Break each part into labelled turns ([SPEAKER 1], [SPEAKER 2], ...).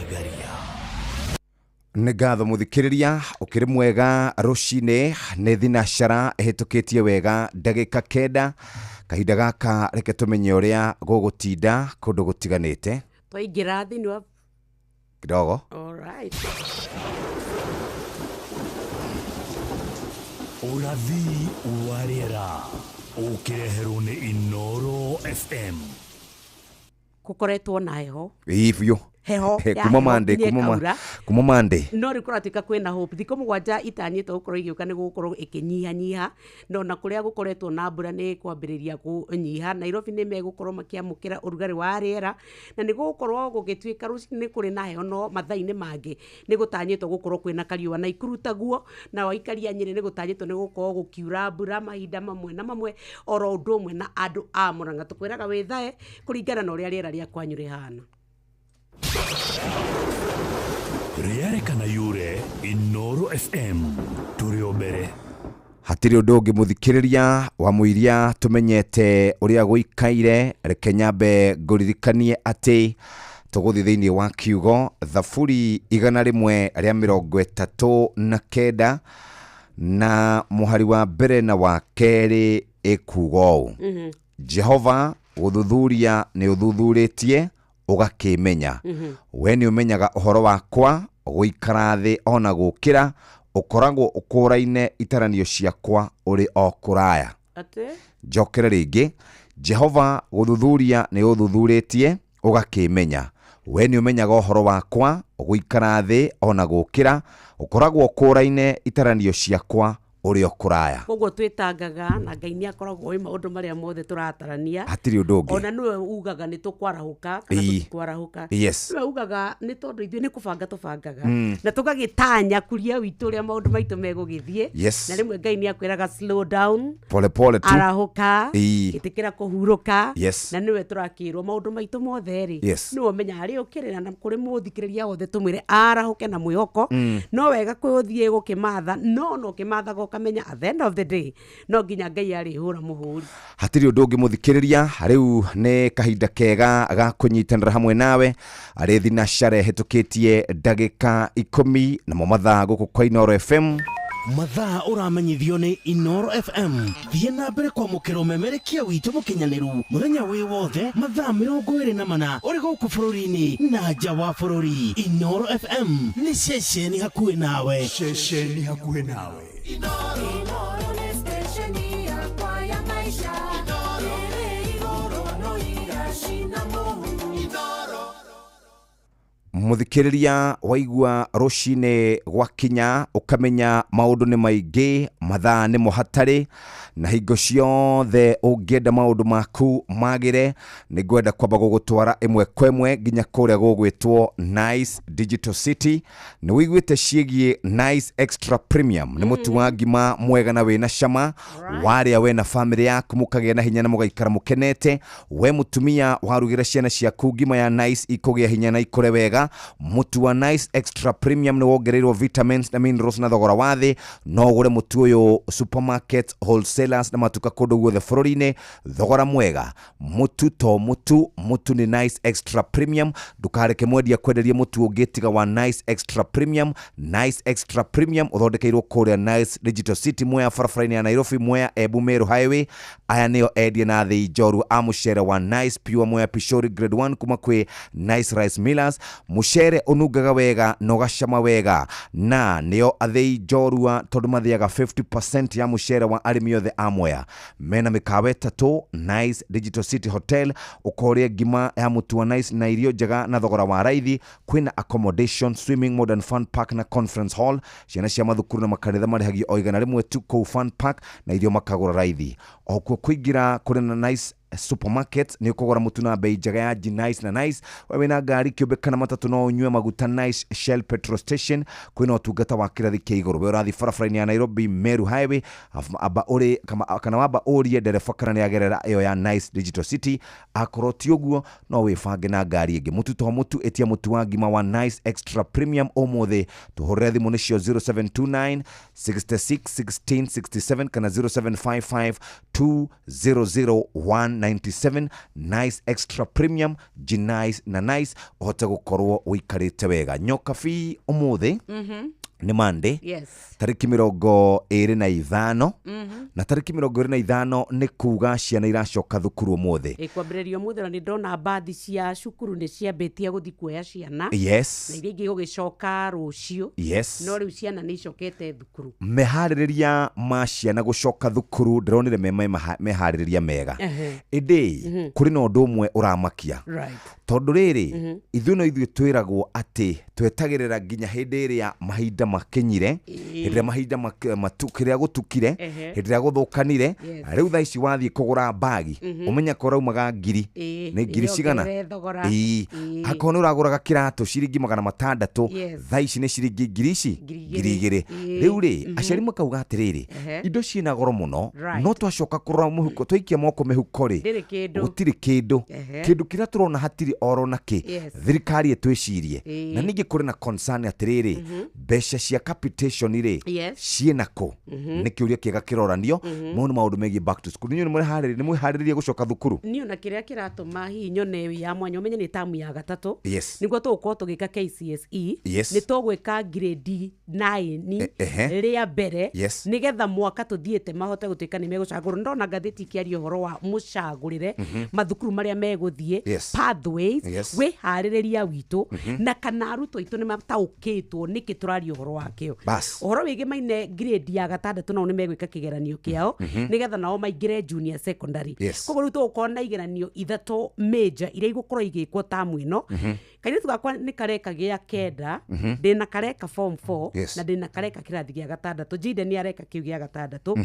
[SPEAKER 1] Thagaria.
[SPEAKER 2] Nĩ ngatho mũthikĩrĩria, ũkĩrĩ mwega rũcinĩ. Nĩ thinacara ĩhĩtũkĩtie wega ndagĩka 9. Kahinda gaka reke tũmenye ũrĩa gũgũtinda kũndũ gũtiganĩte.
[SPEAKER 3] Twaingĩra thĩinĩ wa
[SPEAKER 2] Kidogo.
[SPEAKER 3] Alright.
[SPEAKER 1] Ũrathi wa rĩera ũkĩreherwo nĩ Inoro FM.
[SPEAKER 3] Gũkoretwo na heho.
[SPEAKER 2] Ĩĩ biũ.
[SPEAKER 3] Heho
[SPEAKER 2] He,
[SPEAKER 3] ya
[SPEAKER 2] kuma
[SPEAKER 3] heho
[SPEAKER 2] Monday,
[SPEAKER 3] nginya
[SPEAKER 2] kuma
[SPEAKER 3] ĩkaura.
[SPEAKER 2] Kuma Monday.
[SPEAKER 3] No rĩu kũratuĩka kwĩna hope, thikũ 7 itanyĩtwo gũkorwo igĩũka nĩ gũgũkorwo ĩkĩnyihanyiha, no na kũrĩa gũkoretwo na mbura nĩ kwambĩrĩria kũnyiha. Nairobi nĩ megũkorwo makĩamũkĩra ũrugarĩ wa rĩera, na nĩ gũgũkorwo gũgĩtuĩka rũcinĩ nĩ kũrĩ na heho, no mathaa-inĩ mangĩ nĩ gũtanyĩtwo gũkorwo kwĩna kariũa. Naikuru taguo, na waikaria Nyĩrĩ nĩ gũtanyĩtwo nĩ gũkorwo gũkiura mbura mahinda mamwe na mamwe, oro ũndũ ũmwe na andũ a Mũrang'a. Tũkwĩraga wĩthae kũringana na ũrĩa rĩera rĩa kwanyu rĩhana.
[SPEAKER 1] Rĩarĩ kana yure Inoro FM tũrĩ o mbere.
[SPEAKER 2] Hatirĩ ũndũ ũngĩ, mũthikĩrĩria wa mũiria, tũmenyete ũrĩa gũikaire. Reke nyambe ngũririkanie atĩ tũgũthiĩ thĩinĩ wa kiugo Thaburi 139 na mũhari wa mbere na wa kerĩ, ĩkuga ũũ: "Jehova, gũthuthuria nĩ ũthuthurĩtie ũgakĩmenya. We nĩ ũmenyaga ũhoro wakwa gũikara thĩ ona gũkĩra, ũkoragwo ũkũraine itaranio ciakwa ũrĩ o kũraya."
[SPEAKER 3] Atĩ?
[SPEAKER 2] Njokere rĩngĩ: "Jehova, gũthuthuria nĩ ũthuthurĩtie ũgakĩmenya. We nĩ ũmenyaga ũhoro wakwa gũikara thĩ ona gũkĩra, ũkoragwo ũkũraine itaranio ciakwa ũrĩ o kũraya."
[SPEAKER 3] Koguo twĩtangaga na Ngai nĩ akoragwo ĩ maũndũ marĩa mothe tũratarania.
[SPEAKER 2] Hatirĩ ũndũ ũngĩ.
[SPEAKER 3] Ona nĩwe ugaga nĩ tũkwarahũka kana tũtikwarahũka. Nĩwe ugaga, nĩ tondũ ithuĩ nĩ kũbanga tũbangaga na tũgagĩtanya kuria witũ ũrĩa maũndũ maitũ megũgĩthiĩ. Na rĩmwe Ngai nĩ akwĩraga slow down.
[SPEAKER 2] Pole pole tu.
[SPEAKER 3] Arahũka. Ĩtĩkĩra kũhurũka. Na nĩwe tũrakĩrwo maũndũ maitũ mothe rĩ, nĩwe ũmenyaga harĩa ũkĩrĩra. Na kũrĩ mũthikĩrĩria wothe tũmwĩre arahũke na mwĩhoko. No wega kwĩ ũthiĩ gũkĩmatha, no ona ũkĩmathaga ũkamenya at the end of the day no nginya Ngai arĩhũra mũhũri.
[SPEAKER 2] Hatirĩ ũndũ ũngĩ, mũthikĩrĩria. Rĩu nĩ kahinda kega ga kũnyitanĩra hamwe nawe arĩ thinacara ĩhĩtũkĩtie ndagĩka 10 namo mathaa gũkũ kwa Inoro FM.
[SPEAKER 4] Mathaa ũramenyithio nĩ Inoro FM. Thiĩ na mbere kwamũkĩra ũmemerekia witũ mũkinyanĩru mũthenya wĩ wothe, mathaa 24, ũrĩ gũkũ bũrũri-inĩ na nja wa bũrũri. Inoro FM nĩ ceceni hakuhĩ nawe.
[SPEAKER 1] Ceceni hakuhĩ nawe.
[SPEAKER 5] Inoro nĩ stesheni yakwa ya maisha ĩrĩ igũrũ no iracina mũhu.
[SPEAKER 2] Mũthikĩrĩria, waigua rũcinĩ gwakinya ũkamenya maũndũ nĩ maingĩ, mathaa nĩmo hatarĩ, na hingo ciothe ũngĩenda maũndũ maku magĩre, nĩ ngwenda kwamba gũgũtwara ĩmwe kwa ĩmwe nginya kũrĩa gũgwĩtwo Nice Digital City. Nĩ wĩiguĩte ciĩgiĩ Nice Extra Premium? Nĩ mũtu wa ngima mwega na wĩna cama. Warĩa we na bamĩrĩ yaku mũkagĩa na hinya na mũgaikara mũkenete. We mũtumia, warugĩra ciana ciaku ngima ya Nice, ikũgĩa hinya na ikũre wega. Mũtu wa Nice Extra Premium nĩ wongereirwo vitamins na minerals na thogora wa thĩ. No ũgũre mũtu ũyũ supermarket, wholesalers na matuka kũndũ guothe bũrũri-inĩ, thogora mwega. Mũtu to mũtu, mũtu nĩ Nice Extra Premium. Ndũkareke mwendia kwenderia mũtu ũngĩ tiga wa Nice Extra Premium. Nice Extra Premium ũthondekeirwo kũrĩa Nice Digital City, Mwea, barabara-inĩ ya Nairobi Mwea Embu Meru Highway. Aya nĩo endia na thĩi njorua a mũcere wa Nice Pure Mwea Pishori Grade 1 kuma kwĩ Nice Rice Millers, mũcere ũnungaga wega na ũgacama wega. Na nĩo athĩi njorua tondũ mathĩaga 50% ya mũcere wa arĩmi othe a Mwea. Mena mĩkawa ĩtatũ Nice Digital City Hotel, ũkorĩa ngima ya mũtu wa Nice na irio njega na thogora wa raithi. Kwĩna accommodation, swimming, modern fun park na conference hall. Ciana cia mathukuru na makanitha marĩhagio o 100 tu kũu fun park, na irio makagũra raithi. O kuo kũingĩra kũrĩ na Nice Supermarket, nĩ ũkũgũra mũtu na bei njega ya G Nice na Nice. We wĩna ngari kĩũmbe kana matatũ, no ũnyue maguta Nice Shell petrol station. Kwĩna ũtungata wa kĩrathi kĩa igũrũ. We ũrathiĩ barabara-inĩ ya Nairobi Meru Highway, amba ũrĩ kana wamba ũrie ndereba kana nĩ agerera ĩyo ya Nice Digital City. Akorwo ti ũguo, no wĩbange na ngari ĩngĩ. Mũtu to mũtu, ĩtia mũtu wa ngima wa Nice Extra Premium ũmũthĩ. Tũhũrĩre thimũ nĩcio 0729 66 16 67 kana 0755 200. 97, Nice Extra Premium, Gnice na Nice, ũhote gũkorwo ũikarĩte wega. Nyoka bi ũmũthĩ nĩ Monday,
[SPEAKER 3] Yes.
[SPEAKER 2] tarĩki 25, na tarĩki 25 nĩ kuga ciana iracoka thukuru ũmũthĩ.
[SPEAKER 3] Ĩkwambĩrĩrio mũthĩ, na nĩ ndona mbathi cia cukuru nĩ ciambĩtie gũthiĩ kuoya ciana na iria ingĩ gũgĩcoka rũciũ. No rĩu ciana nĩ icokete thukuru.
[SPEAKER 2] Meharĩrĩria ma ciana gũcoka thukuru ndĩronire me meharĩrĩria mega, ĩndĩ kũrĩ na ũndũ ũmwe ũramakia, tondũ rĩrĩ, ithuĩ no ithuĩ twĩragwo atĩ twetagĩrĩra nginya hĩndĩ ĩrĩa mahinda makinyire, hĩndĩ ĩrĩa mahinda kĩrĩa gũtukire, hĩndĩ ĩrĩa gũthũkanire. Rĩu thaa ici wathiĩ kũgũra mbagi, ũmenya ko ũraumaga ngiri, nĩ ngiri cigana.
[SPEAKER 3] Ĩyongerere thogora.
[SPEAKER 2] Akorwo nĩ ũragũraga kĩratũ ciringi 600, thaa ici nĩ ciringi ngiri ici,
[SPEAKER 3] Ngiri
[SPEAKER 2] ngiri
[SPEAKER 3] igĩrĩ.
[SPEAKER 2] igĩrĩ. Rĩu rĩ, aciari makauga atĩrĩrĩ, indo ciĩna goro mũno, no twacoka kũrora mũhuko, twaikia moko mĩhuko rĩ,
[SPEAKER 3] Ndĩrĩ kĩndũ.
[SPEAKER 2] gũtirĩ kĩndũ. Kĩndũ kĩrĩa tũrona hatirĩ oro na kĩ. Thirikari ĩtwĩcirie. Na ningĩ kũrĩ na concern atĩrĩrĩ, mbeca cia capitation rĩ, ciĩna kũ? Nĩ kĩũria kĩega kĩroranio. Mau nĩ maũndũ megiĩ back to school. Inyuĩ nĩ mwĩharĩrĩrie gũcoka thukuru?
[SPEAKER 3] Niĩ ona kĩrĩa kĩratũma hihi nyone wĩ ya mwanya, ũmenye nĩ tamu ya gatatũ, nĩguo tũgũkorwo tũgĩka KCSE. Nĩ tũgwĩka grade 9 rĩa mbere, nĩgetha mwaka tũthiĩte mahote gũtuĩka nĩ megũcagũrwo. Ndona ngathĩti ikĩaria ũhoro wa mũcagũrĩre mathukuru marĩa megũthiĩ, pathways, wĩharĩrĩria witũ, na kana arutwo aitũ nĩ mataũkĩtwo nĩkĩ tũraria ũhoro wakĩo.
[SPEAKER 2] Bas.
[SPEAKER 3] Ũhoro wĩgĩmaine grade ya gatandatũ, nao nĩ megwĩka kĩgeranio kĩao nĩgetha nao maingĩre junior secondary. Koguo rĩu tũgũkorwo na igeranio ithatũ major iria igũkorwo igĩkwo tamu ĩno. Kairĩtu gakwa nĩ kareka gĩa kenda, ndĩna kareka form 4, na ndĩna kareka kĩrathi gĩa gatandatũ. Jide nĩ areka kĩu gĩa gatandatũ,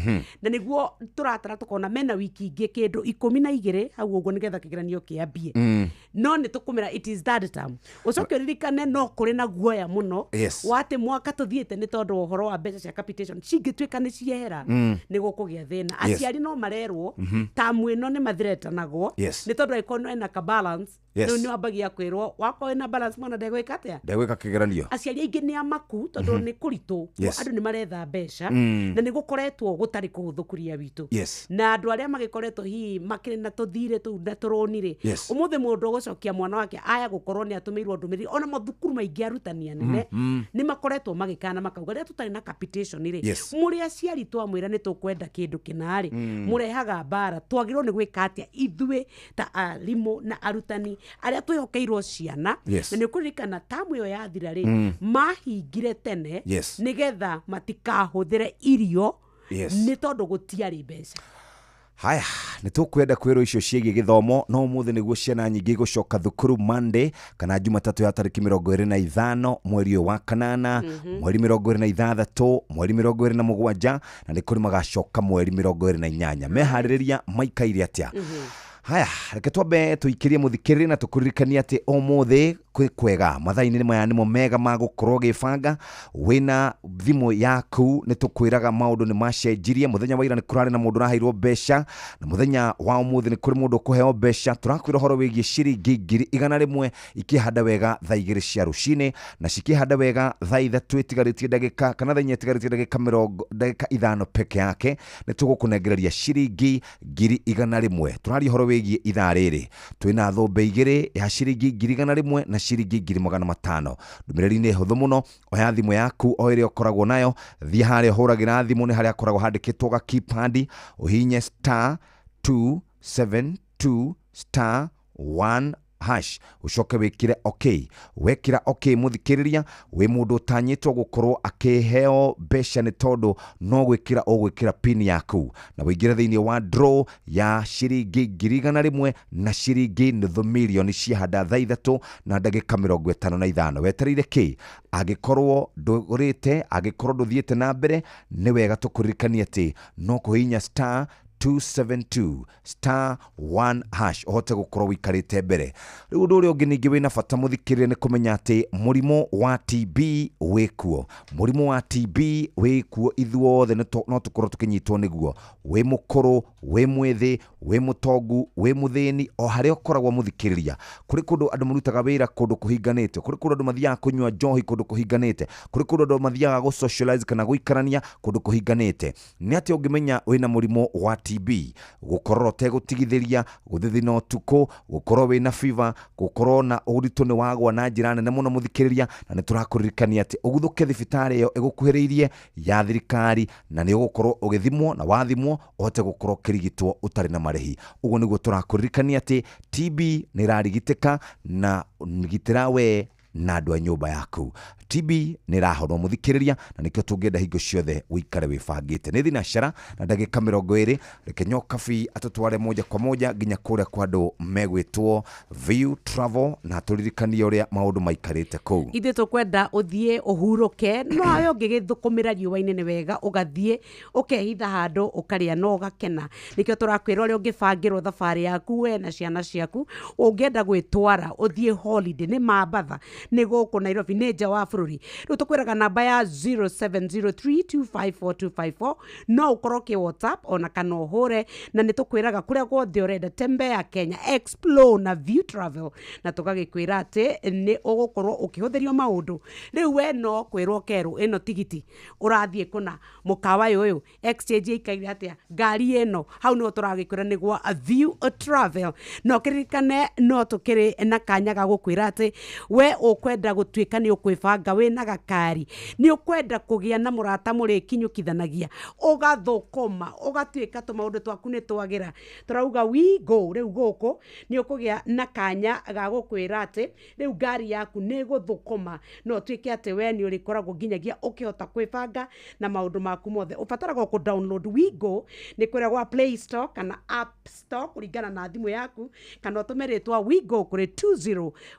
[SPEAKER 3] na nĩguo tũratara tũkona mena wiki ingĩ kĩndũ 12 hau ũguo nĩgetha kĩgeranio kĩambie. No nĩ tũkũmĩra it is third term. Ũcoke ũririkane no kũrĩ na guoya mũno wa atĩ mwaka tũthiĩte, nĩ tondũ wa ũhoro wa mbeca cia capitation cingĩtuĩka nĩ ciehera, nĩ gũkũgĩa thĩna. Aciari no marerwo tamu ĩno nĩ mathiretanagwo, nĩ tondũ angĩkorwo ena ka balance, rĩu nĩ wambagia kwĩrwo wakorwo wĩna balance mwana ndegwĩka atĩa?
[SPEAKER 2] Ndegwĩka kĩgeranio.
[SPEAKER 3] Aciari aingĩ nĩ amaku tondũ nĩ kũritũ. Andũ nĩ maretha mbeca, na nĩ gũkoretwo gũtarĩ kũhũthũ kuria witũ, na andũ arĩa magĩkoretwo hihi makĩrĩ na tũthirĩ tũu na tũrũni rĩ, ũmũthĩ mũndũ ũgũcokia mwana wake aya gũkorwo nĩ atũmĩirwo ndũmĩrĩri. Ona mathukuru maingĩ, arutani anene nĩ makoretwo magĩkana makauga rĩrĩa tũtarĩ na capitation rĩ, mũrĩ aciari twamwĩra nĩ tũkwenda kĩndũ kĩna rĩ, mũrehaga mbara. Twagĩrĩirwo nĩ gwĩka atĩa ithuĩ ta arimũ na arutani arĩa twĩhokeirwo ciana? Na nĩ ũkũririkana tamu ĩyo yathira rĩ, mahingire tene nĩgetha matikahũthĩre irio, nĩ tondũ gũtiarĩ mbeca.
[SPEAKER 2] Haya, nĩ tũkwenda kwĩrwo icio ciĩgiĩ gĩthomo, no ũmũthĩ nĩguo ciana nyingĩ igũcoka thukuru, Monday kana Jumatatũ ya tarĩki 25 mweri ũyũ wa kanana, mweri 26, mweri 27, na nĩ kũrĩ magacoka mweri 28. Meharĩrĩria maikaire atĩa? Haya, reke twambe tũikĩrie mũthikĩrĩria na tũkũririkanie atĩ ũmũthĩ kwĩ kwega, mathaa-inĩ maya nĩmo mega ma gũkorwo ũgĩbanga wĩna thimũ yaku. Nĩ tũkwĩraga maũndũ nĩ macenjirie. Mũthenya wa ira nĩ kũrarĩ na mũndũ ũraheirwo mbeca, na mũthenya wa ũmũthĩ nĩ kũrĩ mũndũ ũkũheo mbeca. Tũrakwĩra ũhoro wĩgiĩ ciringi 100,000 ikĩhanda wega thaa 2 cia rũcinĩ, na cikĩhanda wega thaa 3 ĩtigarĩtie ndagĩka, kana thaa 4 ĩtigarĩtie ndagĩka mĩrongo, ndagĩka 5 peke yake, nĩ tũgũkũnengereria ciringi 100,000. Tũraria ũhoro wĩgiĩ ithaa rĩrĩ twĩna thũmbĩ igĩrĩ ya ciringi 100,000 na ciringi 500,000. Ndũmĩrĩri nĩ hũthũ mũno. Oya thimũ yaku o ĩrĩa ũkoragwo nayo, thiĩ harĩa ũhũragĩra thimũ, nĩ harĩa hakoragwo handĩkĩtwo ga keypad, ũhihinye *272 *1 hash, ũcoke wĩkĩre ok. Wekĩra ok, mũthikĩrĩria, wĩ mũndũ ũtanyĩtwo gũkorwo akĩheo mbeca, nĩ tondũ no gwĩkĩra ũgwĩkĩra pin yaku na wĩingĩre thĩinĩ wa draw ya ciringi 100,000 na ciringi nuthu mirioni ciahanda thaa 3 na ndagĩka 55. Wetereire kĩ? Angĩkorwo ndũgũrĩte, angĩkorwo ndũthiĩte na mbere, nĩ wega tũkũririkanie atĩ no kũhihinya *272 *1 hash ũhote gũkorwo wĩikarĩte mbere. Rĩu ũndũ ũrĩa ũngĩ ningĩ wĩna bata, mũthikĩrĩria, nĩ kũmenya atĩ mũrimũ wa TB wĩkuo. Mũrimũ wa TB wĩkuo, ithuothe no tũkorwo tũkĩnyitwo nĩguo, wĩ mũkũrũ, wĩ mwĩthĩ, wĩ mũtongu, wĩ mũthĩni, o harĩa ũkoragwo, mũthikĩrĩria. Kũrĩ kũndũ andũ marutaga wĩra kũndũ kũhinganĩte, kũrĩ kũndũ andũ mathiaga kũnyua njohi kũndũ kũhinganĩte, kũrĩ kũndũ andũ mathiaga gũ socialize kana gũikarania kũndũ kũhinganĩte. Nĩ atĩa ũngĩmenya wĩna mũrimũ wa TB, gũkorora ũtegũtigithĩria, gũthithina ũtukũ, gũkorwo wĩna fever, gũkorwo na ũritũ nĩ wagwa na njĩra nene mũno mũthikĩrĩria. Na nĩ tũrakũririkania atĩ ũguthũke thibitarĩ ĩyo ĩgũkuhĩrĩirie ya thirikari, na nĩ ũgũkorwo ũgĩthimwo, na wathimwo ũhote gũkorwo ũkĩrigitwo ũtarĩ na marĩhi. Ũguo nĩguo tũrakũririkania atĩ TB nĩ ĩrarigitĩka, na gitĩra we na andũ a nyũmba yaku. TB nĩ ĩrahonwo mũthikĩrĩria, na nĩkĩo tũngĩenda hingo ciothe ũikare wĩbangĩte. Nĩ thinacara na ndagĩka 20. Reke Nyokabi atũtware moja kwa moja nginya kũrĩa kwa andũ megwĩtwo View Travel, na atũririkanie ũrĩa maũndũ maikarĩte kũu.
[SPEAKER 3] Ithuĩ tũkwenda ũthiĩ ũhurũke, no awe ũngĩgĩthũkũmĩra riũa-inĩ nĩ wega, ũgathiĩ ũkehitha handũ ũkarĩa no ũgakena. Nĩkĩo tũrakwĩra ũrĩa ũngĩbangĩrwo thabarĩ yaku we na ciana ciaku. Ũngĩenda gwĩtwara ũthiĩ holiday, nĩ Mambatha, nĩ gũkũ Nairobi, nĩ nja wa bũrũri, rĩu tũkwĩraga namba ya 0703254254, no ũkorwo ũkĩ WhatsApp ona kana ũhũre, na nĩ tũkwĩraga kũrĩa guothe ũrenda, tembea Kenya, explore na View Travel, na tũgagĩkwĩra atĩ nĩ ũgũkorwo ũkĩhũthĩrio maũndũ. Rĩu we no kwĩrwo kerwo ĩno tigiti ũrathiĩ kũna, mũkawa ũyũ exchange ĩikaire atĩa, ngari ĩno, hau nĩho tũragĩkwĩra nĩ gwa View Travel. No kĩririkane no tũkĩrĩ na kanya ga gũkwĩra atĩ we ũkwenda gũtuĩka nĩ ũkwĩbanga wĩna gakari, nĩ ũkwenda kũgĩa na mũrata mũrĩkinyũkithanagia, ũgathũkũma ũgatuĩka tũmaũndũ twaku nĩ twagĩra, tũrauga we go. Rĩu gũkũ nĩ ũkũgĩa na kanya ga gũkwĩra atĩ rĩu ngari yaku nĩ ĩgũthũkũma, no ũtuĩke atĩ we nĩ ũrĩkoragwo nginyagia ũkĩhota kwĩbanga na maũndũ maku mothe. Ũbataraga kũ download WeGo nĩ kũrĩa gwa Play Store kana App Store kũringana na thimũ yaku, kana ũtũme rĩtwa WeGo kũrĩ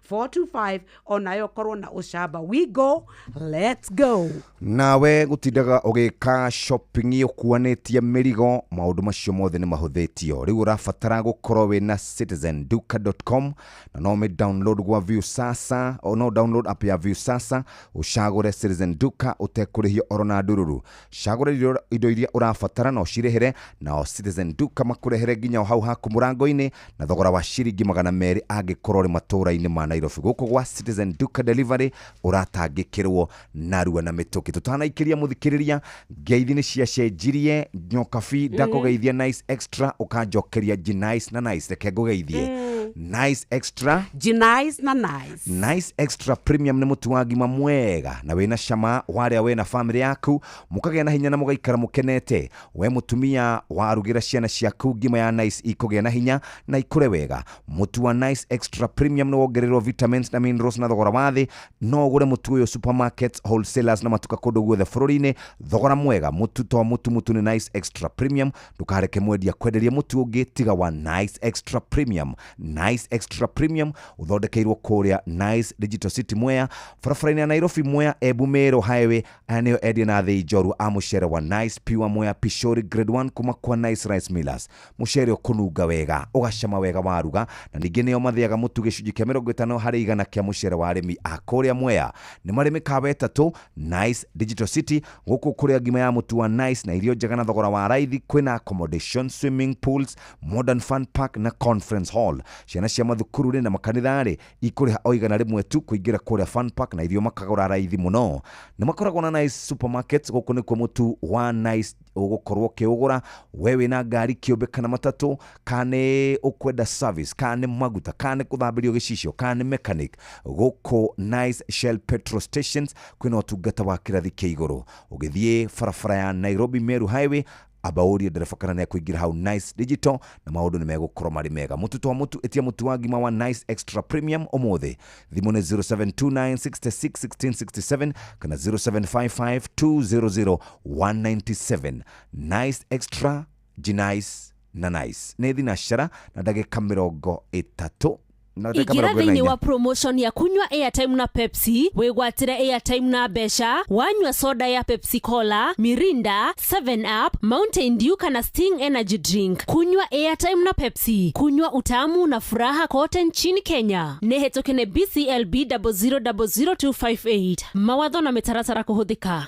[SPEAKER 3] 20425, onayo ũkorwo na ũcamba. WeGo, let's go.
[SPEAKER 2] Nawe gũtindaga ũgĩka shopping ũkuanĩtie mĩrigo, maũndũ macio mothe nĩ mahũthĩtio. Rĩu ũrabatara gũkorwo wĩna citizenduka.com, na no ũmĩ download gwa View Sasa, o no download app ya View Sasa, ũcagũre Citizen Duka ũtekũrĩhio oro na ndururu. Cagũra indo iria ũrabatara na ũcirĩhĩre, nao Citizen Duka makũrehere nginya o hau haku mũrango-inĩ na thogora wa ciringi 200 angĩkorwo ũrĩ matũũra-inĩ ma Nairobi. Gũkũ gwa Citizen Duka Delivery ũratangĩkĩrwo narua na mĩtũkĩ. Tũtanaikĩria mũthikĩrĩria, ngeithi nĩ ciacenjirie. Nyokabi, ndakũgeithia Nice Extra, ũkanjokeria Nice na Nice. Reke ngũgeithie Nice Extra,
[SPEAKER 3] Nice na Nice.
[SPEAKER 2] Nice Extra Premium nĩ mũtu wa ngima mwega na wĩna cama warĩa we na famĩlĩ yaku, mũkagĩa na hinya na mũgaikara mũkenete. We mũtumia warugĩra ciana ciaku ngima ya Nice, ikũgĩa na hinya na ikũre wega. Mũtu wa Nice Extra Premium nĩ wongererwo vitamins na minerals na thogora wa thĩ. No ũgũre mũtu ũyũ supermarkets, wholesalers na matuka kũndũ guothe bũrũri-inĩ, thogora mwega. Mũtu to mũtu, mũtu nĩ Nice Extra Premium. Ndũkareke mwendia kwenderia mũtu ũngĩ tiga wa Nice Extra Premium. Nice Extra Premium ũthondekeirwo kũrĩa Nice Digital City, Mwea, barabara-inĩ ya Nairobi Mwea Embu Meru Highway. Aya nĩo endia na thĩi njorua a mũcere wa Nice Pure Mwea Pishori Grade 1 kuma kwa Nice Rice Millers. Mũcere ũkũnunga wega, ũgacama wega waruga, na ningĩ nĩo mathĩaga mũtu gĩcunjĩ kĩa 50% kĩa mũcere wa arĩmi a kũrĩa Mwea. Nĩ marĩ mĩkawa 3 Nice Digital City, gũkũ kũrĩa ngima ya mũtu wa Nice na irio njega na thogora wa raithi. Kwĩna accommodation, swimming pools, modern fun park na conference hall. Ciana cia mathukuru rĩ na makanitha rĩ ikũrĩha o 100 tu kũingĩra kũrĩa fun park, na irio makagũra raithi mũno. Nĩ makoragwo na Nice Supermarkets. Gũkũ nĩkuo mũtu wa Nice ũgũkorwo ũkĩũgũra. We wĩna ngari kĩũmbe kana matatũ, kana nĩ ũkwenda service, kana nĩ maguta, kana nĩ kũthambĩrio gĩcicio, kana nĩ mechanic, gũkũ Nice Shell petrol stations kwĩna ũtungata wa kĩrathi kĩa igũrũ. Ũgĩthiĩ barabara ya Nairobi Meru Highway, amba ũrie ndereba kana nĩ akũingĩra hau Nice Digital, na maũndũ nĩ megũkorwo marĩ mega. Mũtu to mũtu, ĩtia mũtu wa ngima wa Nice Extra Premium ũmũthĩ. Thimũ nĩ 0729661667 kana 0755200197. Nice Extra, Nice na Nice. Nĩ thinacara na ndagĩka 30 na ndagĩka
[SPEAKER 6] Ingĩra
[SPEAKER 2] mĩrongo ĩna
[SPEAKER 6] thĩinĩ
[SPEAKER 2] inya.
[SPEAKER 6] Wa promotion ya kunywa airtime na Pepsi, wĩgwatĩre airtime na mbeca wanyua soda ya Pepsi Cola, Mirinda, 7 Up, Mountain Dew kana Sting Energy Drink. Kunywa airtime na Pepsi, kunywa utamu na furaha kote nchini Kenya. Nĩ hetũke nĩ BCLB 0000258. Mawatho na mĩtaratara kũhũthĩka.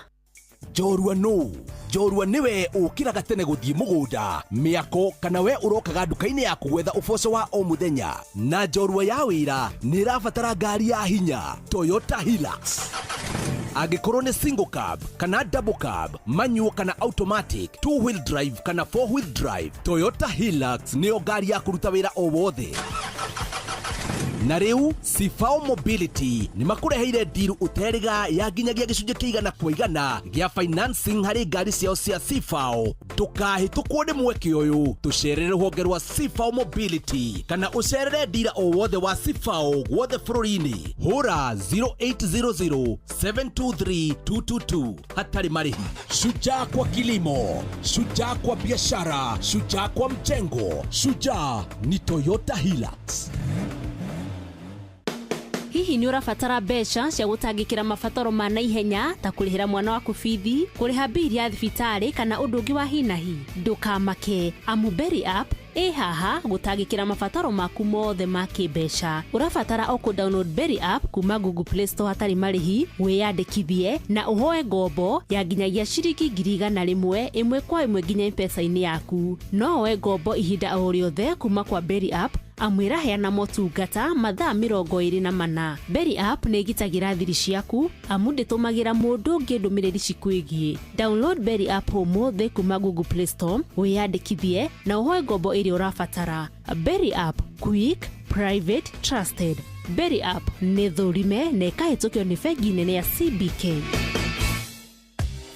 [SPEAKER 7] Njorua nũ njorua nĩwe ũkĩraga tene gũthiĩ mũgũnda, mĩako, kana we ũrokaga nduka-inĩ yaku gwetha ũboco wa o mũthenya. Na njorua ya wĩra nĩ ĩrabatara ngari ya hinya, Toyota Hilux. Angĩkorwo nĩ single cab kana double cab, manual kana automatic, two wheel drive kana four wheel drive, Toyota Hilux nĩyo ngari ya kũruta wĩra o wothe. Na rĩu Cifao Mobility nĩ makũreheire ndiru ũterĩga ya nginyagia gĩcunjĩ kĩa 100% gĩa financing harĩ ngari ciao cia Cifao. Ndũkahĩtũkwo nĩ mweke ũyũ. Tũcerere rũhonge rwa Cifao Mobility kana ũcerere ndira o wothe wa Cifao guothe bũrũri-inĩ. Hũra 0800 723 222 hatarĩ marĩhi. Shujaa kwa kilimo, shujaa kwa biashara, shujaa kwa mjengo, shujaa ni Toyota Hilux.
[SPEAKER 6] Hihi nĩ ũrabatara mbeca cia gũtangĩkĩra mabataro ma naihenya ta kũrĩhĩra mwana waku bithi, kũrĩha mbiri ya thibitarĩ kana ũndũ ũngĩ wa hinahi? Ndũkamake, amu Berry App ĩ haha gũtangĩkĩra mabataro maku mothe ma kĩmbeca. Ũrabatara o kũ download Berry App kuma Google Play Store hatarĩ marĩhi, wĩyandĩkithie na ũhoe ngombo ya nginyagia ciringi 100,000 ĩmwe kwa ĩmwe nginya M-Pesa-inĩ yaku. No woe ngombo ihinda o rĩothe kuma kwa Berry App, amu ĩraheana motungata mathaa 24. Berry App nĩ ĩgitagĩra thiri ciaku, amu ndĩtũmagĩra mũndũ ũngĩ ndũmĩrĩri cikwĩgiĩ. Download Berry App ũmũthĩ kuma Google Play Store, wĩyandĩkithie na ũhoe ngombo ĩrĩa ũrabatara. Berry App, quick, private, trusted. Berry App nĩ thũrime na ĩkahĩtũkio nĩ bengi nene ya CBK.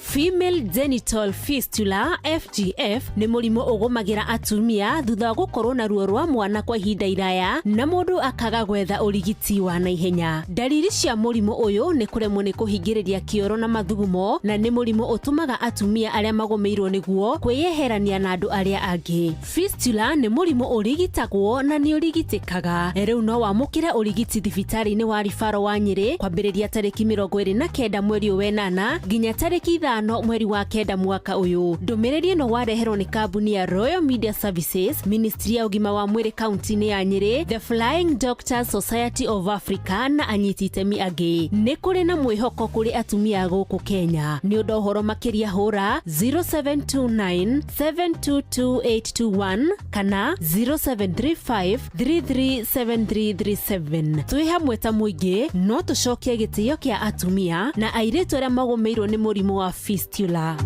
[SPEAKER 6] Female genital fistula, FGF, nĩ mũrimũ ũgũmagĩra atumia thutha wa gũkorwo na ruo rwa mwana kwa ihinda iraya na mũndũ akaga gwetha ũrigiti wa naihenya. Ndariri cia mũrimũ ũyũ nĩ kũremwo nĩ kũhingĩrĩria kĩoro na mathugumo, na nĩ mũrimũ ũtũmaga atumia arĩa magũmĩirwo nĩguo kwĩyeherania na andũ arĩa angĩ. Fistula nĩ mũrimũ ũrigitagwo na nĩ ũrigitĩkaga. Rĩu no wamũkĩre ũrigiti thibitarĩ-inĩ wa Ribaro wa Nyĩrĩ kwambĩrĩria tarĩki 29 mweri ũyũ wenana nginya tarĩki 5 mweri wa 9 mwaka ũyũ. Ndũmĩrĩri ĩno wareherwo nĩ kambuni ya Royal Media Services, Ministry ya ũgima wa mwĩrĩ kaunti-inĩ ya Nyĩrĩ, The Flying Doctors Society of Africa na anyiti itemi angĩ. Nĩ kũrĩ na mwĩhoko kũrĩ atumia gũkũ Kenya. Nĩ ũndũ ũhoro makĩria hũra 0729 722821 kana 0735 337337. Twĩ hamwe ta mũingĩ no tũcokie gĩtĩo kĩa atumia na airĩtu arĩa magũmĩirwo nĩ mũrimũ wa fistula.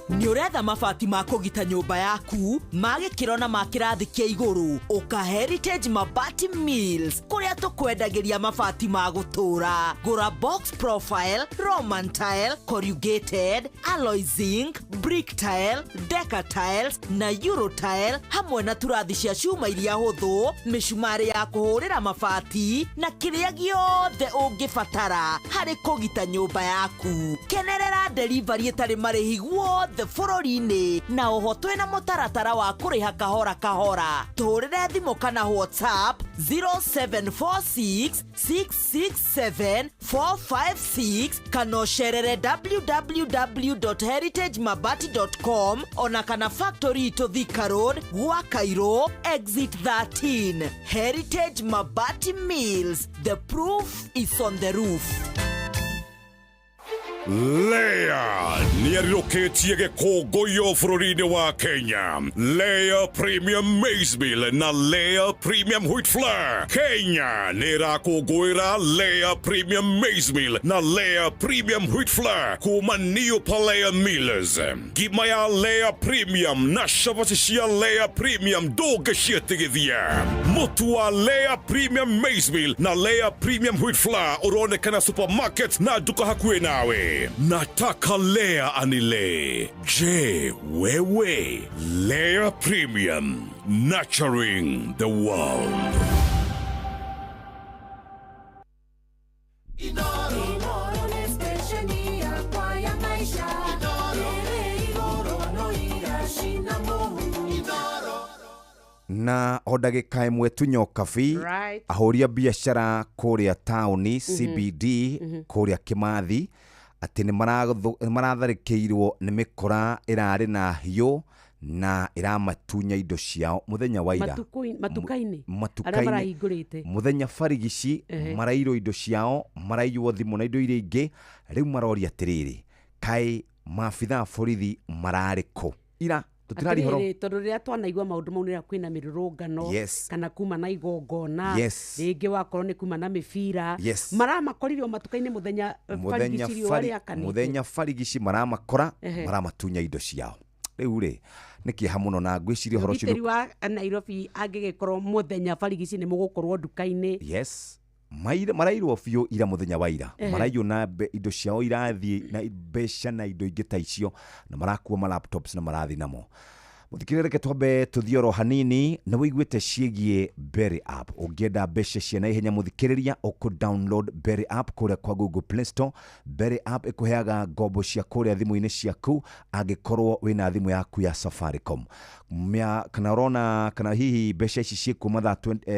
[SPEAKER 8] Nĩ ũretha mabati ma kũgita nyũmba yaku ma gĩkĩro na ma kĩrathi kĩa igũrũ? Ũka Heritage Mabati Mills, kũrĩa tũkwendagĩria mabati ma gũtũũra. Gũra box profile, roman tile, corrugated, alloy zinc, brick tile, deca tiles na euro tile, hamwe na turathi cia cuma iria hũthũ, mĩcumarĩ ya kũhũrĩra mabati na kĩrĩa gĩothe ũngĩbatara harĩ kũgita nyũmba yaku. Kenerera delivery ĩtarĩ marĩhi guothe bũrũri-inĩ, na oho twĩna mũtaratara wa kũrĩha kahora kahora. Tũhũrĩre thimũ kana WhatsApp 0746 667 456 kana ũcerere www.heritagemabati.com, ona kana factory itũ Thika Road, gwa Cairo exit 13. Heritage Mabati Mills, the proof is on the roof.
[SPEAKER 9] Lea nĩarirũkĩtie gĩkũngũiyo bũrũri-inĩ wa Kenya. Lea Premium Maize Meal na Lea Premium Wheat Flour. Kenya nĩ ĩrakũngũĩra Lea Premium Maize Meal na Lea Premium Wheat Flour kuma New Palea Millers. Ngima ya Lea Premium na cabaci cia Lea Premium ndũngĩciĩtigithia. Mũtu wa Lea Premium Maize Meal na Lea Premium Wheat Flour ũronekana supermarket na nduka hakuhĩ nawe. Nataka Lea anile. Je, wewe? Lea Premium, nurturing the world.
[SPEAKER 5] Inoro nĩ stesheni yakwa ya maisha ĩrĩ igũrũ no iracina mũhu.
[SPEAKER 2] Na o ndagĩka ĩmwe tu nyokabi. Ahũri a biacara kũrĩa taũni CBD, kũrĩa Kĩmathi, atĩ nĩ maratharĩkĩirwo nĩ mĩkora ĩrarĩ na hiũ na ĩramatunya indo ciao mũthenya wa ira.
[SPEAKER 3] Matuka-inĩ arĩa
[SPEAKER 2] matuka-inĩ
[SPEAKER 3] marahingũrĩte.
[SPEAKER 2] Mũthenya barigici. Marairwo indo ciao, maraiywo thimũ na indo iria ingĩ. Rĩu maroria atĩrĩrĩ, kaĩ maabithaa a borithi mararĩ kũ ira? Tũtiraria ũhoro.
[SPEAKER 3] Atĩrĩrĩ, tondũ rĩrĩa twanaigua maũndũ mau nĩrĩa kwĩna mĩrũrũngano kana kuma na igongona, rĩngĩ wakorwo nĩ kuma na mĩbira, maramakorire o matuka-inĩ mũthenya
[SPEAKER 2] Mũthenya
[SPEAKER 3] barigici riũa rĩakanĩte.
[SPEAKER 2] Mũthenya barigici maramakora, maramatunya indo ciao. Rĩu rĩ, nĩ kĩeha mũno na ngwĩciria ũhoro ũcio
[SPEAKER 3] Ũgitĩri wa Nairobi angĩgĩkorwo mũthenya barigici nĩ mũgũkorwo nduka-inĩ.
[SPEAKER 2] Yes, marairwo biũ ira mũthenya wa ira. Maraiywo na indo ciao irathiĩ na mbeca na indo ingĩ ta icio, na marakua ma laptops na marathiĩ namo. Mũthikĩrĩria, reke twambe tũthiĩ oro hanini. Nĩ wĩiguĩte ciĩgiĩ Berry App? Ũngĩenda mbeca cia naihenya, mũthikĩrĩria, ũkũ download Berry App kũrĩa kwa Google Play Store. Berry App ĩkũheaga ngombo cia kũrĩa thimũ-inĩ ciaku angĩkorwo wĩna thimũ yaku ya Safaricom. Kana ũrona kana hihi mbeca ici ciĩkuo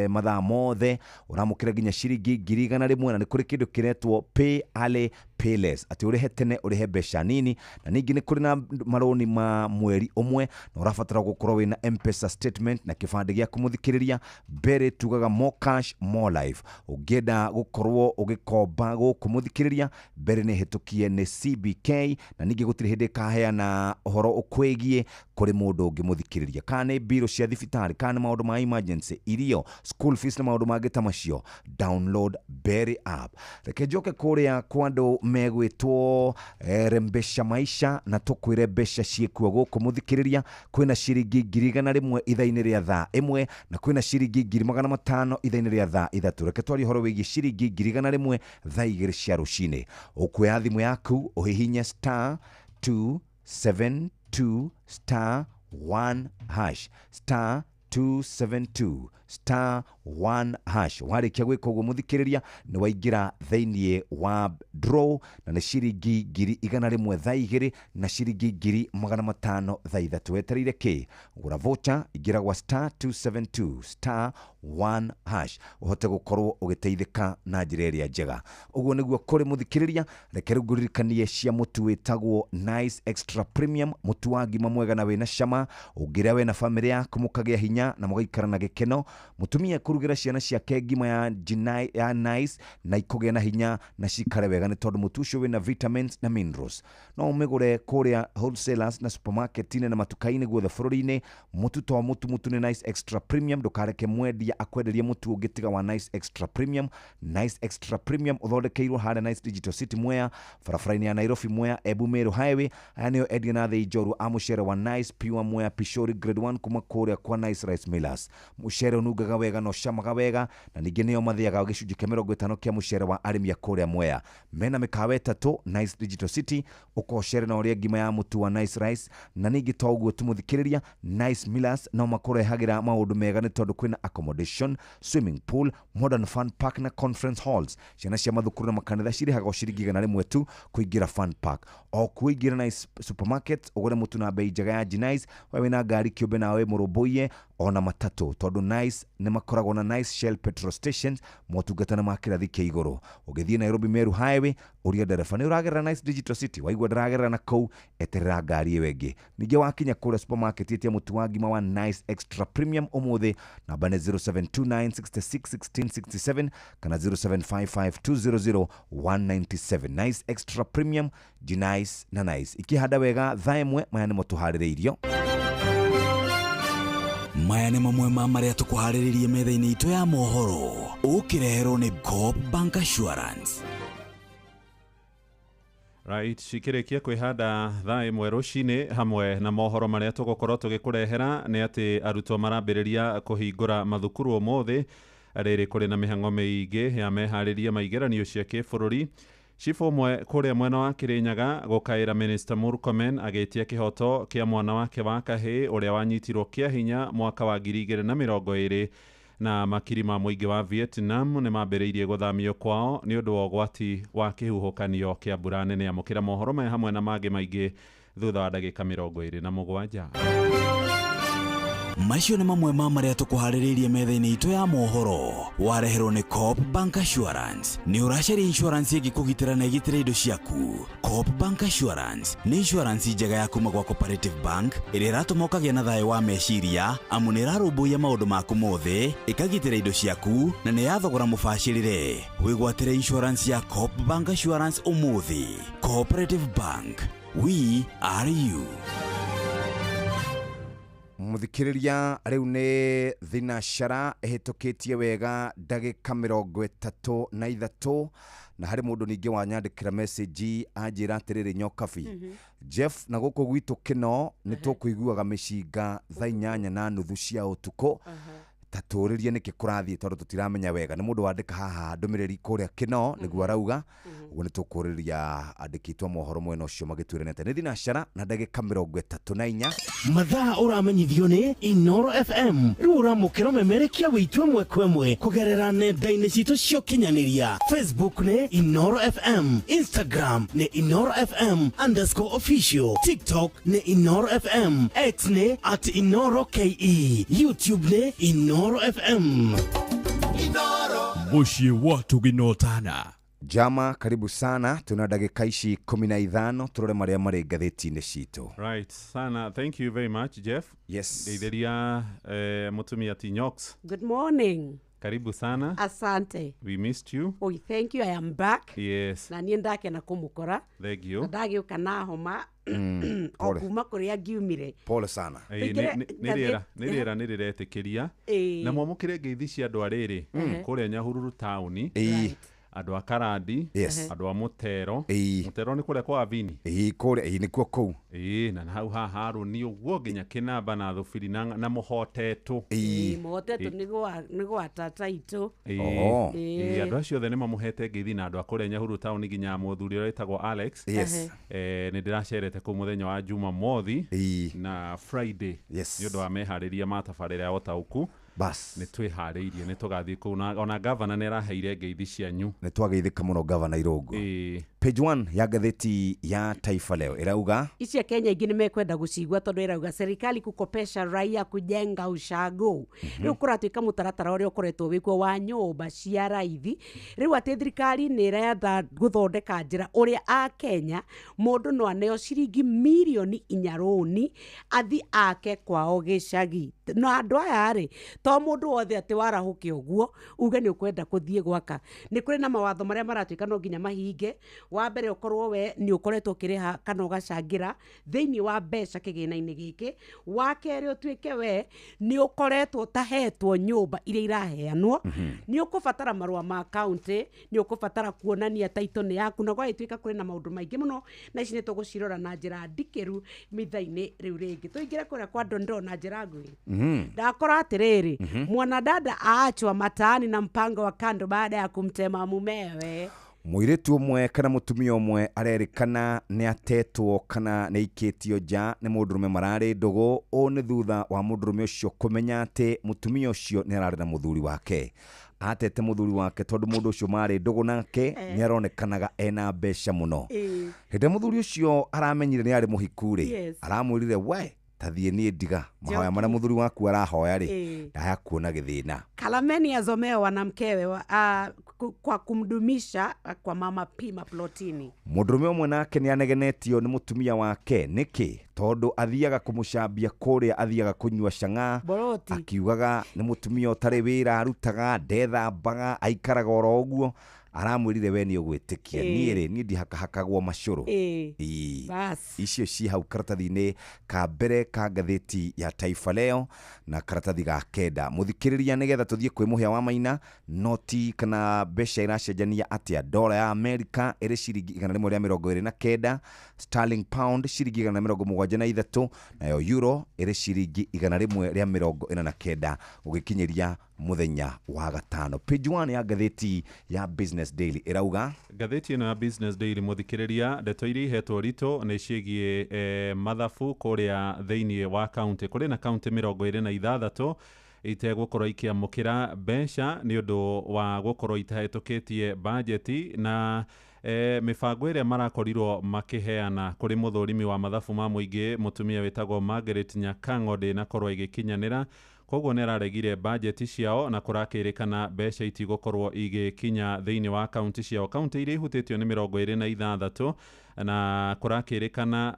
[SPEAKER 2] mathaa mothe, ũramũkĩra nginya ciringi 100,000, na nĩ kũrĩ kĩndũ kĩretwo pay early pay less, atĩ ũrĩhe tene ũrĩhe mbeca nini. Na ningĩ nĩ kũrĩ na marũni ma mweri ũmwe, na ũrabatara gũkorwo wĩna M-Pesa statement na kĩbandĩ gĩaku. Mũthikĩrĩria, mbere tugaga more cash, more life. Ũngĩenda gũkorwo ũgĩkomba gũkũ, mũthikĩrĩria, mbere nĩ hĩtũkie nĩ CBK, na ningĩ gũtirĩ hĩndĩ ĩkaheana ũhoro ũkwĩgiĩ kũrĩ mũndũ ũngĩ. Mũthikĩrĩria, kana nĩ mbirũ cia thibitarĩ, kana nĩ maũndũ ma emergency, irio, school fees na maũndũ mangĩ ta macio, download Berry App. Reke njoke kũrĩa kwa andũ megwĩtwo Rembesha Maisha na tũkwĩre mbeca ciĩkuo gũkũ. Mũthikĩrĩria, kwĩna ciringi 100,000 ithaa-inĩ rĩa thaa 1, na kwĩna ciringi 500,000 ithaa-inĩ rĩa thaa 3. Reke twarie ũhoro wĩgiĩ ciringi 100,000 thaa 2 cia rũcinĩ. Ũkuoya thimũ yaku, ũhihinye *272*1#, *272*1#. Warĩkia gwĩka ũguo, mũthikĩrĩria, nĩ waingĩra thĩiniĩ wa draw, na nĩ ciringi 100,000 thaa 2 na ciringi 500,000 thaa 3. Wetereire kĩ? Gũra voucher, ingĩra gwa *272*1# ũhote gũkorwo ũgĩteithĩka na njĩra ĩrĩa njega. Ũguo nĩguo kũrĩ. Mũthikĩrĩria, reke rĩu ngũririkanie cia mũtu wĩtagwo Nice Extra Premium, mũtu wa ngima mwega na wĩna cama. Ũngĩrĩa we na bamĩrĩ yaku mũkagĩa hinya na mũgaikara na gĩkeno. Mũtumia kũrugĩra ciana ciake ngima ya, ya Nice na ikũgĩa na hinya na cikare wega, nĩ tondũ mũtu ũcio wĩna vitamins na minerals. No ũmĩgũre kũrĩa wholesalers na supermarket-inĩ na matuka-inĩ guothe bũrũri-inĩ. Mũtu to mũtu, mũtu nĩ Nice Extra Premium. Ndũkareke mwendia akwenderie mũtu ũngĩ tiga wa Nice Extra Premium. Nice Extra Premium ũthondekeirwo harĩa Nice Digital City, Mwea, barabara-inĩ ya Nairobi Mwea Embu Meru Highway. Aya nĩo endia na thĩi njorua a mũcere wa Nice Pure Mwea Pishori Grade 1 kuma kũrĩa kwa Nice Rice Millers. Mũcere ũnungaga wega na ũcamaga wega, na ningĩ nĩo mathĩaga gĩcunjĩ kĩa 50 kĩa mũcere wa arĩmi a kũrĩa Mwea. Mena mĩkawa ĩtatũ Nice Digital City, ũkocere na ũrĩe ngima ya mũtu wa Nice Rice. Na ningĩ to ũguo tu, mũthikĩrĩria, Nice Millers no makũrehagĩra maũndũ mega, nĩ tondũ kwĩna accommodation, swimming pool, modern fun park na conference halls. Ciana cia mathukuru na makanitha cirĩhaga o ciringi 100 tu kũingĩra fun park. O kuingĩra Nice Supermarket, ũgũre mũtu na bei njega ya Nice. We wĩna ngari kĩũmbe nawe mũrũmbũiye ona matatũ, tondũ Nice nĩ makoragwo na Nice Shell petrol stations, motungata nĩ ma kĩrathi kĩa igũrũ. Ũgĩthiĩ Nairobi Meru Highway, ũria ndereba nĩ ũragerera Nice Digital City. Waigua ndĩragerera na kũu, eterera ngari ĩyo ĩngĩ. Ningĩ wakinya kũrĩa supermarket, ĩtia mũtu wa ngima wa Nice Extra Premium ũmũthĩ. Namba nĩ 0729661667 kana 0755200197. Nice Extra Premium, Nice na Nice ikĩhanda wega. Thaa 1, maya nĩmo tũharĩrĩirio.
[SPEAKER 10] Maya nĩ mamwe ma marĩa tũkũharĩrĩrie metha-inĩ itũ ya mohoro, ũkĩreherwo nĩ Coop Bank Assurance.
[SPEAKER 11] Right, cikĩrĩkia kwĩhanda thaa 1 rũcinĩ, hamwe na mohoro marĩa tũgũkorwo tũgĩkũrehera nĩ atĩ arutwo marambĩrĩria kũhingũra mathukuru ũmũthĩ, rĩrĩ kũrĩ na mĩhang'o mĩingĩ ya meharĩria ma igeranio cia kĩbũrũri. Cibũ ũmwe kũrĩa mwena wa Kĩrĩnyaga gũkaĩra Minister Murkomen agĩtia kĩhoto kĩa mwana wake wa kahĩĩ ũrĩa wanyitirwo kĩa hinya mwaka wa 2020. Na makiri ma mũingĩ wa Vietnam nĩ mambĩrĩirie gũthamio kwao nĩ ũndũ wa ũgwati wa kĩhuhũkanio kĩa mbura nene. Amũkĩra mohoro maya hamwe na mangĩ maingĩ thutha wa ndagĩka 27.
[SPEAKER 10] Macio nĩ mamwe ma marĩa tũkũharĩrĩirie metha-inĩ itũ ya mohoro, wareherwo nĩ Coop Bank Assurance. Nĩ ũracaria insurance ĩngĩkũgitĩra na ĩgitĩre indo ciaku? Coop Bank Assurance nĩ insurance njega ya kuma gwa Cooperative Bank ĩrĩa ĩratũma ũkagĩa na thayũ wa meciria, amu nĩ ĩrarũmbũiya maũndũ maku mothe, ĩkagitĩra indo ciaku, na nĩ ya thogora mũbacĩrĩre. Wĩgwatĩre insurance ya Coop Bank Assurance ũmũthĩ. Cooperative Bank, we are you.
[SPEAKER 2] Mũthikĩrĩria, rĩu nĩ thinacara ĩhĩtũkĩtie wega ndagĩka 33, na harĩ mũndũ ningĩ wanyandĩkĩra message anjĩra atĩrĩrĩ, Nyokabi, Jeff, na gũkũ gwitũ kĩno nĩ tũkũiguaga mĩcinga thaa 8:30 cia ũtukũ, ta tũrĩrie nĩkĩ kũrathiĩ tondũ tũtiramenya wega. Nĩ mũndũ wandĩka haha ndũmĩrĩri kũrĩa kĩno nĩguo arauga ũguo. Nĩ tũkũrĩria andĩkĩtwo mohoro mwena ũcio magĩtwĩra nĩ thinacara na ndagĩka 34.
[SPEAKER 4] Mathaa ũramenyithio nĩ Inoro FM. Rĩu ũramũkĩra ũmemerekia wĩitũ ĩmwe kwa ĩmwe kũgerera nenda-inĩ citũ cia ũkinyanĩria. Facebook nĩ Inoro FM, Instagram nĩ InoroFM_official, TikTok nĩ Inoro FM, X nĩ @InoroKE, YouTube nĩ Inoro FM.
[SPEAKER 1] Mũciĩ wa tũginotana.
[SPEAKER 2] Jama, karibu sana. Tuna ndagĩka ici 15 tũrore marĩa marĩ ngathĩti-inĩ citũ.
[SPEAKER 11] Right sana, thank you very much, Jeff.
[SPEAKER 2] Yes.
[SPEAKER 11] Ndeithĩria mũtumia Tinyox.
[SPEAKER 3] Good morning.
[SPEAKER 11] Karibu sana.
[SPEAKER 3] Asante.
[SPEAKER 11] We missed you.
[SPEAKER 3] Oh, thank you, I am back.
[SPEAKER 11] Yes.
[SPEAKER 3] Na niĩ ndakena kũmũkora.
[SPEAKER 11] Thank you.
[SPEAKER 3] Na ndagĩũka na homa o
[SPEAKER 2] Pole.
[SPEAKER 3] kuma kũrĩa ngiumire.
[SPEAKER 2] Pole sana.
[SPEAKER 11] Ĩĩ, nĩ rĩera nĩ rĩera nĩ rĩretĩkĩria. Na mwamũkĩre ngeithi cia andũ a rĩrĩ kũrĩa Nyahururu taũni, andũ a Karandi, andũ a Mũtero. Mũtero nĩ kũrĩa kwa Avini.
[SPEAKER 2] Ĩĩ, kũrĩa, ĩĩ, nĩkuo kũu.
[SPEAKER 11] Ĩĩ, na hau haha Harũni ũguo nginya Kĩnamba na Thũbiri na Mũhotetũ.
[SPEAKER 3] Ĩĩ, Mũhotetũ nĩ gwa tata itũ.
[SPEAKER 11] Ĩĩ. Ĩĩ, andũ acio othe nĩ mamũhete ngeithi na andũ a kũrĩa Nyahururu taũni nginya mũthuri ũrĩa wĩtagwo Alex. Nĩ ndĩracerete kũu mũthenya wa Jumamothi na Friday nĩ ũndũ wa meharĩria ma tabarĩra ya ũtaũku.
[SPEAKER 2] Bas.
[SPEAKER 11] Nĩ twĩharĩirie, nĩ tũgathiĩ kũu ona gavana nĩ araheire ngeithi cianyu.
[SPEAKER 2] Nĩ twageithĩka mũno, gavana Irũngũ. Page 1 ya ngathĩti ya Taifa Leo ĩrauga
[SPEAKER 3] Ici Kenya ingĩ nĩ mekwenda gũcigua tondũ ĩrauga serikali kukopesha raia kujenga ushago. Rĩu kũratuĩka mũtaratara ũrĩa ũkoretwo wĩkuo wa nyũmba cia raithi, rĩu atĩ thirikari nĩ ĩretha gũthondeka njĩra ũrĩa a Kenya mũndũ no aneo ciringi mirioni 4 rũni athi ake kwao gĩcagi. Na andũ aya rĩ, to mũndũ wothe atĩ warahũke ũguo uge nĩ ũkwenda kũthiĩ gwaka. Nĩ kũrĩ na mawatho marĩa maratuĩka no nginya mahinge. Wa mbere, ũkorwo we nĩ ũkoretwo ũkĩrĩha kana ũgacangĩra thĩinĩ wa mbeca kĩgĩna-inĩ gĩkĩ. Wa kerĩ, ũtuĩke we nĩ ũkoretwo ũtahetwo nyũmba iria iraheanwo. Nĩ ũkũbatara marũa ma kaunti, nĩ ũkũbatara kuonania taito nĩ yaku, na gwagĩtuĩka kũrĩ na maũndũ maingĩ mũno, na ici nĩ tũgũcirora na njĩra ndikĩru mitha-inĩ. Rĩu rĩngĩ tũingĩre kũrĩa kwa dondoo na njĩra nguhĩ. Ndakora atĩrĩrĩ, mwanadada aachwa mataani na mpango wa kando baada ya kumtema mumewe.
[SPEAKER 2] Mũirĩtu ũmwe kana mũtumia ũmwe arerĩkana nĩ atetwo kana nĩ aikĩtio nja nĩ mũndũrũme mararĩ ndũgũ. Ũũ nĩ thutha wa mũndũrũme ũcio kũmenya atĩ mũtumia ũcio nĩ ararĩ na mũthuri wake. Atete mũthuri wake tondũ mũndũ ũcio marĩ ndũgũ nake nĩ aronekanaga ena mbeca mũno. Hĩndĩ ĩrĩa mũthuri ũcio aramenyire nĩ arĩ mũhiku rĩ, aramwĩrire, "We tathiĩ, niĩ ndiga mahoya marĩa mũthuri waku arahoya rĩ, ndaya kuona gĩthĩna."
[SPEAKER 3] Kalameni azomewa na mkewe kwa kumdumisha kwa mama Pima plotini.
[SPEAKER 2] Mũndũrũme ũmwe nake nĩ anegenetio nĩ mũtumia wake. Nĩkĩ? Tondũ athiaga kũmũcambia kũrĩa athiaga kũnyua cang'a.
[SPEAKER 3] Boroti.
[SPEAKER 2] Akiugaga nĩ mũtumia ũtarĩ wĩra arutaga, ndethambaga, aikaraga oro ũguo. Aramwĩrire, "We nĩ ũgwĩtĩkia, niĩ rĩ, niĩ ndihakahakagwo macũrũ." Ĩĩ.
[SPEAKER 3] Bas.
[SPEAKER 2] Icio ci hau karatathi-inĩ ka mbere ka ngathĩti ya Taifa Leo na karatathi ga kenda. Mũthikĩrĩria, nĩgetha tũthiĩ kwĩ mũhĩa wa maina, noti kana mbeca iracenjania atĩa? Dola ya Amerika ĩrĩ ciringi 129, sterling pound ciringi 173, nayo euro ĩrĩ ciringi 149 gũgĩkinyĩria mũthenya wa gatano. Page 1 ya ngathĩti ya Business Daily ĩrauga
[SPEAKER 11] Ngathĩti ĩno ya Business Daily, mũthikĩrĩria, ndeto iria ihetwo ritũ nĩ ciĩgiĩ mathabu kũrĩa thĩinĩ wa kaunti. Kũrĩ na kaunti 26 itegũkorwo ikĩamũkĩra mbeca nĩ ũndũ wa gũkorwo itahĩtũkĩtie bajeti na mĩbango ĩrĩa marakorirwo makĩheana kũrĩ mũthũrimi wa mathabu ma mũingĩ, mũtumia wĩtagwo Margaret Nyakang'o, ndĩnakorwo ĩgĩkinyanĩra. Koguo nĩ araregire bajeti ciao na kũrakĩrĩkana mbeca itigũkorwo igĩkinya thĩinĩ wa kaunti ciao. Kaunti iria ihutĩtio nĩ 26. Na kũrakĩrĩkana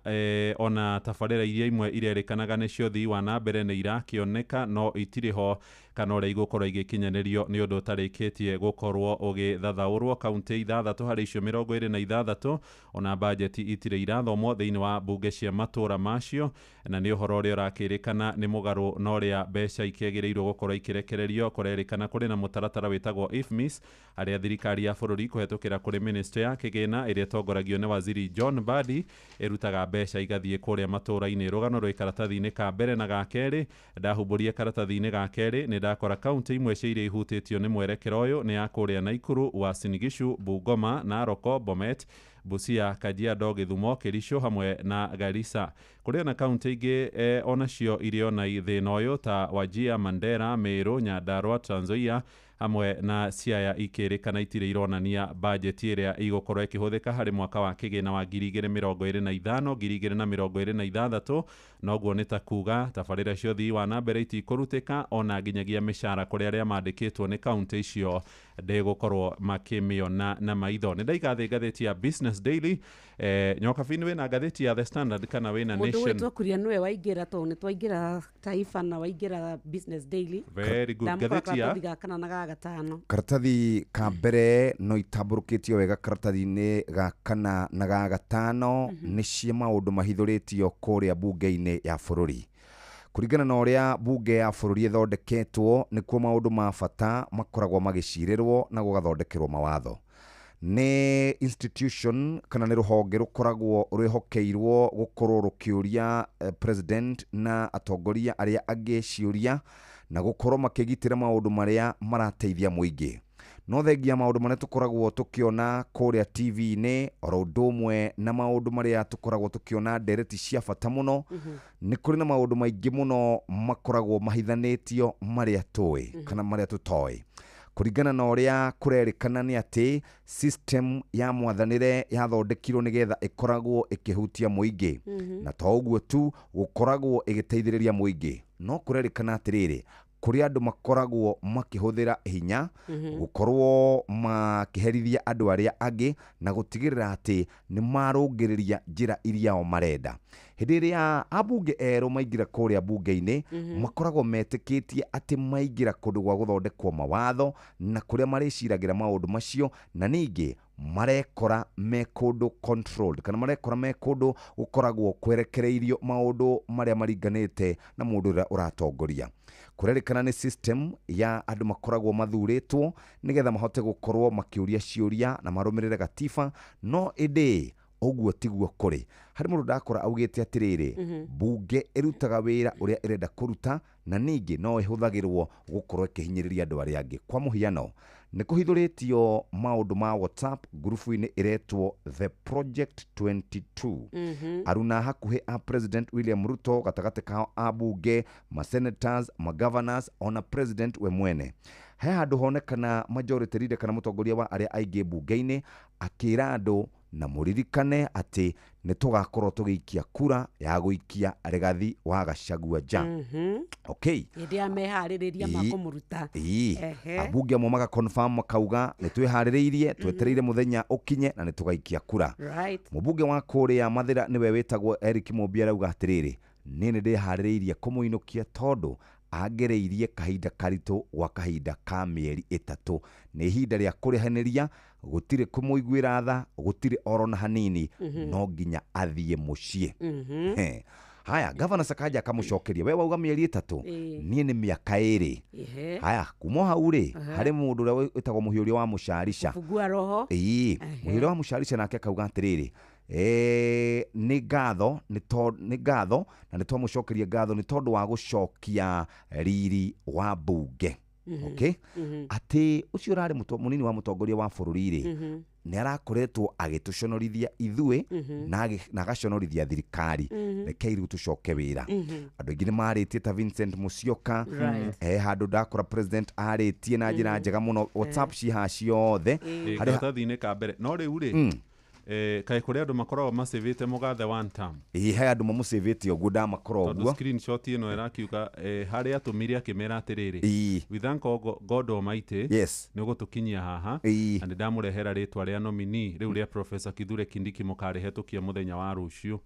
[SPEAKER 11] ona tabarĩra iria imwe irerĩkanaga nĩcio ũthii wa na mbere nĩ irakĩoneka no itirĩ ho kana ũrĩa igũkorwo igĩkinyanĩrio nĩ ũndũ ũtarĩkĩtie gũkorwo ũgĩthathaũrwo. Kaunti 6 harĩ icio 26 ona bajeti itirĩ irathomwo thĩinĩ wa mbunge cia matũra macio, na nĩ ũhoro ũrĩa ũrakĩrĩkana nĩ mũgarũ na ũrĩa mbeca ikĩagĩrĩirwo gũkorwo ikĩrekererio. Kũrerĩkana kũrĩ na mũtaratara wĩtagwo IFMIS harĩa thirikari ya bũrũri kũhetũkĩra kũrĩ ministry ya kĩgĩna ĩrĩa ĩtongoragio nĩ waziri John Mbadi ĩrutaga mbeca igathiĩ kũrĩa matũra-inĩ. Rũgano rwĩ karatathi-inĩ ka mbere na ga kerĩ. Ndahumbũria karatathi-inĩ ga kerĩ nĩ ndakora kaunti imwe cia iria ihutĩtio nĩ mwerekera ũyũ nĩ ya kũrĩa Naikuru, Uasin Gishu, Bungoma, Narok, Bomet, Busia, Kajiado, Githumo, Kericho hamwe na Garissa. Kũrĩ ona kaunti ingĩ onacio irĩ ona thĩna ũyũ ta Wajir, Mandera, Meru, Nyandarua, Trans Nzoia hamwe na Siaya ikĩrĩkana itirĩ ironania bajeti ĩrĩa igũkorwo ĩkĩhũthĩka harĩ mwaka wa kĩgĩna wa 2025 2026. Noguo nĩ ta kuga tabarĩra cia ũthii wa na mbere itikũrutĩka ona nginyagia mĩcara kũrĩ arĩa mandĩkĩtwo nĩ kaunti icio ndĩgũkorwo makĩmĩona na maitho. Nĩ ndaiga thĩ ngathĩti ya Business Daily. Nyokabi-inĩ wĩna ngathĩti ya The Standard kana wĩna
[SPEAKER 3] Mũndũ
[SPEAKER 11] Nation?
[SPEAKER 3] wĩtwo Kuria nĩwe waingĩra, tondũ nĩ twaingĩra Taifa na waingĩra Business Daily.
[SPEAKER 11] Very good.
[SPEAKER 3] Ndamũkora
[SPEAKER 11] Ngathĩti ya
[SPEAKER 3] karatathi ga kana na ga gatano.
[SPEAKER 2] Karatathi ka mbere no itambũrũkĩtio wega karatathi-inĩ ga kana na ga gatano nĩ cia maũndũ mahithũrĩtio kũrĩa bunge-inĩ ya bũrũri. Kũringana na ũrĩa bunge ya bũrũri ĩthondeketwo nĩkuo maũndũ ma bata makoragwo magĩcirĩrwo na gũgathondekerwo mawatho. Nĩ institution kana nĩ rũhonge rũkoragwo rwĩhokeirwo gũkorwo rũkĩũria president na atongoria arĩa angĩ ciũria na gũkorwo makĩgitĩra maũndũ marĩa marateithia mũingĩ. No thengia maũndũ marĩa tũkoragwo tũkĩona kũrĩa TV-inĩ oro ũndũ ũmwe na maũndũ marĩa tũkoragwo tũkĩona ndereti cia bata mũno, nĩ kũrĩ na maũndũ maingĩ mũno makoragwo mahithanĩtio marĩa tũĩ kana marĩa tũtoĩ. Kũringana na ũrĩa kũrerĩkana nĩ atĩ system ya mwathanĩre yathondekirwo nĩgetha ĩkoragwo ĩkĩhutia mũingĩ, na to ũguo tu gũkoragwo ĩgĩteithĩrĩria mũingĩ, no kũrerĩkana atĩrĩrĩ kũrĩ andũ makoragwo makĩhũthĩra hinya gũkorwo makĩherithia andũ arĩa angĩ na gũtigĩrĩra atĩ nĩ marũngĩrĩria njĩra iria o marenda. Hĩndĩ ĩrĩa ambunge erũ maingĩra kũrĩa bunge-inĩ makoragwo metĩkĩtie atĩ maingĩra kũndũ gwa gũthondekwo mawatho na kũrĩa marĩciragĩra maũndũ macio, na ningĩ marekora me kũndũ controlled kana marekora me kũndũ gũkoragwo kwerekereirio maũndũ marĩa maringanĩte na mũndũ ũrĩa ũratongoria. Kũrerĩkana nĩ system ya andũ makoragwo mathurĩtwo nĩgetha mahote gũkorwo makĩũria ciũria na marũmĩrĩre gatiba, no ĩndĩ ũguo tiguo kũrĩ. Harĩ mũndũ ndakora augĩte atĩrĩrĩ, bunge ĩrutaga wĩra ũrĩa ĩrenda kũruta na ningĩ no ĩhũthagĩrwo gũkorwo ĩkĩhinyĩrĩria andũ arĩa angĩ. Kwa mũhiano nĩ kũhithũrĩtio maũndũ ma WhatsApp ngurubu-inĩ ĩretwo The Project 22. Aruna hakuhĩ a President William Ruto gatagatĩ kao ambunge, masenators, magovernors ona president we mwene. He handũ honekana majority leader kana mũtongoria wa arĩa aingĩ bunge-inĩ akĩra andũ na mũririkane atĩ nĩ tũgakorwo tũgĩikia kura ya gũikia Rigathi wa Gachagua nja. Okay.
[SPEAKER 3] Hĩndĩ ya meharĩrĩria ma kũmũruta.
[SPEAKER 2] Ĩĩ, ambunge amwe maka confirm makauga nĩ twĩharĩrĩirie twetereire mũthenya ũkinye na nĩ tũgaikia kura. Mũmbunge wa kũrĩa Mathĩra nĩwe wĩtagwo Eric Mũmbi arauga atĩrĩrĩ, niĩ nĩ ndĩharĩrĩirie kũmũinũkia tondũ angereirie kahinda karitũ gwa kahinda ka mĩeri 3. Nĩ ihinda rĩa kũrĩhanĩria, gũtirĩ kũmũiguĩra tha, gũtirĩ oro na hanini, no nginya athiĩ mũciĩ. Haya, Gavana Sakaja akamũcokeria, we wauga mĩeri 3, niĩ nĩ mĩaka 2. Haya, kuma hau rĩ, harĩ mũndũ ũrĩa wĩtagwo Mũhiũria wa Mũcarica.
[SPEAKER 3] Fungua roho.
[SPEAKER 2] Ĩĩ, Mũhiũria wa Mũcarica nake akauga atĩrĩrĩ, nĩ ngatho nĩ ngatho na nĩ twamũcokeria ngatho nĩ tondũ wa gũcokia riri wa bunge. Okay? Atĩ ũcio ũrarĩ mũnini wa mũtongoria wa bũrũri rĩ, nĩ arakoretwo agĩtũconorithia ithuĩ na agaconorithia thirikari. Rekei rĩu tũcoke wĩra. Andũ aingĩ nĩ marĩtie ta Vincent Musyoka. Handũ ndakora president arĩtie na njĩra njega mũno. WhatsApp cihaha ciothe.
[SPEAKER 11] Karatathi-inĩ ka mbere. No rĩu rĩ, Kaĩ kũrĩ andũ makoragwo macĩvĩte mũgathe one term?
[SPEAKER 2] Ĩĩ, he andũ mamũcĩvĩte ũguo, ndamakora
[SPEAKER 11] tondũ
[SPEAKER 2] ũguo.
[SPEAKER 11] Screenshot ĩno ĩrakiuga harĩa atũmire akĩmera atĩrĩrĩ, "We thank God Almighty nĩ ũgũtũkinyia haha na nĩ ndamũrehera rĩtwa rĩa nominee rĩu rĩa Professor Kithure Kindiki, mũkarĩhetũkia mũthenya wa rũciũ."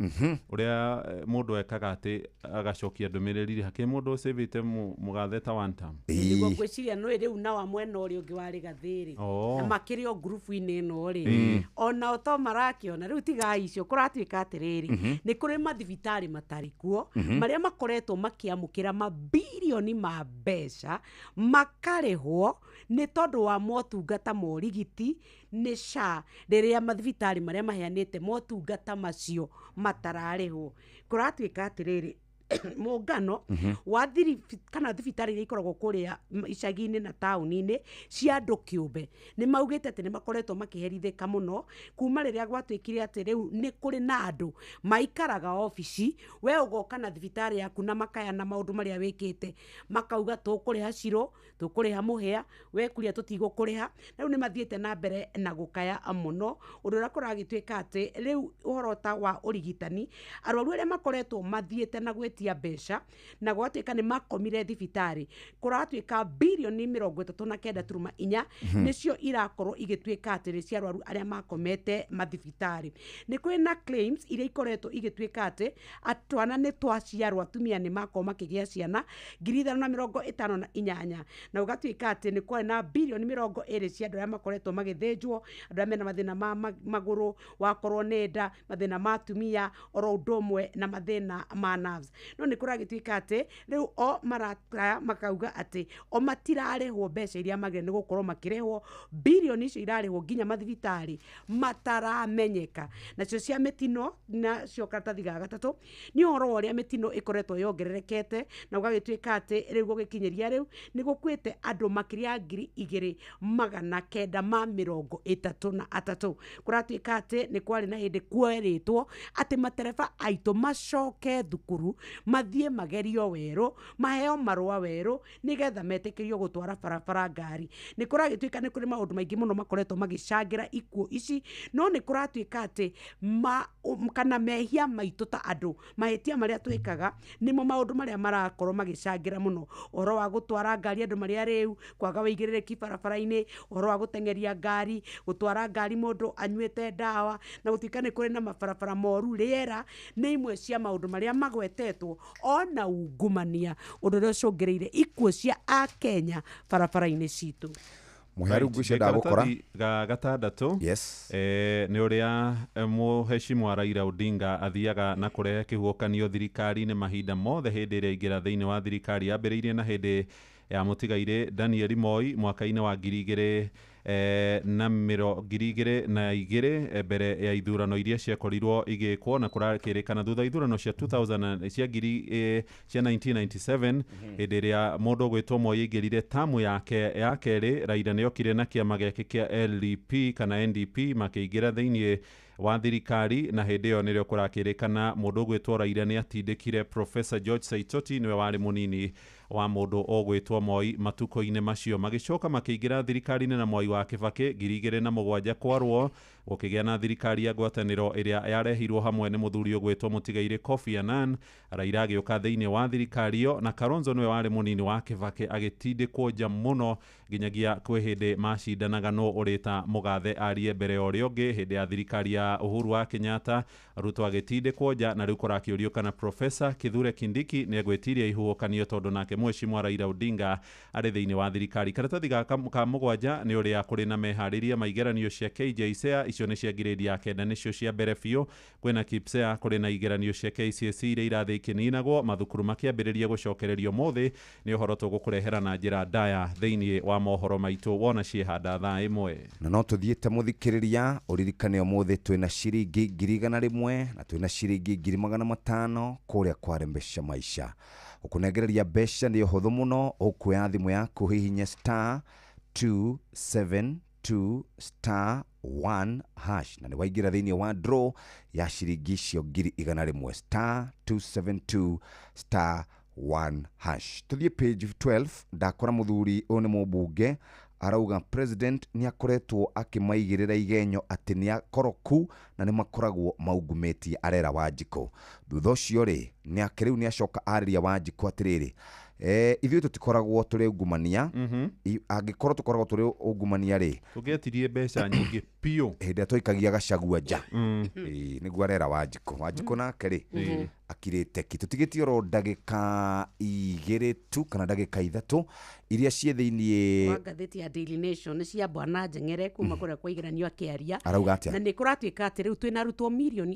[SPEAKER 11] Ũrĩa mũndũ ekaga atĩ agacokia ndũmĩrĩri rĩ, hakĩrĩ mũndũ ũcĩvĩte mũgathe ta one term?
[SPEAKER 3] Nĩguo ngwĩciria nĩ rĩu nawa mwena ũrĩa ũngĩ wa rĩgathĩ rĩ, na makĩrĩ o ngurubu-inĩ ĩno rĩ, onao to marakĩona rĩu. Tigai icio, kũratuĩka atĩrĩrĩ, nĩ kũrĩ mathibitarĩ matarĩ kuo marĩa makoretwo makĩamũkĩra mabirioni ma mbeca makarĩhwo nĩ tondũ wa motungata ma ũrigiti nĩ SHA, rĩrĩa mathibitarĩ marĩa maheanĩte motungata macio matararĩhwo. Kũratuĩka atĩrĩrĩ, mũngano wa kana thibitarĩ iria ikoragwo kũrĩa icagi-inĩ na taũni-inĩ cia andũ kĩũmbe nĩ maugĩte atĩ nĩ makoretwo makĩherithĩka mũno kuma rĩrĩa gwatuĩkire atĩ rĩu nĩ kũrĩ na andũ maikaraga obici, we ũgoka na thibitarĩ yaku na makaya na maũndũ marĩa wĩkĩte, makauga tũkũrĩha ciro, tũkũrĩha mũhĩa, we kuria tũtigũkũrĩha. Na rĩu nĩ mathiĩte na mbere na gũkaya mũno, ũndũ ũrĩa kũragĩtuĩka atĩ rĩu ũhoro ta wa ũrigitani, arwaru arĩa makoretwo mathiĩte na gwĩtia mbeca na gwatuĩka nĩ makomire thibitarĩ, kũratuĩka birioni 39.4 nĩcio irakorwo igĩtuĩka atĩ nĩ cia arwaru arĩa makomete mathibitarĩ. Nĩ kũrĩ na claims iria ikoretwo igĩtuĩka atĩ twana nĩ twaciarwo, atumia nĩ makorwo makĩgĩa ciana 5,058, na gũgatuĩka atĩ nĩ kwarĩ na birioni 20 cia andũ arĩa makoretwo magĩthĩnjwo, andũ arĩa mena mathĩna ma magũrũ, wakorwo nĩ nda, mathĩna ma atumia, oro ũndũ ũmwe na mathĩna ma nerves. No nĩ kũragĩtuĩka atĩ rĩu o marakaya makauga atĩ o matirarĩhwo mbeca iria magĩrĩire nĩ gũkorwo makĩrĩhwo. Birioni icio irarĩhwo nginya mathibitarĩ mataramenyeka. Nacio cia mĩtino, nacio karatathi ga gatatũ nĩ ũhoro wa ũrĩa mĩtino ĩkoretwo yongererekete, na gũgagĩtuĩka atĩ rĩu gũgĩkinyĩria rĩu nĩ gũkuĩte andũ makĩria ya 2,933. Kũratuĩka atĩ nĩ kwarĩ na hĩndĩ kwerĩtwo atĩ matereba aitũ macoke thukuru, mathiĩ magerio werũ, maheo marũa werũ, nĩgetha metĩkĩrio gũtwara barabara ngari. Nĩ kũragĩtuĩka nĩ kũrĩ maũndũ maingĩ mũno makoretwo magĩcangĩra ikuũ ici, no nĩ kũratuĩka atĩ kana mehia maitũ ta andũ, mahĩtia marĩa twĩkaga nĩmo maũndũ marĩa marakorwo magĩcangĩra mũno. Ũhoro wa gũtwara ngari andũ marĩ arĩu, kwaga wĩigĩrĩrĩki barabara-inĩ, ũhoro wa gũteng'eria ngari, gũtwara ngari mũndũ anyuĩte ndawa, na gũtuĩka nĩ kũrĩ na mabarabara moru, rĩera nĩ imwe cia maũndũ marĩa magwetetwo, ona ungumania, ũndũ ũrĩa ũcũngĩrĩire ikuũ cia akenya barabara-inĩ citũ.
[SPEAKER 2] Mũhĩa rĩu ngwĩciria ndagũkora.
[SPEAKER 11] Karatathi ga gatandatũ nĩ ũrĩa mũheshimiwa Raila Odinga athiaga na kũrehe kĩhuhũkanio thirikari-inĩ mahinda mothe hĩndĩ ĩrĩa aingĩra thĩinĩ wa thirikari. Yambĩrĩirie na hĩndĩ ya mũtigairĩ Daniel Moi mwaka-inĩ wa ngiri igĩrĩ na 2002, mbere ya ithurano iria ciakorirwo igĩkwo, na kũrakĩrĩkana thutha wa ithurano cia 2000 cia ngiri cia 1997, hĩndĩ ĩrĩa mũndũ ũgwĩtwo Moi aingĩrire tamu yake ya kerĩ, Raila nĩ okire na kĩama gĩake kĩa LDP kana NDP makĩingĩra thĩinĩ wa thirikari. Na hĩndĩ ĩyo nĩrĩo kũrakĩrĩkana mũndũ ũgwĩtwo Raila nĩ atindĩkire Professor George Saitoti, nĩwe warĩ mũnini wa mũndũ ũgwĩtwo Moi matukũ-inĩ macio. Magĩcoka makĩingĩra thirikari-inĩ na Mwai wa Kĩbakĩ 2007, kwarwo gũkĩgĩa na thirikari ya ngwatanĩro ĩrĩa yarehirwo hamwe nĩ mũthuri ũgwĩtwo mũtigairĩ Kofi Annan. Raila agĩũka thĩinĩ wa thirikari ĩyo, na Kalonzo nĩwe warĩ mũnini wa Kĩbakĩ, agĩtindĩkwo nja mũno nginyagia kwĩ hĩndĩ macindanaga nũ ũrĩta mũgathe arie mbere ya ũrĩa ũngĩ. Hĩndĩ ya thirikari ya Uhuru wa Kenyatta, Ruto agĩtindĩkwo nja, na rĩu kũrakĩũrio kana Professor Kithure Kindiki nĩ egwĩtiria ihuhũkanio, tondũ nake mheshimiwa Raila Odinga arĩ thĩinĩ wa thirikari. Karatathi ka mũgwanja nĩ ũrĩa kũrĩ na meharĩria ma igeranio cia KJSEA, icio nĩ cia grade ya kenda, nĩcio cia mbere biũ. Kwĩna KPSEA, kũrĩ na igeranio cia KCSE iria irathiĩ ikĩninagwo, mathukuru makĩambĩrĩria gũcokererio mũthĩ. Nĩ ũhoro tũgũkũrehera na njĩra ndaya thĩinĩ wa mohoro maitũ wona ciĩhanda thaa 1.
[SPEAKER 2] Na no tũthiĩte, mũthikĩrĩria, ũririkane ũmũthĩ twĩna ciringi 100,000 na twĩna ciringi 500,000 kũrĩa kwarembesha maisha. Ũkũnengereria mbeca nĩ ũhũthũ mũno, ũkuoya thimũ yaku, hihinye *272*1# na nĩ waingĩra thĩinĩ wa draw ya ciringi icio 100,000, *272*1#. Tũthiĩ page 12, ndakora mũthuri ũyũ nĩ mũmbunge. Arauga president nĩ akoretwo akĩmaigĩrĩra igenyo atĩ nĩ akoroku na nĩ makoragwo maungumĩtie, arera Wanjikũ. Thutha ũcio rĩ, nĩ rĩu nĩ acoka arĩria Wanjikũ atĩrĩrĩ, ithuĩ tũtikoragwo tũrĩ ungumania. Angĩkorwo tũkoragwo tũrĩ ungumania rĩ,
[SPEAKER 11] Tũngĩetirie mbeca nyingĩ biũ.
[SPEAKER 2] Hĩndĩ ĩrĩa twaikagia Gachagua nja. Ĩĩ, nĩguo arera Wanjikũ. Wanjikũ nake rĩ, akirĩte ki. Tũtigĩtie oro ndagĩka 2 tu kana ndagĩka 3 iria ciĩ thĩiniĩ
[SPEAKER 3] wa ngathĩti ya Daily Nation cia Bwana Njeng'ere kuma kũrĩa kwa igeranio akĩaria.
[SPEAKER 2] Arauga atĩa?
[SPEAKER 3] Na nĩ kũratuĩka atĩ rĩu twĩna arutwo 1.2 million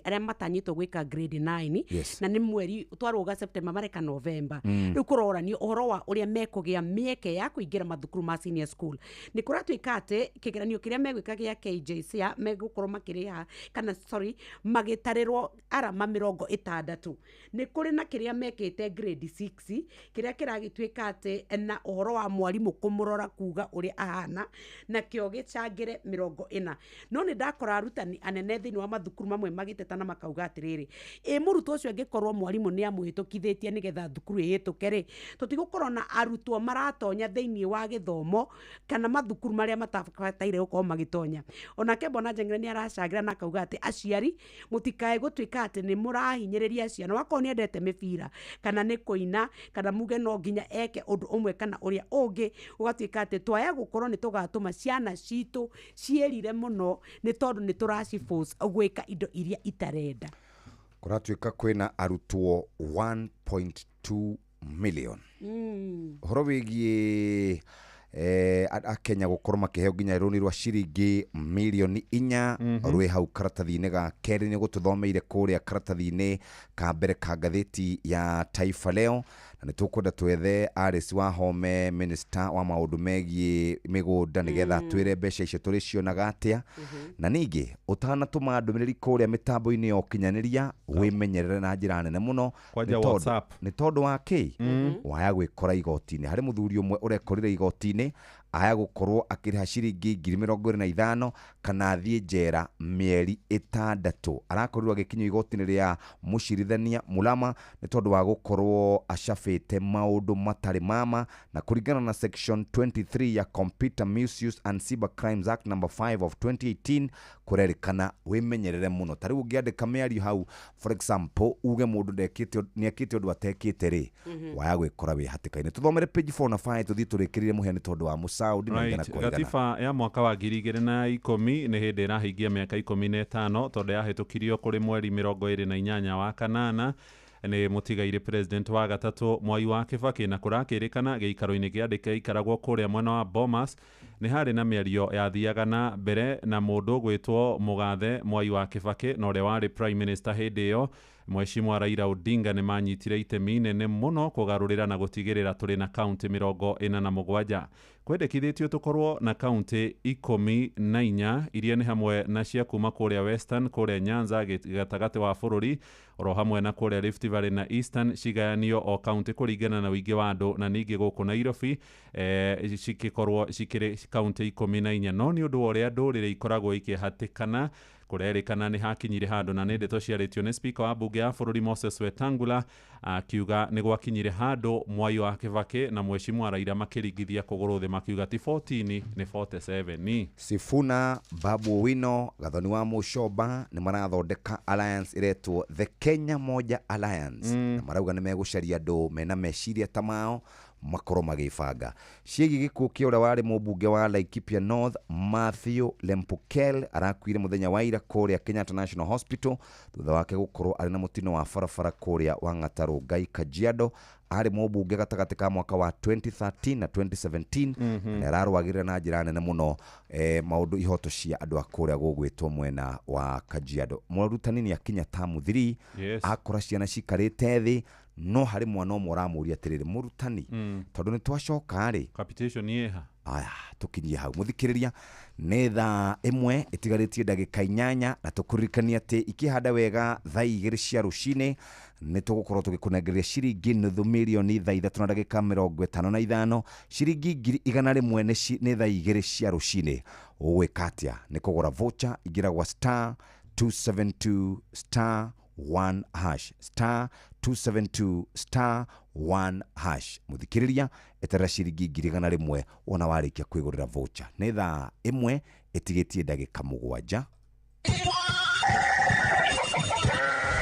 [SPEAKER 3] arĩa matanyĩtwo gwĩka grade 9, na nĩ mweri twarũga September, mareka November. Rĩu kũroranio ũhoro wa ũrĩa mekũgĩa mĩeke ya kũingĩra mathukuru ma senior school. Nĩ kũratuĩka atĩ kĩgeranio kĩrĩa megwĩka gĩa KJSEA megũkorwo makĩrĩha, kana sorry, magĩtarĩrwo arama 60. Nĩ kũrĩ na kĩrĩa mekĩte grade 6, kĩrĩa kĩragĩtuĩka atĩ na ũhoro wa mwarimũ kũmũrora kuga ũrĩa ahana, nakĩo gĩcangĩre 40. No nĩ ndakora arutani anene thĩinĩ wa mathukuru mamwe magĩteta na makauga atĩrĩrĩ, ĩ mũrutwo ũcio angĩkorwo mwarimũ nĩ amũhĩtũkithĩtie nĩgetha thukuru ĩhĩtũke rĩ, tũtigũkorwo na arutwo maratonya thĩinĩ wa gĩthomo kana mathukuru marĩa matabataire gũkorwo magĩtonya. Onake Bwana Njeng'ere nĩ aracangĩra na akauga atĩ aciari mũtikae gũtuĩka atĩ nĩ mũrahinyĩrĩria ciana, wakorwo nĩ endete mĩbira kana nĩ kũina, kana muge no nginya eke ũndũ ũmwe kana ũrĩa ũngĩ, ũgatuĩka atĩ twaya gũkorwo nĩ tũgatũma ciana citũ ciĩrire mũno nĩ tondũ nĩ tũraci force gwĩka indo iria itarenda.
[SPEAKER 2] Kũratuĩka kwĩna arutwo 1.2 million. Ũhoro wĩgiĩ akenya gũkorwo makĩheo nginya rũni rwa ciringi mirioni 4 rwĩ hau karatathi-inĩ ga kerĩ. Nĩ gũtũthomeire kũrĩa karatathi-inĩ ka mbere ka ngathĩti ya Taifa Leo, na nĩ tũkwenda twethe Alice Wahome, minister wa maũndũ megiĩ mĩgũnda, nĩgetha twĩre mbeca icio tũrĩcionaga atĩa. Na ningĩ ũtanatũma ndũmĩrĩri kũrĩa mĩtambo-inĩ ya ũkinyanĩria, wĩmenyerere na njĩra nene mũno.
[SPEAKER 11] Kwanja WhatsApp.
[SPEAKER 2] Nĩ tondũ wa kĩ waya gwĩkora igoti-inĩ. Harĩ mũthuri ũmwe ũrekorire igoti-inĩ aya gũkorwo akĩrĩha ciringi 25,000 kana athiĩ njera mĩeri 6. Arakorirwo agĩkinyio igoti-inĩ rĩa mũcirithania Mulama nĩ tondũ wa gũkorwo acabĩte maũndũ matarĩ mama, na kũringana na section 23 ya Computer Misuse and Cyber Crimes Act number 5 of 2018. Kũrerĩkana wĩmenyerere mũno. Ta rĩu ũngĩandĩka mĩario hau, for example, uge mũndũ ndekĩte, nĩekĩte ũndũ atekĩte rĩ, waya gwĩkora wĩ hatĩka-inĩ. Tũthomere page 4 na 5, tũthiĩ tũrĩkĩrĩrie mũhĩa nĩ tondũ wa mũcaũndi na igana kwa igana.
[SPEAKER 11] Gatiba ya mwaka wa 2010 nĩ hĩndĩ ĩrahingia mĩaka 15, tondũ yahĩtũkirio kũrĩ mweri 28 wa kanana nĩ mũtigairĩ president wa gatatũ Mwai wa Kĩbakĩ. Na kũrakĩrĩkana gĩikaro-inĩ kĩa ndĩke ikaragwo kũrĩa mwena wa Bomas nĩ harĩ na mĩario yathiaga na mbere na mũndũ gwĩtwo mũgathe Mwai wa Kĩbakĩ na ũrĩa warĩ prime minister hĩndĩ ĩyo, Mheshimiwa Raila Odinga. Nĩ manyitire itemi inene mũno kũgarũrĩra na gũtigĩrĩra tũrĩ na kaunti 47. Kwendekithĩtio tũkorwo na kaunti 14, iria nĩ hamwe na cia kuma kũrĩa Western, kũrĩa Nyanza, gatagatĩ wa bũrũri, oro hamwe na kũrĩa Rift Valley na Eastern, cigayanio o kaunti kũringana na ũingĩ wa andũ, na ningĩ gũkũ Nairobi cikĩkorwo cikĩrĩ kaunti 14. No nĩ ũndũ wa ũrĩa ndũrĩrĩ ikoragwo ikĩhatĩkana, kũrerĩkana nĩ hakinyire handũ, na nĩ ndeto ciarĩtio nĩ speaker wa mbunge ya bũrũri Moses Wetangula, akiuga nĩ gwakinyire handũ Mwai wa Kĩbakĩ na Mheshimiwa Raila makĩringithia kũgũrũ thĩ, makiuga ti 14, nĩ 47.
[SPEAKER 2] Sifuna, Babu Owino, Gathoni wa Mucomba nĩ marathondeka alliance ĩretwo the Kenya Moja Alliance, na marauga nĩ megũcaria andũ mena meciria ta mao makorwo magĩbanga. Ciĩgiĩ gĩkuũ kĩa ũrĩa warĩ mũmbunge wa Laikipia North Matthew Lempukel, arakuire mũthenya wa ira kũrĩa Kenyatta National Hospital thutha wake gũkorwo arĩ na mũtino wa barabara kũrĩa Wang'ata Rongai, Kajiado. Arĩ mũmbunge gatagatĩ ka mwaka wa 2013 na 2017, na ararũagĩrĩra na njĩra nene mũno maũndũ ihoto cia andũ a kũrĩa gũgwĩtwo mwena wa Kajiado. Mũrutani nĩ akinya tamu 3, akora ciana cikarĩte thĩ, no harĩ mwana ũmwe ũramũria atĩrĩrĩ, "Mũrutani, tondũ nĩ twacoka rĩ,
[SPEAKER 11] capitation ĩha?"
[SPEAKER 2] Aya, tũkinyie hau. Mũthikĩrĩria, nĩ thaa 1 ĩtigarĩtie ndagĩka 8, na tũkũririkania atĩ ikĩhanda wega thaa 2 cia rũcinĩ nĩ tũgũkorwo tũgĩkũnengereria ciringi 500,000 thaa 3 na ndagĩka 55, ciringi 100,000 nĩ thaa 2 cia rũcinĩ. Ũgwĩka atĩa? Nĩ kũgũra voucher. Ingĩra gwa *272* 1 hash, star 272 star 1 hash. Muthikiriria, eterera ciringi 100,000 wona warĩkia kwĩgũrĩra voucher. Nĩ thaa 1 ĩtigĩtie ndagĩka 7.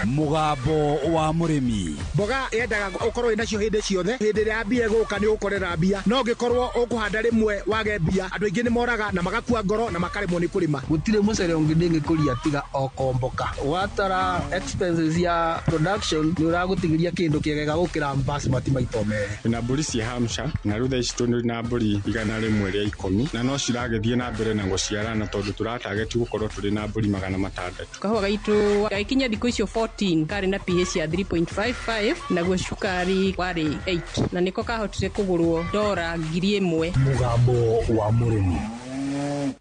[SPEAKER 10] Mũgambo wa mũrĩmi.
[SPEAKER 12] Mboga yendaga ũkorwo wĩnacio hĩndĩ ciothe. Hĩndĩ ĩrĩa mbia ĩgũka nĩ ũgũkorera mbia, no ũngĩkorwo ũkũhanda rĩmwe wage mbia, andũ aingĩ nĩ moraga na magakua ngoro na makaremwo nĩ kũrĩma.
[SPEAKER 13] Gũtirĩ mũcere ũngĩ ndĩngĩkũria tiga o komboka. Watara expenses ya production nĩ ũragũtigĩria kĩndũ kĩega gũkĩra basmati maita merĩ.
[SPEAKER 14] Na mbũri cia Hampshire na rĩu thaa ici tũrĩ na mbũri 110 na no ciragĩthiĩ na mbere na gũciarana tondũ tũratageti gũkorwo tũrĩ na mbũri 600.
[SPEAKER 15] Kahũa gaitũ gagĩkinya thikũ icio 14 karĩ na pH ya 3.55 naguo cukari warĩ 8 na nĩko kahotire kũgũrwo $1,000.
[SPEAKER 1] Mũgambo wa mũrĩmi.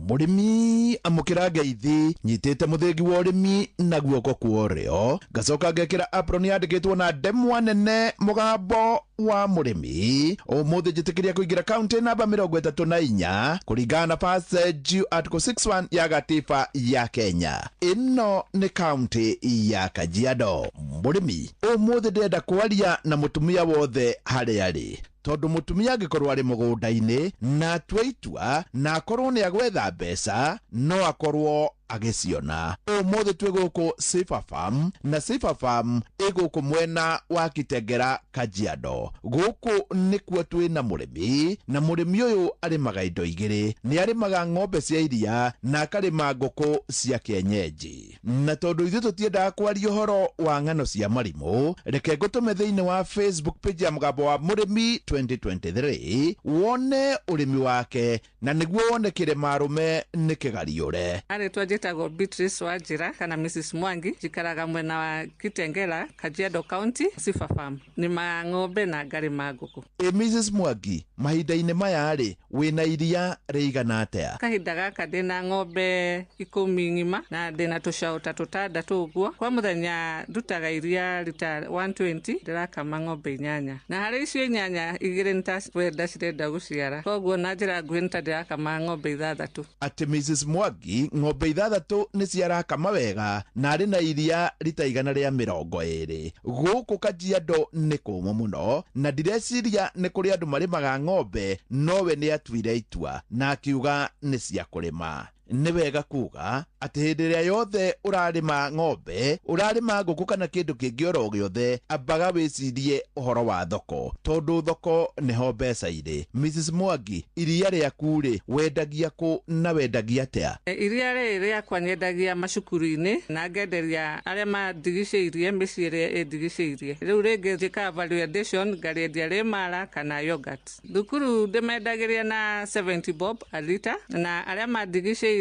[SPEAKER 16] Mũrĩmi amũkĩra ngeithi, nyitĩte mũthĩgi wa ũrĩmi na guoko kwa ũrĩo, ngacoka ngekĩra apron yandĩkĩtwo na ndemwa nene mũgambo wa mũrĩmi. Ũmũthĩ njĩtĩkĩria kũingĩra kaunti namba 34 kũringana na passage article 61 ya gatiba ya Kenya. Ĩno nĩ kaunti ya Kajiado. Mũrĩmi, ũmũthĩ ndĩrenda kwaria na mũtumia wothe harĩa arĩ, tondũ mũtumia angĩkorwo arĩ mũgũnda-inĩ na atue itua na akorwo nĩ agwetha mbeca, no akorwo agĩciona. Ũmũthĩ twĩ gũkũ Sifa Farm, na Sifa Farm ĩ gũkũ mwena wa Kitengera, Kajiado. Gũkũ nĩkuo twĩ na mũrĩmi, na mũrĩmi ũyũ arĩmaga indo igĩrĩ. Nĩ arĩmaga ng'ombe cia iria na akarĩma ngũkũ cia kienyeji. Na tondũ ithuĩ tũtiendaga kwaria ũhoro wa ng'ano cia marimũ, reke ngũtũme thĩinĩ wa Facebook page ya mũgambo wa mũrĩmi 2023 wone ũrĩmi wake, na nĩguo wone kĩrĩma arũme nĩ kĩgariũre.
[SPEAKER 17] Arĩtwa njĩtagwo Beatrice Wanjira kana Mrs Mwangi, njikaraga mwena wa Kitengela, Kajiado County, Sifa Farm. Nĩma ng'ombe na ngarĩma ngũkũ.
[SPEAKER 16] Ĩ Mrs Mwangi, mahinda-inĩ maya rĩ, wĩna iria rĩigana atĩa?
[SPEAKER 17] Kahinda gaka ndĩna ng'ombe 10 ng'ima na ndĩna tũcaũ ta 6 ũguo. Kwa mũthenya ndutaga iria rita 120, ndĩrakama ng'ombe 8. Na harĩ icio 8, 2 nĩ ta kwenda cirenda gũciara. Koguo na njĩra nguhĩ nĩ ta ndĩrakama ng'ombe 6.
[SPEAKER 16] Atĩ Mrs Mwangi ng'ombe 6 nĩ ciarakama wega na arĩ na iria rita 120. Gũkũ Kajiado nĩ kũmũ mũno, na ndireciria nĩ kũrĩ andũ marĩmaga ng'ombe, nowe nĩ atuire itua na akiuga nĩ cia kũrĩma. Nĩ wega kuga atĩ hĩndĩ ĩrĩa yothe ũrarĩma ng'ombe, ũrarĩma ngũkũ kana kĩndũ kĩngĩ oro gĩothe, ambaga wĩcirie ũhoro wa thoko, tondũ thoko nĩho mbeca irĩ. Mrs Mwangi, iria rĩaku rĩ, wendagia kũ na wendagia atĩa?
[SPEAKER 17] Iria rĩrĩ rĩakwa nyendagia macukuru-inĩ na ngenderia arĩa mandigicĩirie mĩciĩ ĩrĩa ĩndigicĩirie. Rĩu rĩngĩ njĩkaga value addition, ngarĩendia rĩ mala kana yogurt. Thukuru ndĩmendagĩria na 70 bob a liter, na arĩa mandigicĩirie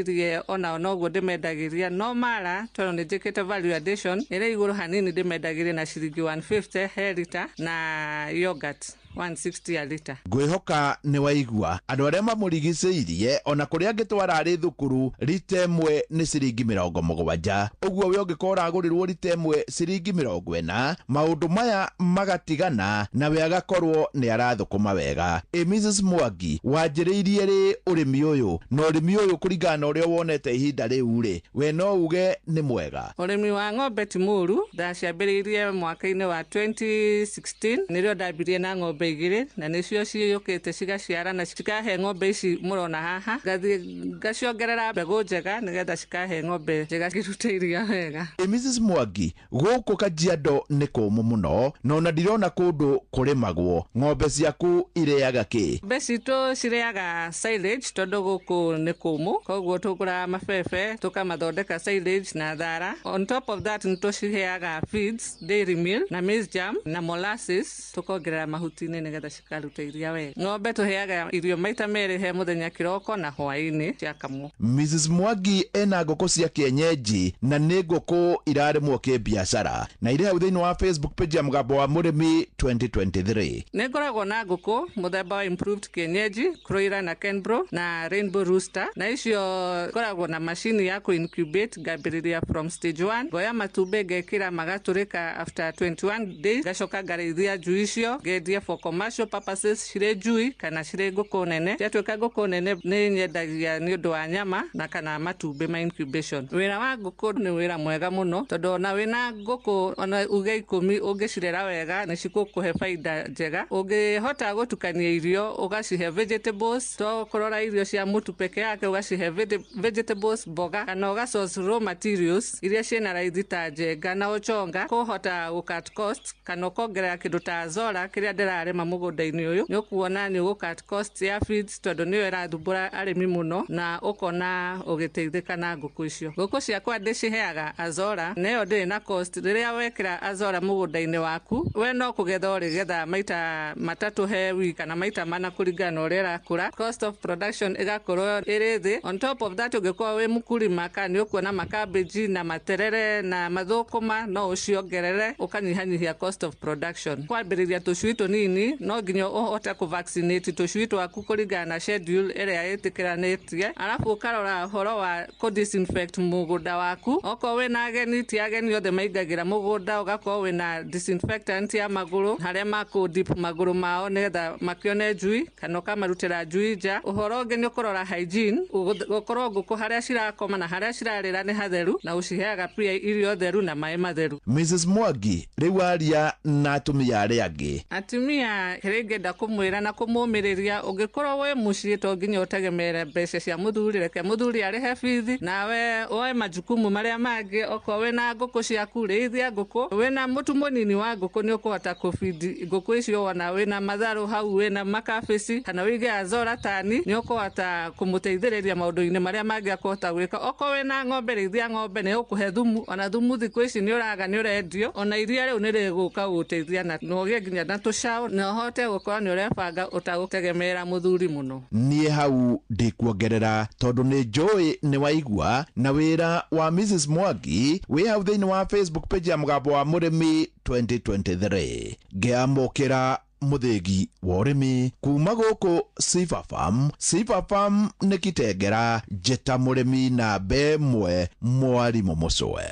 [SPEAKER 17] onao noguo ndĩmendagĩria, no mala tondũ nĩ njĩkĩte value addition ĩrĩ igũrũ hanini, ndĩmendagĩria na ciringi 150 he liter na yogurt 160 a liter.
[SPEAKER 16] Ngwĩhoka nĩ waigua andũ arĩa mamũrigicĩirie ona kũrĩa angĩtwara arĩ thukuru rita 1 nĩ ciringi 70. Ũguo we ũngĩkorwo ũragũrĩrwo rita 1 ciringi 40, maũndũ maya magatigana na we agakorwo nĩ arathũkũma wega. Ĩ Mrs Mwangi, wanjĩrĩirie rĩ ũrĩmi ũyũ? Na ũrĩmi ũyũ kũringana na ũrĩa wonete ihinda rĩu rĩ, we no uge nĩ mwega?
[SPEAKER 17] Ũrĩmi wa ng'ombe ti mũũru. Ndaciambĩrĩirie mwaka-inĩ wa 2016, nĩrĩo ndambirie na ng'ombe 2 na nĩcio ciũkĩte cigaciara na cikahe ng'ombe ici mũrona haha. Ngathiĩ ngaciongerera mbegũ njega nĩgetha cikahe ng'ombe njega cirute iria wega.
[SPEAKER 16] Ĩ Mrs Mwangi, gũkũ Kajiado nĩ kũmũ mũno na ona ndirona kũndũ kũrĩmagwo. Ng'ombe ciaku irĩaga kĩ?
[SPEAKER 17] Ng'ombe citũ cirĩaga silage tondũ gũkũ nĩ kũmũ, koguo tũgũraga mabebe tũkamathondeka silage na thara. On top of that nĩ tũciheaga feeds, dairy meal na maize jam na molasses, tũkongerera mahuti-inĩ nĩgetha cikaruta iria wega. Ng'ombe tũheaga irio maita merĩ he mũthenya, kĩroko na hwaĩ-inĩ ciakamwo.
[SPEAKER 16] Mrs Mwangi ena ngũkũ cia kienyeji na nĩ ngũkũ irarĩmwo kĩbiacara, na irĩ hau thĩinĩ wa Facebook page ya mũgambo wa mũrĩmi 2023.
[SPEAKER 17] Nĩ ngoragwo na ngũkũ mũthemba wa improved kienyeji, Croira na Kenbro na Rainbow Rooster, na icio ngoragwo na macini ya kũ-incubate, ngambĩrĩria from stage 1, ngoya matumbĩ ngekĩra magatũrĩka after 21 days, ngacoka ngarĩithia njui icio ngendia for commercial purposes cirĩ njui kana cirĩ ngũkũ nene. Ciatuĩka ngũkũ nene nĩ nyendagia nĩ ũndũ wa nyama na kana matumbĩ ma incubation. Wĩra wa ngũkũ nĩ wĩra mwega mũno tondũ ona wĩna ngũkũ ona uge 10 ũngĩcirera wega nĩ cigũkũhe baida njega. Ũngĩhota gũtukania irio ũgacihe vegetables, to kũrora irio cia mũtu peke yake, ũgacihe vegetables, mboga kana ũga source raw materials iria ciĩna raithi ta njenga na ũchonga, kũhota gũ cut cost kana ũkongerera kĩndũ ta azora kĩrĩa ndĩrarĩma mũgũnda-inĩ ũyũ, nĩ ũkuona nĩ ũgũ cut cost ya feeds tondũ nĩyo ĩrathumbũra arĩmi mũno na ũkona ũgĩteithĩka na ngũkũ icio. Ngũkũ ciakwa ndĩciheaga azora na ĩyo ndĩrĩ na cost. Rĩrĩa wekĩra azora mũgũnda-inĩ waku we no kũgetha ũrĩgetha maita 3 he wiki kana maita 4 kũringana na ũrĩa ĩrakũra. Cost of production ĩgakorwo ĩrĩ thĩ. On top of that ũngĩkorwo wĩ mũkulima kana nĩ ũkuona makambĩnji na materere na mathũkũma no ũciongerere ũkanyihanyihia cost of production. Kwambĩrĩria tũcui tũnini no nginya ũhote kũ-vaccinate tũcui twaku kũringana na schedule ĩrĩa ĩtĩkĩranĩtie, arabu ũkarora ũhoro wa kũ-disinfect mũgũnda waku. Okorwo wĩna ageni, ti ageni othe maingagĩra mũgũnda, ũgakorwo wĩna disinfectant ya magũrũ harĩa makũ-dip magũrũ mao nĩgetha makĩone njui kana ũkamarutĩra njui nja. Ũhoro ũngĩ nĩ ũkũrora hygiene, gũkorwo ngũkũ harĩa cirakoma na harĩa cirarĩra nĩ hatheru na ũciheaga pia irio theru na maĩ matheru.
[SPEAKER 16] Mrs Mwangi rĩu aria na atumia arĩa angĩ.
[SPEAKER 17] Atumia kĩrĩa ingĩenda kũmwĩra na kũmũmĩrĩria, ũngĩkorwo wĩ mũciĩ to nginya ũtegemere mbeca cia mũthuri, reke mũthuri arĩhe bithi nawe woe majukumu marĩa mangĩ. Okorwo wĩna ngũkũ ciaku rĩithia ngũkũ, wĩna mũtu mũnini wa ngũkũ nĩ ũkũhota kũbidi ngũkũ icio, wona wĩna matharũ hau wĩna makabici kana wĩige azora tani nĩ ũkũhota kũmũteithĩrĩria maũndũ-inĩ marĩa mangĩ akũhota gwĩka. Okorwo wĩna ng'ombe rĩithia ng'ombe nĩ ũkũhe thumu, ona thumu thikũ ici nĩ ũraga nĩ ũrendio, ona iria rĩu nĩ rĩgũka gũgũteithia na ũgĩe nginya na tũcaũ na ũhote gũkorwo nĩ ũrebanga ũtagũtegemera mũthuri mũno.
[SPEAKER 16] Niĩ hau ndikuongerera tondũ nĩ njũĩ nĩ waigua na wĩra wa Mrs Mwangi wĩ hau thĩinĩ wa Facebook page ya Mũgambo wa Mũrĩmi 2023. Ngĩamũkĩra mũthĩgi wa ũrĩmi kuma gũkũ Sifa Farm. Sifa Farm nĩ Kitengera, njĩta mũrĩmi namba 1 mwarimũ mũcwe.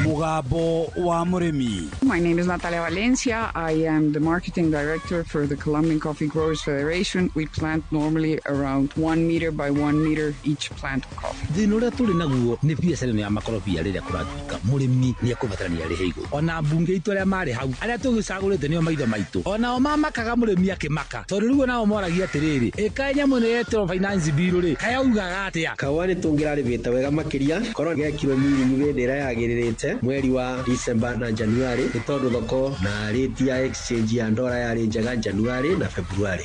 [SPEAKER 10] Mũgambo wa Mũrĩmi.
[SPEAKER 18] My name is Natalia Valencia. I am the marketing director for the Colombian Coffee Growers Federation. We plant normally around 1 meter by 1 meter each plant of coffee.
[SPEAKER 19] Thĩna ũrĩa tũrĩ naguo nĩ biacara ĩno ya makorobia rĩrĩa kũratuĩka mũrĩmi nĩ ekũbatarania arĩhe igũrũ. Ona mbunge itũ arĩa marĩ hau arĩa tũgĩcagũrĩte nĩo maitho maitũ, onao mamakaga mũrĩmi akĩmaka, tondũ rĩu onao moragia atĩrĩrĩ, ĩkaĩ nyamũ ĩno yetĩrwo finance bill rĩ, kayaugaga atĩa?
[SPEAKER 20] Kahũa nĩ tũngĩrarĩmĩte wega makĩria korwo gekirwo mĩrĩmi hĩndĩ ĩrĩa yagĩrĩrĩte mweri wa December na January, nĩ tondũ thoko na rate ya exchange ya ndora yarĩ njega January na February.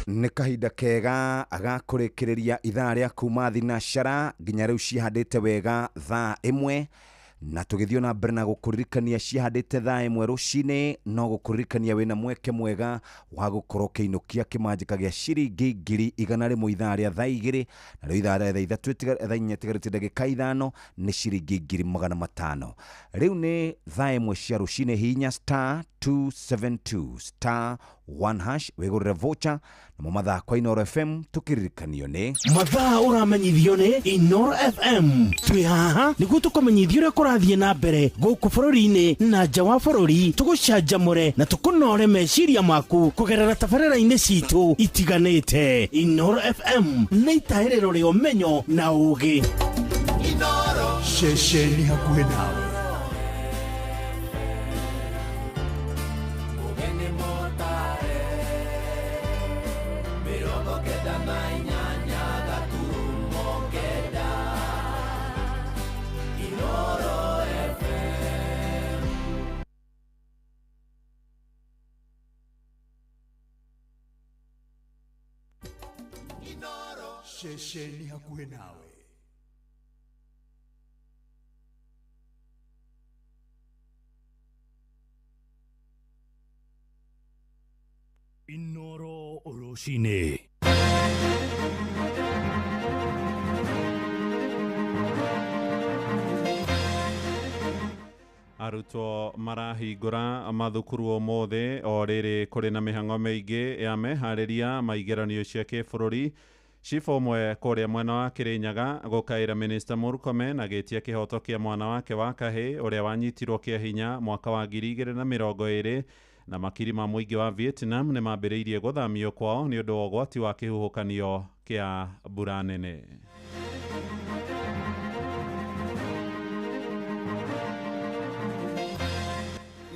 [SPEAKER 2] Nĩ kahinda kega agakũrĩkĩrĩria ithaa rĩa kuma thinacara nginya rĩu cihandĩte wega thaa 1 na tũgĩthiĩ na mbere na gũkũririkania cihandĩte thaa 1 rũcinĩ, no gũkũririkania wĩna mweke mwega wa gũkorwo ũkĩinũkia kĩmanjĩka gĩa ciringi 100,000 ithaa rĩa thaa 2 na rĩu ithaa rĩa thaa 3 thaa 4 itigarĩte ndagĩka 5 nĩ ciringi 500,000. Rĩu nĩ thaa 1 cia rũcinĩ, hihinya star 272 star 1 hash wĩgũrĩre voucher. Namo mathaa kwa Inooro FM tũkĩririkanio nĩ
[SPEAKER 4] mathaa ũramenyithio nĩ Inooro FM. Twĩ haha nĩguo tũkũmenyithia ũrĩa kũrathiĩ na mbere gũkũ bũrũri-inĩ na nja wa bũrũri, tũgũcanjamũre na tũkũnore meciria maku kũgerera tabarĩra-inĩ citũ itiganĩte. Inooro FM nĩ itahĩrĩro rĩa ũmenyo na ũũgĩ.
[SPEAKER 1] Ceceni hakuhĩ nawe. Ceceni hakuhĩ nawe. Inooro rũcinĩ.
[SPEAKER 11] Arutwo marahingũra mathukuru ũmũthĩ o rĩrĩ kũrĩ na mĩhang'o mĩingĩ ya meharĩria ma igeranio cia kĩbũrũri Cibũ ũmwe kũrĩa mwena wa Kĩrĩnyaga gũkaĩra Minister Murkomen agĩtia kĩhoto kĩa mwana wake wa kahĩ ũrĩa wanyitirwo kĩa hinya mwaka wa 2020 na makiri ma mũingĩ wa Vietnam nĩ mambĩrĩirie gũthamio kwao nĩ ũndũ wa ũgwati wa kĩhuhũkanio kĩa mbura nene.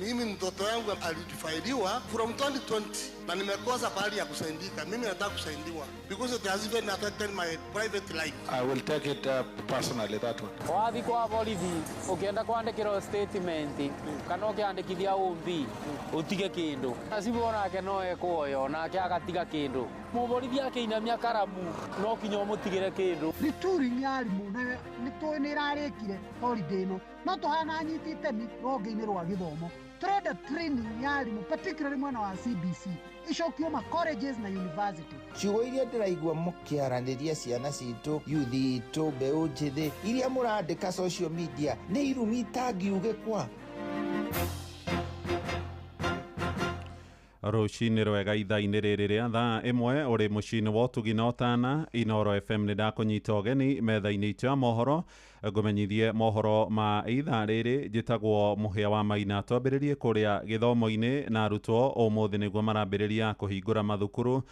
[SPEAKER 21] Mimi mtoto yangu alidifailiwa from 2020 na nimekosa pahali ya kusaidika. Mimi nataka kusaidiwa because it has even affected my private life.
[SPEAKER 22] I will take it personally, that one.
[SPEAKER 23] Wathi kwa borithi ukienda kwandikirwo statement kana ukiandikithia umbi utige kindu acibu nake no ekuoyo nake agatiga kindu muborithi akiinamia karamu no kinya umutigire kindu.
[SPEAKER 24] Nĩ touring ya arimũ na nĩ tũĩ nĩ ĩrarĩkire holiday ĩno no tũhana anyiti itemi rũhonge-inĩ rwa gĩthomo. Tũrenda training ya arimũ particularly mwena wa CBC icokio ma colleges na university.
[SPEAKER 25] Ciugo iria ndĩraigua mũkĩaranĩria ciana citũ, youth itũ, mbeũ njĩthĩ iria mũrandĩka social media nĩ irumi itangiuge kwa.
[SPEAKER 11] Rũcinĩ rwega ithaa-inĩ rĩrĩ rĩa thaa 1 ũrĩ mũciĩ-inĩ wa ũtugi na ũtana. Inooro FM nĩ ndakũnyita ũgeni metha-inĩ itũ ya mohoro ngũmenyithie mohoro ma ithaa rĩrĩ. Njĩtagwo Mũhĩa wa Maina. Twambĩrĩrie kũrĩa gĩthomo-inĩ na arutwo ũmũthĩ nĩguo marambĩrĩria kũhingũra mathukuru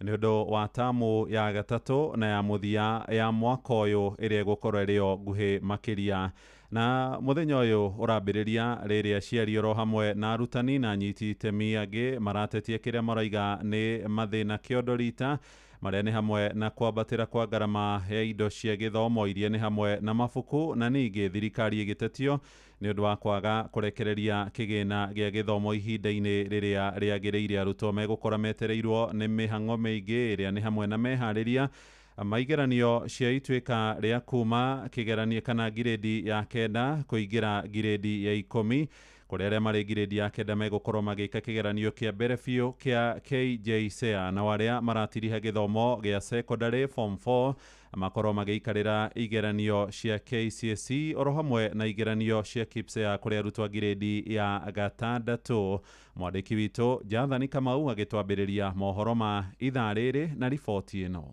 [SPEAKER 11] nĩ ũndũ wa tamu ya gatatũ na ya mũthia ya mwaka ũyũ ĩrĩa ĩgũkorwo ĩrĩ yo nguhĩ makĩria. Na mũthenya ũyũ ũrambĩrĩria rĩrĩa aciari oro hamwe na arutani na anyiti itemi angĩ maratetie kĩrĩa maraiga nĩ mathĩna kĩondo rita marĩa nĩ hamwe na kwambatĩra kwa ngarama ya indo cia gĩthomo iria nĩ hamwe na mabuku, na ningĩ thirikari ĩgĩtetio nĩ ũndũ wa kwaga kũrekereria kĩgĩna gĩa gĩthomo ihinda-inĩ rĩrĩa rĩagĩrĩire. Arutwo megũkora metereirwo nĩ mĩhang'o mĩingĩ ĩrĩa nĩ hamwe na meharĩria maigeranio cia ituĩka rĩa kuma kĩgeranio kana ngirĩndi ya 9 kũingĩra ngirĩndi ya 10 kũrĩa arĩa marĩ ngirĩndi ya 9 megũkorwo magĩka kĩgeranio kĩa mbere biũ kĩa KJSEA, na arĩa maratiriha gĩthomo gĩa secondary form 4 makorwo magĩikarĩra igeranio cia KCSE oro hamwe na igeranio cia KPSEA kũrĩa arutwo a ngirĩndi ya 6. Mwandĩki witũ Jathani Kamau agĩtwambĩrĩria mohoro ma ithaa rĩrĩ na riboti ĩno.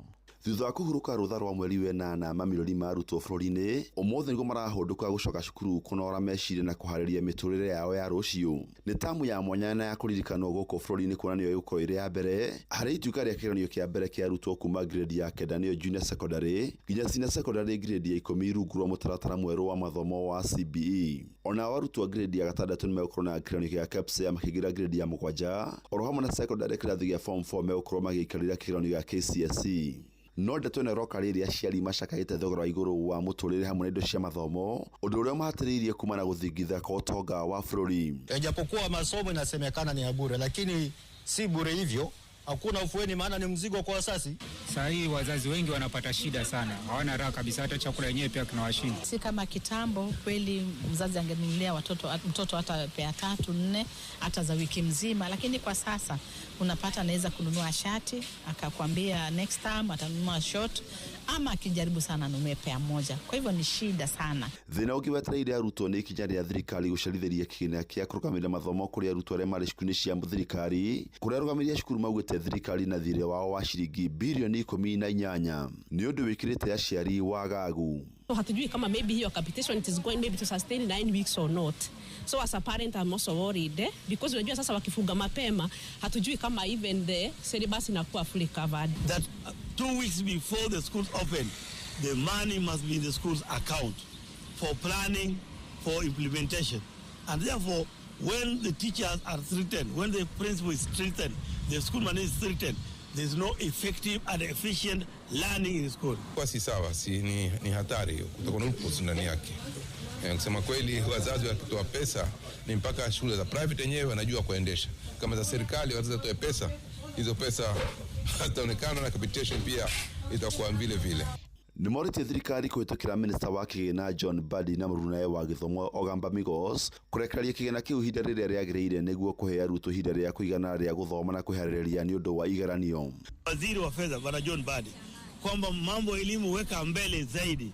[SPEAKER 26] Thutha wa kũhurũka rũtha rwa mweri 8 mamirioni ma arutwo bũrũri-inĩ ũmũthĩ nĩguo marahũndũka gũcoka cukuru kũnora meciria na kũharĩria mĩtũrĩre yao ya rũciũ. Nĩ tamu ya mwanya na ya kũririkanwo gũkũ bũrũri-inĩ kuona nĩyo ĩgũkorwo ĩrĩ ya mbere harĩ ituĩka rĩa kĩgeranio kĩa mbere kĩa arutwo kuma grade ya 9 nĩyo junior secondary nginya senior secondary grade ya 10 rungu rwa mũtaratara mwerũ wa mathomo wa CBE. Ona arutwo a grade ya 6 nĩmegũkorwo na kĩgeranio kĩa KPSEA makĩingĩra grade ya 7 oro hamwe na secondary kĩrathi gĩa form 4 megũkorwo magĩikarĩra kĩgeranio gĩa KCSE. No ndeto ĩno ĩroka rĩrĩa aciari macakaĩte thogora wa igũrũ wa mũtũrĩre hamwe na indo cia mathomo, ũndũ ũrĩa ũmahatĩrĩirie kuma na gũthingitha kwa ũtonga wa bũrũri.
[SPEAKER 27] Japokuwa masomo inasemekana ni ya bure, lakini si bure hivyo. Hakuna ufueni, maana ni mzigo kwa wasasi.
[SPEAKER 28] Saa hii wazazi wengi wanapata shida sana, hawana raha kabisa, hata chakula yenyewe pia kinawashinda.
[SPEAKER 29] Si kama kitambo kweli mzazi angenunulia mtoto hata pea 3, 4 hata za wiki mzima, lakini kwa sasa unapata anaweza kununua shati akakwambia next time atanunua short, ama akijaribu sana anunue pea moja. Kwa hivyo ni shida sana.
[SPEAKER 26] Thĩna ũngĩ wetereire arutwo nĩ ikinya rĩa thirikari gũcerithĩria kĩgĩna kĩa kũrũgamĩrĩra mathomo kũrĩ arutwo arĩa marĩ cukuru-inĩ cia thirikari, kũrĩa arũgamĩrĩri a cukuru maugĩte thirikari na thirĩ wao wa ciringi bilioni 18 nĩ ũndũ wĩkĩrĩte aciari wagagu.
[SPEAKER 30] So hatujui kama maybe hiyo capitation it is going maybe to sustain 9 weeks or not. So as a parent I'm also worried because unajua sasa wakifunga mapema hatujui kama even the syllabus inakuwa fully covered.
[SPEAKER 31] That 2 weeks before the schools open, the money must be in the school's account for planning, for implementation. And therefore, when the teachers are threatened, when the principal is threatened, the school manager is threatened, there's no effective and efficient learning in school.
[SPEAKER 32] Kwa si sawa, si ni hatari, kutakuwa na loopholes ndani yake. Kusema kweli, wazazi wakitoa pesa ni mpaka shule za private yenyewe wanajua kuendesha. Kama za serikali wazazi watoe pesa, hizo pesa hazitaonekana na capitation pia itakuwa vile vile.
[SPEAKER 26] Nĩ morĩtie thirikari kũhĩtũkĩra minista wa kĩgĩna John Mbadi na mũrunae wa gĩthomo Ogamba Migos kũrekereria kĩgĩna kĩu ihinda rĩrĩa rĩagĩrĩire nĩguo kũhe arutwo ihinda rĩa kũigana rĩa gũthoma na kwĩharĩrĩria nĩ ũndũ wa igeranio.
[SPEAKER 31] Waziri wa fedha Bwana John Mbadi kwamba mambo elimu weka mbele zaidi,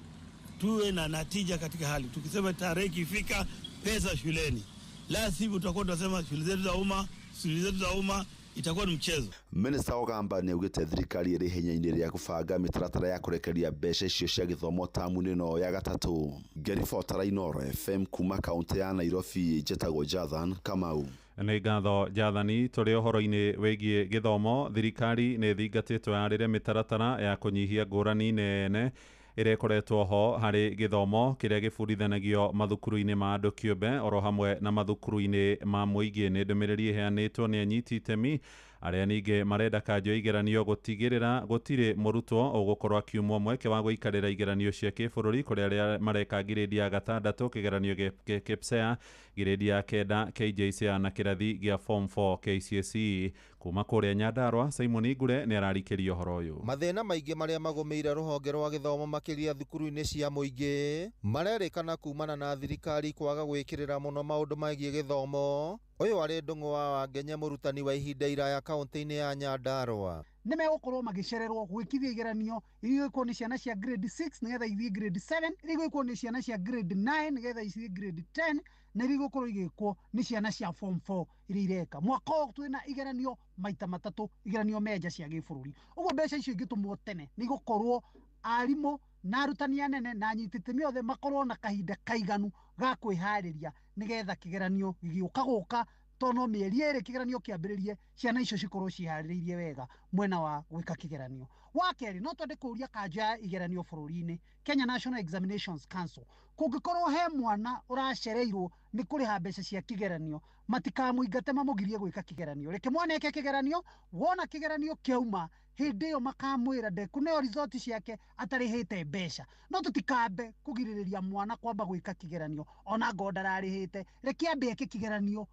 [SPEAKER 31] tuwe na natija katika hali. Tukisema tarehe ikifika pesa shuleni, la sivyo tutakuwa tunasema shule zetu za umma, shule zetu za umma, itakuwa ni mchezo.
[SPEAKER 26] Minista Ogamba nĩ augĩte thirikari ĩrĩ ihenya-inĩ rĩa kũbanga mĩtaratara ya kũrekereria mbeca icio cia gĩthomo tamu-inĩ ĩno ya gatatũ. Ngĩribotera Inooro FM kuma kaũntĩ ya Nairobi, njĩtagwo Jathan Kamau.
[SPEAKER 11] Nĩ ngatho Jathani. Tũrĩ ũhoro-inĩ wĩgiĩ gĩthomo, thirikari nĩ ĩthingatĩtwo yarĩre mĩtaratara ya kũnyihia ngũrani nene ĩrĩa ĩkoretwo ho harĩ gĩthomo kĩrĩa gĩbundithanagio mathukuru-inĩ ma andũ kĩũmbe oro hamwe na mathukuru-inĩ ma mũingĩ. Nĩ ndũmĩrĩri ĩheanĩtwo nĩ anyiti itemi arĩa ningĩ marenda kanjũ ya igeranio gũtigĩrĩra gũtirĩ mũrutwo ũgũkorwo akiumwo mweke wa gũikarĩra igeranio cia kĩbũrũri kũrĩ arĩa mareka ngirĩndi ya gatandatũ kĩgeranio gĩa KPSEA, ngirĩndi ya kenda KJSEA na kĩrathi gĩa form 4 KCSE. Kuma kũrĩa Nyandarua, Simon Ngure nĩ ararikĩria ũhoro ũyũ.
[SPEAKER 3] Mathĩna maingĩ marĩa magũmĩire rũhonge rwa gĩthomo makĩria thukuru-inĩ cia mũingĩ marerĩkana kumana na thirikari kwaga gwĩkĩrĩra mũno maũndũ megiĩ gĩthomo. Ũyũ arĩ Ndung'u wa Wangenye, mũrutani wa ihinda iraya kaũntĩ-inĩ ya Nyandarua.
[SPEAKER 24] Nĩ megũkorwo magĩcererwo gwĩkithia igeranio iria igwĩkwo nĩ ciana cia grade 6 nĩgetha ithiĩ grade 7, iria igwĩkwo nĩ ciana cia grade 9 nĩgetha ithiĩ grade 10, na iria igũkorwo igĩkwo nĩ ciana cia form 4 iria ireka. Mwaka ũyũ twĩna igeranio maita matatũ, igeranio menja cia gĩbũrũri. Ũguo mbeca icio ingĩtũmwo tene nĩ igũkorwo arimũ na arutani anene na anyiti itemi othe makorwo na kahinda kaiganu ga kwĩharĩria nĩgetha kĩgeranio gĩgĩũka gũka, tondũ no mĩeri ĩrĩ kĩgeranio kĩambĩrĩrie, ciana icio cikorwo ciĩharĩrĩirie wega mwena wa gwĩka kĩgeranio. Wa kerĩ, no twende kũũria kanjũ ya igeranio bũrũri-inĩ, Kenya National Examinations Council, kũngĩkorwo he mwana ũracereirwo nĩ kũrĩha mbeca cia kĩgeranio, matikamũingate mamũgirie gwĩka kĩgeranio. Reke mwana eke kĩgeranio, wona kĩgeranio kĩauma, hĩndĩ ĩyo makamwĩra ndekũneo result ciake atarĩhĩte mbeca. No tũtikambe kũgirĩrĩria mwana kwamba gwĩka kĩgeranio ona ngorwo ndararĩhĩte, reke ambe eke kĩgeranio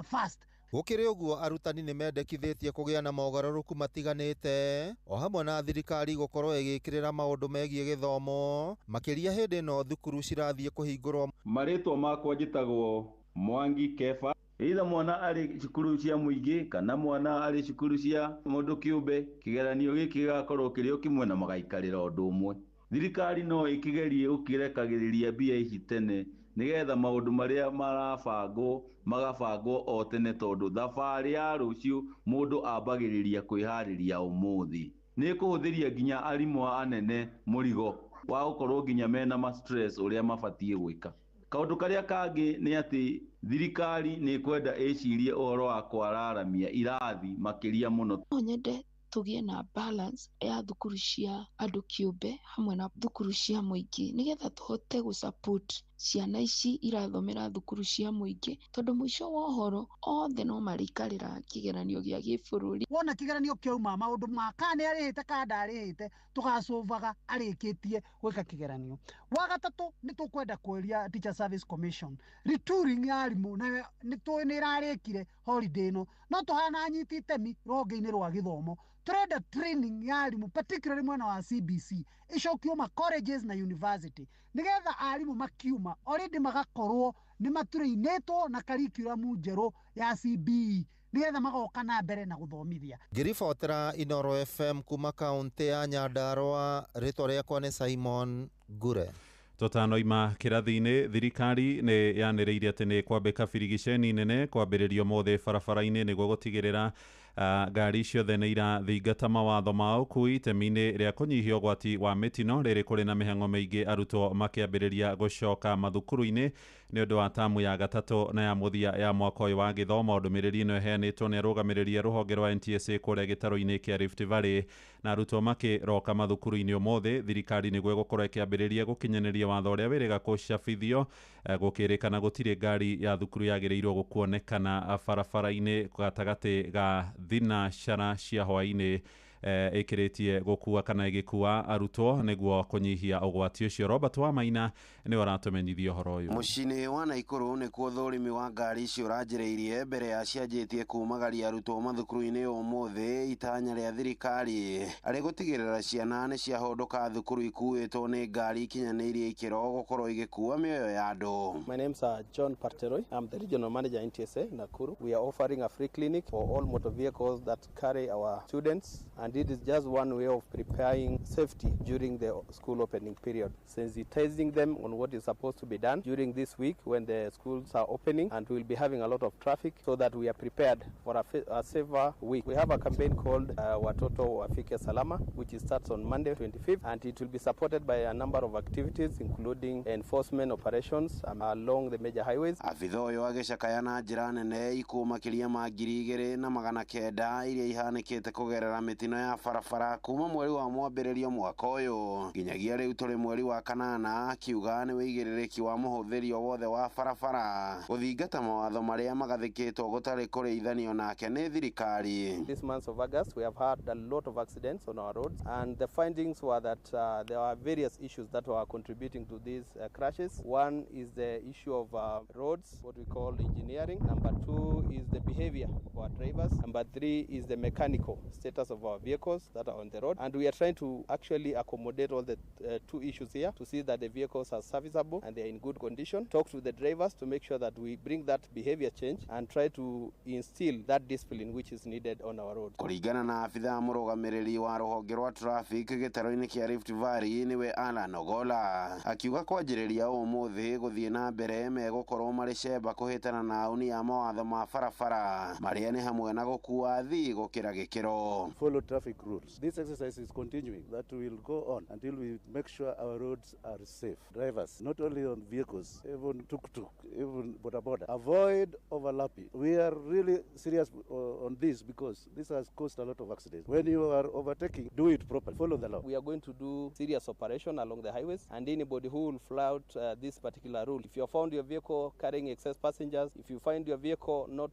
[SPEAKER 24] fast.
[SPEAKER 3] Gũkĩrĩ ũguo, arutani nĩ mendekithĩtie kũgĩa na mogarũrũku matiganĩte o hamwe na thirikari gũkorwo ĩgĩkĩrĩra maũndũ megiĩ gĩthomo makĩria hĩndĩ ĩno thukuru cirathiĩ kũhingũrwo.
[SPEAKER 5] Marĩtwa makwa njĩtagwo Mwangi Kefa. Either mwana arĩ cukuru cia mũingĩ kana mwana arĩ cukuru cia mũndũ kĩũmbe, kĩgeranio gĩkĩ gĩgakorwo kĩrĩ o kĩmwe na magaikarĩra ũndũ ũmwe. Thirikari no ĩkĩgerie gũkĩrekagĩrĩria mbia ici tene nĩgetha maũndũ marĩa marabangwo magabangwo o tene, tondũ thabarĩ ya rũciũ mũndũ ambagĩrĩria kwĩharĩria ũmũthĩ. Nĩ ĩkũhũthĩria nginya arimũ anene mũrigo wa gũkorwo nginya mena ma stress ũrĩa mabatiĩ gwĩka. Kaũndũ karĩa kangĩ nĩ atĩ thirikari nĩ ĩkwenda ĩcirie ũhoro wa kwararamia irathi makĩria mũno.
[SPEAKER 6] No nyende tũgĩe na balance ya thukuru cia andũ kĩũmbe hamwe na thukuru cia mũingĩ nĩgetha tũhote gũ-support ciana ici irathomera thukuru cia mũingĩ, tondũ mũico wa ũhoro othe no marĩikarĩra kĩgeranio gĩa gĩbũrũri.
[SPEAKER 24] Wona kĩgeranio kĩauma, maũndũ ma kana nĩ arĩhĩte kana ndarĩhĩte tũgacũvaga arĩkĩtie gwĩka kĩgeranio. Wa gatatũ, nĩ tũkwenda kũria Teacher Service Commission retooling ya arimũ na nĩ tũĩ nĩ ĩrarĩkire holiday ĩno, no tũhana anyiti itemi rũhonge-inĩ rwa gĩthomo. Tũrenda training ya arimũ particularly mwena wa CBC ĩcokio ma colleges na university nĩgetha arimũ makiuma already magakorwo nĩ matũrĩinĩtwo na curriculum njerũ ya CBE nĩgetha magoka na mbere na gũthomithia.
[SPEAKER 3] Ngĩribotera Inooro FM kuma kaũntĩ ya Nyandarua, rĩtwa rĩakwa nĩ Simon Ngure.
[SPEAKER 11] Tũtanoima kĩrathi-inĩ, thirikari nĩ yanĩrĩire atĩ nĩ kwambĩka birigiceni nene kwambĩrĩrio mothe barabara-inĩ nĩguo gũtigĩrĩra ngari ciothe nĩ irathingata mawatho ma ũkui itemi-inĩ rĩa kũnyihia ũgwati wa mĩtino rĩrĩ kũrĩ na mĩhang'o mĩingĩ arutwo makĩambĩrĩria gũcoka mathukuru-inĩ nĩ ũndũ wa tamu ya gatatũ na ya mũthia ya mwaka ũyũ wa gĩthomo. Ndũmĩrĩri ĩno ĩheanĩtwo nĩ arũgamĩrĩri a rũhonge rwa NTSA kũrĩa gĩtarũ-inĩ kĩa Rift Valley. Na arutwo makĩroka mathukuru-inĩ ũmũthĩ, thirikari nĩguo ĩgũkorwo ĩkĩambĩrĩria gũkinyanĩria watho ũrĩa wĩrĩga gũcabithio gũkĩrĩkana gũtirĩ ngari ya thukuru yagĩrĩirwo gũkuonekana barabara-inĩ gatagatĩ ga thinacara cia hwaĩ-inĩ ĩkĩrĩtie gũkua kana ĩgĩkua arutwo nĩguo kũnyihia ũgwati ũcio. Robert Wamaina nĩwe ũratũmenyithia ũhoro ũyũ.
[SPEAKER 7] Mũciĩ-inĩ wa Naikuru nĩkuo thũrimi wa ngari icio ũranjĩrĩirie mbere ya cianjĩtie kumagaria arutwo mathukuru-inĩ ũmũthĩ. Itanya rĩa thirikari arĩ gũtigĩrĩra ciana nĩ ciahũndũka thukuru ikuĩtwo nĩ ngari ikinyanĩirie ikĩro gũkorwo igĩkua mĩoyo ya andũ.
[SPEAKER 8] My name's John Parteroi. I'm the regional manager NTSA Nakuru. We are offering a free clinic for all motor vehicles that carry our students and And it is just one way of preparing safety during the school opening period, sensitizing them on what is supposed to be done during this week when the schools are opening, and we'll be having a lot of traffic so that we are prepared for a safer week. We have a campaign called Watoto Wafike Salama, which starts on Monday 25th, and it will be supported by a number of activities including enforcement operations along the major highways.
[SPEAKER 7] Abitha ũyũ agĩcakaya na njĩra nene ikuũ makĩria ma 2,900 iria ihanĩkĩte kũgerera mĩtino ya barabara kuma mweri wa mwambĩrĩrio mwaka ũyũ nginyagia rĩu tũrĩ mweri wa kanana, akiuga nĩ wĩigĩrĩrĩki wa mũhũthĩri o wothe wa barabara gũthingata mawatho marĩa magathĩkĩtwo gũtarĩ kũrĩithanio nake nĩ thirikari.
[SPEAKER 8] This month of August, we have had a lot of accidents on our roads, and the findings were that there are various issues that were contributing to these crashes. One is the issue of roads, what we call engineering. Number two is the behavior of our drivers. Number three is the mechanical status of our vehicles that are on the road. And we are trying to actually accommodate all the two issues here to see that the vehicles are serviceable and they are in good condition. Talk to the drivers to make sure that we bring that behavior change and try to instill that discipline which is needed on our road.
[SPEAKER 7] Kũringana na abithaa mũrũgamĩrĩri wa rũhonge rwa traffic gĩtarũ-inĩ kĩa Rift Valley nĩwe Alan Ogola, akiuga kwanjĩrĩria ũmũthĩ gũthiĩ na mbere megũkorwo marĩ cemba kũhĩtana na auni a mawatho ma barabara marĩa nĩ hamwe na gũkua athii gũkĩra gĩkĩro.
[SPEAKER 2] Follow traffic rules. This exercise is continuing. That will go on until we make sure our roads are safe. Drivers, not only on vehicles, even tuk-tuk, even boda boda, avoid overlapping. We are really serious on this because this has caused a lot of accidents. When you are overtaking, do it properly. Follow the law.
[SPEAKER 8] We are going to do serious operation along the highways, and anybody who will flout this particular rule, if you found your vehicle carrying excess passengers, if you find your vehicle not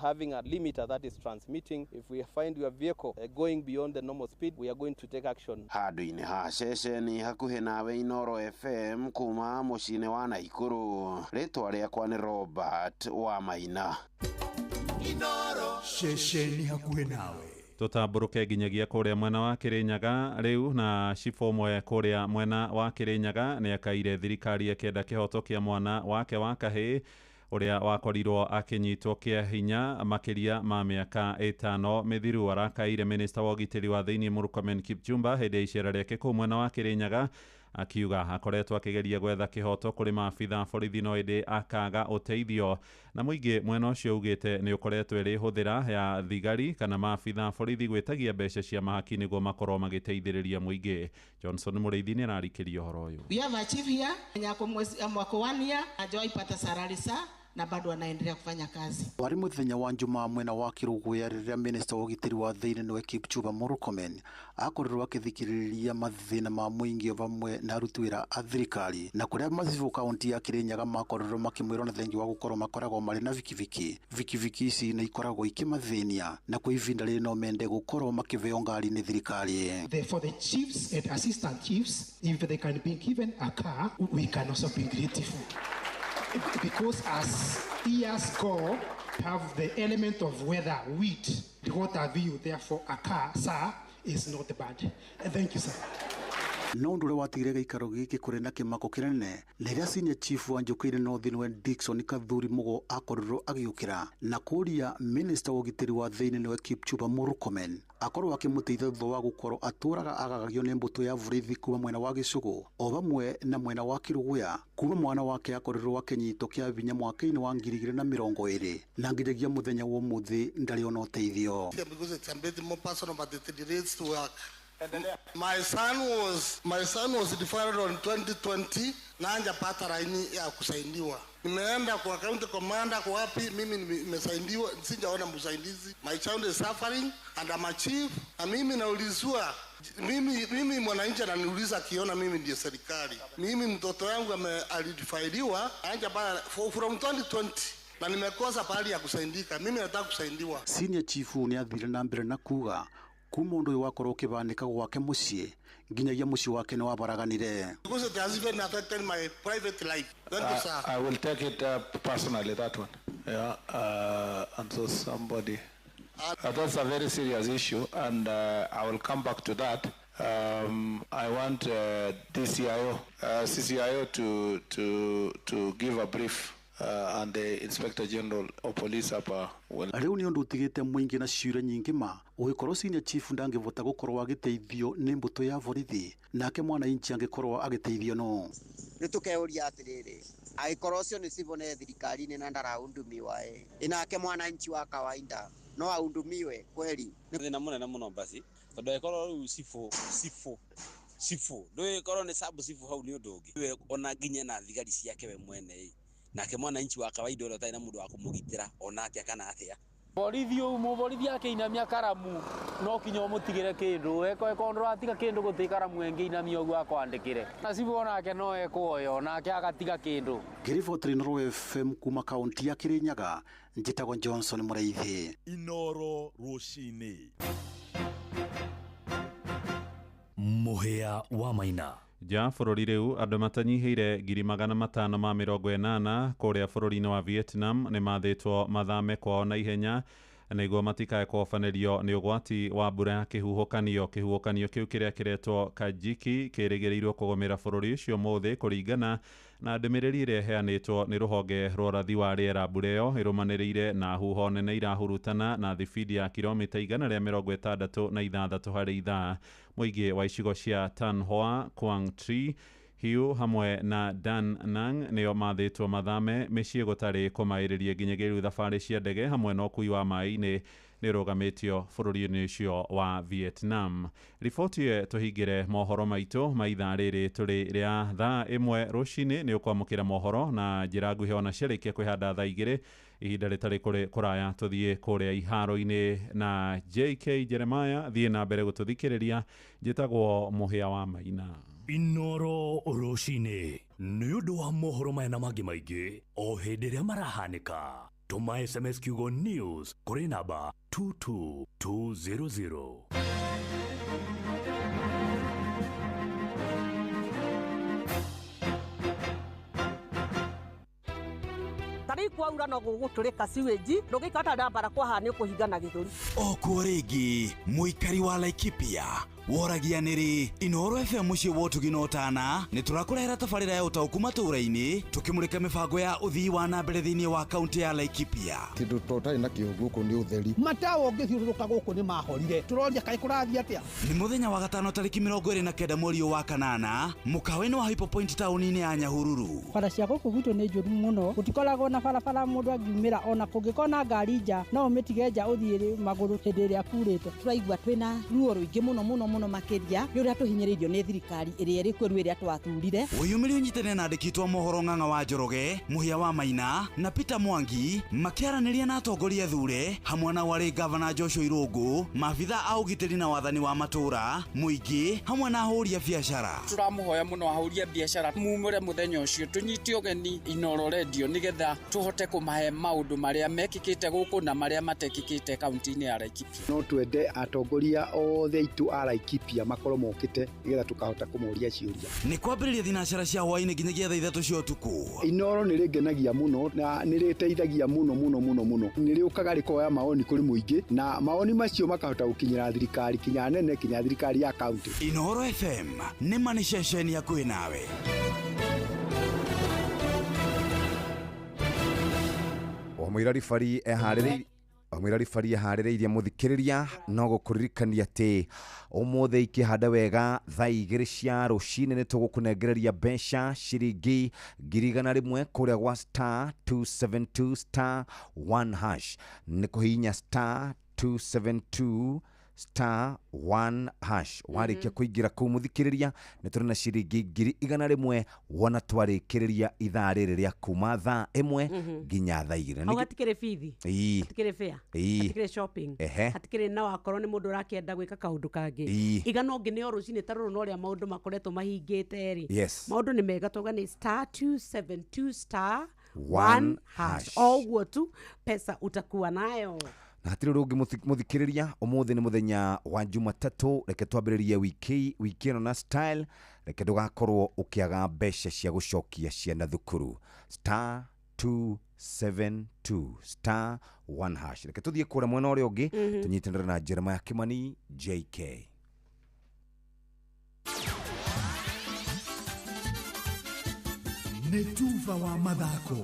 [SPEAKER 8] having a limiter that is transmitting, if we find your vehicle going beyond the normal speed, we are going to take action.
[SPEAKER 7] Handũ-inĩ ha ceceni hakuhĩ nawe Inoro FM kuma mũciĩ-inĩ wa Naikuru, rĩtwa rĩakwa nĩ Robert wa Maina.
[SPEAKER 1] Inoro ceceni hakuhĩ nawe.
[SPEAKER 11] Tũtambũrũke nginyagia kũrĩa mwena wa Kĩrĩnyaga rĩu, na cibũ ũmwe kũrĩa mwena wa Kĩrĩnyaga nĩ akaire thirikari ĩkĩenda kĩhoto kĩa mwana wake wa kahĩĩ ũrĩa wakorirwo akĩnyitwo kĩa hinya makĩria ma mĩaka 5 mĩthiru. Arakaire minista wa ũgitĩri wa thĩinĩ Murkomen Kipchumba hĩndĩ ya icera rĩake kũu mwena wa Kĩrĩnyaga, akiuga akoretwo akĩgeria gwetha kĩhoto kũrĩ maabitha borithi no ĩndĩ akaga ũteithio, na mũingĩ mwena ũcio ugĩte nĩ ũkoretwo ĩrĩ hũthĩra ya thigari kana maabitha borithi gwĩtagia mbeca cia mahaki nĩguo makorwo magĩteithĩrĩria mũingĩ. Johnson Mũrĩithi nĩ ararikĩria ũhoro ũyũ.
[SPEAKER 9] We have a chief here mwaka 1 year hajawahi pata salary sa na bado anaendelea kufanya kazi.
[SPEAKER 10] Wari muthenya wa Njumaa mwena wa Kiruguya rĩrĩa minista wa ũgitĩri wa thĩinĩ nĩwe Kipchumba Murkomen akorirwo akĩthikĩrĩria mathĩna ma mũingĩ vamwe na aruti wĩra a thirikari, na kũrĩa macibũ kaunti ya Kĩrĩnyaga makorirwo makĩmwĩrwo na thengi wa gũkorwo makoragwo marĩ na vikiviki. Vikiviki ici nĩ ikoragwo ikĩmathĩnia na kwa ivinda rĩrĩ no mende gũkorwo makĩveo ngari nĩ thirikari.
[SPEAKER 12] For the chiefs and assistant chiefs, if they can be given a car, we can also be grateful. Because as years go, have the element of weather, wheat, what have you, therefore a car, sir, is not bad. Thank you, sir.
[SPEAKER 10] No ũndũ ũrĩa watigire gĩikaro gĩkĩ kũrĩ na kĩmako kĩnene nĩ rĩrĩa senior chief wa Njũkĩire North nĩwe Dickson Kathuri Mugo akorirwo agĩũkĩra na kũria minista wa ũgitĩri wa thĩinĩ nĩwe Kipchumba Murkomen akorwo akĩmũteithia thutha wa gũkorwo atũraga agagagio nĩ mbũtũ ya borithi kuma mwena wa Gĩcũgũ o vamwe na mwena wa Kĩrũgũya kuma mwana wake akorirwo akĩnyitwo kĩa vinya mwaka-inĩ wa 2020 na nginyagia mũthenya wa ũmũthĩ ndarĩ ona ũteithio.
[SPEAKER 21] My son was deferred on 2020 na hajapata laini ya kusaidiwa. Nimeenda kwa county commander kwa wapi, mimi nimesaidiwa, sijaona msaidizi. My child is suffering and I'm a chief. Na mimi naulizwa, mimi mwananchi ananiuliza akiona mimi ndiye serikali. Mimi mtoto yangu alidefailiwa hajapata from 2020 na nimekosa pahali ya kusaidika. Mimi nataka kusaidiwa.
[SPEAKER 10] Senior chief ni athire na mbere na kuga kuma ũndũ ũyũ wakorwo ũkĩbanĩka gwake mũciĩ nginyagia mũciĩ wake nĩ wabaraganire.
[SPEAKER 21] Because it has even affected my private life. Thank you, sir.
[SPEAKER 22] I will take it personally, that one. Yeah, and so somebody. That's a very serious issue, and I will come back to that. I want DCIO, CCIO to give a brief And the Inspector General of Police hapa well.
[SPEAKER 10] Rĩu nĩ ũndũ ũtigĩte mũingĩ na ciũria nyingĩ ma ũgĩkorwo senior chief ndangĩvota gũkorwo agĩteithio nĩ mbũtũ ya borithi, nake mwananchi angĩkorwo agĩteithio no
[SPEAKER 4] rĩu tũkeuria atĩrĩrĩ, angĩkorwo ũcio nĩ civil nĩ thirikari-inĩ na ndarahudumiwa ĩ, nake mwananchi wa kawaida no ahudumiwe kweli?
[SPEAKER 13] Nĩ thĩna mũnene mũno basi, tondũ angĩkorwo rĩu cibũ ndũgĩkorwo nĩ sub cibũ hau nĩ ũndũ ũngĩ, we ona nginya na thigari ciake we mwene ĩ, nake mwananchi wa kawaida ũrĩa ũtarĩ na mũndũ wa kũmũgitĩra ona atĩa kana atĩa.
[SPEAKER 14] Borithi ũyũ mũborithi akĩinamia karamu no kinya ũmũtigĩre kĩndũ, eko ndũratiga kĩndũ gũtĩ karamu ĩngĩinamia ũguo akwandĩkĩre, na cibũ onake no ekuoyo nake agatiga kĩndũ.
[SPEAKER 10] Ngĩribotĩra Inooro FM kuma kaunti ya Kirinyaga, njĩtagwo Johnson Mũraithi.
[SPEAKER 1] Inooro rũcinĩ. Mũhĩa wa Maina.
[SPEAKER 11] Nja bũrũri rĩu andũ matanyihĩire 580,000 kũrĩa bũrũri-inĩ wa Vietnam nĩ mathĩtwo mathame kwao na ihenya nĩguo matikae kũhobanĩrio nĩ ũgwati wa mbura ya kĩhuhũkanio. Kĩhuhũkanio kĩu kĩrĩa kĩretwo Kajiki kĩrĩgĩrĩirwo kũgũmĩra bũrũri ũcio ũmũthĩ kũringana na ndũmĩrĩri ĩrĩa ĩheanĩtwo nĩ rũhonge rwa ũrathi wa rĩera. Mbura ĩyo ĩrũmanĩrĩire na huho nene irahurutana na thibindi ya kilomita 166 harĩ ithaa. Mũingĩ wa icigo cia Tan Hoa, Quang Tri, Hiu hamwe na Dan Nang nĩo mathĩtwo mathame mĩciĩ gũtarĩ kũmaĩrĩrie nginyagia rĩu thabarĩ cia ndege hamwe na ũkui wa maĩ-inĩ nĩ ũrũgamĩtio bũrũri-inĩ ũcio wa Vietnam. Riboti ĩyo tũhingĩre mohoro maitũ ma ithaa rĩrĩ tũrĩ rĩa thaa 1 rũcinĩ. Nĩ ũkwamũkĩra mohoro na njĩra nguhĩ ona ciarĩkia kwĩhanda thaa 2, ihinda rĩtarĩ kũraya tũthiĩ kũrĩa iharo-inĩ na JK Jeremiah. Thiĩ na mbere gũtũthikĩrĩria. Njĩtagwo Mũhĩa wa Maina.
[SPEAKER 1] Inooro rũcinĩ nĩ ũndũ wa mohoro maya na mangĩ maingĩ o hĩndĩ ĩrĩa marahanĩka. Tũma SMS kiugo news kũrĩ namba 22200.
[SPEAKER 15] Tarĩu kwaura no gũgũtũrĩka sewage, ndũngĩikara ndambara kwaha nĩ ũkũhingana gĩthũri.
[SPEAKER 16] O kuo rĩngĩ mũikari wa Laikipia woragia nĩrĩ Inooro FM mũciĩ wa ũtugi na ũtana nĩ tũrakũrehera tabarĩra ya ũtaũku matũũra-inĩ tũkĩmũrĩka mĩbango ya ũthii wa na mbere thĩinĩ wa kaunti ya Laikipia.
[SPEAKER 17] Kĩndũ tũtarĩ nakĩo gũkũ nĩ ũtheri.
[SPEAKER 18] Matawa ũngĩthiũrũrũka gũkũ nĩ mahorire, tũroria kaĩ kũrathiĩ atĩa.
[SPEAKER 16] Nĩ mũthenya wa gatano tarĩki 29 mweri wa kanana mũkawa-inĩ wa Hypo Point taũni-inĩ ya Nyahururu.
[SPEAKER 19] Bara cia gũkũ gwitũ nĩ njũru mũno, gũtikoragwo na barabara mũndũ angiumĩra, ona kũngĩkorwo na ngari nja no ũmĩtige nja ũthiĩ magũrũ hĩndĩ ĩrĩa kurĩte.
[SPEAKER 20] Tũraigua twĩna ruo rũingĩ mũno mũno mũno makĩria nĩ ũrĩa tũhinyĩrĩirio nĩ thirikari ĩrĩa ĩrĩ kuo rĩu ĩrĩa twathurire.
[SPEAKER 16] Wĩyumĩrie ũnyitane na andĩki twa mohoro Ng'ang'a wa Njoroge, Mũhĩa wa Maina na Peter Mwangi makĩaranĩria na atongoria thure hamwe na warĩ gavana Joshua Irũngũ, maabitha a ũgitĩri na wathani wa matũũra, mũingĩ hamwe na ahũri a biacara.
[SPEAKER 23] Tũramũhoya mũno ahũri a biacara mumũre mũthenya ũcio tũnyite ũgeni Inooro Radio nĩgetha tũhote kũmahe maũndũ marĩa mekĩkĩte gũkũ na marĩa matekĩkĩte kaunti-inĩ ya Laikipia.
[SPEAKER 25] No twende atongoria othe aitũ a Laikipia makorwo mokĩte nĩgetha tũkahota kũmoria ciũria.
[SPEAKER 16] Nĩ kwambĩrĩria thinacara cia hwaĩ-inĩ nginyagia thaa 3 cia ũtukũ.
[SPEAKER 25] Inooro nĩ rĩngenagia mũno na nĩ rĩteithagia mũno mũno mũno mũno. Nĩ rĩũkaga rĩkoya maoni kũrĩ mũingĩ na maoni macio makahota gũkinyĩra thirikari kinya nene kinya thirikari ya kaunti.
[SPEAKER 16] Inooro FM nĩ ma nĩ ceceni hakuhĩ nawe.
[SPEAKER 27] Omwira ribari eharĩrĩirie mũthikĩrĩria no gũkũririkania atĩ ũmũthĩ ikĩhanda wega thaa 2 cia rũcinĩ nĩ tũgũkũnengereria mbeca ciringi 100,000 kũrĩa gwa star 272 star 1 hash. Nĩ kũhihinya star 272 star 1 hash. Warĩkia kũingĩra kũu mũthikĩrĩria nĩ tũrĩ na ciringi 100,000 wona twarĩkĩrĩria ithaa rĩrĩ rĩa kuma thaa 1 nginya thaa 2.
[SPEAKER 33] Hau hatikĩrĩ bithi, hatikĩrĩ fare, hatikĩrĩ shopping, hatikĩrĩ na wakorwo nĩ mũndũ ũrakĩenda gwĩka kaũndũ kangĩ. Igana ũngĩ nĩ o rũcinĩ ta rũrũ na ũrĩa maũndũ makoretwo mahingĩte rĩ. Maũndũ nĩ mega twauga nĩ star 272 star 1 hash. O ũguo tu pesa utakuwa nayo.
[SPEAKER 27] Na hatirĩ ũndũ ũngĩ mũthikĩrĩria, ũmũthĩ nĩ mũthenya wa Jumatatũ, reke twambĩrĩrie wiki ĩno na style, reke ndũgakorwo ũkĩaga mbeca cia gũcokia ciana thukuru. Star 272 star 1 hash. Reke tũthiĩ kũrĩa mwena ũrĩa ũngĩ tũnyitanĩre na Jeremiah Kimani JK.
[SPEAKER 1] Nĩ tuba wa mathako.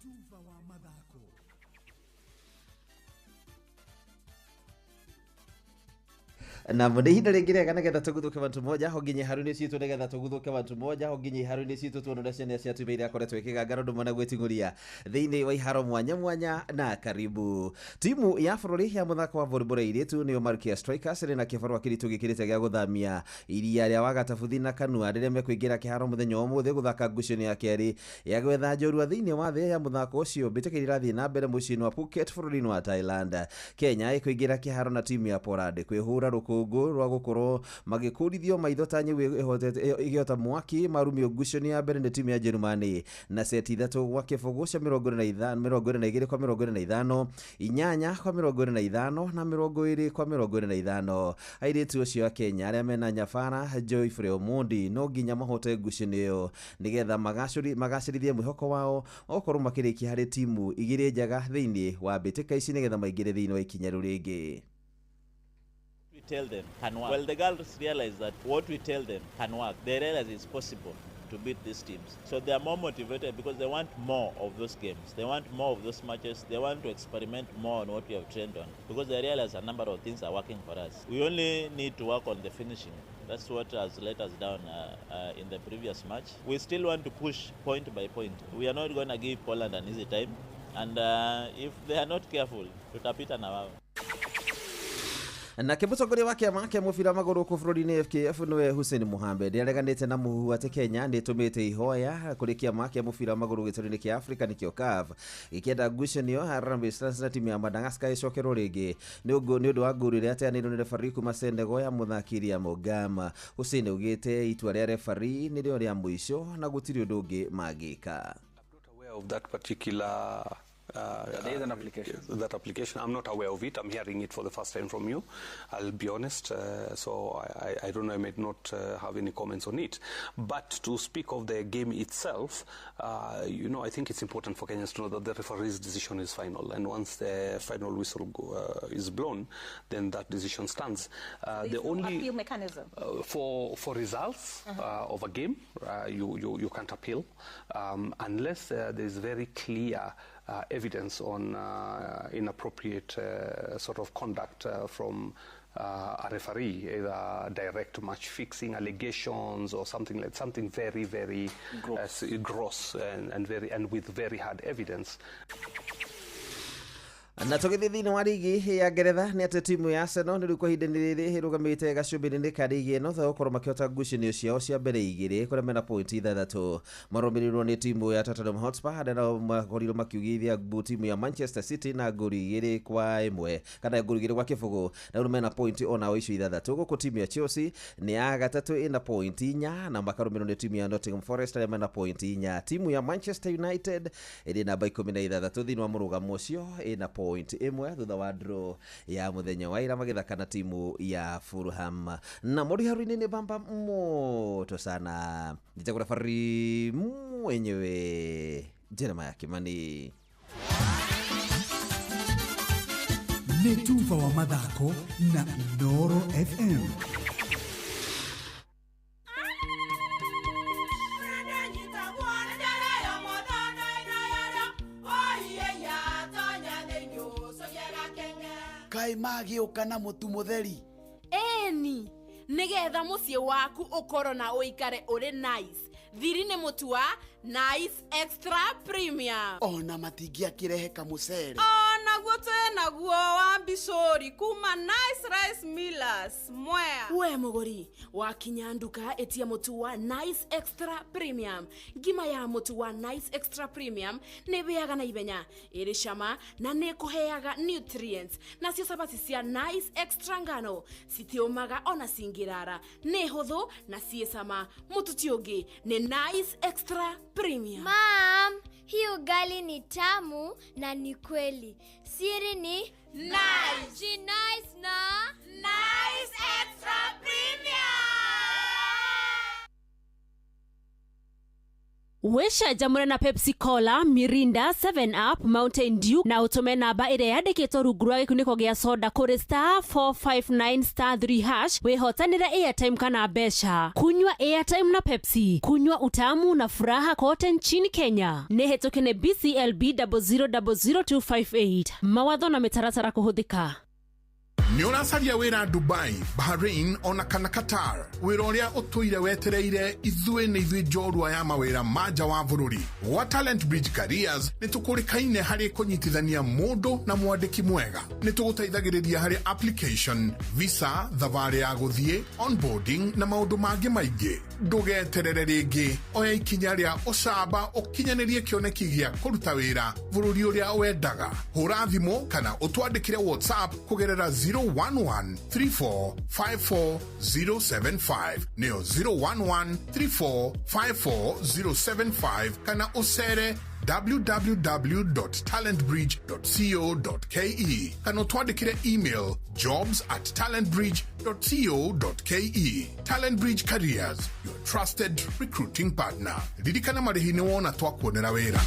[SPEAKER 1] Tuva wa mathako.
[SPEAKER 2] Na nĩ ihinda rĩngĩ rĩega nĩgetha tũguthũke bantu moja ho nginya haru-inĩ citũ, nĩgetha tũguthũke bantu moja ho nginya haru-inĩ citũ, tuone ũrĩa ciana cia tumia iria akoretwo ikĩgangara ũndũ mwana gwĩting'ũria thĩinĩ wa iharo mwanya mwanya. Na karibu timu ya bũrũri ya mũthako wa volleyball ya airĩtu, nĩyo Malkia Strikers, ĩrĩ na kĩbarũa kĩritũ gĩkĩrĩte gĩa gũthamia iria rĩa Wagatabuthi na Kanua rĩrĩa mekũingĩra kĩharo mũthenya wa ũmũthĩ gũthaka ngucanio ya kerĩ ya gwetha njorua thĩinĩ wa thĩ ya mũthako ũcio, mbĩtĩka iria irathiĩ na mbere mũciĩ-inĩ wa Phuket bũrũri-inĩ wa Thailand. Kenya ĩkũingĩra kĩharo na timu ya Poland kwĩhũra rũkũngũ rwa gũkorwo magĩkũrithio maitho ta nyau ĩgĩota mwaki, marumio ngucanio ya mbere nĩ timu ya Jerumani na seti 3-0 cia 25, 22 kwa 25, 8 kwa 25 na 20 kwa 25. Airĩtu acio a Kenya arĩa mena nyabara Joyfrey Omondi no nginya mahote ngucanio ĩyo nĩgetha magacĩrithie mwĩhoko wao wa gũkorwo makĩrĩkia harĩ timu igĩrĩ njega thĩinĩ wa mbĩtĩka ici nĩgetha maingĩre thĩinĩ wa ikinya rĩu rĩngĩ.
[SPEAKER 3] We tell them can work. Well, the girls realize that what we tell them can work. They realize it's possible to beat these teams. So they are more motivated because they want more of those games. They want more of those matches. They want to experiment more on what we have trained on because they realize a number of things are working for us. We only need to work on the finishing. That's what has let us down in the previous match. We still want to push point by point. We are not going to give Poland an easy time. And if they are not careful, tutapita na wao.
[SPEAKER 2] Nake mũtongoria wa kĩama kĩa mũbira wa magũrũ gũkũ bũrũri-inĩ FKF nĩwe Hussein Mohamed nĩareganĩte na mũhuhu atĩ Kenya nĩĩtũmĩte ihoya kũrĩ kĩama kĩa mũbira wa magũrũ gĩtarũ-inĩ kĩa Afrika nĩkĩo CAF gĩkĩenda ngucanio Harambee Stars na timu ya Madagascar ĩcokerwo rĩngĩ nĩ ũndũ wa ngũru ĩrĩa yateanĩirio nĩ referee kuma Senegal ya mũthaki Liam Ogama. Hussein augĩte itua rĩa referee nĩrĩo rĩa mũico na gũtirĩ ũndũ ũngĩ mangĩka.
[SPEAKER 5] Of that particular
[SPEAKER 6] there is an application.
[SPEAKER 5] That application, I'm not aware of it. I'm hearing it for the first time from you. I'll be honest. So I don't know. I may not have any comments on it. But to speak of the game itself, I think it's important for Kenyans to know that the referee's decision is final, and once the final whistle is blown, then that decision stands.
[SPEAKER 7] The only appeal mechanism
[SPEAKER 5] for results of a game, you can't appeal unless there is very clear evidence on inappropriate sort of conduct from a referee, either direct match fixing allegations or something like something very, very gross and with very hard evidence.
[SPEAKER 2] Na tũgĩthiĩ thĩinĩ wa rigi ya Ngeretha nĩ atĩ timu ya Arsenal nĩ rĩu kwa ihinda-inĩ rĩrĩ ĩrũgamĩte gacũmbĩrĩ-inĩ ka rigi ĩno thutha wa gũkorwo makĩhota ngucanio ciao cia mbere igĩrĩ kũrĩa mena pointi ithathatũ. Marũmĩrĩirwo nĩ timu ya Tottenham Hotspur arĩa nao makorirwo makiugithia timu ya Manchester City na ngolu 2-1 kana ngolu 2-0 na rĩu mena pointi onao icio ithathatũ. Gũkũ timu ya Chelsea nĩ ya gatatũ ĩna pointi 4 na makarũmĩrĩrwo nĩ timu ya Nottingham Forest arĩa mena pointi 4. Timu ya Manchester United ĩrĩ namba 16 thĩinĩ wa mũrũgamo ũcio ĩna point 1 thutha wa draw ya mũthenya wa ira magĩthaka na timu ya Fulham. Na mũri haru-inĩ nĩ bamba moto sana. Njĩtagwo referee mwenyewe Jeremiah Kimani.
[SPEAKER 1] Nĩ tuva wa mathako na Inooro FM.
[SPEAKER 16] Kai magĩũka na mũtu mũtheri.
[SPEAKER 8] Eni, nĩgetha mũciĩ waku ũkorwo na ũikare ũrĩ nice. Thiri nĩ mũtu wa Nice Extra Premium.
[SPEAKER 16] Ona matingĩakĩrehe kamũcere.
[SPEAKER 24] Onaguo twĩnaguo wa mbicũri kuma Nice Rice Millers Mwea.
[SPEAKER 8] We mũgũri, wakinya nduka ĩtia mũtu wa Nice Extra Premium. Ngima ya mũtu wa Nice Extra Premium nĩ ĩhĩaga na ihenya, ĩrĩ cama na nĩ ĩkũheaga nutrients. Nacio cabaci cia Nice Extra ngano citiũmaga ona cingĩrara, nĩ hũthũ na ciĩ cama. Mũtu ti ũngĩ nĩ Nice Extra Premium.
[SPEAKER 26] Mom, hii ugali ni tamu na ni kweli. Siri ni Nice. Nice na
[SPEAKER 24] Nice Extra Premium.
[SPEAKER 8] Wĩcanjamũre na Pepsi Cola, Mirinda, 7 Up, Mountain Dew na ũtũme namba ĩrĩa yandĩkĩtwo rungu rwa gĩkunĩko gĩa soda kũrĩ *459*3# wĩhotanĩre airtime kana mbeca. Kunywa airtime na Pepsi, kunywa utamu na furaha kote nchini Kenya. Nĩ hĩtũke nĩ BCLB 0000258. Mawatho na mĩtaratara kũhũthĩka.
[SPEAKER 4] Nĩ ũracaria wĩra Dubai, Bahrain ona kana Qatar? Wĩra ũrĩa ũtũire wetereire, ithuĩ nĩ ithuĩ njorua ya mawĩra ma nja wa bũrũri. Gwa Talent Bridge Careers nĩ tũkũrĩkaine harĩ kũnyitithania mũndũ na mwandĩki mwega. Nĩ tũgũteithagĩrĩria harĩ application, visa, thabarĩ ya gũthiĩ, onboarding na maũndũ mangĩ maingĩ. Ndũgeterere rĩngĩ, oya ikinya rĩa ũcamba ũkinyanĩrie kĩoneki gĩa kũruta wĩra bũrũri ũrĩa wendaga. Hũra thimũ kana ũtwandĩkĩre WhatsApp kũgerera 011 34 54 075, nĩyo 011 34 54 075, kana ũcere www.talentbridge.co.ke kana ũtwandĩkĩre email jobs@talentbridge.co.ke. Talent Bridge Careers, your trusted recruiting partner. Ririkana, marĩhi nĩ wona twakuonera wĩra.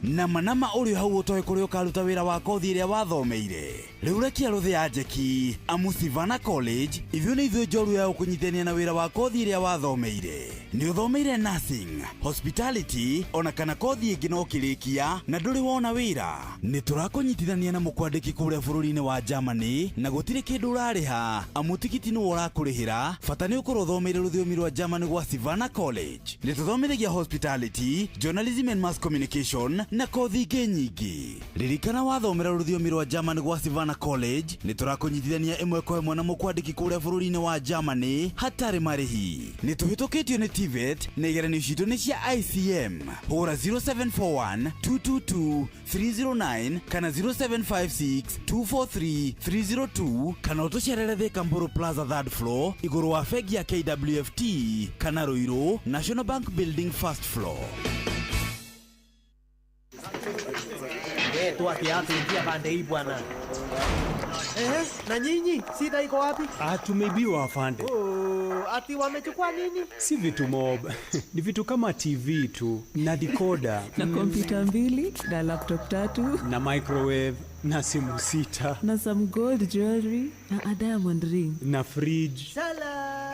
[SPEAKER 16] Nama nama ũrĩ hau ũtoĩ kũrĩa ũkaruta wĩra wa kothi ĩrĩa wathomeire, rĩu rekia rũthĩ ya njeki, amu Sivana College ithuĩ nĩ ithuĩ njorua ya ũkũnyitania na wĩra wa kothi ĩrĩa wathomeire. Nĩ ũthomeire nursing, hospitality ona kana kothi ĩngĩ no ũkĩrĩkia na ndũrĩ wona wĩra, nĩ tũrakũnyitithania na mũkwandĩki kũrĩa bũrũri-inĩ wa Germany na gũtirĩ kĩndũ ũrarĩha, amu tigiti nĩwe ũrakũrĩhĩra. Bata nĩ ũkorwo ũthomeire rũthiomi rwa Germany. Gwa Sivana College nĩ tũthomithagia hospitality, journalism and mass communication na kothi ingĩ nyingĩ. Ririkana, wathomera rũthiomi rwa Germany gwa Sivana College nĩ tũrakũnyitithania ĩmwe kwa ĩmwe na mũkwandĩki kũrĩa bũrũri-inĩ wa Germany hatarĩ marĩhi. Nĩ tũhĩtũkĩtio nĩ TVET na igeranio citũ nĩ cia ICM. Hũra 0741 222 309 kana 0756 243 302 kana ũtũcerere Thika Mburu Plaza, third floor, igũrũ wa bengi ya KWFT, kana Ruiru, National Bank Building, first floor.
[SPEAKER 9] We, toa kiatu, ingia pande hii bwana. Ehe, na nyinyi shida iko wapi?
[SPEAKER 10] Ah, tumeibiwa, afande.
[SPEAKER 9] Oh, ati wamechukua nini?
[SPEAKER 10] Si vitu mob, ni vitu kama TV tu na decoder
[SPEAKER 12] na kompyuta mbili na laptop tatu
[SPEAKER 10] na microwave na simu sita
[SPEAKER 12] na some gold jewelry na a diamond ring
[SPEAKER 10] na fridge.
[SPEAKER 9] Salale.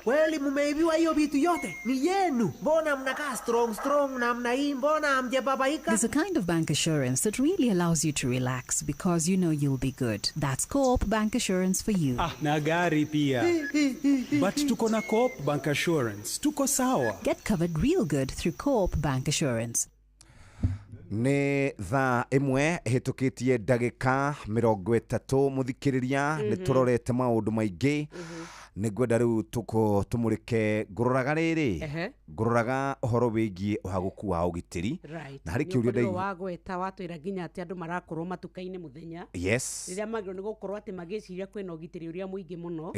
[SPEAKER 9] Kweli mumeibiwa hiyo vitu yote? Ni yenu. Mbona mnakaa strong strong namna hii? Mbona hamjababaika?
[SPEAKER 13] There's a kind of bank assurance that really allows you to relax because you know you'll be good. That's Co-op Bank Assurance for you.
[SPEAKER 10] Ah, na gari pia. But tuko na Co-op Bank Assurance. Tuko sawa.
[SPEAKER 13] Get covered real good through Co-op Bank Assurance.
[SPEAKER 27] Nĩ thaa 1 ĩhĩtũkĩtie ndagĩka 30. Mũthikĩrĩria, nĩ tũrorete maũndũ maingĩ. Nĩ ngwenda rĩu tũko tũmũrĩke ngũroraga rĩrĩ, ngũroraga ũhoro wĩgiĩ ũhagũku wa ũgitĩri. Na harĩ kĩũria
[SPEAKER 33] Nĩ wagweta watwĩra nginya atĩ andũ marakorwo matuka-inĩ mũthenya rĩrĩa magĩrĩirwo nĩ gũkorwo atĩ magĩciria kwĩna ũgitĩri ũrĩa mũingĩ mũno.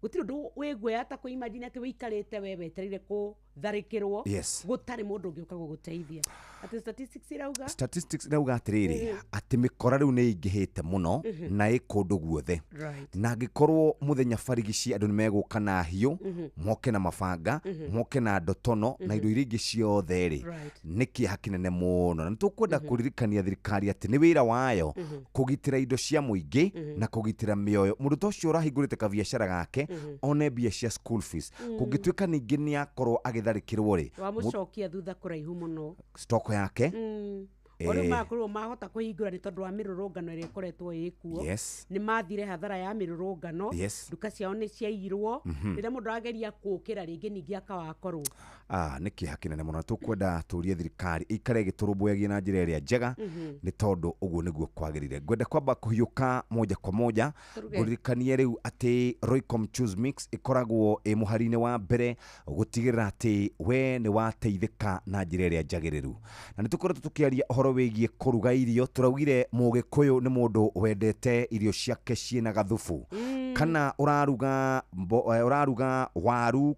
[SPEAKER 33] Gũtirĩ ũndũ wĩguoya ta kũ-imagine atĩ wĩikarĩte we wetereire kũtharĩkĩrwo, gũtarĩ mũndũ ũngĩũka gũgũteithia. Atĩ statistics irauga?
[SPEAKER 27] Statistics irauga atĩrĩrĩ, atĩ mĩkora rĩu nĩ ĩingĩhĩte mũno na ĩ kũndũ guothe, na angĩkorwo mũthenya barigici andũ nĩ megũka na hiũ, moke na mabanga, moke na ndotono na indo iria ingĩ ciothe rĩ, nĩ kĩeha kĩnene mũno. Na nĩ tũkwenda kũririkania thirikari atĩ nĩ wĩra wayo kũgitĩra indo cia mũingĩ na kũgitĩra mĩoyo. Mũndũ ta ũcio ũrahingũrĩte kabiacara gake one mbia cia school fees, kũngĩtuĩka ningĩ nĩ akorwo agĩtharĩkĩrwo rĩ,
[SPEAKER 33] wamũcokia thutha kũraihu mũno.
[SPEAKER 27] Stock yake.
[SPEAKER 33] O rĩu makorwo mahota kũhingũra nĩ tondũ wa mĩrũrũngano ĩrĩa ĩkoretwo ĩkuo. Nĩ mathire hathara ya mĩrũrũngano. Nduka ciao nĩ ciaiyirwo. Rĩrĩa mũndũ ageria kũũkĩra rĩngĩ ningĩ akawakorwo.
[SPEAKER 27] Ah, nĩ kĩeha kĩnene mũno. Tũkwenda tũrie thirikari ĩikare ĩgĩtũrũmbũyagia na njĩra ĩrĩa njega, nĩ tondũ ũguo nĩguo kwagĩrĩire. Ngwenda kwamba kũhiũka moja kwa moja.
[SPEAKER 33] Tũruge.
[SPEAKER 27] Ngũririkanie rĩu atĩ Roycom Choose Mix ĩkoragwo ĩ mũhari-inĩ wa mbere gũtigĩrĩra atĩ we nĩ wateithĩka na njĩra ĩrĩa njagĩrĩru. Na nĩ tũkoretwo tũkĩaria ũhoro wĩgiĩ kũruga irio. Tũraugire Mũgĩkũyũ nĩ mũndũ wendete irio ciake ciĩna gathubu. Kana ũraruga ũraruga waru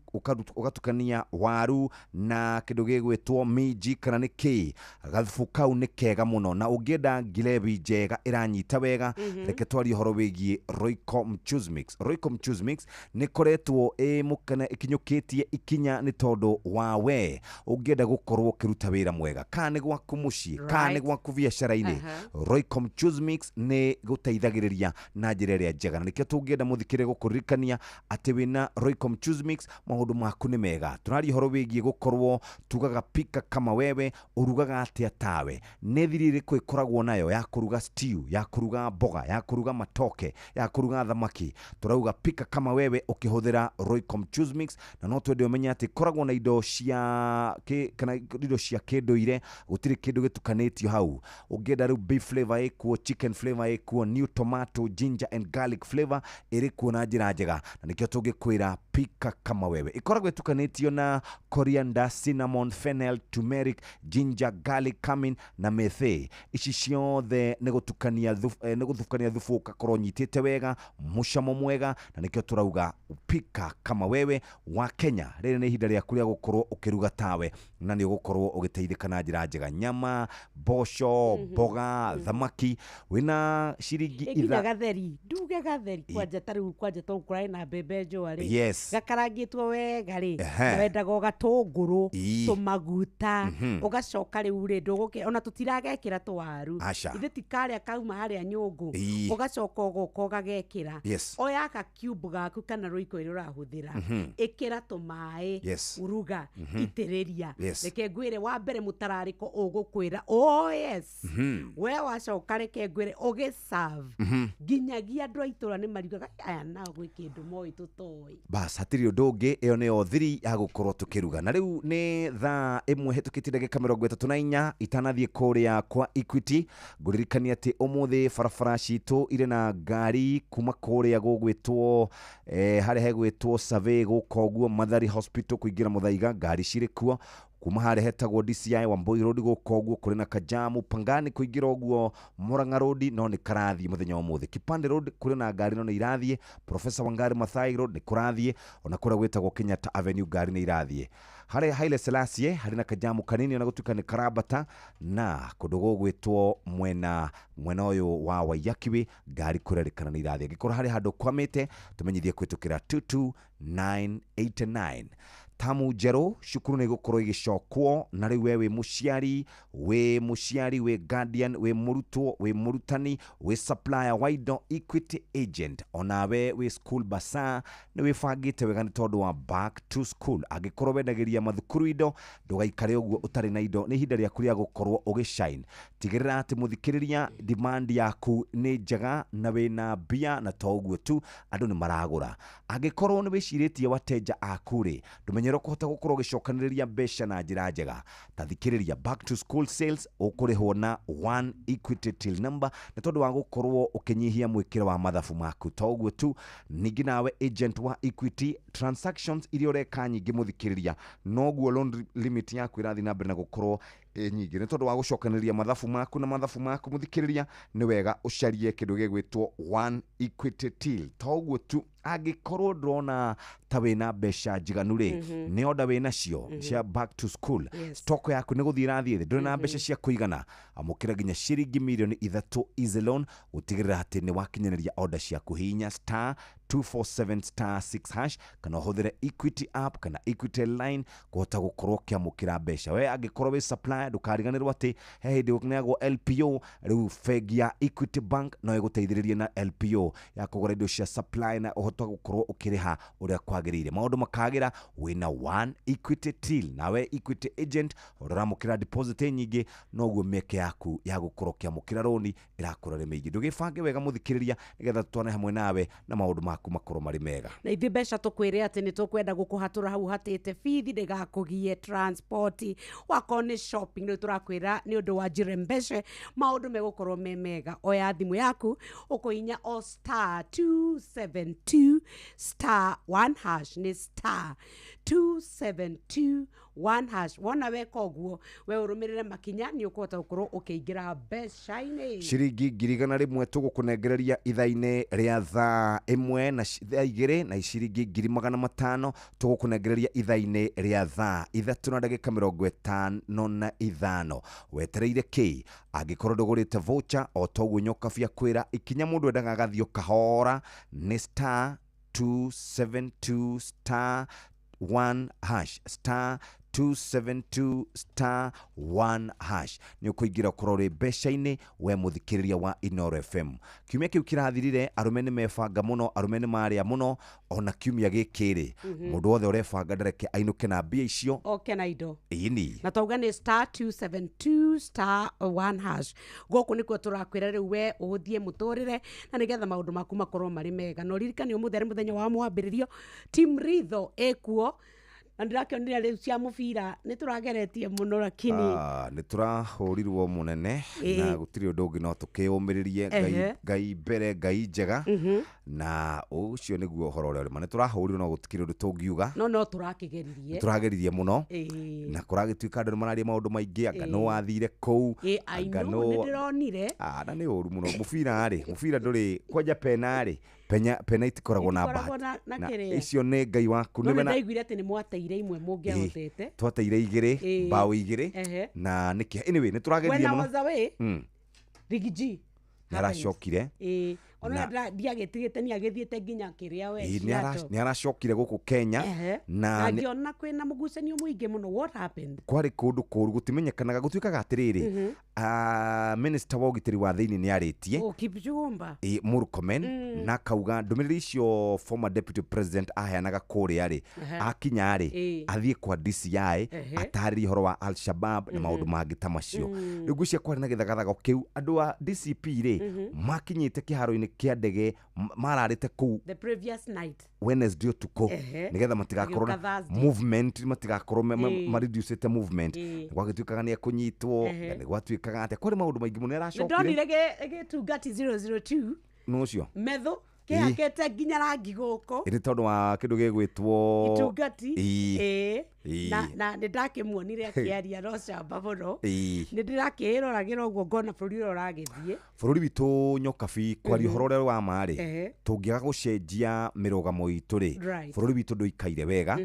[SPEAKER 27] ũgatukania waru na kĩndũ gĩgwĩtwo minji kana nĩ kĩ, gathubu kau nĩ kega mũno. Na ũngĩenda ngirebi njega ĩranyita wega, reke twarie ũhoro wĩgiĩ Royco Mchuzi Mix. Royco Mchuzi Mix nĩ ĩkoretwo ĩ mũkana ĩkinyũkĩtie ikinya nĩ tondũ wa we ũngĩenda gũkorwo ũkĩruta wĩra mwega, kana nĩ gwaku mũciĩ, kana nĩ gwaku biacara-inĩ, Royco Mchuzi Mix nĩ gũteithagĩrĩria na njĩra ĩrĩa njega. Na nĩkĩo tũngĩenda mũthikĩre gũkũririkania atĩ wĩna Royco Mchuzi Mix maũndũ maku nĩ mega. Tũraria ũhoro wĩgiĩ gũkorwo tugaga pika kama wewe, ũrugaga atĩa tawe, nĩ thiri ĩrĩkũ ĩkoragwo nayo ya kũruga stew, ya kũruga mboga, ya kũruga matoke, ya kũruga thamaki. Tũrauga pika kama wewe ũkĩhũthĩra Royco Mchuzi Mix. Na no twende ũmenye atĩ ĩkoragwo na indo cia kana indo cia kĩndũire, gũtirĩ kĩndũ gĩtukanĩtio hau. Ũngĩenda rĩu beef flavor ĩkuo, chicken flavor ĩkuo, new tomato, ginger and garlic flavor ĩrĩ kuo na njĩra njega. Na nĩkĩo tũngĩkwĩra pika kama wewe. Ĩkoragwo ĩtukanĩtio na coriander, cinnamon, fennel, turmeric, ginger, garlic, cumin na methe. Ici ciothe nĩ gũtukania nĩ gũthukania thubu ũgakorwo ũnyitĩte wega, mũcamo mwega. Na nĩkĩo tũrauga pika kama wewe wa Kenya. Rĩrĩ nĩ ihinda rĩaku rĩa gũkorwo ũkĩruga tawe, na nĩ ũgũkorwo ũgĩteithĩka na njĩra njega. Nyama, mboco, mboga, thamaki, wĩna ciringi
[SPEAKER 33] nginya gatheri, nduge gatheri kwanja ta rĩu kwanja to kũrarĩ na mbembe njũa rĩ, gakarangĩtwo wega rĩ, na wendaga ũgatũngũrũ, tũmaguta, ũgacoka rĩu rĩ ndũgũke ona tũtiragekĩra tũwaru, ithuĩ ti karĩa kauma harĩa nyũngũ, ũgacoka ũgoka ũgagekĩra. Oya ka cube gaku kana Royco ĩrĩa ũrahũthĩra, ĩkĩra tũmaĩ, uruga, itĩrĩria. Reke ngwĩre wa mbere mũtararĩko ũgũkwĩra oh yes. We wacoka reke ngwĩre ũgĩserve, nginyagia andũ a itũra nĩ mariugaga aya nao gwĩ kĩndũ moĩ tũtoĩ.
[SPEAKER 27] Bas hatirĩ ũndũ ũngĩ, ĩyo nĩyo thiri ya gũkorwo tũkĩruga. Na rĩu nĩ thaa 1 hĩtũkĩtie ndagĩka 34 itanathiĩ kũrĩa kwa Equity, ngũririkania atĩ ũmũthĩ barabara citũ irĩ na ngari kuma kũrĩa gũgwĩtwo harĩa hegwĩtwo Survey gũka ũguo Mathari Hospital kũingĩra Mũthaiga, ngari cirĩ kuo. Kuma harĩa hetagwo DCI Wambui Road gũka ũguo kũrĩ na kajamu. Pangani kũingĩra ũguo Murang'a Road no nĩ karathiĩ mũthenya wa ũmũthĩ. Kipande Road kũrĩ na ngari no nĩ irathiĩ. Professor Wangari Maathai Road nĩ kũrathiĩ. Ona kũrĩa gwĩtagwo Kenyatta Avenue ngari nĩ irathiĩ. Harĩa Haile Selassie harĩ na kajamu kanini ona gũtuĩka nĩ karambata. Na kũndũ gũgwĩtwo mwena ũyũ wa Waiyaki ngari kũrerĩkana nĩ irathiĩ. Angĩkorwo harĩ handũ kwamĩte tũmenyithie kũhĩtũkĩra 22989. Tamu njerũ cukuru nĩ igũkorwo igĩcokwo. Na rĩu we wĩ mũciari, wĩ guardian, wĩ mũrutwo, wĩ mũrutani, wĩ supplier wa indo, Equity agent, onawe wĩ school basa, nĩ wĩbangĩte wega nĩ tondũ wa back to school. Angĩkorwo wendagĩria mathukuru indo, ndũgaikare ũguo ũtarĩ na indo, nĩ ihinda rĩaku rĩa gũkorwo ũgĩshine. Tigĩrĩra atĩ mũthikĩrĩria demand yaku nĩ njega na wĩna mbia, na to ũguo tu andũ nĩ maragũra. Angĩkorwo nĩ wĩcirĩtie wateja aku rĩ, ndũmenyere kũhota gũkorwo ũgĩcokanĩrĩria mbeca na njĩra njega. Ta thikĩrĩria back to school sales ũkũrĩhwo na one Equity till number nĩ tondũ wa gũkorwo ũkĩnyihia mwĩkĩro wa mathabu maku. To ũguo tu, ningĩ nawe agent wa Equity transactions iria ũreka nyingĩ mũthikĩrĩria, noguo loan limit yaku ĩrathiĩ na mbere na gũkorwo nyingĩ nĩ tondũ wa gũcokanĩrĩria mathabu maku. Na mathabu maku mũthikĩrĩria nĩ wega ũcarie kĩndũ gĩgwĩtwo one Equity till. To ũguo tu, angĩkorwo ndũrona ta wĩna mbeca njiganu rĩ, nĩ order wĩna cio cia back to school, stock yaku nĩ gũthiĩ ĩrathiĩ thĩ, ndũrĩ na mbeca cia kũigana, amũkĩra nginya ciringi mirioni 3 easy loan gũtigĩrĩra atĩ nĩ wakinyanĩria order ciaku. Hihinya star 247 star 6 hash kana ũhũthĩre Equity app kana Equity line kũhota gũkorwo ũkĩamũkĩra mbeca. We angĩkorwo wĩ supplier ndũkariganĩrwo atĩ he hĩndĩ ũneagwo LPO. Rĩu bengi ya Equity Bank no ĩgũteithĩrĩrie na LPO ya kũgũra indo cia supply na ũhote gũkorwo ũkĩrĩha ũrĩa kwagĩrĩire. Maũndũ makagĩra wĩna one Equity till. Nawe Equity agent ũramũkĩra deposit nyingĩ, noguo mĩeke yaku ya gũkorwo ũkĩamũkĩra rũni ĩrakũra rĩ mĩingĩ. Ndũgĩbange wega mũthikĩrĩria nĩgetha tũtwane hamwe nawe na maũndũ maku makorwo marĩ mega.
[SPEAKER 33] Na ithuĩ mbeca tũkwĩre atĩ nĩ tũkwenda gũkũhatũra hau hatĩte bithi ndĩgakũgie transport, wakorwo nĩ shopping rĩu tũrakwĩra nĩ ũndũ wa Jirembeshe maũndũ megũkorwo me mega. Oya thimũ yaku ũkũhinya o star 272 star 1 hash, nĩ star 272 1 hash. Wona weka ũguo we ũrũmĩrĩre makinya nĩ ũkũhota gũkorwo ũkĩingĩra mbeca-inĩ.
[SPEAKER 27] Ciringi 100,000 tũgũkũnengereria ithaa-inĩ rĩa thaa 1 na thaa 2 na ciringi 500,000 tũgũkũnengereria ithaa-inĩ rĩa thaa 3 na ndagĩka 55. Wetereire kĩ? Angĩkorwo ndũgũrĩte voucher o toguo Nyokabi akwĩra ikinya mũndũ endaga agathiĩ kahora nĩ star 272 star 1 hash, star 272 star 1 hash. Nĩ ũkũingĩra ũkorwo ũrĩ mbeca-inĩ we mũthikĩrĩria wa Inooro FM. Kiumia kĩu kĩrathirire arũme nĩ mebanga mũno, arũme nĩ marĩa mũno, ona kiumia gĩkĩ rĩ, mũndũ wothe ũrebanga ndareke ainũke na mbia icio
[SPEAKER 33] oke na indo.
[SPEAKER 27] Ĩni.
[SPEAKER 33] Na twauga nĩ star 272 star 1 hash. Gũkũ nĩkuo tũrakwĩra rĩu we ũhũthie mũtũrĩre na nĩgetha maũndũ maku makorwo marĩ mega. Na ũririkane ũmũthĩ arĩ mũthenya wa mwambĩrĩrio, Team Ritho ĩkuo. Na ndĩrakĩonire rĩu cia mũbira nĩ tũrageretie mũno lakini
[SPEAKER 27] nĩ tũrahũrirwo mũnene na gũtirĩ ũndũ ũngĩ no tũkĩũmĩrĩrie. Ngai, Ngai mbere, Ngai njega. Na ũcio nĩguo ũhoro ũrĩa ũrĩ ma. Nĩ tũrahũrirwo no gũtikĩrĩ ũndũ tũngiuga.
[SPEAKER 33] No tũrakĩgeririe.
[SPEAKER 27] Nĩ tũrageririe mũno. Na kũragĩtuĩka andũ nĩ mararia maũndũ maingĩ, anga nũ wathire kũu, anga
[SPEAKER 33] nũ nĩ ndĩronire.
[SPEAKER 27] Na nĩ ũru mũno. Mũbira rĩ, mũbira ndũrĩ kwanja pena rĩ, pena itikoragwo na
[SPEAKER 33] Itikoragwo
[SPEAKER 27] bahati.
[SPEAKER 33] na kĩrĩa.
[SPEAKER 27] Icio nĩ Ngai waku.
[SPEAKER 33] No
[SPEAKER 27] Nĩwe na
[SPEAKER 33] nĩndaiguire atĩ nĩ mwateire imwe mũngĩahotete.
[SPEAKER 27] Twateire 2, mbaũ 2. Na nĩkĩ? Anyway, nĩ tũrageririe
[SPEAKER 33] When I
[SPEAKER 27] mũno.
[SPEAKER 33] was away, Riggy G
[SPEAKER 27] Nĩ aracokire.
[SPEAKER 33] Ona ndiagĩtigĩte nĩ agĩthiĩte nginya kĩrĩa we Seattle.
[SPEAKER 27] Nĩ aracokire gũkũ Kenya.
[SPEAKER 33] Na ngĩona kwĩna mũgucanio mũingĩ mũno. What happened?
[SPEAKER 27] Kwarĩ kũndũ kũru gũtimenyekanaga, gũtuĩkaga atĩrĩrĩ, minister wa ũgitĩri wa thĩinĩ nĩ arĩtie.
[SPEAKER 33] Oh, Kipchumba.
[SPEAKER 27] Murkomen, na akauga ndũmĩrĩri icio former deputy president aheanaga kũrĩa rĩ, akinya rĩ, athiĩ kwa DCI atarĩrie ũhoro wa Al-Shabaab na maũndũ mangĩ ta macio. Rĩu ngwĩciria kwarĩ na gĩthagathago kĩu, andũ a DCP rĩ, makinyĩte kĩharo-inĩ kĩa ndege, mararĩte kũu
[SPEAKER 33] the previous night,
[SPEAKER 27] Wednesday ũtukũ, nĩgetha matigakorwo na
[SPEAKER 33] Magĩũka Thursday.
[SPEAKER 27] movement, matigakorwo mareducĩte movement. Gwagĩtuĩkaga nĩ ekũnyitwo, na nĩ gwatuĩkaga atĩa, kwarĩ maũndũ maingĩ mũno. Nĩ aracokire.
[SPEAKER 33] Nĩndonire gĩtungati 002
[SPEAKER 27] Nũ ũcio?
[SPEAKER 33] Metho kĩhakĩte nginya rangi gũkũ.
[SPEAKER 27] Ĩrĩ tondũ wa kĩndũ gĩgwĩtwo
[SPEAKER 33] Itungati. Na nĩ ndakĩmuonire akĩaria no camba mũno. Nĩ ndĩrakĩĩroragĩra ũguo ngona bũrũri ũrĩa ũragĩthiĩ.
[SPEAKER 27] Bũrũri witũ Nyokabi, kwaria ũhoro ũrĩa wa ma rĩ, tũngĩaga gũcenjia mĩrũgamo itũ rĩ, bũrũri witũ ndũikaire wega.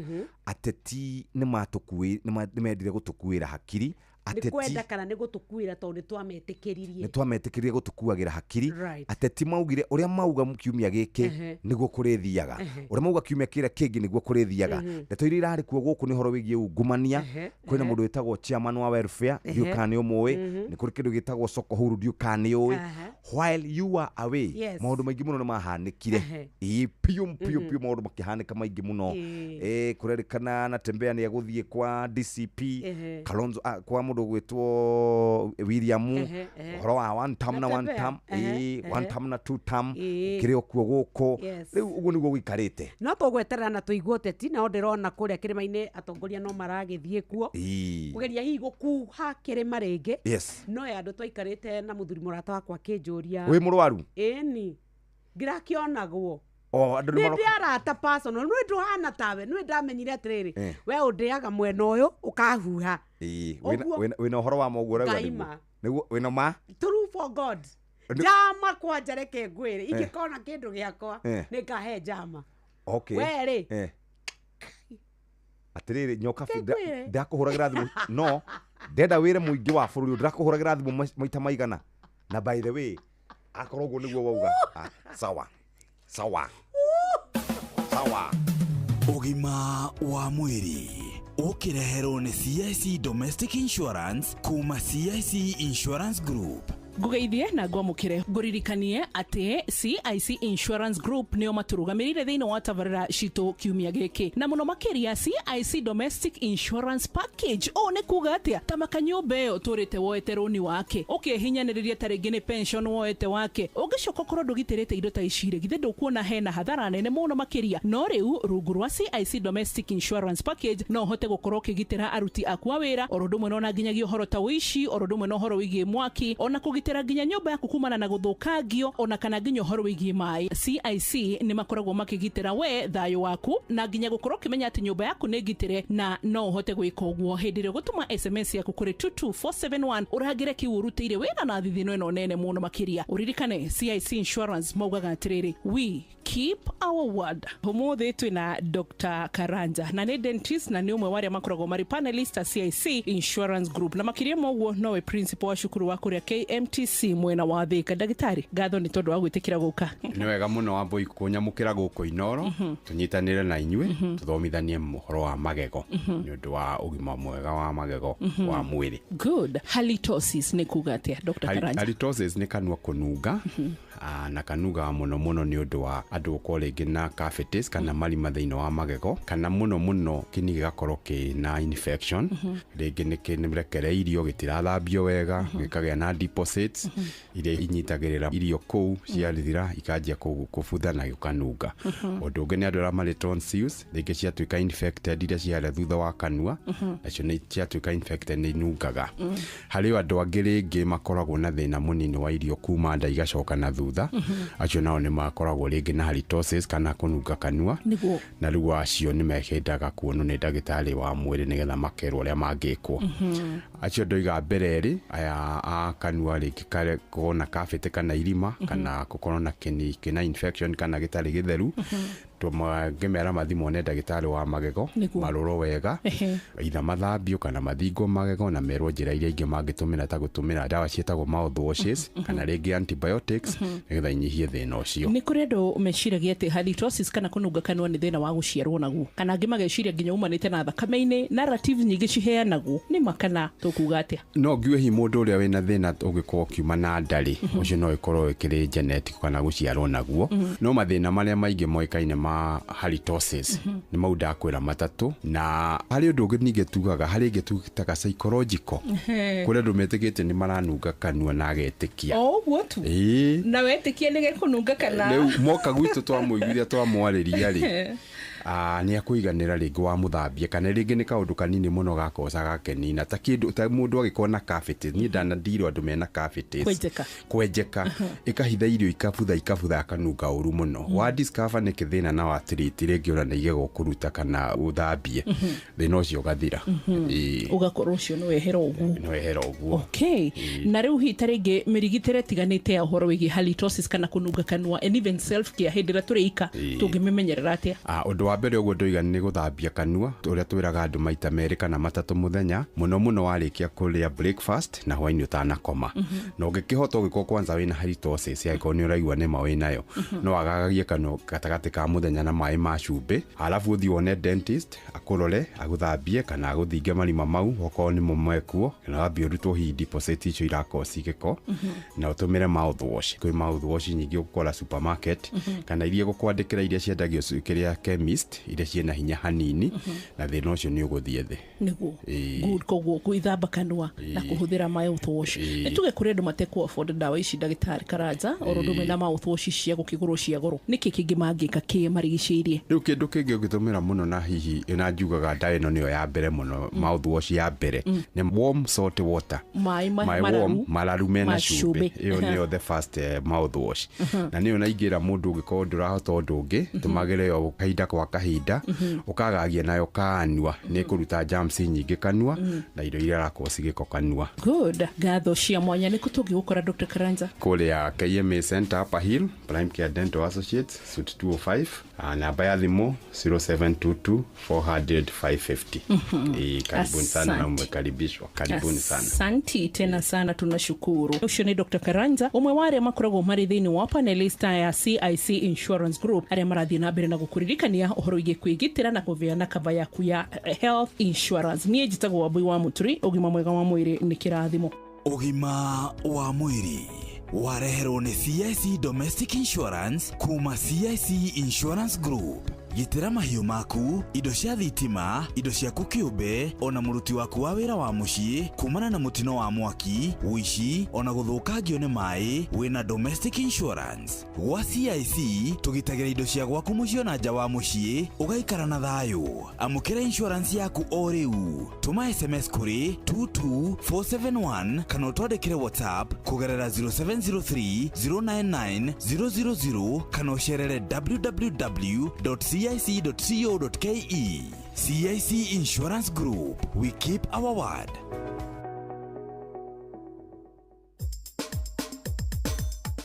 [SPEAKER 27] Ateti nĩ mendire gũtũkuĩra hakiri.
[SPEAKER 33] Nĩ
[SPEAKER 27] Ateti
[SPEAKER 33] kwenda kana nĩ gũtũkuĩra tondũ nĩ twametĩkĩririe.
[SPEAKER 27] Nĩ twametĩkĩririe gũtũkuagĩra hakiri. Ateti maugire ũrĩa mauga kiumia gĩkĩ nĩguo kũrĩthiaga, ũrĩa mauga kiumia kĩrĩa kĩngĩ nĩguo kũrĩthiaga. Ndeto iria irarĩ kuo gũkũ nĩ ũhoro wĩgiĩ ungumania. Kwĩna mũndũ wĩtagwo chairman wa welfare, ndiũĩ kana nĩ ũmũĩ. Nĩ kũrĩ kĩndũ gĩtagwo soko huru, ndiũĩ kana nĩ ũĩ. While you were away, maũndũ maingĩ mũno nĩ mahanĩkire. Ĩĩ, piũ piũ piũ, maũndũ makĩhanĩka maingĩ mũno. Kũrerĩkana Natembeya nĩ egũthiĩ kwa DCP, Kalonzo, kwa mũndũ ũgwĩtwo William, ũhoro wa one term na one
[SPEAKER 33] Natembeya.
[SPEAKER 27] term, one term na two term, kĩrĩ o kuo gũkũ. Rĩu ũguo nĩguo gũikarĩte.
[SPEAKER 33] No tũgweterera na tũigue ũteti, nao ndĩrona kũrĩa kĩrĩma-inĩ atongoria no maragĩthiĩ kuo kũgeria hihi gũkuha kĩrĩma rĩngĩ. No ya andũ twaikarĩte na mũthuri mũrata wakwa akĩnjũria,
[SPEAKER 27] Wĩ mũrwaru?
[SPEAKER 33] Ĩni, ngĩrakĩonagwo.
[SPEAKER 27] O, andũ nĩ
[SPEAKER 33] Nĩ
[SPEAKER 27] maroka.
[SPEAKER 33] ndĩ arata personal, nĩ ndũhana tawe, nĩ ndamenyire atĩrĩrĩ, we ũndĩaga mwena ũyũ ũkahuha. Ũguo
[SPEAKER 27] Wĩna ũhoro wa ma ũguo ũrauga
[SPEAKER 33] Ngai
[SPEAKER 27] nĩguo?
[SPEAKER 33] ma.
[SPEAKER 27] Nĩguo, wĩna ma?
[SPEAKER 33] True for God. Njama kwanja reke ngwĩre, ingĩkona kĩndũ gĩakwa, nĩ ngahe njama. We rĩ.
[SPEAKER 27] Atĩrĩrĩ, Nyokabi,
[SPEAKER 33] Reke ngwĩre.
[SPEAKER 27] ndakũhũragĩra thimũ, no ndenda wĩre mũingĩ wa bũrũri ũyũ, ndĩrakũhũragĩra thimũ maita maigana. Na by the way, akorwo ũguo nĩguo wauga, sawa sawa sawa.
[SPEAKER 16] Ũgima wa mwĩrĩ ũkĩreherwo nĩ CIC Domestic Insurance kuma CIC Insurance Group.
[SPEAKER 8] Ngugeithie na ngwamũkĩre, ngũririkanie atĩ CIC Insurance Group nĩo matũrũgamĩrĩire thĩinĩ wa tabarĩra citũ kiumia gĩkĩ, na mũno makĩria CIC Domestic Insurance Package. Ũũ nĩ kuga atĩa? Ta makanyũmba ĩyo tũrĩte woete rũni wake, ũkĩhinyanĩrĩria ta rĩngĩ nĩ pension woete wake, ũngĩcoka ũkorwo ndũgitĩrĩte indo ta ici rĩ, githĩ ndũkuona hena hathara nene mũno makĩria? No rĩu rungu rwa CIC Domestic Insurance Package no ũhote gũkorwo ũkĩgitĩra aruti aku a wĩra, oro ũndũ ũmwe na ona nginyagia ũhoro ta ũici, oro ũndũ ũmwe na ũhoro wĩgiĩ mwaki, ona kũgitĩra
[SPEAKER 11] Kũgitĩra nginya nyũmba yaku kumana na gũthũkangio ona kana nginya ũhoro wĩgiĩ maĩ. CIC nĩ makoragwo makĩgitĩra we thayũ waku na nginya gũkorwo ũkĩmenya atĩ nyũmba yaku nĩ ngitĩre, na no ũhote gwĩka ũguo hĩndĩ ĩrĩa ũgũtũma SMS yaku kũrĩ 22471 ũrangĩre kiu ũrutĩire wĩra na thithino ĩno nene mũno makĩria. Ũririkane CIC Insurance maugaga atĩrĩrĩ, we keep our word. Ũmũthĩ twĩna Dr. Karanja na nĩ dentist na nĩ ũmwe wa arĩa makoragwo marĩ panelist a CIC Insurance Group, na makĩria ma ũguo nowe principal wa cukuru wa kũrĩa KMTC mwena wa Thika. Ndagĩtarĩ, ngatho nĩ tondũ wa gwĩtĩkĩra gũka.
[SPEAKER 14] Nĩ wega mũno Wambũi kũnyamũkĩra gũkũ Inoro, tũnyitanĩre na inyuĩ tũthomithanie ũhoro wa magego nĩ ũndũ wa ũgima mwega wa magego wa mwĩrĩ.
[SPEAKER 11] Good. Halitosis nĩ kuga atĩa, Dr. Karanja?
[SPEAKER 14] Halitosis nĩ kanua kũnunga, na kanuga mũno mũno nĩ ũndũ wa andũ gũkorwo rĩngĩ na cavities kana marima thĩinĩ wa magego, kana mũno mũno kĩni gĩgakorwo kĩna infection, rĩngĩ nĩ kĩrekereirio gĩtirathambio wega, gĩkagĩa na deposits iria inyitagĩrĩra irio kũu ciathira ikanjia kũbutha na gĩkanunga. Ũndũ ũngĩ nĩ andũ arĩa marĩ tonsils, rĩngĩ ciatuĩka infected iria ciarĩa thutha wa kanua, nacio nĩ ciatuĩka infected nĩ inungaga. Harĩ andũ angĩ rĩngĩ makoragwo na thĩna mũnini wa irio kuma nda igacoka na thutha, acio nao nĩ makoragwo rĩngĩ na halitosis kana kũnunga kanua, na rĩu acio nĩ mekendaga kuonwo nĩ ndagĩtarĩ wa mwĩrĩ nĩgetha makerwo ũrĩa mangĩkwo. Acio ndoiga mbere rĩ, aya a kanua rĩngĩ gũkorwo na cavity kana irima, kana gũkorwo na kĩni kĩna infection kana gĩtarĩ gĩtheru, tũmangĩmera mathiĩ mone ndagĩtarĩ wa magego marorwo wega, either mathambio kana mathingwo magego na merwo njĩra iria ingĩ mangĩtũmĩra ta gũtũmĩra ndawa ciĩtagwo mouthwashes kana rĩngĩ antibiotics nĩgetha inyihie thĩna ũcio.
[SPEAKER 11] Nĩ kũrĩ andũ meciragia atĩ halitosis kana kũnunga kanua nĩ thĩna wa gũciarwo naguo, kana angĩ mageciria nginya umanĩte na thakame-inĩ. Narrative nyingĩ ciheanagwo nĩ ma kana tũkuga atĩa?
[SPEAKER 14] No ngiuge hihi mũndũ ũrĩa wĩna thĩna ũngĩkorwo ũkiuma na nda-rĩ, ũcio no ĩkorwo ĩkĩrĩ genetic kana gũciarwo naguo. No mathĩna marĩa maingĩ moĩkaine ma halitosis nĩ mau ndakwĩra matatũ. Na harĩ ũndũ ũngĩ ningĩ tugaga, harĩ ĩngĩ tũtaga psychological, kũrĩa andũ metĩkĩtie nĩ maranunga kanua na agetĩkia
[SPEAKER 11] o ũguo tu, na wetĩkia nĩ gekũnunga kana
[SPEAKER 14] rĩu moka gwitũ twamũiguithia twamwarĩria rĩ, nĩ akũiganĩra rĩngĩ wamũthambia, kana rĩngĩ nĩ kaũndũ kanini mũno gakoca gakenina ta kĩndũ ta mũndũ agĩkorwo na cavities. Niĩ ndanandirwo andũ mena cavities kwenjeka ĩkahitha irio ikabutha ikabutha akanunga ũru mũno. Wa discover nĩ kĩthĩna na wa treat rĩngĩ ona nĩ igego kũruta kana ũthambie, thĩna ũcio ũgathira,
[SPEAKER 11] ũgakorwo ũcio nĩ wehera ũguo,
[SPEAKER 14] nĩ wehera ũguo.
[SPEAKER 11] Okay. Na rĩu hihi ta rĩngĩ mĩrigitĩre ĩtiganĩte ya ũhoro wĩgiĩ halitosis kana kũnunga kanua and even self care hĩndĩ ĩrĩa tũrĩ ika, tũngĩmĩmenyerera atĩa?
[SPEAKER 14] Ũndũ wa mbere ũguo ndoiga nĩ gũthambia kanua, ũrĩa twĩraga andũ maita merĩ kana matatũ mũthenya, mũno mũno warĩkia kũrĩa breakfast na hwaĩ-inĩ ũtanakoma. Na ũngĩkĩhota ũgĩkorwo kwanza wĩna halitosis, angĩkorwo nĩ ũraigua nĩma wĩnayo, no agagagie kanua gatagatĩ ka mũthenya na maĩ ma cumbĩ, alafu ũthiĩ wone dentist akũrore agũthambie kana agũthinge marima mau okorwo nĩmo mekuo, kana wambie ũrutwo hihi deposit icio irakorwo ci gĩko, na ũtũmĩre mouthwash. Kwĩ mouthwash nyingĩ ũgũkora supermarket, kana iria gũkwandĩkĩra iria ciendagio kĩrĩa chemist iria ciĩna hinya hanini, na thĩna ũcio nĩ ũgũthiĩ thĩ.
[SPEAKER 11] Nĩguo. Good. Koguo gwĩthamba kanua na kũhũthĩra mouthwash. Nĩ tuge kũrĩ andũ matekũ afford ndawa ici ndagĩtarĩ Karanja, oro ũndũ mena mouthwash cia gũkĩgũrwo cia goro, nĩkĩ kĩngĩ mangĩka kĩ marigicĩirie?
[SPEAKER 14] Rĩu kĩndũ kĩngĩ ũngĩtũmĩra mũno, na hihi na njugaga ndawa ĩno nĩyo ya mbere mũno, mouthwash ya mbere nĩ warm salt water,
[SPEAKER 11] maĩ
[SPEAKER 14] mararu, mararu mena cumbĩ. Ĩyo nĩyo the first mouthwash, na nĩyo naingĩra mũndũ ũngĩkorwo ndũrahota ũndũ ũngĩ, tũmagĩre yo kahinda kwa kahinda, ũkagagia nayo kanua, nĩ kũruta germs nyingĩ kanua na irio iria irakorwo cigĩko kanua.
[SPEAKER 11] Good. Ngatho cia mwanya. Nĩ kũ tũngĩgũkora Dr. Karanja?
[SPEAKER 14] Kũrĩa KMA Center Upper Hill, Prime Care Dental Associates, Suite 205, namba ya thimũ 0722 400 550. Karibuni sana na mmekaribishwa. Karibuni sana.
[SPEAKER 11] Asanti tena sana, tunashukuru. Ũcio nĩ Dr. Karanja, ũmwe wa arĩa makoragwo marĩ thĩinĩ wa panelist ya CIC Insurance Group, arĩa marathiĩ na mbere na gũkũririkania ũhoro wĩgiĩ kwĩgitĩra na kũheana cover yaku ya health insurance. Niĩ njĩtagwo Wambui wa Mũturi. Ũgima mwega wa mwĩrĩ nĩ kĩrathimo.
[SPEAKER 16] Ũgima wa mwĩrĩ wareherwo nĩ CIC Domestic Insurance kuma CIC Insurance Group. Gitĩra mahiũ maku, indo cia thitima, indo ciaku kĩũmbe, ona mũruti waku wa wĩra wa mũciĩ kumana na mũtino wa mwaki, ũici, ona gũthũkangio nĩ maĩ wĩna domestic insurance. Gwa CIC tũgitagĩra indo cia gwaku mũciĩ ona nja wa mũciĩ ũgaikara na thayũ. Amũkĩra insurance yaku o rĩu. Tũma SMS kũrĩ 22471 kana ũtwandĩkĩre WhatsApp kũgerera 0703 099 000 kana ũcerere www.cic.co.ke. CIC Insurance Group, we keep our word.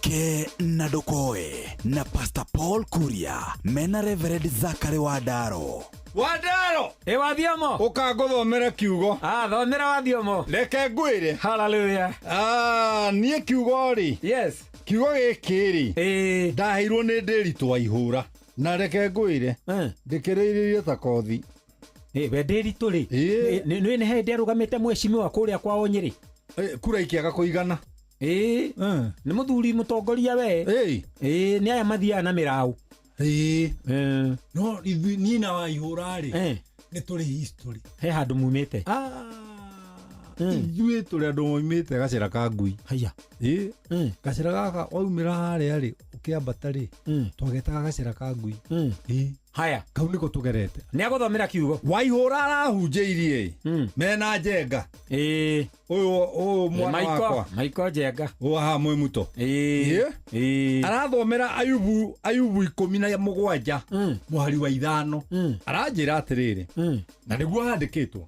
[SPEAKER 16] Ke na Ndokoe na Pastor Paul Kuria mena Reverend Zachary Wandaro.
[SPEAKER 10] Wandaro! Ĩ wathiomo?
[SPEAKER 15] Ũkangũthomera kiugo.
[SPEAKER 10] Thomera wathiomo.
[SPEAKER 15] Reke ngwĩre.
[SPEAKER 10] Hallelujah.
[SPEAKER 15] Niĩ kiugo rĩ.
[SPEAKER 10] Yes.
[SPEAKER 15] Kiugo gĩkĩ rĩ. Ndaheirwo nĩ Ndĩritũ wa ihũra. Na reke ngwĩre. Ndĩkĩrĩirĩrie ta kothi.
[SPEAKER 10] We Ndĩritũ rĩ. Nĩ nĩ hĩndĩ arũgamĩte mheshimiwa kũrĩa kwao Nyĩrĩ.
[SPEAKER 15] Kura ikĩaga kũigana.
[SPEAKER 10] Nĩ mũthuri mũtongoria we. Nĩ aya mathiaga na mĩraũ.
[SPEAKER 15] No niĩ na wa ihũra rĩ nĩ tũrĩ history.
[SPEAKER 10] He handũ mumĩte.
[SPEAKER 15] Ithuĩ tũrĩ andũ moimĩte gacĩra ka ngui.
[SPEAKER 10] Haya.
[SPEAKER 15] Gacĩra gaka waumĩra harĩa rĩ ũkĩambata rĩ twagetaga gacĩra ka ngui.
[SPEAKER 10] Haya.
[SPEAKER 15] Kau nĩko tũgerete.
[SPEAKER 10] Nĩ agũthomera kiugo.
[SPEAKER 15] Waihũra arahunjĩirie mena Njenga. Ũyũ mwana wakwa.
[SPEAKER 10] Maiko Njenga.
[SPEAKER 15] Ũyũ haha mwĩ muto. Arathomera Ayubu 17 mũhari wa 5. Aranjĩra atĩrĩrĩ. Na nĩguo handĩkĩtwo.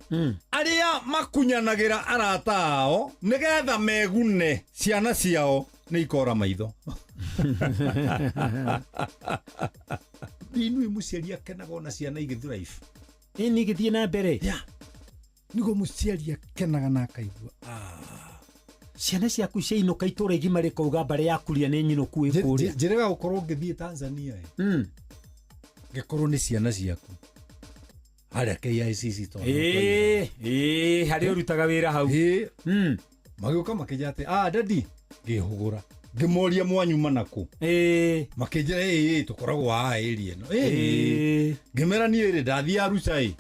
[SPEAKER 15] Arĩa makunyanagĩra arata ao nĩgetha megune ciana ciao nĩ ikora maitho. Inui mũciari akenaga ona ciana igĩthrive.
[SPEAKER 10] Ĩni igĩthiĩ na mbere.
[SPEAKER 15] Nĩguo mũciari akenaga na akaigua.
[SPEAKER 10] Ciana ciaku ciainũka itũra igima rĩkauga mbarĩ ya Kuria nĩ nyinũku ĩ kũrĩa.
[SPEAKER 15] Njĩrĩga gũkorwo ngĩthiĩ Tanzania ĩ. Ngĩkorwo nĩ ciana ciaku. Harĩa KICC tondũ.
[SPEAKER 10] Harĩa ũrutaga wĩra hau.
[SPEAKER 15] Magĩũka makĩnjĩra atĩ, daddy, ngĩhũgũra. Ngĩmoria mwanyuma nakũ. Makĩnjĩra tũkoragwo haha area ĩno. Ngĩmera niĩ rĩ ndathiĩ Arusha ĩ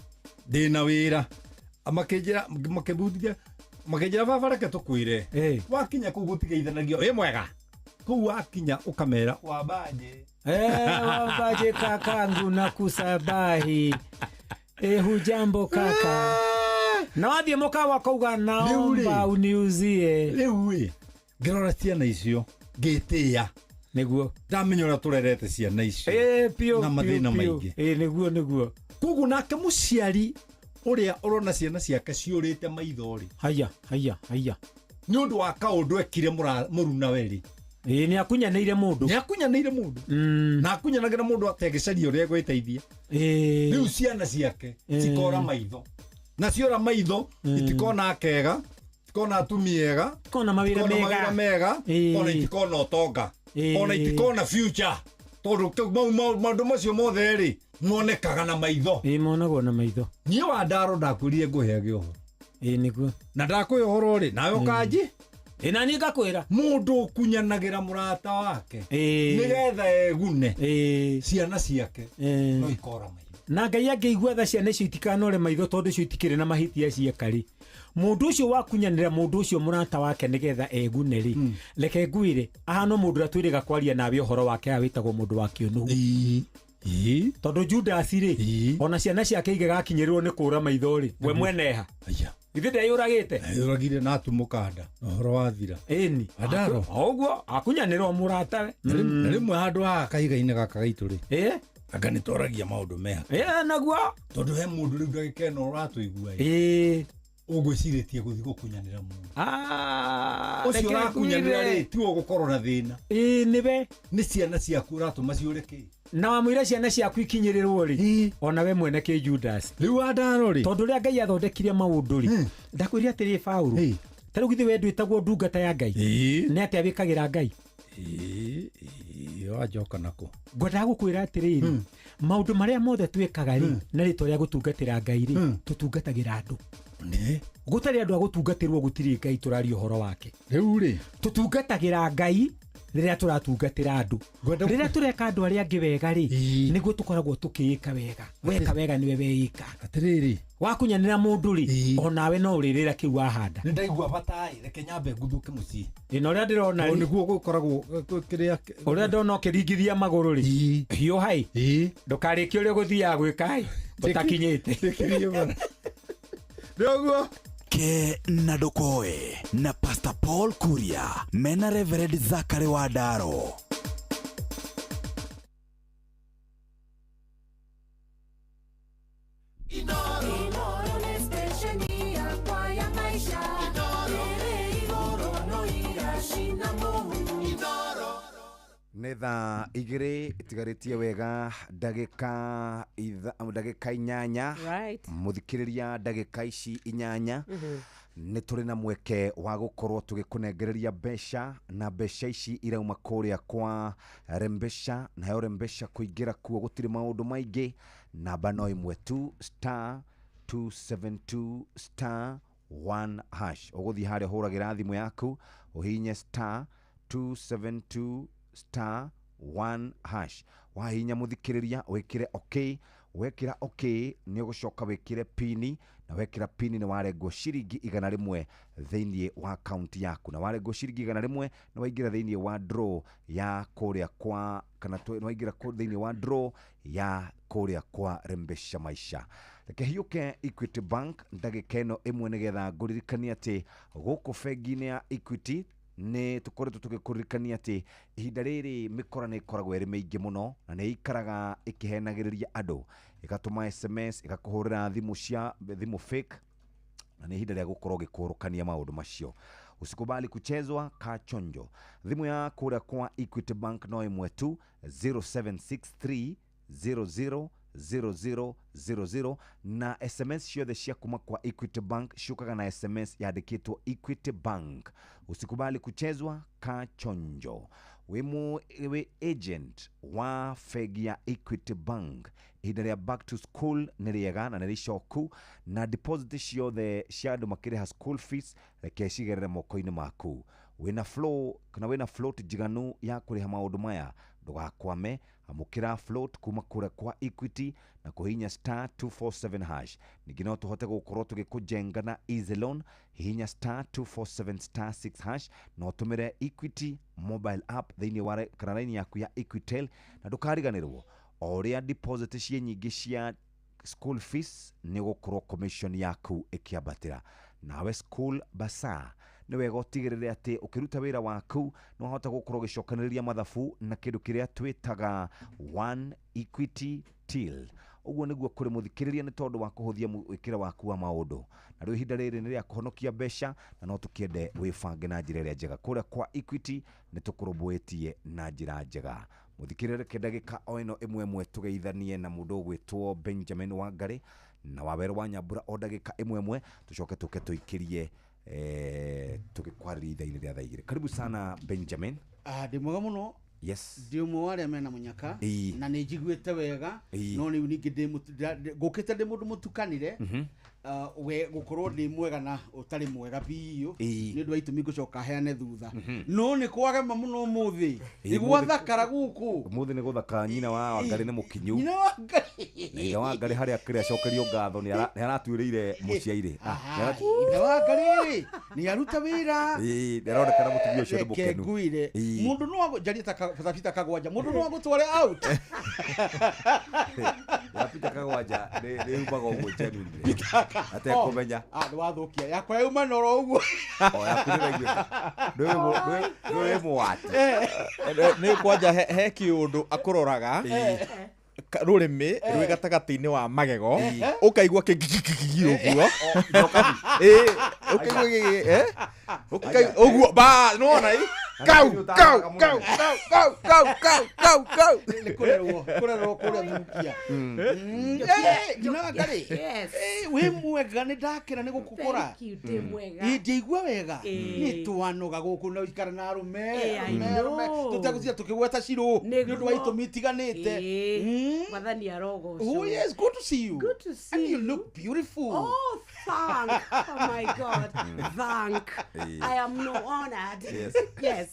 [SPEAKER 15] ndĩna wĩra. Makĩnjĩra makĩbundithia makĩnjĩra baba reke tũkwĩre. Wakinya kũu gũtigeithanagio ĩ mwega. Kũu wakinya ũkamera wambaje.
[SPEAKER 10] Wambaje kakangu na kusabahi. Hujambo kaka. Na wathiĩ mũkawa kauga naomba uniuzie.
[SPEAKER 15] Rĩu ĩ ngĩrora ciana icio ngĩtĩĩa.
[SPEAKER 10] Nĩguo
[SPEAKER 15] ndamenya ũrĩa tũrerete ciana icio na mathĩna maingĩ.
[SPEAKER 10] Nĩguo nĩguo.
[SPEAKER 15] Koguo nake mũciari ũrĩa ũrona ciana ciake ciũrĩte maitho rĩ.
[SPEAKER 10] Haya haya haya.
[SPEAKER 15] Nĩ ũndũ wa kaũndũ ekire mũrunawe rĩ.
[SPEAKER 10] Nĩ akunyanĩire mũndũ.
[SPEAKER 15] Nĩ akunyanĩire mũndũ. Na akunyanagĩra mũndũ ategĩcaria ũrĩa egwĩteithia. Rĩu ciana ciake cikora maitho. Na ciora maitho itikona akega, itikona atumia ega,
[SPEAKER 10] itikona mawĩra
[SPEAKER 15] mega, ona itikona ũtonga, ona itikona future. Tondũ maũndũ macio mothe rĩ monekaga na maitho.
[SPEAKER 10] Monagwo na maitho.
[SPEAKER 15] Niĩ Wandaro ndakwĩrire ngũheage ũhoro.
[SPEAKER 10] Nĩguo.
[SPEAKER 15] Na ndakũhe ũhoro rĩ nawe ũkanji.
[SPEAKER 10] Na niĩ ngakwĩra.
[SPEAKER 15] Mũndũ ũkunyanagĩra mũrata wake nĩgetha egune ciana ciake no ikora maitho.
[SPEAKER 10] Na Ngai angĩigua tha ciana icio itikanore maitho tondũ icio itikĩrĩ na mahĩtia cieka rĩ. Mũndũ ũcio wakunyanĩra mũndũ ũcio mũrata wake nĩgetha egune rĩ. Reke ngwĩre ahana mũndũ ũrĩa twĩrĩga kwaria nawe ũhoro wake wĩtagwo mũndũ wa kĩũnũhu. Tondũ Judas rĩ ona ciana ciake igĩgakinyĩrĩrwo nĩ kũra maitho rĩ we mweneha. Ithe ndeyũragĩte.
[SPEAKER 15] Eyũragire na atumũkanda na ũhoro wathira.
[SPEAKER 10] Ĩni.
[SPEAKER 15] Wandaro.
[SPEAKER 10] O ũguo akunyanĩra mũratawe.
[SPEAKER 15] Na rĩmwe handũ haha kahiga-inĩ gaka gaitũ rĩ. Anga nĩ twaragia maũndũ meha.
[SPEAKER 10] Naguo.
[SPEAKER 15] Tondũ he mũndũ rĩu ndagĩka ĩno ũratũigua
[SPEAKER 10] ĩ.
[SPEAKER 15] Ũgwĩcirĩtie gũthiĩ gũkunyanĩra mũndũ. Ũcio ũrakunyanĩra rĩ tiwe ũgũkorwo na thĩna.
[SPEAKER 10] Nĩwe.
[SPEAKER 15] Nĩ ciana ciaku ũratũma ciũre kĩ.
[SPEAKER 10] Na wamwĩra ciana ciaku ikinyĩrĩrwo rĩ ona we mwene kĩ Judas.
[SPEAKER 15] Rĩu Wandaro rĩ.
[SPEAKER 10] Tondũ ũrĩa Ngai athondekire maũndũ rĩ. Ndakwĩrire atĩrĩ Paũlũ. Ta rĩu githĩ we ndwĩtagwo ndungata ya Ngai. Nĩ atĩa wĩkagĩra Ngai?
[SPEAKER 15] Wanjoka nako.
[SPEAKER 10] Ngwendaga gũkwĩra atĩrĩrĩ maũndũ marĩa mothe twĩkaga rĩ na rĩtwa rĩa gũtungatĩra Ngai rĩ tũtungatagĩra andũ. Gũtarĩ andũ a gũtungatĩrwo gũtirĩ Ngai tũraria ũhoro wake.
[SPEAKER 15] Rĩu rĩ
[SPEAKER 10] tũtungatagĩra Ngai Rĩrĩa tũratungatĩra andũ, rĩrĩa tũreka andũ arĩa angĩ wega rĩ, nĩguo tũkoragwo tũkĩĩka wega. Weka wega nĩwe weĩka.
[SPEAKER 15] Atĩrĩrĩ,
[SPEAKER 10] wakunyanĩra mũndũ rĩ, onawe no ũrĩrĩra kĩu wahanda.
[SPEAKER 15] Nĩ ndaigua bataĩ, reke nyambe nguthuke mũciĩ.
[SPEAKER 10] Ĩ, na ũrĩa ndĩrona rĩ,
[SPEAKER 15] nĩguo gũkoragwo kĩrĩa
[SPEAKER 10] ũrĩa ndona ũkĩringithia magũrũ rĩ, hiũhai, ndũkarĩkie ũrĩa ũgũthiaga gwĩka ĩ, ũtakinyĩte.
[SPEAKER 15] Nĩguo.
[SPEAKER 16] Ke na Ndukoe na Pastor Paul Kuria mena Reverend Zachary Wandaro.
[SPEAKER 27] Nĩ thaa igĩrĩ itigarĩtie wega ndagĩka 8.
[SPEAKER 33] Right.
[SPEAKER 27] Mũthikĩrĩria ndagĩka ici 8 nĩ tũrĩ na mweke wa gũkorwo tũgĩkũnengereria mbeca, na mbeca ici irauma kũrĩa kwa Rembesha, nayo Rembesha kũingĩra kuo gũtirĩ maũndũ maingĩ, namba no ĩmwe tu, star 272 star 1 hash. Ũgũthiĩ harĩa ũhũragĩra thimũ yaku ũhihinye star 272 star 1 hash. Wahihinya mũthikĩrĩria wĩkĩre okay, wekĩra okay nĩ ũgũcoka wĩkĩre pini, na wekĩra pini nĩ warengwo ciringi 100 thĩinĩ wa akaunti yaku, na warengwo ciringi 100 nĩ waingĩra thĩinĩ wa draw ya kũrĩa kwa kana nĩ waingĩra thĩinĩ wa draw ya kũrĩa kwa Rembesha Maisha. Reke hiũke Equity Bank ndagĩka ĩno ĩmwe nĩgetha ngũririkanie atĩ gũkũ bengi-inĩ ya Equity nĩ tũkoretwo tũgĩkũririkania atĩ ihinda rĩrĩ mĩkora nĩ ĩkoragwo ĩrĩ mĩingĩ mũno, na nĩ ĩikaraga ĩkĩhenagĩrĩria andũ, ĩgatũma SMS, ĩgakũhũrĩra thimũ cia thimũ fake, na nĩ ihinda rĩa gũkorwo ũgĩkũrũkania maũndũ macio. Usikubali kuchezwa, kaa chonjo. Thimũ ya kũrĩa kwa Equity Bank no ĩmwe tu, 0763 00 00 00, na SMS ciothe cia kuma kwa Equity Bank ciũkaga na SMS yandĩkĩtwo Equity Bank. Usikubali kuchezwa, kaa chonjo. Wĩ agent wa bengi ya Equity Bank, ihinda rĩa back to school nĩ rĩega na nĩ rĩcoku, na deposit ciothe cia andũ makĩrĩha school fees reke cigerere moko-inĩ maku. Wĩna flow kana wĩna float njiganu ya kũrĩha maũndũ maya, ndũgakwame, amũkĩra float kuma kũrĩa kwa Equity na kũhihinya star 247 hash. Ningĩ no tũhote gũkorwo tũgĩkũjenga na easy loan, hihinya star 247 star 6 hash, na ũtũmĩre Equity mobile app thĩinĩ wa kana raini yaku ya Equitel, na ndũkariganĩrwo o ũrĩa deposit ciĩ nyingĩ cia school fees nĩ gũkorwo commission yaku ĩkĩambatĩra. Nawe school bazaar nĩ wega ũtigĩrĩre atĩ ũkĩruta wĩra waku nĩ wahota gũkorwo ũgĩcokanĩrĩria mathabu na kĩndũ kĩrĩa twĩtaga One Equity Till. Ũguo nĩguo kũrĩ mũthikĩrĩria, nĩ tondũ wa kũhũthia mwĩkĩre waku wa maũndũ. Na rĩu ihinda rĩrĩ nĩ rĩa kũhonokia mbeca, na no tũkĩende wĩbange na njĩra ĩrĩa njega. Kũrĩa kwa Equity nĩ tũkũrũmbũĩtie na njĩra njega. Mũthikĩrĩria, reke ndagĩka o ĩno ĩmwe ĩmwe tũgeithanie na mũndũ ũgwĩtwo Benjamin Wangari na Wawerũ wa Nyambura o ndagĩka ĩmwe ĩmwe, tũcoke tũke tũikĩrie tũgĩkwarĩria ithaa-inĩ rĩa thaa igĩrĩ. Karibu sana Benjamin.
[SPEAKER 17] Ndĩ mwega mũno.
[SPEAKER 27] Yes.
[SPEAKER 17] Ndĩ ũmwe wa arĩa mena mũnyaka, na nĩ njiguĩte wega, no rĩu ningĩ ngũkĩte ndĩ mũndũ mũtukanire, we gũkorwo ndĩ mwega na ũtarĩ mwega biũ, nĩ ũndũ wa itũmi ngũcoka heane thutha. No nĩ kwagema mũno ũmũthĩ, nĩ gwathakara gũkũ.
[SPEAKER 27] Ũmũthĩ nĩ gũthakara. Nyina wa Wangari nĩ mũkinyu.
[SPEAKER 17] Nyina wa Wangari.
[SPEAKER 27] Na ithe wa Wangari harĩa akĩrĩ acokerio ngatho nĩ aratuĩrĩire mũciairĩ.
[SPEAKER 17] Ithe wa Wangari rĩ nĩ aruta wĩra.
[SPEAKER 27] Ĩĩ, nĩ aronekana mũtumia ũcio nĩ mũkenu.
[SPEAKER 17] Reke ngwĩre, mũndũ no njarie ta Peter Kagwanja, mũndũ no agũtware out.
[SPEAKER 27] Ya Peter Kagwanja nĩ yumaga ũguo genuinely. Atekũmenya.
[SPEAKER 17] Nĩ wathũkia yakwa yauma noro ũguo.
[SPEAKER 27] O yaku nĩ raiguĩka. Ndũĩ mũwati.
[SPEAKER 18] Nĩ kwanja he kĩũndũ akũroraga rũrĩmĩ rwĩ gatagatĩ-inĩ wa magego, ũkaigua kĩgigigigi ũguo. Ĩĩ, ũkaigua ũguo ba nĩwona ĩ kau kau kau kau kau kau kau kau kau.
[SPEAKER 17] Nĩ kũrerwo kũrĩa thukia. Nyina wa Ngarĩ, wĩ mwega, nĩ ndakena nĩ gũkũkora. Ndiaigua wega, nĩ twanoga gũkũ na ikara na arũme tũtegũtinda tũkĩgweta cirũ nĩ ũndũ wa itũmi itiganĩte.
[SPEAKER 33] Mwathani arogocwo.
[SPEAKER 17] Oh yes, good to see you.
[SPEAKER 33] Good to see
[SPEAKER 17] And you
[SPEAKER 33] you.
[SPEAKER 17] look beautiful.
[SPEAKER 33] Oh, Thank. Oh my God. Thank. I am no honored.
[SPEAKER 27] Yes.
[SPEAKER 33] Yes.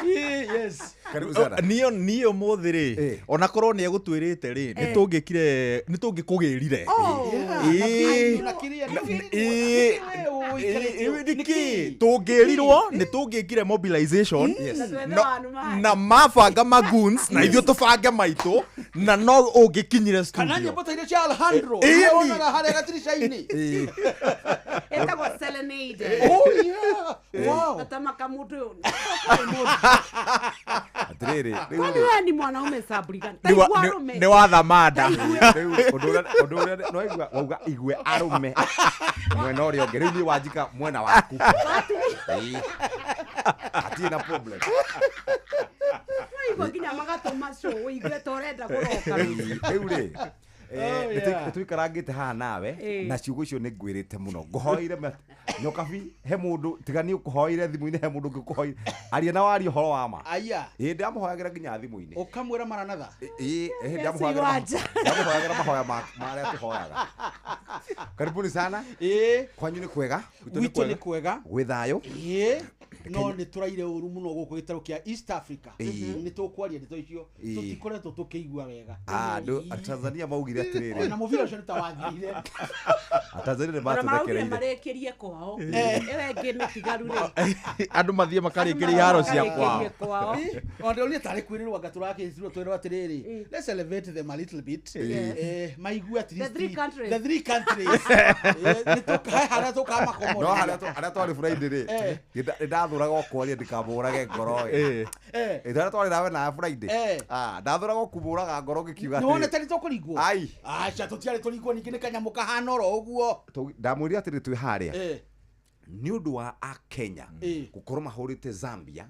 [SPEAKER 17] Yes.
[SPEAKER 27] Karibu sana.
[SPEAKER 18] Niĩ ũmũthĩ rĩ, ona korwo nĩ egũtwĩrĩte rĩ, nĩ tũngĩkire, nĩ tũngĩkũgĩrire. Nĩkĩ tũngĩrirwo nĩ tũngĩkire mobilization na mabanga magoons na ithuĩ tũbange maitũ na no ũngĩkinyire studio.
[SPEAKER 17] Kana nyĩmbo ta iria cia Alejandro. Wonaga harĩa gatirica-inĩ.
[SPEAKER 33] Etagwo serenade.
[SPEAKER 17] Oh yeah. Wow.
[SPEAKER 33] Atamaka mũndũ.
[SPEAKER 27] Atirĩrĩ,
[SPEAKER 33] Kwani wewe ni mwanaume saburi gani?
[SPEAKER 18] Nĩ wathamanda.
[SPEAKER 27] Rĩu ũndũ ũrĩa no igua wauga igue arũme mwena ũrĩa ũngĩ, rĩu niĩ wanjika mwena waku. Hatirĩ na problem.
[SPEAKER 33] Waigua nginya magatũma show ũigue ta ũrenda kũroka.
[SPEAKER 27] Rĩu rĩ, nĩtũikarangĩte haha nawe na ciugo icio nĩ ngwĩrĩte mũno, ngũhoire nyokabi he mũndũ tiga niĩ ũkũhoire thimũ-inĩ, he mũndũ ũngĩ ũkũhoire, aria na waria ũhoro wa ma.
[SPEAKER 17] Aya.
[SPEAKER 27] Ĩĩ ndamũhoyagĩra nginya thimũ-inĩ.
[SPEAKER 17] Ũkamwĩra maranatha.
[SPEAKER 27] Ĩĩ ndamũhoyagĩra mahoya marĩa tũhoyaga. Karibuni sana.
[SPEAKER 17] Ĩĩ.
[SPEAKER 27] Kwanyu nĩ kwega?
[SPEAKER 17] Gwitũ nĩ kwega.
[SPEAKER 27] Gwĩ thayũ?
[SPEAKER 17] Ĩĩ. No nĩ tũraire ũru mũno gũkũ gĩtarũ kĩa East Africa. Nĩ tũkwaria ndeto icio, tũtikoretwo tũkĩigua wega.
[SPEAKER 27] Andũ Tanzania maugire atĩrĩrĩ,
[SPEAKER 17] na mũbira ũcio nĩ ta wathirire.
[SPEAKER 27] Tanzania nĩ matũthekereire.
[SPEAKER 33] Marĩkĩrie kwao. Ĩyo ĩngĩ mĩtigaru rĩ.
[SPEAKER 18] Andũ mathiĩ makarĩkĩria iharo cia kwao.
[SPEAKER 17] O ndĩronire tarĩ kwĩrĩrwo anga tũrakĩrirwo twĩrwo atĩrĩrĩ, let's elevate them a little bit. Maigue at least
[SPEAKER 33] the three countries.
[SPEAKER 17] The three countries. Nĩ tũkahe harĩa tũkamakomora.
[SPEAKER 27] No harĩa twarĩ Friday rĩ, nĩ ndathũraga kwaria ndikamũrage ngoro ĩ. Ĩ twarĩ nawe na Friday. Ndathũraga kũmũraga ngoro ngĩkiuga atĩrĩ.
[SPEAKER 17] Nĩwonete nĩ tũkũringwo?
[SPEAKER 27] Ai.
[SPEAKER 17] Aca tũtiarĩ tũringwo ningĩ nĩ kanyamũ kahana oro ũguo.
[SPEAKER 27] Ndamwĩrire atĩrĩ twĩ harĩa. Nĩ ũndũ wa Akenya gũkorwo mahũrĩte Zambia,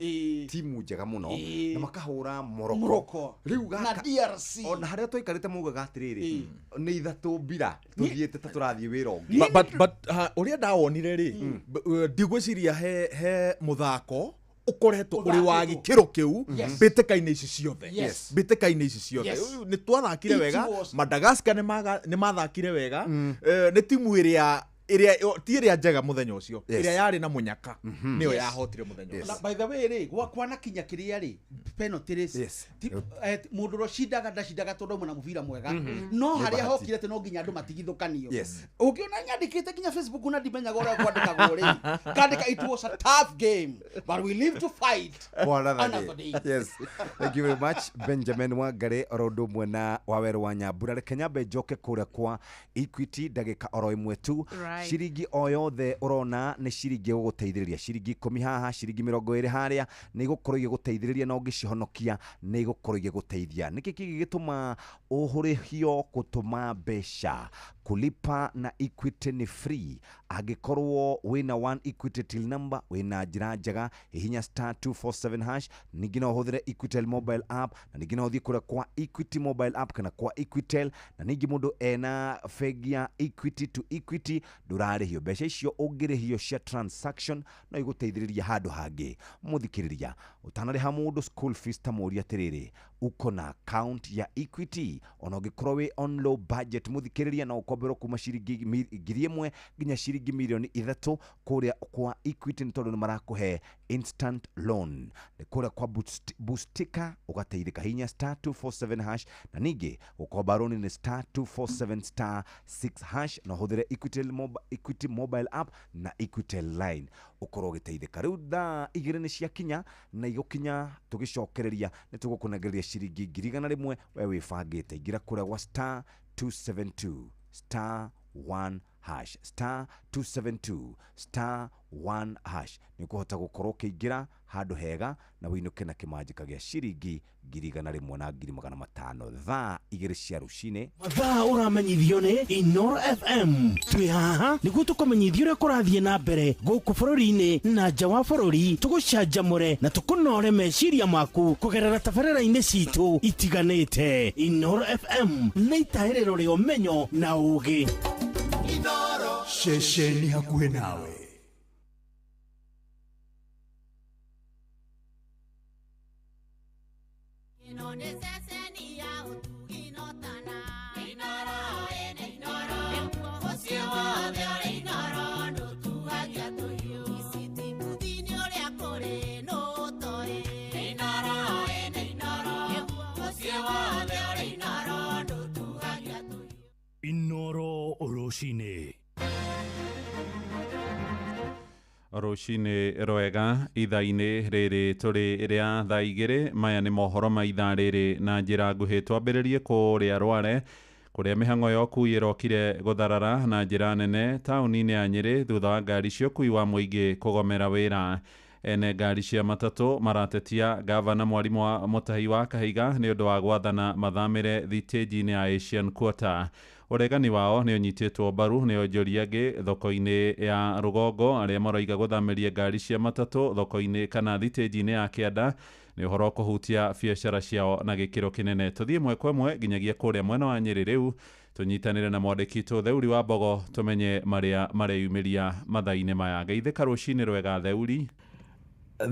[SPEAKER 27] timu njega mũno, na makahũra Morocco. Rĩu
[SPEAKER 17] na DRC.
[SPEAKER 27] Ona harĩa twaikarĩte maugaga atĩrĩrĩ, nĩ ithatũ mbira tũthiĩte ta tũrathiĩ wĩra ũngĩ.
[SPEAKER 18] But ũrĩa ndawonire rĩ, ndigwĩciria he mũthako ũkoretwo ũrĩ wa gĩkĩro kĩu mbĩtĩka-inĩ ici ciothe. Mbĩtĩka-inĩ ici ciothe nĩ twathakire wega, Madagascar nĩ mathakire wega, nĩ timu ĩrĩa ti ĩrĩa njega mũthenya ũcio, ĩrĩa yarĩ na mũnyaka nĩyo yahotire mũthenya ũcio.
[SPEAKER 17] By the way rĩ, gwakwa kinya kĩrĩa rĩ, penalty rĩ, mũndũ ũrĩa ũcindaga ndacindaga tondũ auma na mũbira mwega, no harĩa hokire atĩ no nginya andũ matigithũkanio. Ũngĩona nyandĩkĩte nginya Facebook na ndimenyaga ũrĩa kwandĩkagwo rĩ, kandĩka it was a tough game but we live to fight another day.
[SPEAKER 27] Yes. Thank you very much Benjamin Wangari oro ũndũ ũmwe na Wawerũ wa Nyambura. Reke nyambe njoke kũrĩa kwa Equity ndagĩka oro ĩmwe tu. Ciringi o yothe ũrona nĩ ciringi ĩgũgũteithĩrĩria, ciringi 10 haha, ciringi 20 harĩa, nĩ igũkorwo igĩgũteithĩrĩria na ũngĩcihonokia nĩ igũkorwo igĩgũteithia. Nĩkĩ kĩngĩgĩtũma ũhũrĩhio gũtũma mbeca? Kulipa na Equity ni free. Angĩkorwo wĩna one Equity till number, wĩna njĩra njega, hihinya *247#, ningĩ no ũhũthĩre Equitel mobile app, na ningĩ no ũthiĩ kũrĩa kwa Equity mobile app kana kwa Equitel, na ningĩ mũndũ ena bengi ya Equity to Equity ndũrarĩhio mbeca icio, ũngĩrĩhio cia transaction no igũteithĩrĩria handũ hangĩ. Mũthikĩrĩria, ũtanarĩha mũndũ school fees ta mũria atĩrĩrĩ, uko na account ya Equity? Ona ũngĩkorwo wĩ on low budget, mũthikĩrĩria, no ũkomberwo kuma ciringi 1,000 nginya ciringi 3,000,000 kũrĩa kwa Equity, nĩ tondũ nĩ marakũhe instant loan. Nĩ kũrĩa kwa Boostika ũgateithĩka, hinya *247# na ningĩ gũkomba loan nĩ *247*6# na ũhũthĩre Equity mobile app na Equitel line ũkorwo ũgĩteithĩka. Rĩu thaa 2 nĩ ciakinya na igũkinya tũgĩcokereria nĩ tũgũkũnengereria ciringi 100,000 we wĩbangĩte. Ingĩra kũrĩa gwa *272 *1# *272 *1# nĩ ũkũhota gũkorwo ũkĩingĩra handũ hega na wĩinũke na kĩmanjĩka gĩa ciringi 100,000 na 500,000 thaa 2 cia rũcinĩ.
[SPEAKER 9] Mathaa ũramenyithio nĩ Inoro FM. Twĩ haha nĩguo tũkũmenyithie ũrĩa kũrathiĩ na mbere gũkũ bũrũri-inĩ na nja wa bũrũri, tũgũcanjamũre na tũkũnore meciria maku kũgerera tabarĩra-inĩ citũ itiganĩte. Inoro FM nĩ itahĩrĩro rĩa ũmenyo na ũũgĩ.
[SPEAKER 1] Ceceni hakuhĩ nawe. Rũcinĩ.
[SPEAKER 3] Rũcinĩ rwega ithaa-inĩ rĩrĩ tũrĩ rĩa thaa 2 maya nĩ mohoro ma ithaa rĩrĩ na njĩra nguhĩ. Twambĩrĩrie kũrĩa Rware kũrĩa mĩhang'o ya ũkui ĩrokire gũtharara na njĩra nene taũni-inĩ ya Nyĩrĩ thutha wa ngari cia ũkui wa mũingĩ kũgomera wĩra. Ene ngari cia matatũ maratetia gavana Mwarimũ wa Mũtahi wa Kahiga nĩ ũndũ wa gwathana mathamĩre thitĩnji-inĩ ya Asian Quarter. Ũregani wao nĩ ũnyitĩtwo mbaru nĩ onjoria angĩ thoko-inĩ ya rũgongo arĩa maroiga gũthamĩria ngari cia matatũ thoko-inĩ kana thitĩnji-inĩ ya kĩanda nĩ ũhoro kũhutia biacara ciao na gĩkĩro kĩnene. Tũthiĩ ĩmwe kwa ĩmwe nginyagia kũrĩa mwena wa Nyĩrĩ rĩu tũnyitanĩre na mwandĩki witũ Theuri wa Mbogo tũmenye marĩa mareyumĩria mathaa-inĩ maya. Geithĩka rũcinĩ rwega Theuri.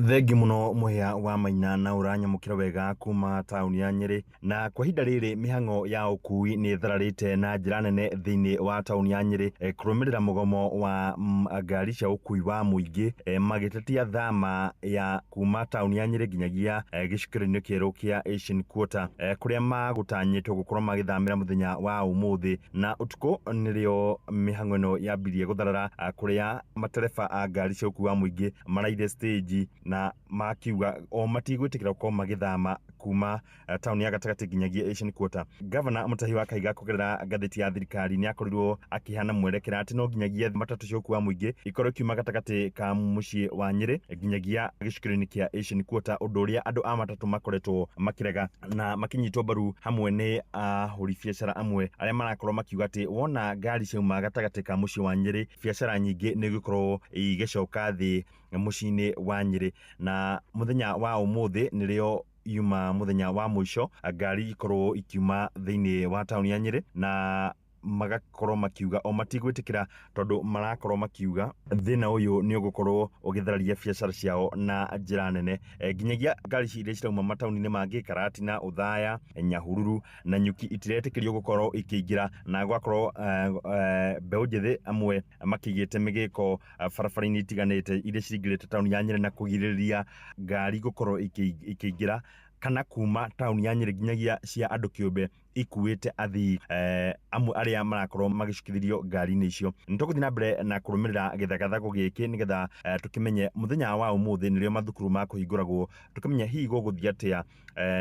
[SPEAKER 6] Thengi muno Mũhĩa wa Maina na ũranyamũkĩra wega kuma taũni ya Nyĩrĩ. Na kwa ihinda rĩrĩ mĩhang'o ya ũkui nĩ ĩthararĩte na njĩra nene thĩinĩ wa taũni ya Nyĩrĩ kũrũmĩrĩra mũgomo wa ngari cia ũkui wa mũingĩ magĩtetia thama ya kuma taũni ya Nyĩrĩ nginyagia gĩcukĩro-inĩ kĩerũ kĩa Asian Quarter kũrĩa magũtanyĩtwo gũkorwo magĩthamĩra mũthenya wa ũmũthĩ. Na ũtukũ nĩrĩo mĩhang'o ĩno yambirie gũtharara kũrĩa matereba a ngari cia ũkui wa mũingĩ maraire stage na makiuga o matigwĩtĩkĩra gũkorwo magĩthama kuma taũni ya gatagatĩ nginyagia Asian Quarter. Gavana Mutahi wa Kahiga kũgerera ngathĩti ya thirikari nĩ akorirwo akĩheana mwerekera atĩ no nginyagia matatũ cia ũkui wa mũingĩ ikorwo ikiuma gatagatĩ ka mũciĩ wa Nyĩrĩ nginyagia gĩcukĩro-inĩ kĩa Asian Quarter, ũndũ ũrĩa andũ a matatũ makoretwo makĩrega na makĩnyitwo mbaru hamwe nĩ ahũri biacara amwe arĩa marakorwo makiuga atĩ wona ngari ciauma gatagatĩ ka mũciĩ wa Nyĩrĩ biacara nyingĩ nĩ igũkorwo igĩcoka thĩ mũciĩ-inĩ wa Nyĩrĩ. Na mũthenya wa ũmũthĩ nĩrĩo yuma mũthenya wa mũico ngari ikorwo ikiuma thĩinĩ wa taũni ya Nyĩrĩ na magakorwo makiuga o matigwĩtĩkĩra tondũ marakorwo makiuga thĩna ũyũ nĩ ũgũkorwo ũgĩthararia biacara ciao na njĩra nene. Nginyagia ngari iria cirauma mataũni-inĩ mangĩ Karatina, Othaya, Nyahururu na Nyuki itiretĩkĩrio gũkorwo ikĩingĩra na gwakorwo mbeũ njĩthĩ amwe makĩigĩte mĩgĩko barabara-inĩ itiganĩte iria ciringĩrĩte taũni ya Nyĩrĩ na kũgirĩrĩria ngari gũkorwo ikĩingĩra kana kuma taũni ya Nyĩrĩ nginyagia cia andũ kĩũmbe ikuĩte athii amwe arĩa marakorwo magĩcukithĩrio ngari-inĩ icio. Nĩ tũgũthiĩ na mbere na kũrũmĩrĩra gĩthagathago gĩkĩ nĩgetha tũkĩmenye mũthenya wa ũmũthĩ nĩrĩo mathukuru makũhingũragwo, tũkĩmenye hihi gũgũthiĩ atĩa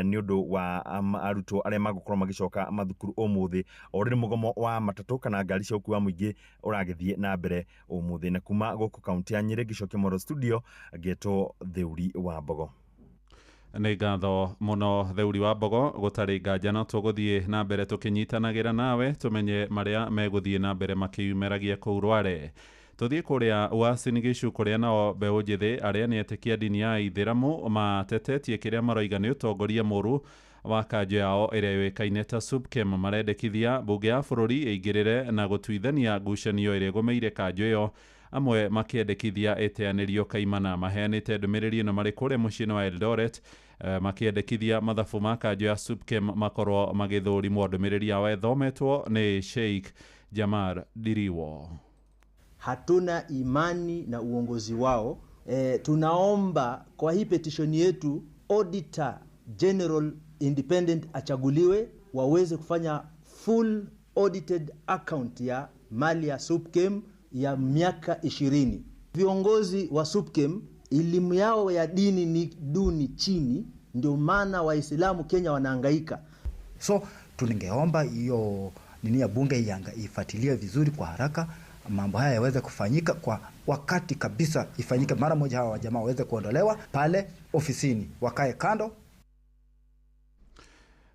[SPEAKER 6] nĩ ũndũ wa arutwo arĩa magũkorwo magĩcoka mathukuru ũmũthĩ o rĩrĩ mũgomo wa matatũ kana ngari cia ũkui wa mũingĩ ũragĩthiĩ na mbere ũmũthĩ. Na kuma gũkũ kaunti ya Nyĩrĩ ngĩcokia Moro studio ngetwo Theuri wa Mbogo.
[SPEAKER 3] Nĩ ngatho mũno Theuri wa Mbogo gũtarĩ nganja no tũgũthiĩ na mbere tũkĩnyitanagĩra nawe tũmenye marĩa megũthiĩ na mbere makĩyumĩragia kũu Rware. Tũthiĩ kũrĩa Uasin Gishu kũrĩa nao mbeũ njĩthĩ arĩa nĩ etĩkia ndini ya Ithĩramu matetetie kĩrĩa maroiga nĩ ũtongoria mũru wa kanjũ yao ĩrĩa yũĩkaine ta SUPKEM. Marendekithia mbunge ya bũrũri ĩingĩrĩre na gũtuithania ngucanio ĩrĩa ĩgũmĩire kanjũ ĩyo, amwe makĩendekithia ĩteanĩrio kaimana. Maheanĩte ndũmĩrĩri ĩno marĩ kũrĩa mũciĩ-inĩ wa Eldoret makĩendekithia mathabu ma kanjũ ya SUPKEM makorwo magĩthũrimwo. Ndũmĩrĩri yao ĩthometwo nĩ Sheikh Jamar Diriwo.
[SPEAKER 19] Hatuna imani na uongozi wao. Tunaomba kwa hii petition yetu Auditor General Independent achaguliwe waweze kufanya full audited account ya mali ya SUPKEM ya miaka 20. Viongozi wa SUPKEM elimu yao ya dini ni duni chini, ndio maana Waislamu Kenya wanahangaika.
[SPEAKER 20] So tuningeomba hiyo nini ya bunge ifuatilie vizuri kwa haraka, mambo haya yaweze kufanyika kwa wakati kabisa, ifanyike mara moja, hawa jamaa waweze kuondolewa pale ofisini, wakae kando.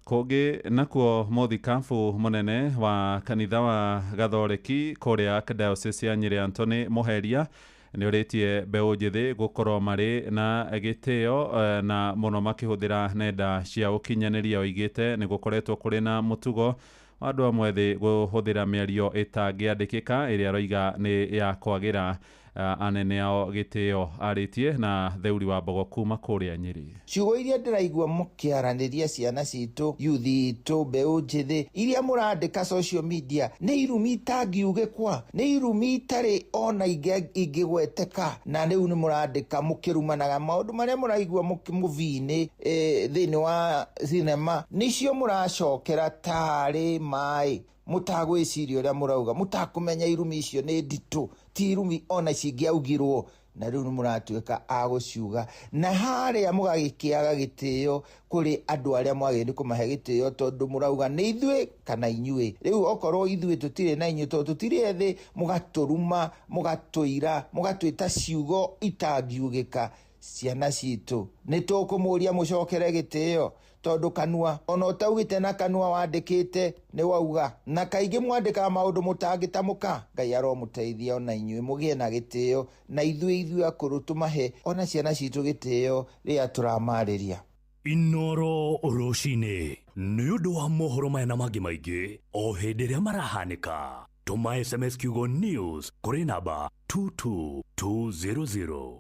[SPEAKER 3] Kũngĩ nakuo mũthikabu mũnene wa kanitha wa Gathoreki kũrĩa Diocese ya Nyĩrĩ Anthony Mũheria nĩ ũrĩtie mbeũ njĩthĩ gũkorwo marĩ na gĩtĩo na mũno makĩhũthĩra nenda cia ũkinyanĩria. Oigĩte nĩ gũkoretwo kũrĩ na mũtugo wa andũ amwe thĩ kũhũthĩra mĩario ĩtangĩandĩkĩka ĩrĩa aroiga nĩ ya kwagĩra anene ao gĩtĩo. Arĩtie na Theuri wa Mbogo kuma kũrĩa Nyĩrĩ.
[SPEAKER 21] Ciugo iria ndĩraigua mũkĩaranĩria ciana citũ, yuthi itũ, mbeũ njĩthĩ iria mũrandĩka social media nĩ irumi itangiugĩkwa, nĩ irumi itarĩ ona ingĩgweteka, na rĩu nĩ mũrandĩka mũkĩrumanaga maũndũ marĩa mũraigua mũvi-inĩ thĩinĩ wa cinema nĩcio mũracokera tarĩ maĩ. Mũtagwĩciria ũrĩa mũrauga, mũtakũmenya irumi icio nĩ nditũ, ti irumi ona cingĩaugirwo, na rĩu nĩ mũratuĩka a gũciuga. Na harĩa mũgagĩkĩaga gĩtĩo kũrĩ andũ arĩa mwagĩrĩire nĩ kũmahe gĩtĩo, tondũ mũrauga nĩ ithuĩ kana inyuĩ. Rĩu okorwo ithuĩ tũtirĩ na inyuĩ tondũ tũtirĩ ethĩ, mũgatũruma, mũgatũira, mũgatwĩta ciugo itangiugĩka. Ciana citũ nĩ tũkũmũria mũcokere gĩtĩo, tondũ kanua ona ũtaugĩte na kanua wandĩkĩte nĩ wauga, na kaingĩ mwandĩkaga maũndũ mũtangĩtamũka. Ngai aromũteithia ona inyuĩ mũgĩe na gĩtĩo, na ithuĩ akũrũ tũmahe ona ciana citũ gĩtĩo rĩrĩa tũramarĩria.
[SPEAKER 1] Inoro rũcinĩ nĩ ũndũ wa mohoro maya na mangĩ maingĩ o hĩndĩ ĩrĩa marahanĩka. Tũma SMS kiugo news kũrĩ namba 22200.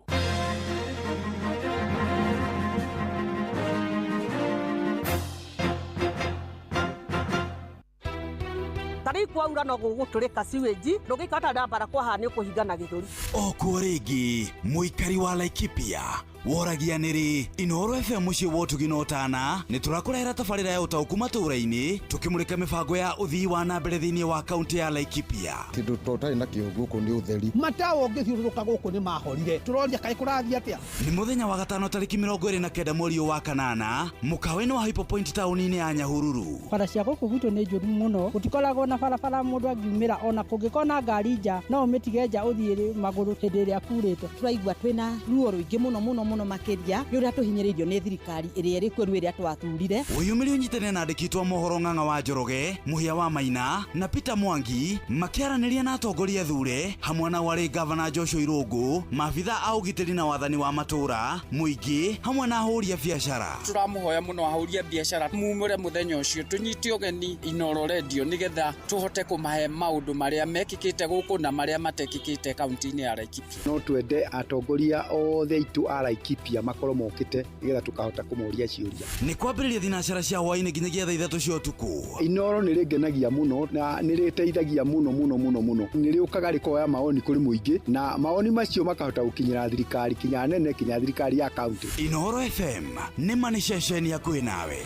[SPEAKER 2] Tarĩu kwaura no gũgũtũrĩka sewage, ndũngĩikara ndambara kwaha nĩ ũkũhingana gĩthũri.
[SPEAKER 16] O kuo rĩngĩ mũikari wa Laikipia woragia nĩrĩ Inooro FM mũciĩ wa ũtugi na ũtana nĩ tũrakũrehera tabarĩra ya ũtaũku matũũra-inĩ tũkĩmũrĩka mĩbango ya ũthii wa na mbere thĩinĩ wa kaunti ya Laikipia.
[SPEAKER 5] Kĩndũ tũtarĩ nakĩo gũkũ nĩ ũtheri.
[SPEAKER 17] Matawa ũngĩthiũrũrũka gũkũ nĩ mahorire, tũroria kaĩ kũrathiĩ atĩa.
[SPEAKER 16] Nĩ mũthenya wa gatano tarĩki 29 mweri wa kanana mũkawa-inĩ wa Hypo Point taũni-inĩ ya Nyahururu.
[SPEAKER 7] Bara cia gũkũ gwitũ nĩ njũru mũno, gũtikoragwo na barabara mũndũ angiumĩra, ona kũngĩkorwo na ngari nja no ũmĩtige nja ũthiĩ magũrũ hĩndĩ ĩrĩa kurĩte.
[SPEAKER 22] Tũraigua twĩna ruo rũingĩ mũno mũno mũno makĩria nĩ ũrĩa tũhinyĩrĩirio nĩ thirikari ĩrĩa ĩrĩ kuo rĩu ĩrĩa twathurire.
[SPEAKER 16] Wĩyumĩrie ũnyitane na andĩki twa mohoro Ng'ang'a wa Njoroge, Mũhĩa wa Maina na Peter Mwangi makĩaranĩria na atongoria athure hamwe na warĩ gavana Joshua Irũngũ, maabitha a ũgitĩri na wathani wa matũũra, mũingĩ hamwe na ahũri a biacara.
[SPEAKER 23] Tũramũhoya mũno ahũri a biacara mumũre mũthenya ũcio tũnyite ũgeni Inooro Radio nĩgetha tũhote kũmahe maũndũ marĩa mekĩkĩte gũkũ na marĩa matekĩkĩte kaunti-inĩ ya Laikipia.
[SPEAKER 24] No twende atongoria othe aitũ a Laikipia makorwo mokĩte nĩgetha tũkahota kũmoria ciũria.
[SPEAKER 16] Nĩ kwambĩrĩria thinacara cia hwaĩ-inĩ nginyagia thaa 3 cia ũtukũ.
[SPEAKER 24] Inooro nĩ rĩngenagia mũno na nĩ rĩteithagia mũno mũno mũno mũno. Nĩ rĩũkaga rĩkoya maoni kũrĩ mũingĩ na maoni macio makahota gũkinyĩra thirikari kinya nene kinya thirikari ya kaunti.
[SPEAKER 16] Inooro FM nĩ ma nĩ ceceni hakuhĩ nawe.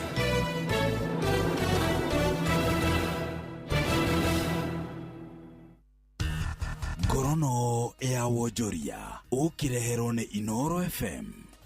[SPEAKER 16] Ngorono ya wonjoria ũkĩreherwo nĩ Inooro FM.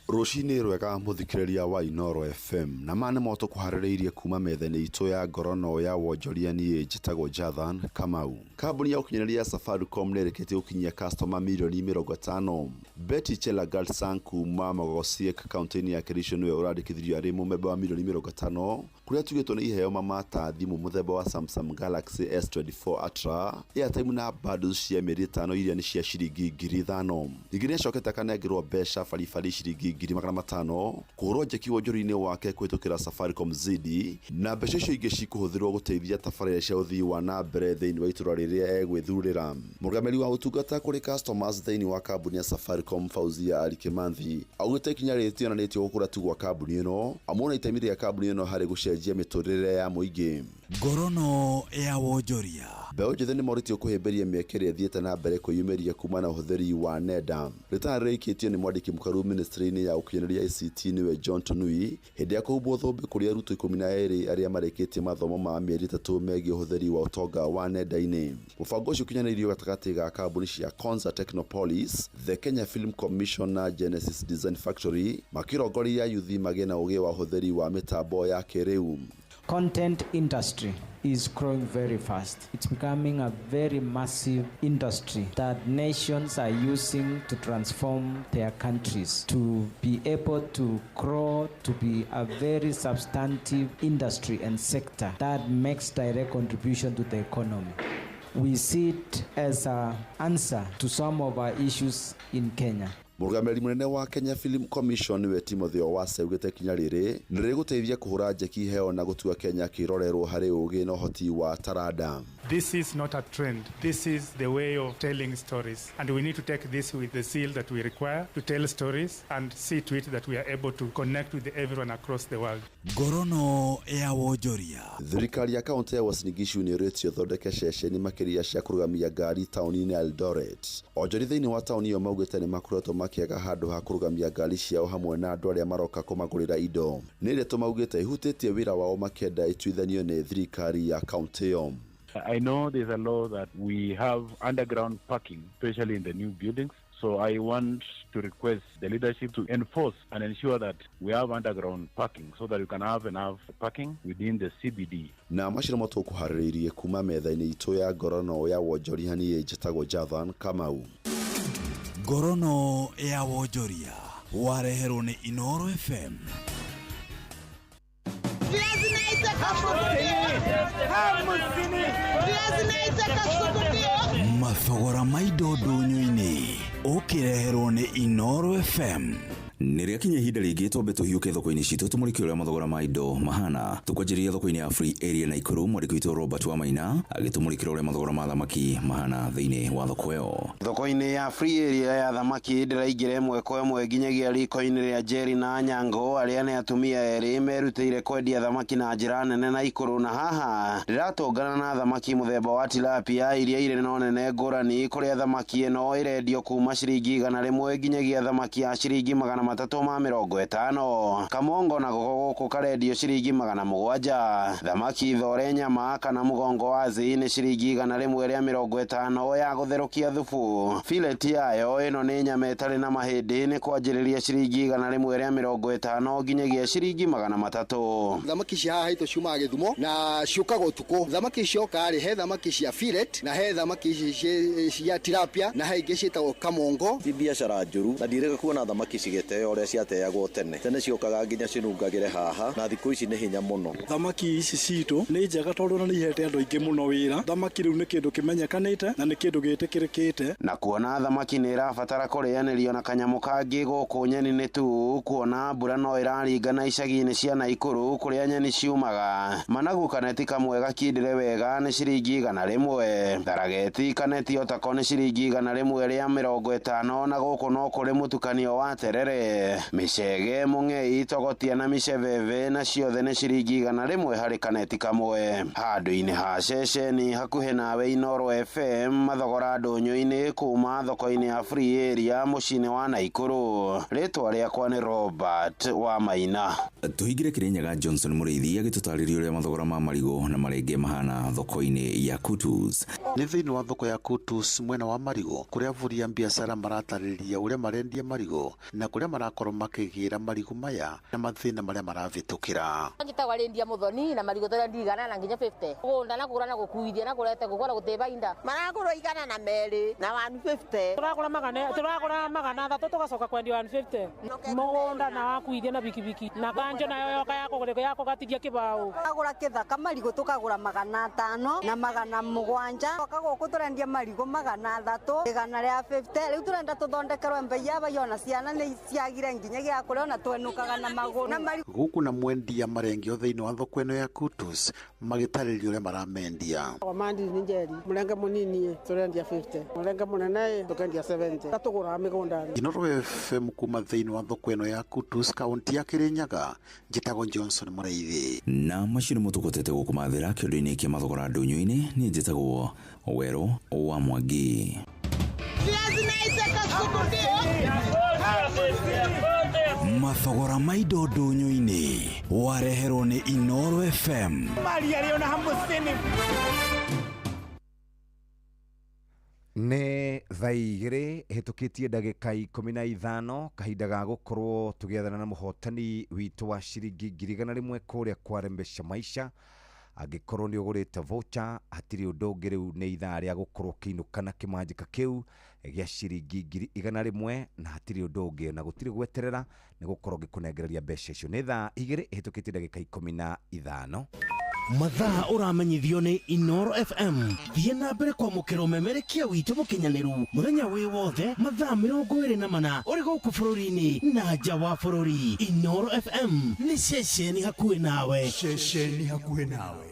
[SPEAKER 25] Rũcinĩ rwega mũthikĩrĩria wa Inooro FM na ma nĩmo tũkũharĩrĩirie kuma metha-inĩ itũ ya ngorono ya wonjoria. Niĩ njĩtagwo Jathan Kamau. Kambuni ya ũkinyanĩria ya Safaricom nĩ ĩrĩkĩtie gũkinyia customer milioni 50. Betty Chelagat Sang kuma Mogogosiek kaunti-inĩ ya Kericho nĩwe ũrandĩkithirio arĩ mũmemba wa milioni 50 kũrĩa tugĩtwo nĩ iheo mamata thimũ mũthemba wa Samsung Galaxy S24 Ultra, airtime na bundles cia mĩeri 5 iria nĩ cia ciringi 5,000. Ningĩ nĩacokete akanengerwo mbeca baribari ciringi 500,000 kũhũrwo njeki wonjoria-inĩ wake kũhĩtũkĩra Safaricom Zidi, na mbeca icio ingĩ cikũhũthĩrwo gũteithia tabarĩra cia ũthii wa na mbere thĩinĩ wa itũra rĩrĩa egwĩthurĩra. Mũrũgamĩrĩri wa ũtungata kũrĩ customers thĩinĩ wa kambuni ya Safaricom Fauzia Ali Kimanthi augĩte ikinya rĩrĩ rĩtionanĩtie gũkũra tu gwa kambuni ĩno, amwe na itemi rĩa kambuni ĩno harĩ gũcenjia mĩtũrĩre ya mũingĩ.
[SPEAKER 16] Ngorono ya wonjoria.
[SPEAKER 25] Mbeũ njĩthĩ nĩ morĩtio kũhĩmbĩria mĩeke ĩrĩa ĩthiĩte na mbere kwĩyumĩria kuma na ũhũthĩri wa nenda. Rĩtana rĩrĩkĩtio nĩ mwandĩki mũkaru ministry-inĩ ya ũkinyanĩria ICT nĩwe John Tunui hĩndĩ ya kũhumbwo thũmbĩ kũrĩ arutwo 12 arĩa marĩkĩtie mathomo ma mĩeri 3 megiĩ ũhũthĩri wa ũtonga wa nenda-inĩ. Mũbango ũcio ũkinyanĩirio gatagatĩ ga kambuni cia Konza Technopolis, The Kenya Film Commission na Genesis Design Factory makĩrongoria yuthi magĩe na ũgĩ wa ũhũthĩri wa mĩtambo ya kĩrĩu.
[SPEAKER 26] Content industry is growing very fast. It's becoming a very massive industry that nations are using to transform their countries, to be able to grow, to be a very substantive industry and sector that makes direct contribution to the economy. We see it as an answer to some of our issues in Kenya.
[SPEAKER 25] Mũrũgamĩrĩri mũnene wa Kenya Film Commission nĩwe Timothy Owase augĩte ikinya rĩrĩ nĩ rĩgũteithia kũhũra njeki iheo na gũtua Kenya kĩrorerwo harĩ ũgĩ na ũhoti wa taranda.
[SPEAKER 28] This is not a trend. This is the way of telling stories. And we need to take this with the zeal that we require to tell stories and see to it that we are able to connect with everyone across the world.
[SPEAKER 16] Ngorono ya wonjoria.
[SPEAKER 25] Thirikari ya kaunti ya Uasin Gishu nĩ ĩrĩtio ĩthondeke ceceni makĩria cia kũrũgamia ngari taũni-inĩ ya Eldoret. Onjoria thĩinĩ wa taũni ĩyo maugĩte nĩ makoretwo makĩaga handũ ha kũrũgamia ngari ciao hamwe na andũ arĩa maroka kũmagũrĩra indo. Nĩ ndeto maugĩte ihutĩtie wĩra wao makĩenda ĩtuithanio nĩ thirikari ya kaunti ĩyo.
[SPEAKER 4] I know there's a law that we have underground parking, especially in the new buildings. So I want to request the leadership to enforce and ensure that we have underground parking so that we can have enough parking within the CBD.
[SPEAKER 25] Na macio nĩmo tũkũharĩrĩirie kuma metha-inĩ itũ ya ngorono ya wonjoria. Niĩ njĩtagwo Jathan Kamau.
[SPEAKER 16] Ngorono ya wonjoria wareherwo nĩ Inoro FM. Mathogora ma indo ndũnyũ-inĩ ũkĩreherwo nĩ Inoro FM.
[SPEAKER 8] Nĩ rĩakinya ihinda rĩngĩ twambe tũhiũke thoko-inĩ citũ tũmũrĩke ũrĩa mathogora ma indo mahana. Tũkwanjĩrĩria thoko-inĩ ya Free Area Naikuru, mwandĩki witũ Robert Wamaina agĩtũmũrĩkĩra ũrĩa mathogora ma thamaki mahana thĩinĩ wa thoko ĩyo.
[SPEAKER 10] Thoko-inĩ ya Free Area ya thamaki ndĩraingĩra ĩmwe kwa ĩmwe nginyagia riko-inĩ rĩa Jerry na Nyango arĩa nĩ atumia erĩ merutĩire kwendia thamaki na njĩra nene Naikuru, na haha ndĩratũngana na thamaki mũthemba wa tilapia iria irĩ na ũnene ngũrani, kũrĩa thamaki ĩno ĩrendio kuma ciringi 100 nginyagia thamaki ya ciringi 350. Kamongo na goko gũkũ karendio ciringi 700. Thamaki thore nyama kana mũgongo wa zi nĩ ciringi 150 ya gũtherũkia thubu. Fillet yayo ĩno nĩ nyama ĩtarĩ na mahĩndĩ nĩ kwanjĩrĩria ciringi 150 nginyagia ciringi 300.
[SPEAKER 11] Thamaki cia haha itũ ciumaga Gĩthumo na ciũkaga ũtukũ. Thamaki cioka rĩ, he thamaki cia fillet na he thamaki ici cia tilapia na he ingĩ ciĩtagwo kamongo.
[SPEAKER 12] Ti biacara njũru na ndirĩga kuona thamaki cigĩteo ũrĩa ciateagwo tene. Tene ciokaga nginya cinungagĩre haha na thikũ ici nĩ hinya mũno.
[SPEAKER 13] Thamaki ici citũ nĩ njega tondũ nĩ ihete andũ aingĩ mũno wĩra. Thamaki rĩu nĩ kĩndũ kĩmenyekanĩte na nĩ kĩndũ gĩtĩkĩrĩkĩte.
[SPEAKER 10] Na kuona thamaki nĩ ĩrabatara kũrĩanĩrio na kanyamũ kangĩ gũkũ nyeni-inĩ tu, kuona mbura no ĩraringana icagi-inĩ cia Naikuru kũrĩa nyeni ciumaga. Managu kaneti kamwe gakindĩre wega nĩ ciringi 100. Tharageti kaneti otako nĩ ciringi 150, na gũkũ no kũrĩ mũtukanio wa terere, mĩcege, mũng'ei, togotia na mĩceveve, na ciothe nĩ ciringi 100 harĩ kaneti kamwe. Handũ-inĩ ha ceceni hakuhĩ nawe Inoro FM, mathogora ndũnyũ-inĩ kuma thoko-inĩ ya Free Area mũciĩ-inĩ wa Naikuru. Rĩtwa rĩakwa nĩ Robert Wamaina.
[SPEAKER 8] Tũhingĩre Kĩrĩnyaga Johnson Mũrĩithi agĩtũtarĩria ũrĩa mathogora ma marigũ na marenge mahana thoko-inĩ ya Kutus.
[SPEAKER 14] Nĩ thĩinĩ wa thoko ya Kutus mwena wa marigũ kũrĩa avũri a biacara maratarĩria ũrĩa marendia marigũ na kũrĩa marakorwo makĩgĩra marigũ maya na mathĩna marĩa maravĩtũkĩra.
[SPEAKER 15] Njĩtagwo arendia mũthoni na marigũ tũrendia 100 na nginya 50. Kũgũnda na kũgũra na gũkuithia na kũrete gũkora gũtĩba inda.
[SPEAKER 2] Maragũrwo 102 na 150.
[SPEAKER 7] Tũragũra 300 tũgacoka kwendia 150. Mũgũnda na wakuithia na bikibiki na kanjo nayo yoka yakũgũrĩka yakũgatigia kĩbaũ.
[SPEAKER 29] Tũragũra kĩthaka marigũ tũkagũra 500 na 700. Oka gũkũ tũrendia marigũ 300 150. Rĩu tũrenda tũthondekerwo mbei ya bai ona ciana nĩ ciagire nginya gĩa kũrĩa ona twenũkaga na magũrũ. Na marigũ
[SPEAKER 14] Gũkũ na mwendia marengio thĩinĩ wa thoko ĩno ya Kutus magĩtarĩria ũrĩa maramendia.
[SPEAKER 30] Mandi nĩ njeri mũrenge mũnini tũrendia 50, mũrenge mũnene tũkendia 70. Tũgũraga mĩgũnda-inĩ.
[SPEAKER 14] Inoro FM kuma thĩinĩ wa thoko ĩno ya Kutus kaunti ya Kĩrĩnyaga, njĩtagwo Johnson Mũrĩithi.
[SPEAKER 8] Na macio nĩmo tũkũtete gũkũmathĩra kĩondo-inĩ kĩa mathogora ndũnyũ-inĩ. Niĩ njĩtagwo Werũ wa Mwangi.
[SPEAKER 16] Mathogora ma indo ndũnyũ-inĩ wareherwo nĩ Inoro FM.
[SPEAKER 27] Nĩ thaa 2 hĩtũkĩtie ndagĩka 15, kahinda ga gũkorwo tũgĩathana na mũhotani witũ wa ciringi 100,000 kũrĩa kwa Rembesha Maisha. Angĩkorwo nĩ ũgũrĩte voucher hatirĩ ũndũ ũngĩ, rĩu nĩ ithaa rĩa gũkorwo ũkĩinũka na kĩmanjĩka kĩu gĩa ciringi 100,000, na hatirĩ ũndũ ũngĩ na gũtirĩ gweterera nĩ gũkorwo ngĩkũnengereria mbeca icio. Nĩ thaa 2 hĩtũkĩtie ndagĩka 15.
[SPEAKER 9] Mathaa ũramenyithio nĩ Inoro FM. Thiĩ na mbere kwamũkĩra ũmemerekia witũ mũkinyanĩru mũthenya wĩ wothe mathaa 24 ũrĩ gũkũ bũrũri-inĩ na nja wa bũrũri. Inoro FM nĩ ceceni hakuhĩ nawe.
[SPEAKER 1] Ceceni hakuhĩ nawe.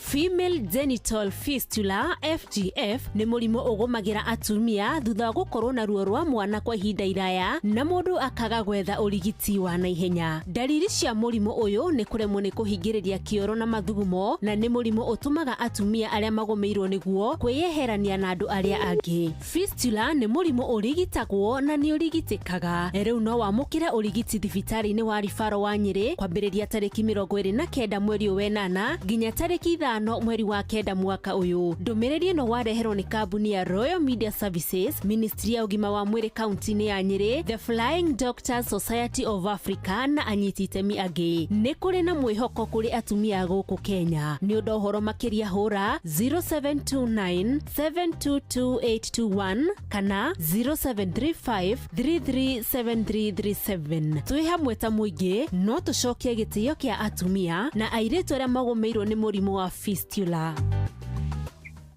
[SPEAKER 31] Female genital fistula FGF nĩ mũrimũ ũgũmagĩra atumia thutha wa gũkorwo na ruo rwa mwana kwa ihinda iraya na mũndũ akaga gwetha ũrigiti wa naihenya. Ndariri cia mũrimũ ũyũ nĩ kũremwo nĩ kũhingĩrĩria kĩoro na mathugumo, na nĩ mũrimũ ũtũmaga atumia arĩa magũmĩirwo nĩguo kwĩyeherania na andũ arĩa angĩ. Fistula nĩ mũrimũ ũrigitagwo na nĩ ũrigitĩkaga. Rĩu no wamũkĩre ũrigiti thibitarĩ-inĩ wa Ribaro wa Nyĩrĩ kwambĩrĩria tarĩki 29 mweri wa 8 nginya tarĩki 5 mweri wa 9 mwaka ũyũ. Ndũmĩrĩri ĩno wareherwo nĩ kambuni ya Royal Media Services, Ministry ya ũgima wa mwĩrĩ kaunti-inĩ ya Nyĩrĩ, The Flying Doctors Society of Africa na anyiti itemi angĩ. Nĩ kũrĩ na mwĩhoko kũrĩ atumia gũkũ Kenya. Nĩ ũndũ ũhoro makĩria hũra 0729 722821 kana 0735 337337. Twĩ hamwe ta mũingĩ no tũcokie gĩtĩo kĩa atumia na airĩtu arĩa magũmĩirwo nĩ mũrimũ wa fistula.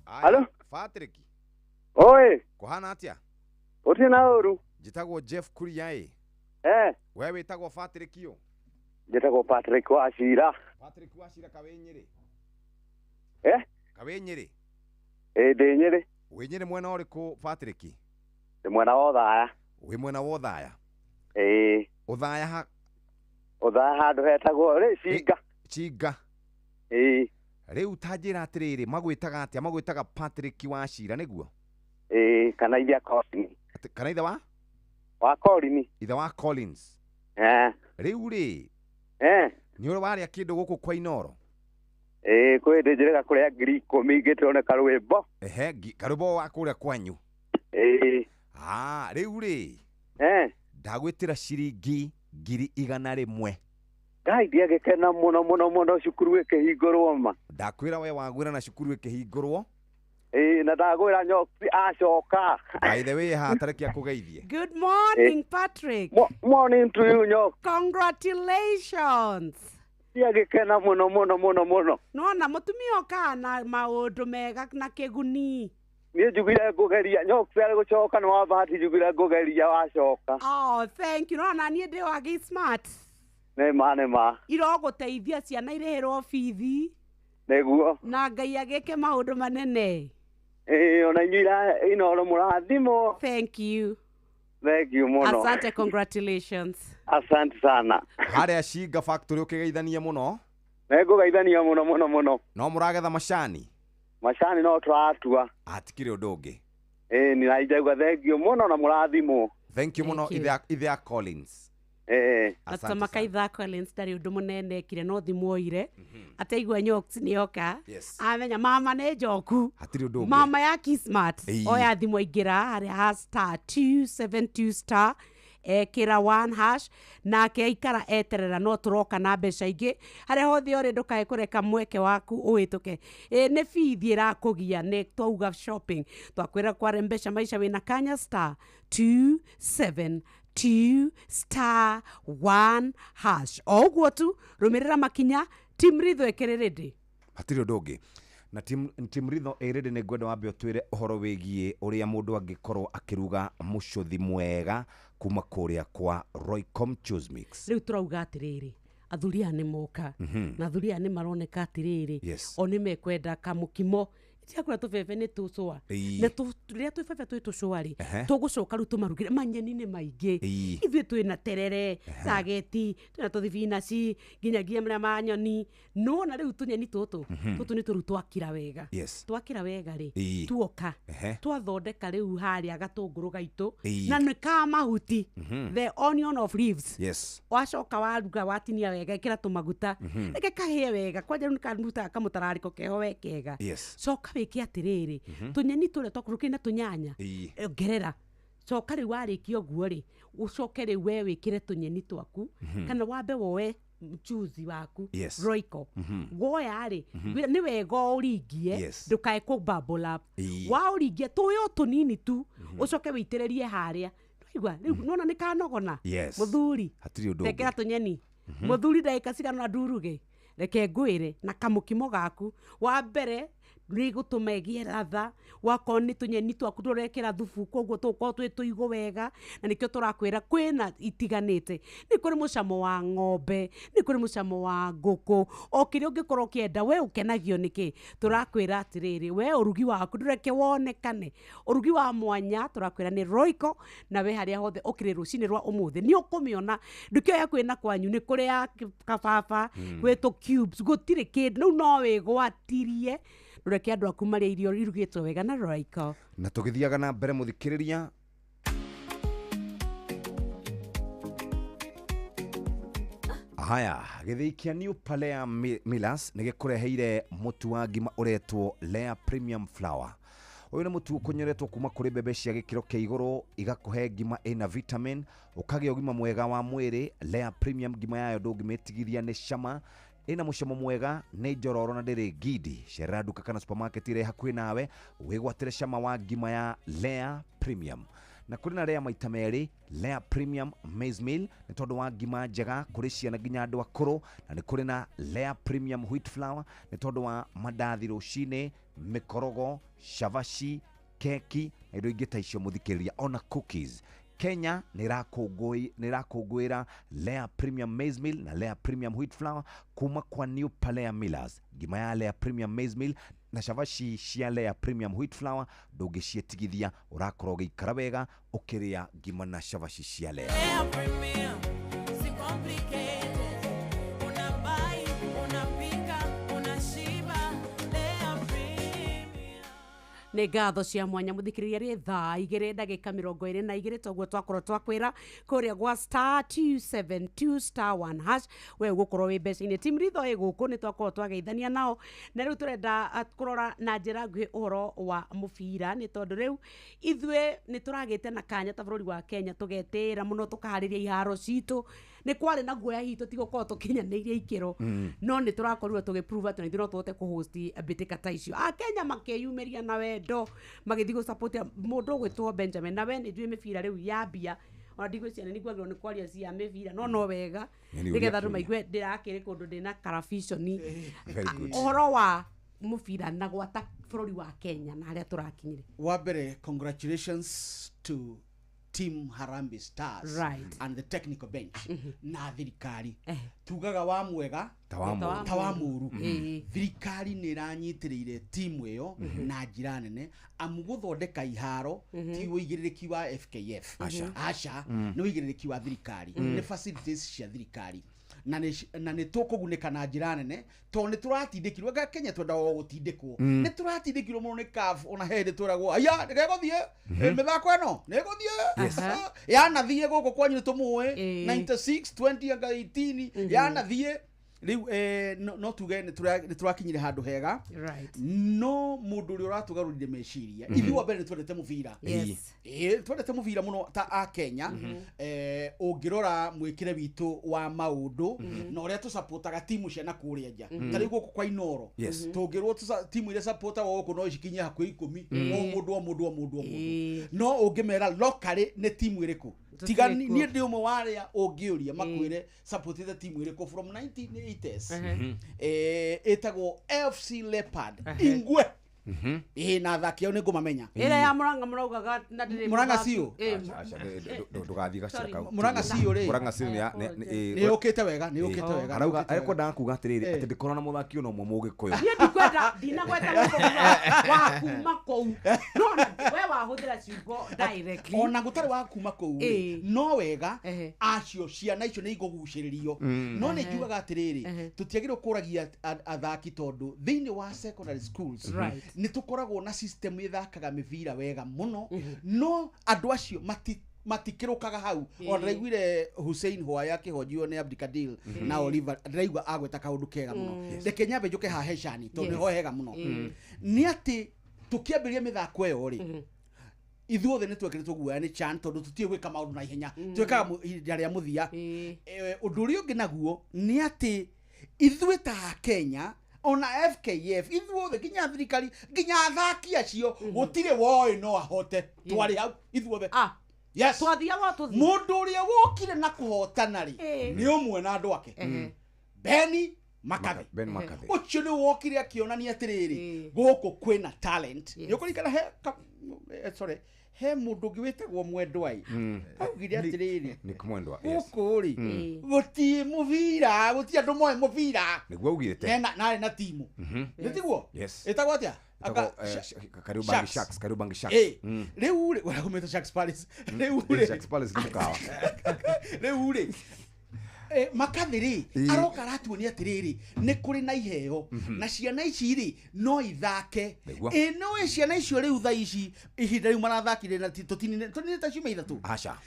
[SPEAKER 3] Halo?
[SPEAKER 27] Patrick.
[SPEAKER 3] Oi.
[SPEAKER 27] Kuhana atia?
[SPEAKER 3] Uti na uru.
[SPEAKER 27] Njĩtagwo Jeff Kuria ĩ.
[SPEAKER 3] Eh.
[SPEAKER 27] We wĩtagwo Patrick yo?
[SPEAKER 3] Njĩtagwo Patrick Wachira.
[SPEAKER 27] Patrick Wachira kawe Nyĩrĩ?
[SPEAKER 3] Eh?
[SPEAKER 27] Kawe Nyĩrĩ?
[SPEAKER 3] Ĩ ndĩ Nyĩrĩ.
[SPEAKER 27] Wĩ Nyĩrĩ mwena ũrĩkũ Patrick?
[SPEAKER 3] Ndĩ mwena wa Othaya.
[SPEAKER 27] Wĩ mwena wa Othaya?
[SPEAKER 3] Ĩ.
[SPEAKER 27] Othaya ha?
[SPEAKER 3] Othaya handũ hetagwo rĩ Cinga.
[SPEAKER 27] Cinga.
[SPEAKER 3] Ĩ.
[SPEAKER 27] Rĩu ta njĩra atĩrĩrĩ, magwĩtaga atĩa? Magwĩtaga Patrick Wachira nĩguo?
[SPEAKER 3] Ĩ, kana ithe Collins.
[SPEAKER 27] Kana ithe wa?
[SPEAKER 3] Wa Collins.
[SPEAKER 27] Ithe wa Collins.
[SPEAKER 3] Eh.
[SPEAKER 27] Rĩu rĩ.
[SPEAKER 3] Eh.
[SPEAKER 27] Nĩ ũrĩ warĩa kĩndũ gũkũ kwa Inoro?
[SPEAKER 3] Ĩ, kwĩ hĩndĩ njĩrĩga kũrĩa 10,000 ngĩtwo karwĩmbo.
[SPEAKER 27] Ehe, karwĩmbo wa kũrĩa kwanyu.
[SPEAKER 3] Ĩ.
[SPEAKER 27] Ah, rĩu rĩ.
[SPEAKER 3] Eh.
[SPEAKER 27] Ndagwĩtĩra ciringi 100,000.
[SPEAKER 3] Ngai ndiagĩkena mũno mũno mũno cukuru ĩkĩhingũrwo ma.
[SPEAKER 27] Ndakwĩra we wagwĩra na cukuru ĩkĩhingũrwo.
[SPEAKER 3] Ĩ, na ndagwĩra Nyoki acoka.
[SPEAKER 27] By the way, haha tarĩki akũgeithie.
[SPEAKER 5] Good morning, Patrick.
[SPEAKER 3] Morning to you, Nyoki.
[SPEAKER 5] Congratulations.
[SPEAKER 3] Ndiagĩkena mũno mũno mũno mũno.
[SPEAKER 5] Nona mũtumia okaga na maũndũ mega na kĩguni.
[SPEAKER 3] Niĩ njugire ngũgeria Nyoki arĩ gũcoka nĩ wa bahati njugire ngũgeria wacoka.
[SPEAKER 5] Oh, thank you. Nona niĩ ndĩ wa gĩ smart.
[SPEAKER 3] Nĩ ma nĩ ma.
[SPEAKER 5] Irogũteithia ciana irĩhĩrwo bithi.
[SPEAKER 3] Nĩguo.
[SPEAKER 5] Na Ngai agĩke maũndũ manene.
[SPEAKER 3] Ĩ, ona inyuĩ Inoro mũrathimwo.
[SPEAKER 5] Thank you.
[SPEAKER 3] Thank you mũno.
[SPEAKER 5] Asante, congratulations.
[SPEAKER 3] Asante sana.
[SPEAKER 27] Harĩa Cinga factory ũkĩgeithania mũno?
[SPEAKER 3] Nĩngũgeithania mũno mũno mũno.
[SPEAKER 27] No mũragetha macani?
[SPEAKER 3] Macani no tũratua.
[SPEAKER 27] Hatikĩrĩ ũndũ ũngĩ.
[SPEAKER 3] Ĩ, nĩ nainjaigua thank you mũno na mũrathimwo.
[SPEAKER 27] Thank you mũno ithe Collins.
[SPEAKER 3] Eh.
[SPEAKER 5] Atama itha Collins ndarĩ ũndũ mũnene ekire no thimũ oire. Ateigua Nyoki nĩ oka. Amenya mama nĩ njoku.
[SPEAKER 27] Hatirĩ ũndũ ũngĩ.
[SPEAKER 5] Mama ya Kismart. Oya thimũ aingĩra harĩa ha star 272 star ekĩra 1 hash nake aikara eterera no tũroka na mbeca ingĩ harĩa hothe ũrĩ ndũkae kũreka mweke waku ũhĩtũke. Ĩ nĩ bithi ĩrakũgia nĩ twauga shopping twakwĩra kware mbeca maica wĩna kanya star 272 star 1 hash. O ũguo tu rũmĩrĩra makinya Team Ritho ĩkĩrĩ ready.
[SPEAKER 27] Hatirĩ ũndũ ũngĩ. Na Team Ritho ĩ ready nĩ ngwenda wambe ũtwĩre ũhoro wĩgiĩ ũrĩa mũndũ angĩkorwo akĩruga mũcũthi mwega kuma kũrĩa kwa Roycom Choose Mix.
[SPEAKER 5] Rĩu tũrauga atĩrĩrĩ, athuri aya nĩ moka. Na athuri aya nĩ maroneka atĩrĩrĩ, o nĩ mekwenda kamũkimo. Tiakũrĩa tũbebe nĩ tũcũa. Na rĩrĩa tũbebe twĩ tũcũa rĩ, tũgũcoka rĩu tũmarugĩre manyeni nĩ maingĩ. Ithuĩ twĩna terere, cageti, twĩna tũthibinaci, nginyagia marĩa ma nyoni. Nĩwona rĩu tũnyeni tũtũ, tũtũ nĩ tũrĩu twakira wega. Twakira wega rĩ, tuoka, twathondeka rĩu harĩa gatũngũrũ gaitũ, na nĩ ka mahuti, the onion of leaves. Wacoka waruga watinia wega, ĩkĩra tũmaguta, reke kahĩe wega, kwanja rĩu nĩ karutaga kamũtararĩko keho we kega. Coka wĩke atĩrĩrĩ, tũnyeni tũrĩa twakũrũkĩire na tũnyanya, ongerera. Coka rĩu warĩkia ũguo rĩ, ũcoke rĩu we wĩkĩre tũnyeni twaku, kana wambe woe mchuzi waku, Royco. Woya rĩ, nĩ wega ũringie, ndũkae kũ bubble up. Waũringia tũĩ o tũnini tu, ũcoke wĩitĩrĩrie harĩa. Nĩwaigua rĩu nĩwona nĩ kanogona. Mũthuri, tekera tũnyeni. Mũthuri ndagĩka cigana nduruge, reke ngwĩre na kamũkimo gaku. Wa mbere nĩ gũtũma ĩgĩe latha, wakorwo nĩ tũnyeni twaku tũrekĩra thubu koguo tũgũkorwo twĩ tũigũ wega, na nĩkĩo tũrakwĩra kwĩna itiganĩte. Nĩ kũrĩ mũcamo wa ng'ombe, nĩ kũrĩ mũcamo wa ngũkũ, o kĩrĩa ũngĩkorwo ũkĩenda we ũkenagio nĩkĩ. Tũrakwĩra atĩrĩrĩ, we ũrugi waku ndũreke wonekane. Ũrugi wa mwanya tũrakwĩra nĩ Royco, na we harĩa hothe ũkĩrĩ rũcinĩ rwa ũmũthĩ nĩ ũkũmĩona. Ndũkĩoya kwĩna kwanyu nĩ kũrĩ ya kababa, gwĩ tũ cubes, gũtirĩ kĩndũ, rĩu no wĩgwatirie. Ndũreke andũ aku marĩe irio irugĩtwo wega na Royco.
[SPEAKER 27] Na tũgĩthiaga na mbere mũthikĩrĩria, Haya, gĩthĩi kĩa New Palea Millers nĩ gĩkũreheire mũtu wa ngima ũretwo Lea Premium Flour. Ũyũ nĩ mũtu ũkonyoretwo kuma kũrĩ mbembe cia gĩkĩro kĩa igũrũ, igakũhe ngima ĩna vitamin, ũkagĩa ũgima mwega wa mwĩrĩ. Lea Premium ngima yayo ndũngĩmĩtigithia nĩ cama, ĩna mũcamo mwega, nĩ njororo na ndĩrĩ ngindi. Cerera nduka kana supermarket ĩrĩa hakuhĩ nawe wĩgwatĩre cama wa ngima ya Lea Premium. Na kũrĩ na Lea maita merĩ, Lea Premium Maize Meal nĩ tondũ wa ngima njega kũrĩ ciana nginya andũ akũrũ, na nĩ kũrĩ na Lea Premium Wheat Flour nĩ tondũ wa mandathi rũcinĩ, mĩkorogo, cabaci, keki na indo ingĩ ta icio mũthikĩrĩria, ona cookies. Kenya nĩ ĩrakũngũĩra Lea Premium Maize Meal na Lea Premium Wheat Flour kuma kwa New Palea Millers. Ngima ya Lea Premium Maize Meal na cabaci cia Lea Premium Wheat Flour ndũngĩciĩtigithia, ũrakorwo ũgĩikara wega ũkĩrĩa ngima na cabaci cia Lea.
[SPEAKER 6] Lea Premium, si complicated. Unabuy, unapika, unashiba. Lea Premium.
[SPEAKER 5] Nĩ ngatho cia mwanya mũthikĩrĩria rĩ thaa igĩrĩ ndagĩka 22 toguo twakorwo twakwĩra kũrĩa gwa star 272 star 1 hash we ũgũkorwo wĩ mbeca-inĩ. Team Ritho ĩ gũkũ nĩ twakorwo twageithania nao na rĩu tũrenda kũrora na njĩra nguhĩ ũhoro wa mũbira, nĩ tondũ rĩu ithuĩ nĩ tũragĩte na kanya ta bũrũri wa Kenya tũgetĩĩra mũno tũkaharĩria iharo citũ. Nĩ kwarĩ na guoya hihi tũtigũkorwo tũkinyanĩirie ikĩro, no nĩ tũrakorirwo tũgĩprove atĩ ithuĩ no tũhote kũhost mbĩtĩka ta icio. Akenya makĩyumĩria na wendo magĩthiĩ gũsupport mũndũ ũgwĩtwo Benjamin, na we nĩ njũĩ mĩbira rĩu yambia, ona ndigwĩciria nĩ ngwagĩrĩirwo nĩ kwaria cia mĩbira, no wega nĩgetha andũ maigue ndĩrakĩrĩ kũndũ ndĩna karabiconi ũhoro wa mũbira na gwata bũrũri wa Kenya na harĩa tũrakinyire.
[SPEAKER 14] Wa mbere, congratulations to Team Harambee Stars,
[SPEAKER 5] right,
[SPEAKER 14] and the technical bench. Na thirikari tugaga wa mwega
[SPEAKER 27] ta wa
[SPEAKER 14] mũru. Thirikari nĩ ĩranyitĩrĩire timu ĩyo na njĩra nene, amu gũthondeka iharo ti ũigĩrĩrĩki wa FKF, aca nĩ ũigĩrĩrĩki wa thirikari, nĩ facilities cia thirikari, na nĩ tũkũgunĩka na njĩra nene tondũ nĩ tũratindĩkirwo. Anga Kenya twendaga o gũtindĩkwo, nĩ tũratindĩkirwo mũno nĩ CAF. Ona he hĩndĩ twĩragwo aya nĩgegũthiĩ mĩthako ĩno nĩgũthiĩ yanathiĩ gũkũ kwanyu nĩ tũmũĩ 96 20 anga 18 yanathiĩ rĩu. No tuge nĩ tũrakinyire handũ hega, no mũndũ ũrĩa ũratũgarũrire meciria, ithuĩ wa mbere nĩ twendete mũbira, twendete mũbira mũno ta a Kenya. Ũngĩrora mwĩkĩre witũ wa maũndũ na ũrĩa tũsupportaga timu cia na kũrĩa nja, ta rĩu gũkũ kwa Inoro tũngĩrwo timu iria supportagwo gũkũ no cikinye hakuhĩ 10, o mũndũ o mũndũ o mũndũ o mũndũ, no ũngĩmera locally nĩ timu ĩrĩkũ, tiga niĩ ndĩ ũmwe wa arĩa ũngĩũria makwĩre supportĩte timu ĩrĩkũ from 1980s, ĩtagwo FC Leopard Ingwe. Na athaki ao nĩ ngũmamenya.
[SPEAKER 5] Ĩrĩa ya Murang'a mũraugaga na ndĩrĩ
[SPEAKER 14] Murang'a ciũ
[SPEAKER 27] ndũgathiĩ gacĩra kau.
[SPEAKER 14] Murang'a ciũ rĩ,
[SPEAKER 27] Murang'a ciũ
[SPEAKER 14] nĩ yũkĩte wega, nĩ yũkĩte wega.
[SPEAKER 27] Arauga arekwendaga kuga atĩrĩrĩ atĩ ndĩkorwo na mũthaki ona ũmwe Mũgĩkũyũ.
[SPEAKER 5] Niĩ ndikwenda, ndinagweta mũndũ wa kuma kũu, no we wahũthĩra ciugo directly.
[SPEAKER 14] Ona gũtarĩ wa kuma kũu rĩ, no wega acio ciana icio nĩ ikũgucĩrĩrio. No nĩ njugaga atĩrĩrĩ, tũtiagĩrĩirwo kũragia athaki tondũ thĩinĩ wa secondary schools nĩ tũkoragwo na system ĩthakaga mĩbira wega mũno, no andũ acio matikĩrũkaga hau. Ona ndĩraiguire Hussein Hwaya akĩhonjio nĩ Abdikadir na Oliver, ndĩraigua agweta kaũndũ kega mũno. Reke nyambe njũke haha hecani tondũ nĩho hega mũno. Nĩ atĩ tũkĩambĩrĩria mĩthako ĩyo rĩ, ithuothe nĩ twekĩrĩtwo guoya nĩ CHAN tondũ tũtiũĩ gwĩka maũndũ na ihenya, twĩkaga ihinda rĩa mũthia. Ũndũ ũrĩa ũngĩ naguo nĩ atĩ ithuĩ ta Kenya ona FKF ithuothe nginya thirikari nginya athaki acio gũtirĩ woĩ no ahote, twarĩ hau ithuothe. Yes,
[SPEAKER 5] twathiaga tũthiĩ.
[SPEAKER 14] Mũndũ ũrĩa wokire na kũhotana rĩ nĩ ũmwe na andũ ake, Benny McCarthy. Ũcio nĩ wokire akĩonania atĩrĩrĩ gũkũ kwĩna talent. Nĩ ũkũririkana he mũndũ ũngĩ wĩtagwo Mwendwa augire atĩrĩrĩ gũkũ rĩ gũtirĩ mũbira, gũtirĩ andũ moĩ mũbira,
[SPEAKER 27] nĩguo augĩte,
[SPEAKER 14] na arĩ na timu nĩ tiguo ĩtagwo atĩa?
[SPEAKER 27] Kariobangi Sharks, Kariobangi Sharks.
[SPEAKER 14] Rĩu rĩ ũragũmĩte Sharks Palace. Rĩu rĩ
[SPEAKER 27] Sharks Palace nĩ mũkawa.
[SPEAKER 14] Rĩu rĩ McCarthy rĩ aroka aratuonia atĩrĩrĩ nĩ kũrĩ na iheo na ciana ici rĩ no ithake. Ĩ no ciana icio rĩu thaa ici ihinda rĩu marathakire na tũtinĩte ciumia ithatũ.
[SPEAKER 27] Aca.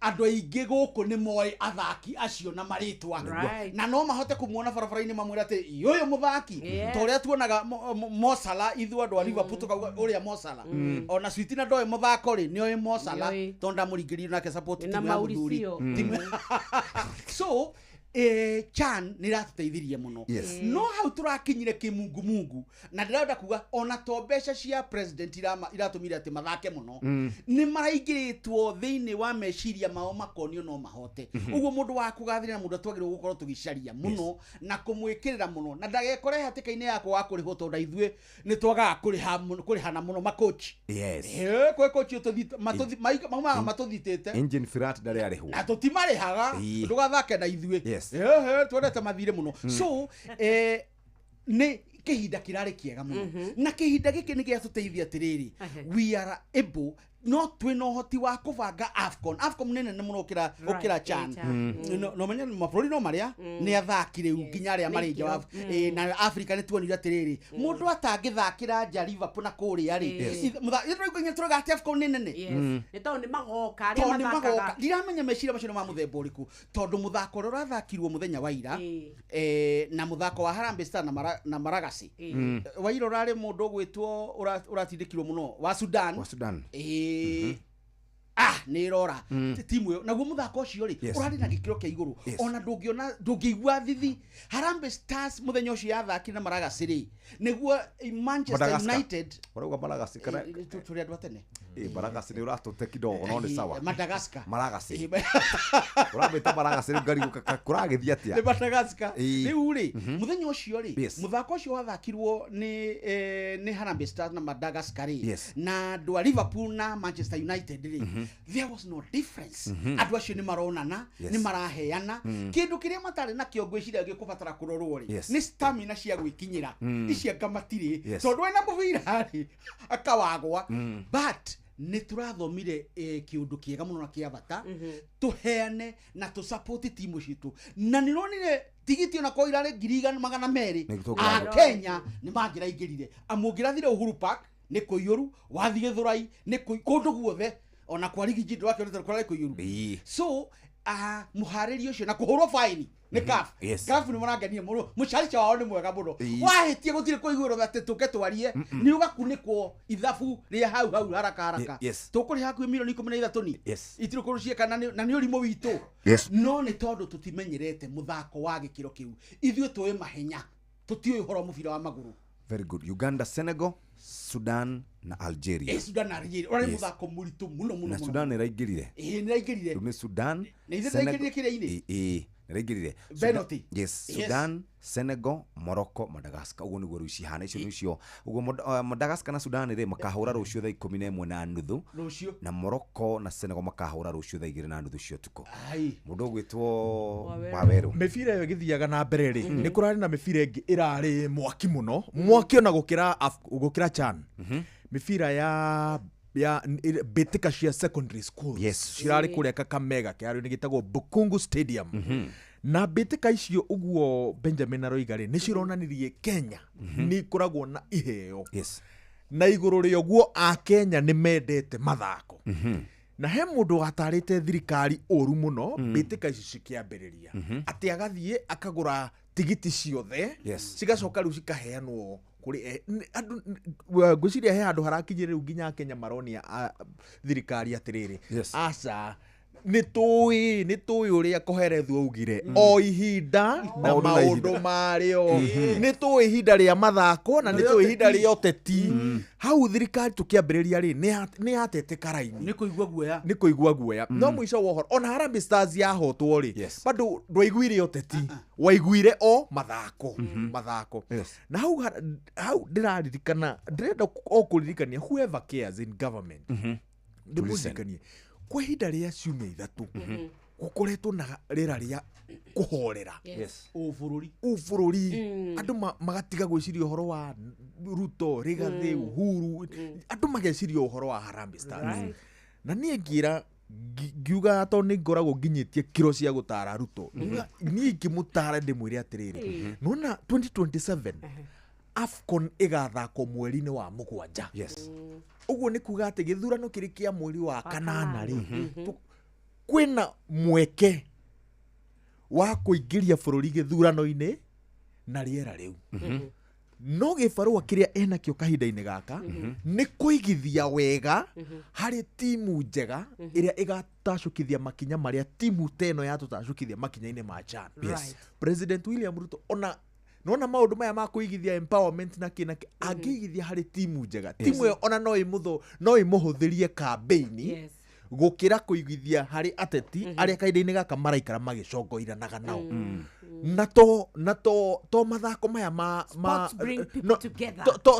[SPEAKER 14] Andũ aingĩ gũkũ nĩ moĩ athaki acio na marĩtwa na no mahote kũmuona barabara-inĩ mamwĩre atĩ ũyũ mũthaki ta ũrĩa tuonaga Mo Salah ithuĩ andũ a Liverpool tũkauga ũrĩa Mo Salah ona Sweetina ndoĩ mũthako rĩ nĩoĩ Mo Salah tondũ ndamũringĩrĩirie nake support timu ya mũthuri so CHAN nĩ ĩratũteithirie mũno no hau tũrakinyire kĩmungumungu na ndĩrenda kuga ona to mbeca cia president iratũmire atĩ mathake mũno nĩ maraingĩrĩtwo thĩinĩ wa meciria mao makonio no mahote ũguo mũndũ wa kũgathĩrĩria na mũndũ twagĩrĩirwo gũkorwo tũgĩcaria mũno na kũmwĩkĩrĩra mũno na ndagekore hatĩka-inĩ ya kwaga kũrĩhwo tondũ ithuĩ nĩ twagaga kũrĩhana mũno makochi kwĩ kochi maumaga matũthitĩte
[SPEAKER 27] Engine Firat ndarĩ arĩhwo
[SPEAKER 14] na tũtimarĩhaga ndũgathake na ithuĩ twendete mathire mũno so nĩ kĩhinda kĩrarĩ kĩega mũno na kĩhinda gĩkĩ nĩ gĩatũteithia atĩrĩrĩ we are able no twĩna ũhoti wa kũbanga AFCON nĩ nene mũno ũkĩra CHAN no menye mabũrũri no marĩa nĩ athaki rĩu nginya arĩa marĩ nja wa na Africa nĩ tuonire atĩrĩrĩ mũndũ atangĩthakĩra nja Liverpool na kũrĩa rĩ nginya tũrauga atĩ AFCON nĩ nene
[SPEAKER 5] nĩ tondũ nĩ magoka arĩa mathakaga
[SPEAKER 14] ndiramenya meciria macio nĩ ma mũthemba ũrĩkũ tondũ mũthako ũrĩa ũrathakirwo mũthenya wa ira na mũthako wa Harambee Stars na Maragasi wa ira ũrarĩ mũndũ ũgwĩtwo ũratindĩkirwo mũno wa Sudan nĩ ĩrora timu ĩyo naguo mũthako ũcio rĩ ũrarĩ na gĩkĩro kĩa igũrũ ona ndũngĩona ndũngĩigua thithi Harambee Stars mũthenya ũcio yathakire na Maragasi rĩ nĩguo Manchester United
[SPEAKER 27] ũrauga Maragasi kana
[SPEAKER 14] tũrĩ andũ a tene
[SPEAKER 27] Maragasi nĩ ũratũte kidogo no nĩ sawa
[SPEAKER 14] Madagascar
[SPEAKER 27] Maragasi ũramĩta Maragasi rĩu ngarigũ kũragĩthiĩ atĩa
[SPEAKER 14] nĩ Madagascar rĩu rĩ mũthenya ũcio rĩ mũthako ũcio wathakirwo nĩ Harambee Stars na Madagascar rĩ na andũ a Liverpool na Manchester United rĩ there was no difference andũ acio nĩ maronana nĩ maraheana kĩndũ kĩrĩa matarĩ nakĩo ngwĩciria gĩkũbatara kũrorwo rĩ nĩ stamina cia gwĩkinyĩra ici anga matirĩ tondũ ena mũbira rĩ akawagwa but nĩ tũrathomire kĩũndũ kĩega mũno na kĩa bata tũheane na tũsupport timu citũ na nĩ ronire tigiti ona korwo irarĩ 200,000 a Kenya nĩ mangĩraingĩrire amũngĩrathire Uhuru Park nĩ kũiyũru wathiĩ Gĩthũrai nĩ kũndũ guothe ona kwa rigi jindo wake ũrĩa kũrarĩ kũiyũru so mũharĩri ũcio na kũhũrwo faini nĩ CAF CAF nĩ marangenia mũno mũcarica wao nĩ mwega mũno wahĩtie gũtirĩ kũiguĩrwo atĩ tũke twarie nĩ ũgakunĩkwo ithabu rĩa hau hau haraka haraka tũkũrĩha hakuhĩ milioni 13 ni itirĩ kũndũ cieka na nĩ ũrimũ witũ no nĩ tondũ tũtimenyerete mũthako wa gĩkĩro kĩu ithuĩ tũĩ mahenya tũtiũĩ ũhoro mũbira wa magũrũ.
[SPEAKER 27] Very good. Uganda, Senegal, Sudan na Algeria.
[SPEAKER 14] Sudan na Algeria. Ũrarĩ mũthako mũritũ mũno mũno.
[SPEAKER 27] Na Sudan ĩraingĩrire.
[SPEAKER 14] Nĩraingĩrire.
[SPEAKER 27] Rĩu nĩ Sudan.
[SPEAKER 14] Na ithuĩ tũraingĩrire kĩrĩa-inĩ.
[SPEAKER 27] Nĩraingĩrire.
[SPEAKER 14] Penalty.
[SPEAKER 27] Yes. Sudan, Senegal, Morocco, Madagascar. Ũguo nĩguo rĩu cihana icio nĩcio. Ũguo Madagascar na Sudan rĩ makahũra rũciũ thaa 11:30.
[SPEAKER 14] Rũciũ.
[SPEAKER 27] Na Morocco na Senegal makahũra rũciũ thaa 2:30 cia ũtukũ. Mũndũ ũgwĩtwo Wawerũ.
[SPEAKER 4] Mĩbira ĩyo ĩgĩthiaga na mbere rĩ nĩ kũrarĩ na mĩbira ĩngĩ ĩrarĩ mwaki mũno mwaki ona gũkĩra CHAN mĩbira ya mbĩtĩka cia secondary schools cirarĩ kũrĩa Kakamega kĩharo-inĩ gĩtagwo Bukungu Stadium na mbĩtĩka icio ũguo Benjamin aroiga rĩ nĩ cironanirie Kenya nĩ ikoragwo na iheo na igũrũ rĩa ũguo Akenya nĩ mendete mathako na he mũndũ watarĩte thirikari ũru mũno mbĩtĩka ici cikĩambĩrĩria atĩ agathiĩ akagũra tigiti ciothe cigacoka rĩu cikaheanwo kũrĩ andũ ngwĩciria he handũ harakinyire rĩu nginya Kenya maronia thirikari atĩrĩrĩ aca nĩ tũĩ ũrĩa Koherethu augire o ihinda na maũndũ marĩo nĩ tũĩ ihinda rĩa mathako na nĩ tũĩ ihinda rĩa ũteti hau thirikari tũkĩambĩrĩria rĩ nĩ yatete karaini
[SPEAKER 14] nĩ kũigua guoya
[SPEAKER 4] nĩ kũigua guoya no mũico wa ũhoro ona Harambee Stars yahotwo rĩ bado ndwaiguire ũteti waiguire o mathako mathako na hau ndĩraririkana ndĩrenda o kũririkania whoever cares in government ndĩmũririkanie kwa ihinda rĩa ciumia ithatũ gũkoretwo na rĩera rĩa kũhorera ũbũrũri andũ magatiga gwĩciria ũhoro wa Ruto Rigathi Uhuru andũ mageciria ũhoro wa Harambee Stars na niĩ ngĩra ngiuga tondũ nĩ ngoragwo nginyĩtie kiro cia gũtara Ruto niĩ ingĩmũtara ndĩmwĩre atĩrĩrĩ nona 2027 AFCON ĩgathakwo mweri-inĩ wa 7 ũguo nĩ kuga atĩ gĩthurano kĩrĩ kĩa mweri wa 8 rĩ Kwĩna mweke wa kũingĩria bũrũri gĩthurano-inĩ na rĩera rĩu. No gĩbarũa kĩrĩa enakĩo kahinda-inĩ gaka nĩ kũigithia wega harĩ timu njega ĩrĩa ĩgatacũkithia makinya marĩa timu ta ĩno yatũtacũkithia makinya-inĩ ma CHAN.
[SPEAKER 5] Yes.
[SPEAKER 4] President William Ruto ona nona maũndũ maya ma kũigithia empowerment na kĩ na kĩ angĩigithia harĩ timu njega, timu ĩyo ona no ĩmũhũthĩrie campaign gũkĩra kũigithia harĩ ateti arĩa kahinda-inĩ gaka maraikara magĩcongoiranaga nao. Na to mathako maya ma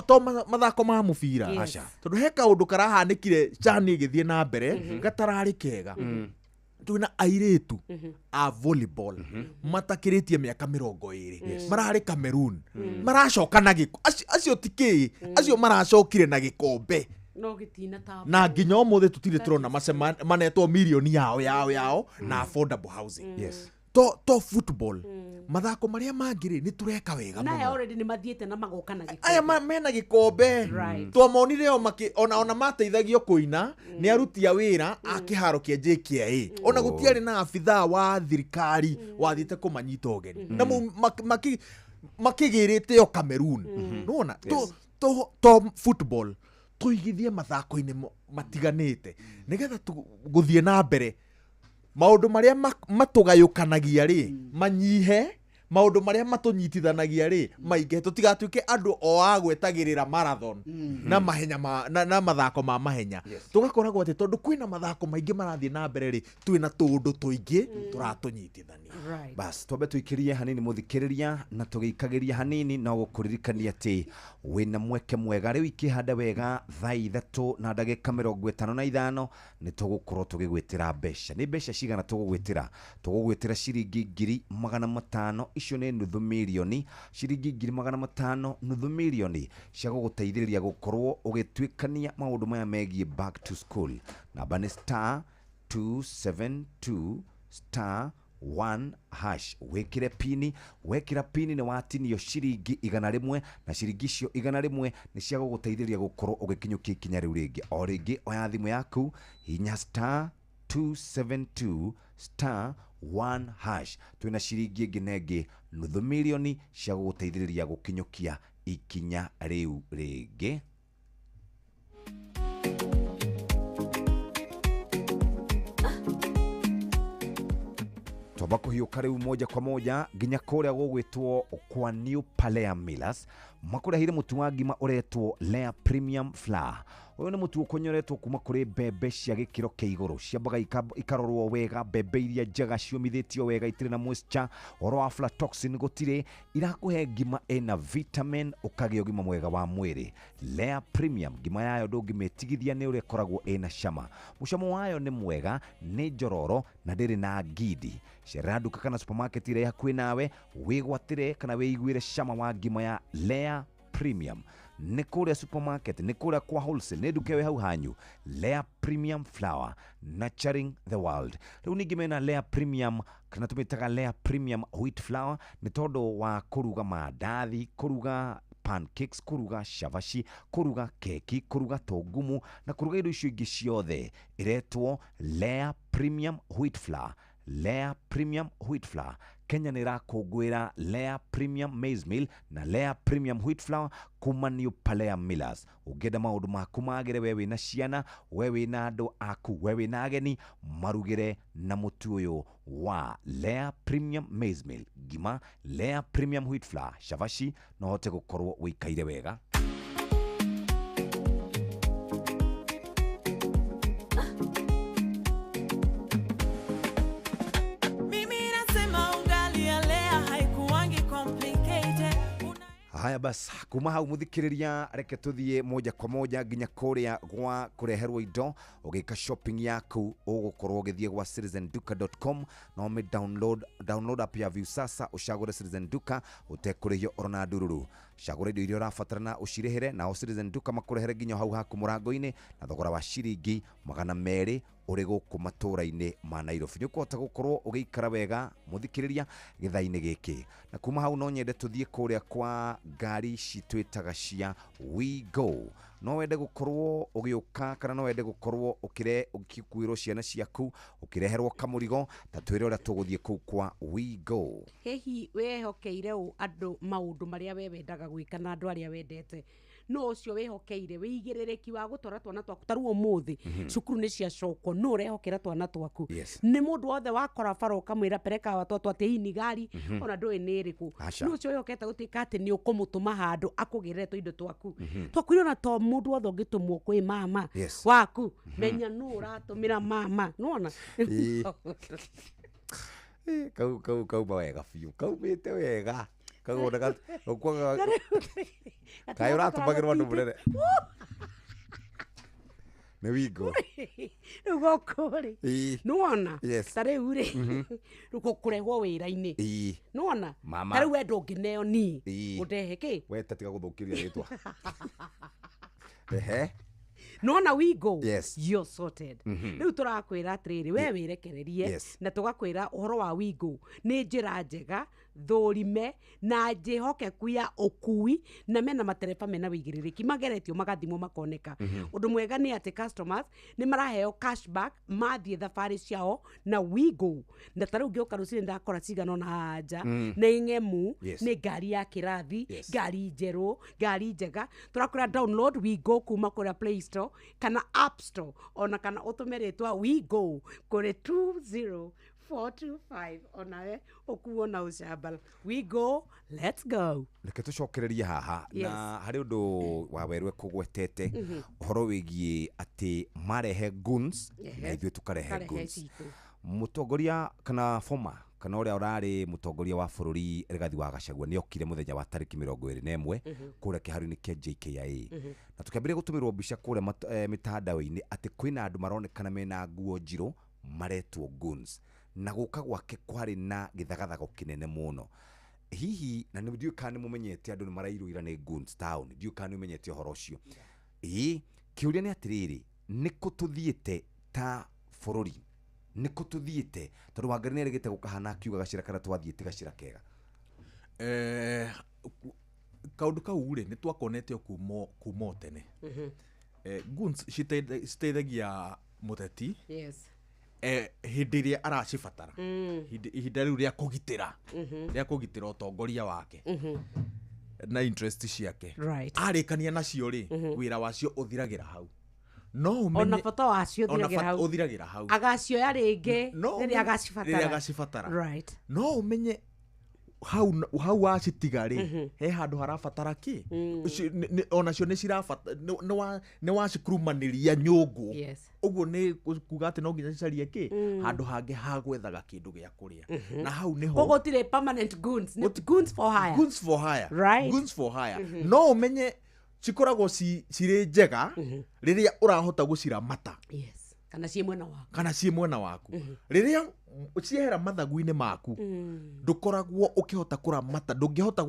[SPEAKER 4] to mathako ma mũbira. Tondũ he kaũndũ karahanĩkire CHAN ĩgĩthiĩ na mbere gatararĩ kega. Twĩna airĩtu a volleyball matakĩrĩtie mĩaka 20 mararĩ Cameroon maracoka na gĩko acio ti kĩ acio maracokire na gĩkombe
[SPEAKER 5] no gitina ta
[SPEAKER 4] na nginya ũmũthĩ tũtirĩ tũrona manetwo mirioni yao na affordable housing.
[SPEAKER 27] Yes.
[SPEAKER 4] To football mathako marĩa mangĩ rĩ nĩ tũreka wega
[SPEAKER 5] na
[SPEAKER 4] mũno.
[SPEAKER 5] Already nĩ mathiĩte na magoka na gĩkombe.
[SPEAKER 4] Aya mena gĩkombe. Twamonire o ona mateithagio kũina nĩ aruti a wĩra a kĩharo kĩa JKIA. Ona gũtiarĩ na abithaa wa thirikari wathiĩte kũmanyita ũgeni. Na makĩgĩrĩte o Cameroon. Nĩwona to football tũigithie mathako-inĩ matiganĩte nĩgetha gũthiĩ na mbere maũndũ marĩa matũgayũkanagia rĩ manyihe, maũndũ marĩa matũnyitithanagia rĩ maingĩhe, tũtigatuĩke andũ o a gwetagĩrĩra marathon na mahenya na mathako ma mahenya. Tũgakoragwo atĩ tondũ kwĩna mathako maingĩ marathiĩ na mbere rĩ twĩna tũũndũ tũingĩ tũratũnyitithania.
[SPEAKER 27] Bas twambe tũikĩrie hanini mũthikĩrĩria na tũgĩikagĩria hanini no gũkũririkania atĩ wĩna mweke mwega rĩu ikĩhanda wega thaa 3 na ndagĩka 55 nĩ tũgũkorwo tũgĩgwĩtĩra mbeca. Nĩ mbeca cigana tũgũgwĩtĩra? Tũgũgwĩtĩra ciringi 500,000, icio nĩ nuthu mirioni, ciringi 500,000 nuthu mirioni cia gũgũteithĩrĩria gũkorwo ũgĩtuĩkania maũndũ maya megiĩ back to school. Namba nĩ star 272 star 1 hash. Wĩkĩre pini, wekĩra pini nĩ watinio ciringi 100 na ciringi icio 100 nĩ cia gũgũteithĩrĩria gũkorwo ũgĩkinyũkia ikinya rĩu rĩngĩ. O rĩngĩ oya thimũ yaku hinya star 272 star 1 hash. Twĩna ciringi ĩngĩ na ĩngĩ nuthu mirioni cia gũgũteithĩrĩria gũkinyũkia ikinya rĩu rĩngĩ. Twamba kũhiũka rĩu moja kwa moja nginya kũrĩa gũgwĩtwo kwa New Palea Millers makũreheire mũtu wa ngima ũretwo Lea Premium Flour. Ũyũ nĩ mũtu ũkonyoretwo kuma kũrĩ mbembe cia gĩkĩro kĩa igũrũ, ciambaga ikarorwo wega, mbembe iria njega ciũmithĩtio wega itirĩ na moisture, ũhoro wa aflatoxin gũtirĩ, irakũhe ngima ĩna vitamin ũkagĩa ũgima mwega wa mwĩrĩ. Lea Premium ngima yayo ndũngĩmĩtigithia nĩ ũrĩa ĩkoragwo ĩna cama, mũcamo wayo nĩ mwega, nĩ njororo na ndĩrĩ na ngindi. Cerera nduka kana supermarket ĩrĩa ĩ hakuhĩ nawe wĩgwatĩre kana wĩiguĩre cama wa ngima ya Lea Premium. Nĩ kũrĩa supermarket, nĩ kũrĩa kwa wholesale, nĩ nduka ĩyo hau hanyu. Lea Premium Flour, nurturing the world. Rĩu ningĩ mena Lea Premium kana tũmĩtaga Lea Premium Wheat Flour nĩ tondũ wa kũruga mandathi, kũruga pancakes, kũruga cabaci, kũruga keki, kũruga tũngumu na kũruga indo icio ingĩ ciothe. Ĩretwo Lea Premium Wheat Flour. Lea Premium Wheat Flour. Kenya nĩ ĩrakũngũĩra Lea Premium Maize Meal na Lea Premium Wheat Flour kuma New Palea Millers. Ũngĩenda maũndũ maku magĩre, we wĩna ciana, we wĩna andũ aku, we wĩna ageni, marugĩre na mũtu ũyũ wa Lea Premium Maize Meal, ngima Lea Premium Wheat Flour, cabaci, na ũhote gũkorwo ũikaire wega. Haya bas, kuma hau muthikiriria reke tuthie moja kwa moja nginya kuria gwa kureherwo indo. Ugika shopping yaku ugukorwo ugithie gwa citizenduka.com na ume download app ya Viusasa, ucagure Citizen Duka utekurihio orona ndururu. Cagura indo iria urabatara na ucirehere, nao Citizen Duka makurehere nginya hau haku murango-ini na thogora wa ciringi 200 uri guku matura-ini ma Nairobi. Ni ukuhota gukorwo ugiikara wega muthikiriria githaa-ini giki. Na kuma hau no nyende tuthie kuria kwa ngari citwitaga cia We Go. No wende gũkorwo ũgĩũka kana no wende gũkorwo ũkĩre ũgĩkuĩrwo ciana ciaku, ũkĩreherwo kamũrigo, ta twĩre ũrĩa tũgũthiĩ kũu kwa WeGo.
[SPEAKER 5] Hihi wĩhokeire ũ andũ maũndũ marĩa we wendaga gwĩka na andũ arĩa wendete? No ũcio wĩhokeire wĩigĩrĩrĩki wa gũtwara twana twaku ta rĩu ũmũthĩ cukuru nĩ ciacokwo, nũ ũrehokera twana twaku? Nĩ mũndũ wothe wakora bara ũkamwĩra pereka watoto atĩ hii ni gari, ona ndũĩ nĩ ĩrĩkũ. Nũ ũcio wĩhokete gũtuĩka atĩ nĩ ũkũmũtũma handũ akũgĩrĩre tũindo twaku? Twakwĩrwo ona to mũndũ wothe ũngĩtũmwo kwĩ mama waku, menya nũ ũratũmĩra mama, nĩwona?
[SPEAKER 27] Ĩĩ. Kau kau kauma wega biũ, kaumĩte wega. Kau ona ũkuaga kaĩ ũratũmagĩrwo andũ mũnene. Nĩ wingo.
[SPEAKER 5] Rĩu gũkũ rĩ, nĩwona? Ta rĩu rĩ, rĩu kũrehwo wĩra-inĩ. Nĩwona?
[SPEAKER 27] Mama.
[SPEAKER 5] Ta rĩu we ndũngĩneo ni ũndehe kĩ?
[SPEAKER 27] We ta tiga gũthũkĩria rĩtwa. Ehe.
[SPEAKER 5] Nĩwona WeGo?
[SPEAKER 27] Yes.
[SPEAKER 5] You're sorted. Rĩu tũrakwĩra atĩrĩrĩ, we wĩrekererie na tũgakwĩra ũhoro wa WeGo nĩ njĩra njega thũrime na njĩhokeku ya ũkui, na mena matereba mena wĩigĩrĩrĩki mageretio magathimwo makoneka. Ũndũ mwega nĩ atĩ customers nĩ maraheo cashback mathiĩ thabarĩ ciao na WeGo. Na ta rĩu ngĩũka rũcinĩ ndakora cigana ũna haha nja, nĩ ng'emu, nĩ ngari ya kĩrathi, ngari njerũ, ngari njega. Tũrakwĩra download WeGo kuma kũrĩa Play Store kana App Store, ona kana ũtũme rĩtwa WeGo kũrĩ 20425, onawe ũkuo na ũcamba. We go, let's go.
[SPEAKER 27] Reke tũcokererie haha na harĩ ũndũ wa werũ ekũgwetete, ũhoro wĩgiĩ atĩ marehe goons na ithuĩ tũkarehe
[SPEAKER 5] Karehe
[SPEAKER 27] goons.
[SPEAKER 5] citũ.
[SPEAKER 27] Mũtongoria kana former kana ũrĩa ũrarĩ mũtongoria wa bũrũri Rigathi wa Gachagua nĩ okire mũthenya wa tarĩki 21 kũrĩa kĩharo-inĩ kĩa JKIA, na tũkĩambĩrĩria gũtũmĩrwo mbica kũrĩa mĩtandao-inĩ atĩ kwĩna andũ maronekana mena nguo njirũ maretwo goons, na gũka gwake kwarĩ na gĩthagathago kĩnene mũno. Hihi na nĩ ndiũĩ kana nĩ mũmenyete andũ nĩ marairũira nĩ goons town, ndiũĩ kana nĩ ũmenyete ũhoro ũcio. Ĩĩ, kĩũria nĩ atĩrĩrĩ, nĩ kũ tũthiĩte ta bũrũri? Nĩ kũ tũthiĩte? Tondũ Wangari nĩ erĩgĩte gũkahana akiuga gacĩra karĩa twathiĩte gacĩra kega.
[SPEAKER 4] Kaũndũ kau rĩ, nĩ twakonete o kuma o tene. Goons citeithagia mũteti hĩndĩ ĩrĩa aracibatara, ihinda rĩu rĩa kũgitĩra, rĩa kũgitĩra ũtongoria wake na interest ciake. Arĩkania nacio rĩ, wĩra wacio ũthiragĩra hau. No ũmenye
[SPEAKER 5] Ona bata wacio
[SPEAKER 4] ona
[SPEAKER 5] ũthiragĩra
[SPEAKER 4] bata
[SPEAKER 5] hau.
[SPEAKER 4] ũthiragĩra hau.
[SPEAKER 5] Agacioya rĩngĩ
[SPEAKER 4] No
[SPEAKER 5] rĩrĩa
[SPEAKER 4] ũmenye
[SPEAKER 5] agacibatara.
[SPEAKER 4] rĩrĩa agacibatara. No ũmenye hau hau wacitiga rĩ, he handũ harabatara kĩ? Onacio nĩ cirabata, nĩ wacikurumanĩria nyũngũ. Ũguo nĩ kuga atĩ no nginya cicarie kĩ? Handũ hangĩ ha gwethaga kĩndũ gĩa kũrĩa. Na hau nĩho
[SPEAKER 5] Koguo gũtirĩ permanent goons, nĩ goons for hire.
[SPEAKER 4] Goons for hire. Goons for hire. No ũmenye cikoragwo cirĩ njega rĩrĩa ũrahota gũciramata.
[SPEAKER 5] Kana ciĩ mwena waku.
[SPEAKER 4] Kana ciĩ mwena waku. Rĩrĩa ciehera mathagu-inĩ maku, ndũkoragwo ũkĩhota kũramata, ndũngĩhota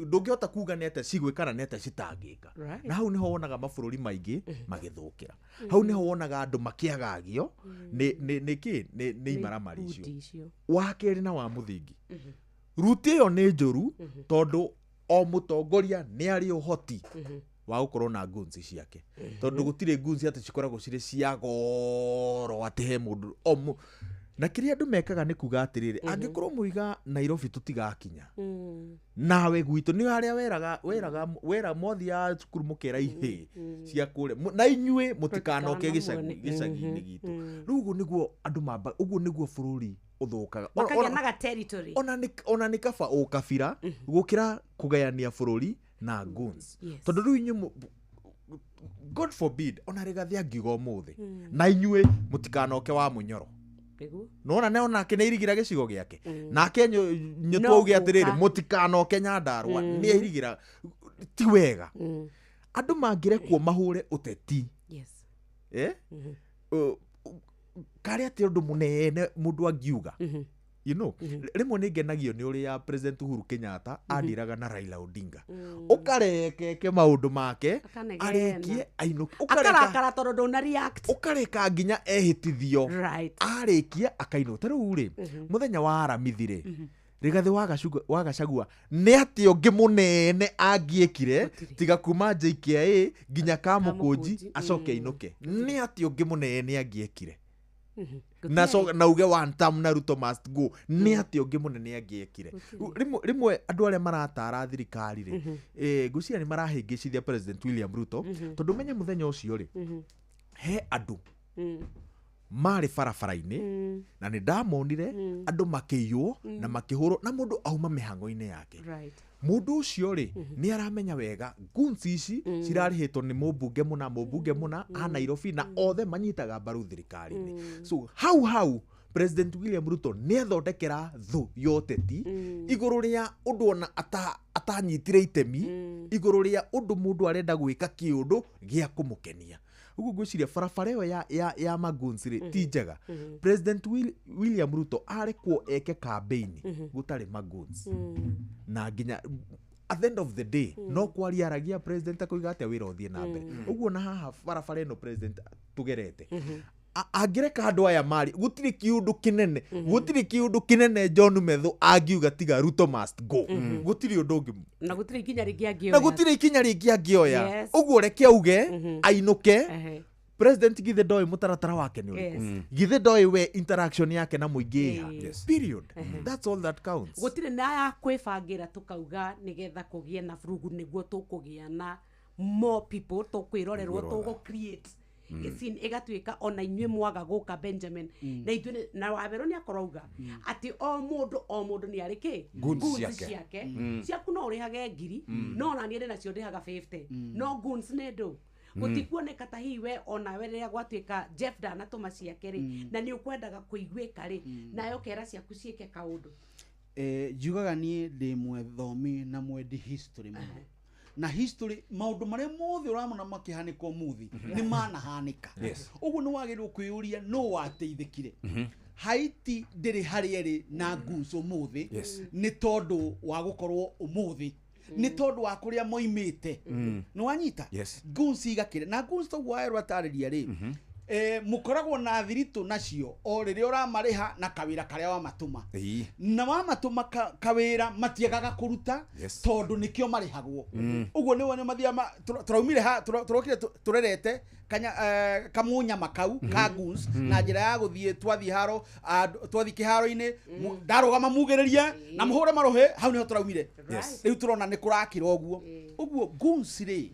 [SPEAKER 4] ndũngĩhota kuga nĩ atĩa cigwĩka na nĩ atĩa citangĩka. Na hau nĩho wonaga mabũrũri maingĩ magĩthũkĩra. Hau nĩho wonaga andũ makĩagagio nĩ kĩ? Nĩ imaramari icio.
[SPEAKER 5] Ikundi icio.
[SPEAKER 4] Wa kerĩ na wa mũthingi, ruti ĩyo nĩ njũru tondũ o mũtongoria nĩ arĩ ũhoti wa gũkorwo na goons ciake. Tondũ gũtirĩ goons atĩ cikoragwo cirĩ cia goro atĩ he mũndũ o na kĩrĩa andũ mekaga nĩ kuga atĩrĩrĩ, angĩkorwo mũiga Nairobi tũtigakinya, nawe gwitũ nĩ harĩa wera mwathiaga cukuru mũkera ihĩ cia kũrĩa, na inyuĩ mũtikanoke
[SPEAKER 5] Mũtikanamuone.
[SPEAKER 4] gĩcagi-inĩ gitũ. Rĩu ũguo nĩguo andũ mamba, ũguo nĩguo bũrũri ũthũkaga.
[SPEAKER 5] Makagĩa na ga territory.
[SPEAKER 4] Ona nĩ kaba ũkabira gũkĩra kũgayania bũrũri na goons. Tondũ rĩu inyuĩ God forbid, ona Rigathi angiuga ũmũthĩ, na inyuĩ mũtikanoke wa mũnyoro.
[SPEAKER 5] Nĩguo.
[SPEAKER 4] Nona ne onake nĩ airigĩra gĩcigo gĩake. Nake
[SPEAKER 5] No
[SPEAKER 4] nyũtwa auge atĩrĩrĩ,
[SPEAKER 5] gũka.
[SPEAKER 4] mũtikanoke Nyandarũa, nĩ airigĩra, ti wega. Andũ mangĩrekwo mahũre ũteti. Karĩa atĩ ũndũ mũnene mũndũ angiuga. Rĩmwe nĩ ngenagio nĩ ũrĩa President Uhuru Kenyatta andiraga na Raila Odinga. Ũkarekeke maũndũ make,
[SPEAKER 5] Akanegena.
[SPEAKER 4] arĩkie ainũke.
[SPEAKER 5] Akarakara tondũ ndũna react.
[SPEAKER 4] Ũkareka nginya ehĩtithio. Arĩkia akainũka. Ta rĩu rĩ, mũthenya wa Aramithi rĩ, Rigathi wa Gachagua nĩ atĩ ũngĩ mũnene angĩekire tiga kuma JKIA nginya Kamũkũnji acoke ainũke. Nĩ atĩ ũngĩ mũnene angĩekire na so na uge one term na Ruto must go. Nĩ atĩ ũngĩ mũnene angĩekire. Rĩmwe andũ arĩa maratara thirikari rĩ, ngwĩciria nĩ marahĩngĩcithia President William Ruto, tondũ menye mũthenya ũcio rĩ, he andũ marĩ barabara-inĩ na nĩ ndamonire andũ makĩiywo na makĩhũrwo na mũndũ auma mĩhang'o-inĩ yake. Mũndũ ũcio rĩ nĩ aramenya wega goons ici cirarĩhĩtwo nĩ mũmbunge mũna a Nairobi na othe manyitaga mbaru thirikari-inĩ. So hau President William Ruto nĩ athondekera thũ ya ũteti igũrũ rĩa ũndũ ona atanyitire itemi, igũrũ rĩa ũndũ mũndũ arenda gwĩka kĩũndũ gĩa kũmũkenia. Ũguo ngwĩciria barabara ĩyo ya magoons rĩ ti njega. President William Ruto arekwo eke campaign gũtarĩ magoons na nginya at the end of the day no kwaria aragia president akoiga atĩa wĩra ũthiĩ na mbere. Ũguo na haha barabara ĩno president tũgerete angĩreka andũ aya mari gũtirĩ kĩũndũ kĩnene, gũtirĩ kĩũndũ kĩnene John Methu angiuga tiga Ruto must go. Gũtirĩ ũndũ ũngĩ
[SPEAKER 5] na gũtirĩ ikinya rĩngĩ angĩoya,
[SPEAKER 4] na gũtirĩ ikinya rĩngĩ angĩoya. Ũguo reke auge ainũke. President githe ndoĩ mũtaratara wake nĩ ũrĩkũ, githe ndoĩ we interaction yake na mũingĩ ĩha, period. That's all that counts.
[SPEAKER 5] Gũtirĩ na ya kwĩbangĩra tũkauga nĩgetha kũgĩe na vurugu nĩguo tũkũgĩa na more people tũkwĩrorerwo tũgũ create scene ĩgatuĩka ona inyuĩ mwaga gũka Benjamin na ithuĩ na Wawerũ nĩ akorauga atĩ o mũndũ nĩ arĩ kĩ goons ciake. Ciaku no ũrĩhage 1,000 no ona niĩ ndĩ nacio ndĩhaga 50 no goons nĩ ndũ gũtikuoneka ta hihi we onawe rĩrĩa gwatuĩka Jeff ndanatũma ciake rĩ na nĩ ũkwendaga kũiguĩka rĩ nayo kera ciaku ciĩke kaũndũ.
[SPEAKER 14] Njugaga niĩ ndĩ mwethomi na mwendi history mũno, na history maũndũ marĩa mothe ũramona makĩhanĩka ũmũthĩ nĩ manahanĩka. Ũguo nĩ wagĩrĩirwo kwĩyũria no wateithĩkire. Haiti ndĩrĩ harĩa ĩrĩ na goons ũmũthĩ nĩ tondũ wa gũkorwo ũmũthĩ nĩ tondũ wa kũrĩa moimĩte. Nĩ wanyita goons igakĩra na goons toguo Wawerũ atarĩria rĩ, mũkoragwo na thiritũ nacio o rĩrĩa ũramarĩha na kawĩra karĩa wamatũma, na wamatũma kawĩra matiagaga kũruta tondũ nĩkĩo marĩhagwo. Ũguo nĩwe nĩ mathiaga tũraumire ha tũrokire tũrerete kamunyama kau ka goons na njĩra ya gũthiĩ twathiĩ haro twathiĩ kĩharo-inĩ ndarũgama mugĩrĩrie na mũhũre marũhĩ, hau nĩho tũraumire. Rĩu tũrona nĩ kũrakĩra ũguo. Ũguo goons rĩ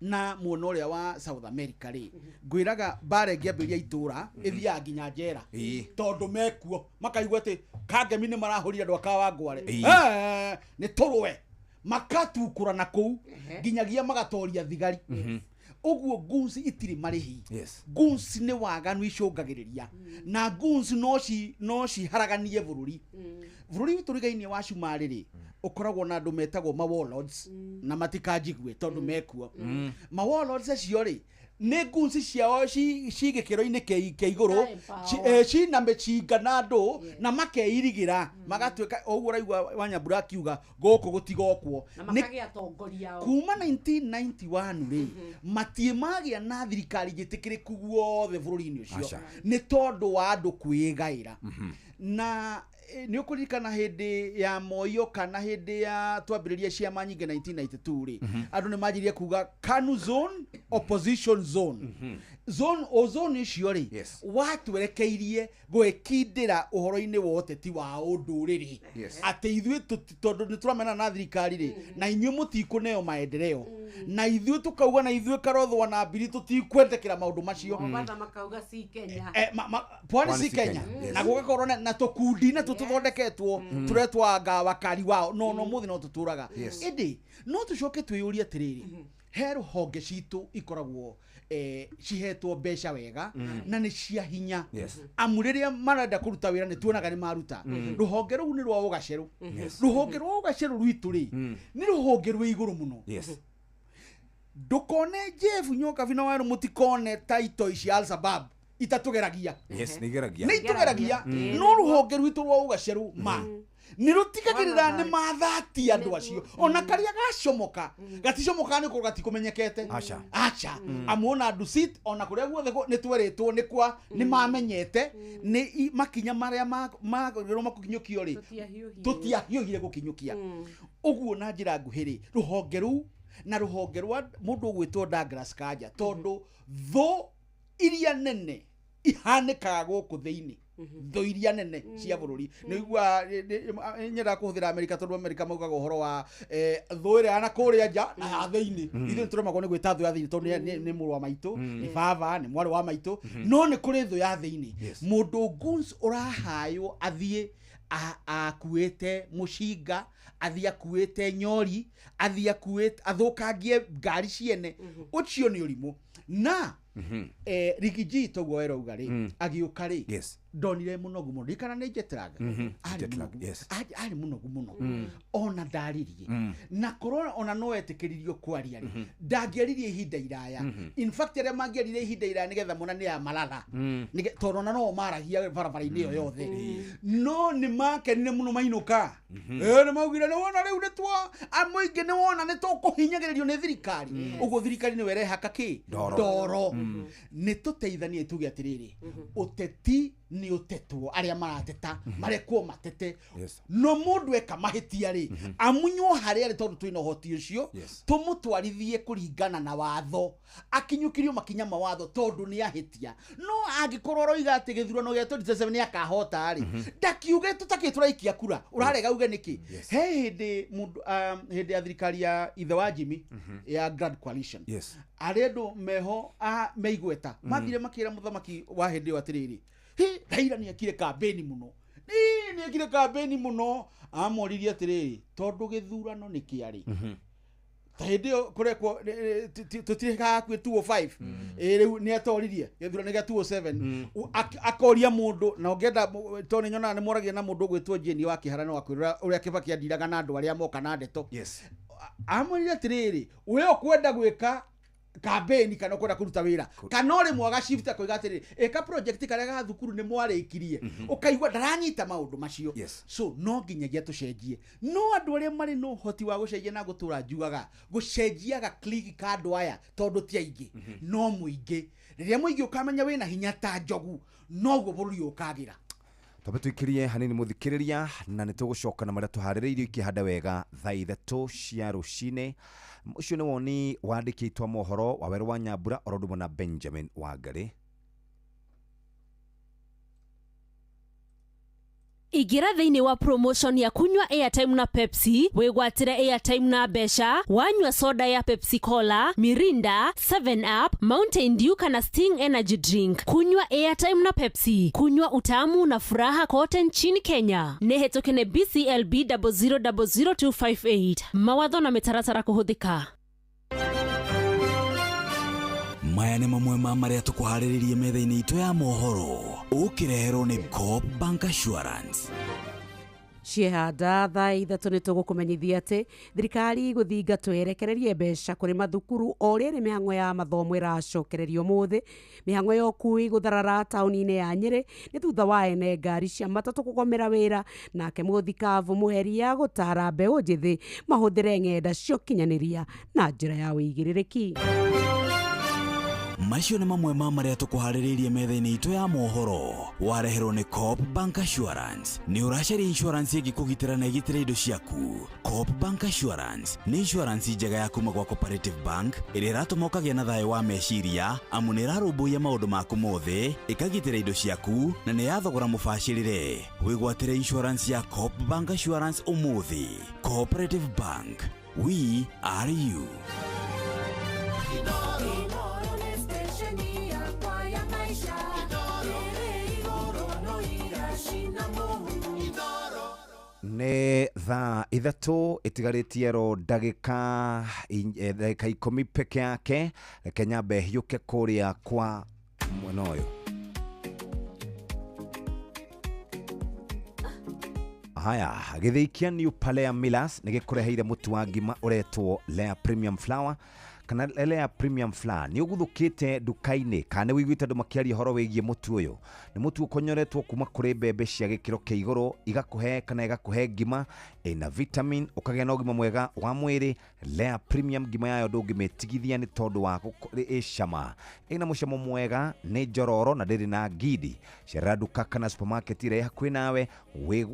[SPEAKER 14] na muona ũrĩa wa South America rĩ, ngwĩraga mbara ĩngĩambĩrĩria itũra ĩthiaga nginya njera tondũ mekuo makaigua atĩ Kangemi nĩ marahũrire andũ a Kawangware, nĩ tũrũe, makatukũra na kũu nginyagia magatoria thigari. Ũguo goons itirĩ marĩhi. Goons nĩ waganu icũngagĩrĩria na goons no ciharaganie bũrũri. Bũrũri witũ rĩgainie wa Cumarĩ rĩ ũkoragwo na andũ metagwo ma warlords na matikanjigue tondũ mekuo. Ma warlords acio rĩ nĩ goons ciao ci gĩkĩro-inĩ kĩa igũrũ, cina mĩcinga na andũ na makeirigĩra magatuĩka ũguo ũraigua Wanyambura akiuga gũkũ gũtigokwo. Kuma 1991 rĩ matiĩ magĩa na thirikari njĩtĩkĩrĩku guothe bũrũri-inĩ ũcio nĩ tondũ wa andũ kwĩgaĩra. Na nĩ ũkũririkana hĩndĩ ya Moyo kana hĩndĩ ya twambĩrĩria ciama nyingĩ 1992 rĩ, andũ nĩ manjirie kuga KANU zone, opposition zone. Zone o zone icio rĩ watwerekeirie gwĩkindĩra ũhoro-inĩ wa ũteti wa ũndũrĩrĩ atĩ ithuĩ tondũ nĩ tũramenana na thirikari rĩ na inyuĩ mũtikũneo maendeleo, na ithuĩ tũkauga na ithuĩ Karothwa na Mbiri tũtikwendekera maũndũ macio. Pwani si Kenya na gũgakorwo na tũkundi na tũthondeketwo tũretwa ngawakari wao no no mũthĩ no tũtũraga. Ĩndĩ no tũcoke twĩyũrie atĩrĩrĩ, he rũhonge citũ ikoragwo cihetwo mbeca wega na nĩ cia hinya, amu rĩrĩa marenda kũruta wĩra nĩ tuonaga nĩ maruta. Rũhonge rũu nĩ rwa ũgacerũ. Rũhonge rwa ũgacerũ rwitũ rĩ nĩ rũhonge rwĩ igũrũ mũno. Ndũkone Jeff Nyokabi na Wawerũ mũtikone ta itoi cia Al-Shabaab itatũgeragia.
[SPEAKER 27] Yes, nĩ igeragia.
[SPEAKER 14] Nĩ itũgeragia. No rũhonge rwitũ rwa ũgacerũ ma Nĩ rũtigagĩrĩra nĩ mathatia andũ acio ona karĩa gacomoka gaticomoka nĩ kũrũ gatikũmenyekete.
[SPEAKER 27] Aca.
[SPEAKER 14] Aca. Amuona Dusit ona kũrĩa guothe nĩ twerĩtwo nĩ kwa nĩ mamenyete nĩ makinya marĩa magĩrĩirwo makũkinyũkio rĩ tũtiahiũhire gũkinyũkia. Ũguo na njĩra nguhĩ rĩ, rũhonge rũu na rũhonge rwa mũndũ ũgwĩtwo Douglas Kanja, tondũ thũ iria nene ihanĩkaga gũkũ thĩinĩ, thũ iria nene cia bũrũri nĩ igua nyendaga kũhũthĩra Amerika tondũ Amerika maugaga ũhoro wa thũ ĩrĩa ya na kũrĩa nja na ya thĩinĩ. Ithuĩ nĩtũremagwo nĩ gwĩta thũ ya thĩinĩ tondũ nĩ mũrũ wa maitũ, nĩ baba, nĩ mwarĩ wa maitũ, no nĩ kũrĩ thũ ya thĩinĩ. Mũndũ guns ũrahaywo athiĩ akuĩte mũcinga, athiĩ akuĩte nyori, athiĩ akuĩte athũkangie ngari ciene, ũcio nĩ ũrimũ. Na Rigiji toguo werauga rĩ, agĩũka rĩ, ndonire mũnogu mũno, ndikana nĩ jet-lag. Arĩ mũnogu mũno ona ndaririe, na korwo ona no etĩkĩririo kwaria rĩ, ndangĩaririe ihinda iraya. In fact arĩa mangĩaririe ihinda iraya nĩgetha monanie ya Malala, tondũ ona no maragia barabara-inĩ ĩyo yothe, no nĩ makenire mũno mainũka. Nĩ maugire nĩ wona rĩu nĩ twa mũingĩ, nĩ wona nĩ tũkũhinyagĩrĩrio nĩ thirikari. Ũguo thirikari nĩwe ĩrehaka kĩ ndoro. Nĩ tũteithanie tuge atĩrĩrĩ, ũteti nĩ ũtetwo, arĩa marateta marekwo matete, no mũndũ eka mahĩtia rĩ, amunywo harĩa arĩ tondũ twĩna ũhoti ũcio, tũmũtwarithie kũringana na watho, akinyũkirio makinya ma watho tondũ nĩ ahĩtia. No angĩkorwo aroiga atĩ gĩthurano gĩa 2027 nĩ akahota rĩ, ndakiuge tũtakĩ tũraikia kura, ũrarega uge nĩkĩ? He hĩndĩ mũndũ hĩndĩ ya thirikari ya ithe wa Jimmy ya Grand Coalition, arĩa andũ meho meigweta mathire makĩra mũthamaki wa hĩndĩ ĩyo atĩrĩrĩ, Raila nĩ ekire kambeni mũno, nĩ ekire kambeni mũno. Amoririe atĩrĩrĩ, tondũ gĩthurano nĩ kĩarĩ ta hĩndĩ ĩyo kũrekwo tũtirĩkaga hakuhĩ 205, rĩu nĩ atoririe gĩthurano gĩa 207, akoria mũndũ na ũngĩenda tondũ nĩ nyonaga nĩ moragia na mũndũ ũgwĩtwo Jane wa Kĩhara no akwĩra ũrĩa Kĩbaki andiraga na andũ arĩa moka na ndeto. Amwĩrire atĩrĩrĩ, we ũkwenda gwĩka kambeni kana ũkwenda kũruta wĩra, kana ũrĩ mwaga shift akoiga atĩrĩrĩ, ĩka project karĩa ga thukuru nĩ mwarĩkirie, ũkaigua ndaranyita maũndũ macio. So no nginyagia tũcenjie. No andũ arĩa marĩ na ũhoti wa gũcenjia na gũtũra njugaga gũcenjiaga click ka andũ aya tondũ ti aingĩ, no mũingĩ. Rĩrĩa mũingĩ ũkamenya wĩna hinya ta njogu, noguo bũrũri ũkagĩra.
[SPEAKER 27] Twambe tũikirie hanini mũthikĩrĩria, na nĩ tũgũcoka na marĩa tũharĩrĩirio ikĩhanda wega thaa 3 cia rũcinĩ. Ũcio nĩ woni wandĩkĩtwo mohoro wa Werũ wa Nyambura oro ũndũ na Benjamin Wangari.
[SPEAKER 31] Ingĩra thĩinĩ wa promotion ya kunywa airtime na Pepsi, wĩgwatĩre airtime na mbeca, wanyua soda ya Pepsi Cola, Mirinda, 7 Up, Mountain Dew kana Sting Energy Drink. Kunywa airtime na Pepsi, kunywa utamu na furaha kote nchini Kenya. Nĩ hetũke nĩ BCLB 0000258. Mawatho na mĩtaratara kũhũthĩka.
[SPEAKER 16] Maya nĩ mamwe ma marĩa tũkũharĩrĩrie metha-inĩ itũ ya mohoro, ũkĩreherwo nĩ Coop Bank Assurance.
[SPEAKER 5] Ciehanda thaa 3 nĩ tũgũkũmenyithia atĩ thirikari gũthingatwo ĩrekererie mbeca kũrĩ mathukuru o rĩrĩ mĩhang'o ya mathomo ĩracokererio ũmũthĩ. Mĩhang'o ya ũkui gũtharara taũni-inĩ ya Nyĩrĩ nĩ thutha wa ene ngari cia matatũ kũgomera wĩra, nake mũthikabu Mũheria gũtara mbeũ njĩthĩ mahũthĩre ng'enda cia ũkinyanĩria na njĩra ya ũigĩrĩrĩki.
[SPEAKER 16] Macio nĩ mamwe ma marĩa tũkũharĩrĩirie metha-inĩ itũ ya mohoro, wareherwo nĩ Coop Bank Assurance. Nĩ ũracaria insurance ĩngĩkũgitĩra na ĩgitĩre indo ciaku? Coop Bank Assurance nĩ insurance njega ya kuma gwa Cooperative Bank ĩrĩa ĩratũma ũkagĩa na thayũ wa meciria, amu nĩ ĩrarũmbũiya maũndũ maku mothe, ĩkagitĩra indo ciaku na nĩ ya thogora mũbacĩrĩre. Wĩgwatĩre insurance ya Coop Bank Assurance ũmũthĩ. Cooperative Bank, we are you.
[SPEAKER 27] Nĩ thaa 3 ĩtigarĩtie ro ndagĩka 10 peke yake. Reke nyambe hiũke kũrĩa kwa mwena ũyũ. Haya, gĩthĩi kĩa New Palea Millers nĩ gĩkũreheire mũtu wa ngima ũretwo Lea Premium Flour. Kana Lea Premium Flour nĩ ũguthũkĩte nduka-inĩ kana nĩ wĩiguĩte andũ makĩaria ũhoro wĩgiĩ mũtu ũyũ? Nĩ mũtu ũkonyoretwo kuma kũrĩ mbembe cia gĩkĩro kĩa igũrũ, igakũhe kana ĩgakũhe ngima ĩna vitamin, ũkagĩa na ũgima mwega wa mwĩrĩ. Lea Premium ngima yayo ndũngĩmĩtigithia nĩ tondũ wa ĩ cama, ĩna mũcamo mwega, nĩ njororo na ndĩrĩ na ngindi. Cerera nduka kana supermarket ĩrĩa ĩ hakuhĩ nawe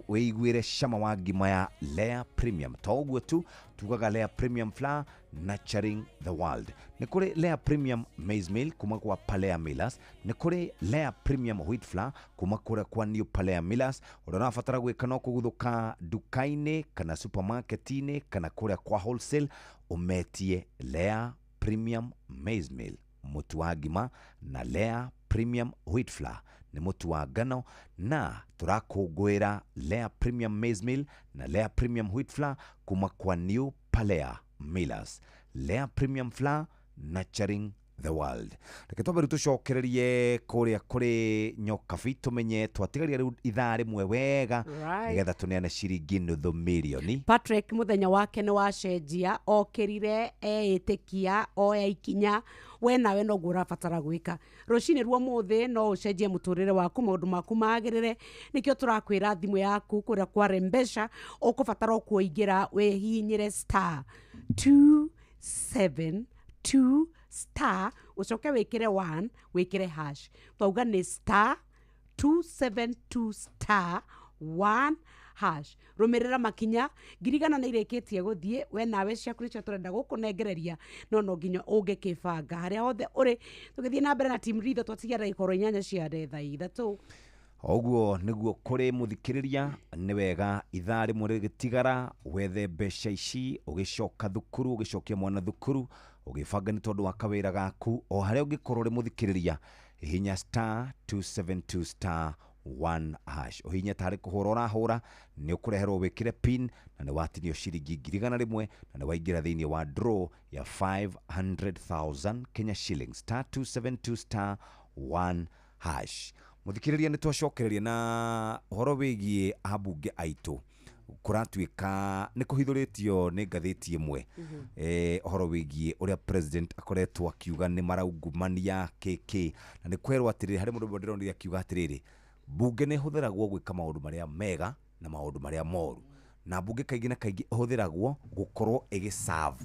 [SPEAKER 27] wĩiguĩre cama wa ngima ya Lea Premium. To ũguo tu, tugaga Lea Premium Flour, nurturing the world. Nĩ kũrĩ Lea Premium Maize Meal kuma kwa Palea Millers, nĩ kũrĩ Lea Premium Wheat Flour kuma kũrĩa kwa New Palea Millers. Ũrĩa ũrabatara gwĩka no kũguthũka nduka-inĩ kana supermarket-inĩ kana kũrĩa kwa wholesale, ũmetie Lea Premium Maize Meal mũtu wa ngima na Lea Premium Wheat Flour nĩ mũtu wa ngano, na tũrakũngũĩra Lea Premium Maize Meal na Lea Premium Wheat Flour kuma kwa New Palea Millers. Lea Premium Flour, nurturing the world. Reke twambe rĩu tũcokererie kũrĩa kũrĩ Nyokabi tũmenye twatigaria rĩu ithaa rĩmwe wega nĩgetha tũneane ciringi nuthu mirioni.
[SPEAKER 5] Patrick mũthenya wake nĩ wacenjia, okĩrire eĩtĩkia, oya ikinya, we nawe noguo ũrabatara gwĩka. Rũcinĩ rwa ũmũthĩ no ũcenjie mũtũrĩre waku, maũndũ maku magĩrĩre. Nĩkĩo tũrakwĩra thimũ yaku kũrĩa kwa Rembesha ũkũbatara o kũingĩra wĩhihinyĩre star 272 star ũcoke wĩkĩre 1 wĩkĩre hash. Twauga nĩ star 272 star 1 hash. Rũmĩrĩra makinya ngirigana nĩ irĩkĩtie gũthiĩ, we nawe ciaku nĩcio tũrenda gũkũnengereria, no no nginya ũngĩkĩbanga harĩa hothe ũrĩ. Tũgĩthiĩ na mbere na team leader twatigia ndagĩka oro 8 cia thaa 3.
[SPEAKER 27] Oguo nĩguo kũrĩ mũthikĩrĩria, nĩ wega ithaa rĩmwe rĩgĩtigara wethe mbeca ici, ũgĩcoka thukuru, ũgĩcokia mwana thukuru, ũgĩbanga nĩ tondũ wa kawĩra gaku, o harĩa ũngĩkorwo ũrĩ mũthikĩrĩria, hihinya star 272 star 1 hash. Ũhihinye tarĩ kũhũra ũrahũra, nĩ ũkũreherwo wĩkĩre pin na nĩ watinio ciringi 100,000 na nĩ waingĩra thĩinĩ wa draw ya 500,000 Kenya shillings. Star 272 star 1 hash. Mũthikĩrĩria nĩ twacokereria na ũhoro wĩgiĩ ambunge aitũ kũratuĩka nĩ kũhithũrĩtio nĩ ngathĩti ĩmwe ũhoro wĩgiĩ ũrĩa president akoretwo akiuga nĩ maraungumania kĩkĩ, na nĩ kwerwo atĩrĩrĩ, harĩ mũndũ ũmwe ndĩronire akiuga atĩrĩrĩ, mbunge nĩ ĩhũthĩragwo gwĩka maũndũ marĩa mega na maũndũ marĩa moru, na mbunge kaingĩ na kaingĩ ĩhũthĩragwo gũkorwo ĩgĩserve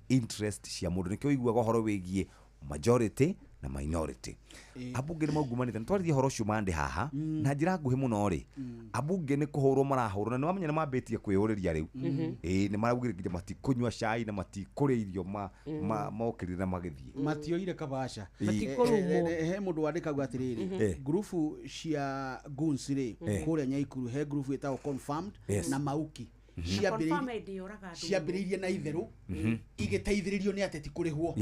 [SPEAKER 27] interest cia mũndũ. Nĩkĩo ũiguaga ũhoro wĩgiĩ majority na minority. Ambunge nĩ maungumanĩte, nĩ twarĩrie ũhoro ũcio mande haha na njĩra nguhĩ mũno rĩ, ambunge nĩ kũhũrwo marahũrwo na nĩ wamenya nĩ mambĩtie kwĩyũrĩria rĩu. Ĩĩ nĩ maraugire nginya matikũnyua cai na matikũrĩa irio mokĩrire na magĩthiĩ
[SPEAKER 14] matioire kabaca.
[SPEAKER 5] Matikũrumwo.
[SPEAKER 14] He mũndũ wandĩkagwo atĩrĩrĩ, ngurubu cia goons rĩ kũrĩa Nyaikuru, he ngurubu ĩtagwo Confirmed na Mauki, ciambĩrĩirie na itherũ igĩteithĩrĩrio nĩ ateti kũrĩhwo,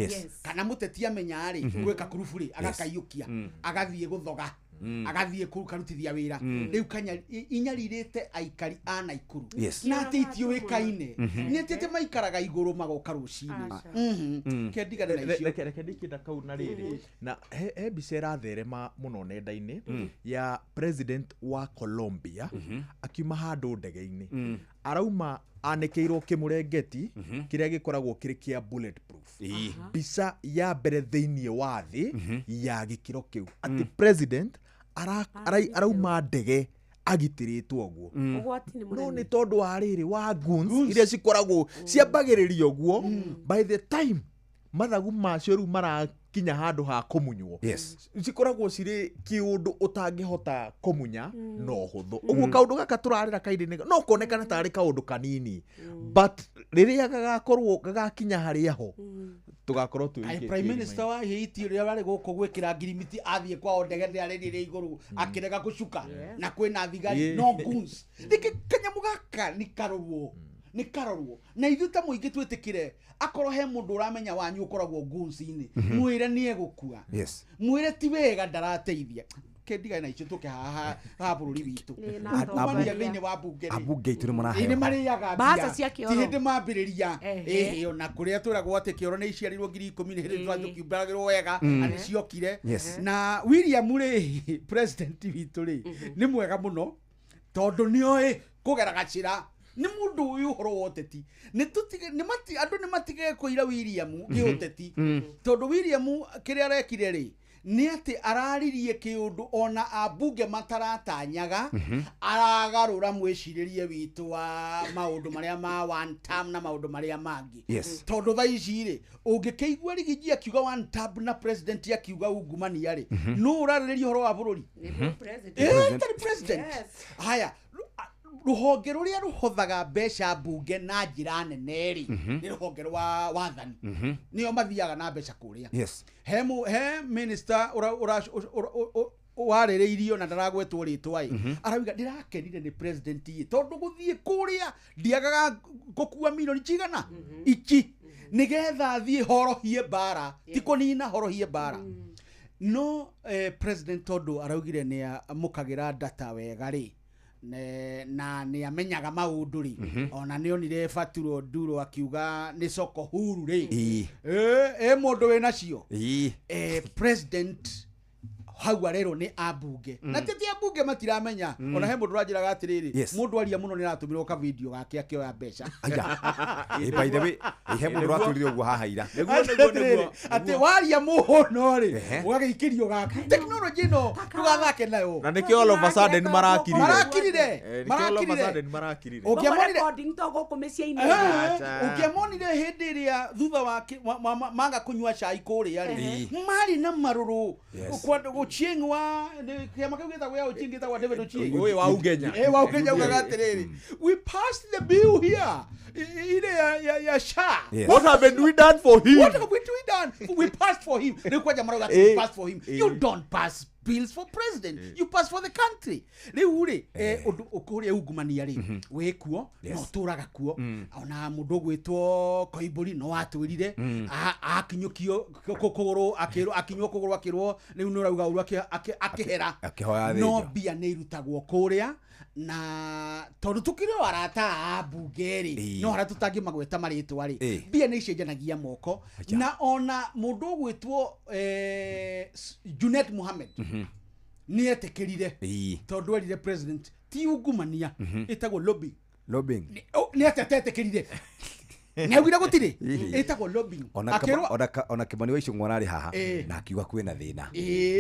[SPEAKER 14] kana mũteti amenya rĩ gwĩka kurubu rĩ agakaiyũkia agathiĩ gũthoga agathiĩ karutithia wĩra. Rĩu kanya inyarirĩte aikari a Naikuru na atĩ itiũĩkaine, nĩ atĩ atĩ maikaraga igũrũ magoka rũcinĩ. Kendigane na icio.
[SPEAKER 4] Reke ndĩkĩnda kau na rĩrĩ, na he mbica ĩratherema mũno nenda-inĩ ya president wa Colombia akiuma handũ ndege-inĩ, arauma anĩkĩirwo kĩmũrengeti kĩrĩa gĩkoragwo kĩrĩ kĩa bulletproof. Mbica ya mbere thĩinĩ wa thĩ ya gĩkĩro kĩu atĩ president arauma ndege agitĩrĩtwo ũguo. No nĩ tondũ wa rĩrĩ wa goons iria cikoragwo ciambagĩrĩria ũguo, by the time mathagu macio rĩu marakinya handũ ha kũmunywo, cikoragwo cirĩ kĩũndũ ũtangĩhota kũmunya no hũthũ. Ũguo kaũndũ gaka tũrarĩra kairĩ no konekana tarĩ kaũndũ kanini, but rĩrĩa gagakorwo gagakinya harĩa ho tũgakorwo twĩrĩkĩtie.
[SPEAKER 14] Prime Minister wa Haiti ũrĩa warĩ gũkũ gwĩkĩra ngirimiti athiĩ kwao ndege ndĩarĩrĩire igũrũ akĩrega gũcuka na kwĩna thigari no goons. Nĩkĩ kanyamũ gaka nĩ karorwo, nĩ karorwo na ithuĩ ta mũingĩ twĩtĩkĩre, akorwo he mũndũ ũramenya wanyu ũkoragwo goons-inĩ, mwĩre nĩ egũkua, mwĩre ti wega ndarateithia. Kendigane na icio tũke haha haha bũrũri witũ. Ungumania thĩinĩ wa mbunge rĩ,
[SPEAKER 27] ambunge aitũ nĩ maraheo
[SPEAKER 14] nĩ marĩaga
[SPEAKER 5] mbaca cia
[SPEAKER 14] ti
[SPEAKER 5] kĩoro
[SPEAKER 14] hĩndĩ mambĩrĩria. Ĩhĩ ona kũrĩa twĩragwo atĩ kĩoro nĩ iciarirwo 10,000 nĩ hĩndĩ twatũkiumbagĩrwo wega na nĩ ciokire. Na William rĩ, president witũ rĩ, nĩ mwega mũno tondũ nĩoĩ kũgera gacĩra Nĩ mũndũ ũyũ ũhoro wa ũteti. Nĩ tũtige nĩ mati andũ nĩ matige kũira William gĩũteti. Tondũ William kĩrĩa arekire rĩ nĩ atĩ araririe kĩũndũ ona ambunge mataratanyaga aragarũra mwĩcirĩrie witũ wa maũndũ marĩa ma one term na maũndũ marĩa mangĩ.
[SPEAKER 27] Yes.
[SPEAKER 14] Tondũ thaa ici rĩ ũngĩkĩigua Rigiji akiuga one term na president akiuga ungumania rĩ nũ ũrarĩrĩria ũhoro wa bũrũri? President. President. Haya, ruhonge ruria ruhothaga mbeca mbunge na njira nene ri ni ruhonge rwa wathani nio mathiaga na mbeca kuria.
[SPEAKER 27] Yes.
[SPEAKER 14] He minister ura warĩrĩirio na ndaragwetwo rĩtwa ĩ arauga ndĩrakenire nĩ president ĩ tondũ gũthiĩ kũrĩa ndiagaga gũkua milioni cigana iki nĩgetha thiĩ horohie mbara ti kũnina horohie mbara. No president tondũ araugire nĩ amũkagĩra data wega rĩ na nĩ amenyaga maũndũ rĩ ona nĩ onire Faturo Nduro akiuga nĩ soko huru rĩ mũndũ wĩ nacio president hau arerwo nĩ ambunge na ti ambunge matiramenya ona he mũndũ ũranjĩraga atĩrĩrĩ mũndũ aria mũno nĩ aratũmĩrwo ka video gake akĩoya mbeca.
[SPEAKER 27] By the way, he mũndũ ũratũrire ũguo haha ira
[SPEAKER 14] atĩ waria mũno rĩ ũgagĩikĩrio gake tekinoronjĩ ĩno ndũgathake nayo
[SPEAKER 4] na nĩkĩo all of a sudden
[SPEAKER 14] marakirire ũngĩamonire hĩndĩ ĩrĩa thutha wa maga kũnyua cai kũrĩa rĩ marĩ na marũrũ Ochieng wa kiama kĩu gĩtagwo ya Ochieng gĩtagwo David Ochieng
[SPEAKER 4] ũyũ wa Ugenya
[SPEAKER 14] wa Ugenya ugaga atĩrĩrĩ we passed the bill here ile ya SHA.
[SPEAKER 4] What have we done for him?
[SPEAKER 14] What have we done? We passed for him. Rĩu kwanja marauga we passed for him. You don't pass bills for president. You pass for the country. Rĩu rĩ ũndũ ũkũrĩa ungumania rĩ wĩkuo no tũraga kuo ona mũndũ ũgwĩtwo Koimbũri no atwĩrire akinyũkio kũgũrũ akĩrwo akinywo kũgũrũ akĩrwo rĩu nĩ ũrauga ũru akĩhera no mbia nĩ irutagwo kũrĩa na tondũ tũkĩrĩ o arata a mbunge rĩ no harĩa tũtangĩmagweta marĩtwa rĩ mbia nĩ icenjanagia moko na ona mũndũ ũgwĩtwo Junet Mohammed nĩ etĩkĩrire tondũ erire president ti ungumania ĩtagwo lobbying. Nĩ atetĩkĩrire nĩ augire gũtirĩ ĩtagwo lobbying.
[SPEAKER 27] Ona Kimani wa Ichung'wa ararĩ haha na akiuga kwĩna thĩna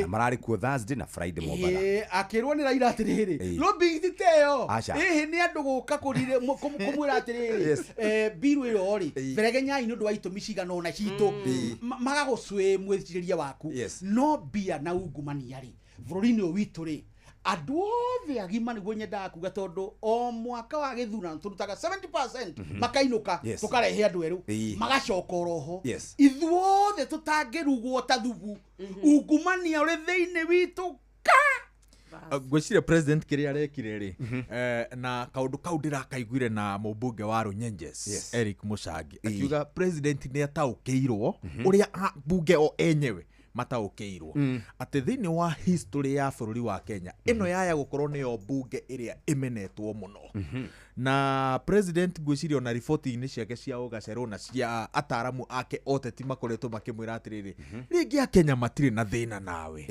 [SPEAKER 27] na mararĩ kuo Thursday na Friday Mombatha
[SPEAKER 14] akĩrwo nĩ Raila atĩrĩrĩ lobbying ti teyo ĩhĩ nĩ andũ gũka kũmwĩra atĩrĩrĩ biru ĩyo rĩ beregenyai nĩ ũndũ wa itũmi cigana ũna citũ magagũcwĩ mwĩcirĩria waku no mbia na ungumania rĩ bũrũri-inĩ ũyũ witũ rĩ andũ othe agima nĩguo nyendaga kuga tondũ o mwaka wa gĩthurano tũrutaga 70% makainũka tũkarehe andũ erũ magacoka oroho ithuothe tũtangĩrugwo ta thubu ungumania ũrĩ thĩinĩ witũ ka
[SPEAKER 4] ngwĩciria president kĩrĩa arekire rĩ na kaũndũ kau ndĩrakaiguire na mũmbunge wa Runyenjes Eric Muchangi akiuga president nĩ ataũkĩirwo ũrĩa mbunge o enyewe mataũkĩirwo atĩ thĩinĩ wa history ya bũrũri wa Kenya ĩno yaya gũkorwo nĩyo mbunge ĩrĩa ĩmenetwo mũno na president ngwĩciria ona riboti-inĩ ciake cia ũgacerwo na cia ataramu ake oteti makoretwo makĩmwĩra atĩrĩrĩ rĩngĩ akenya matirĩ na thĩna nawe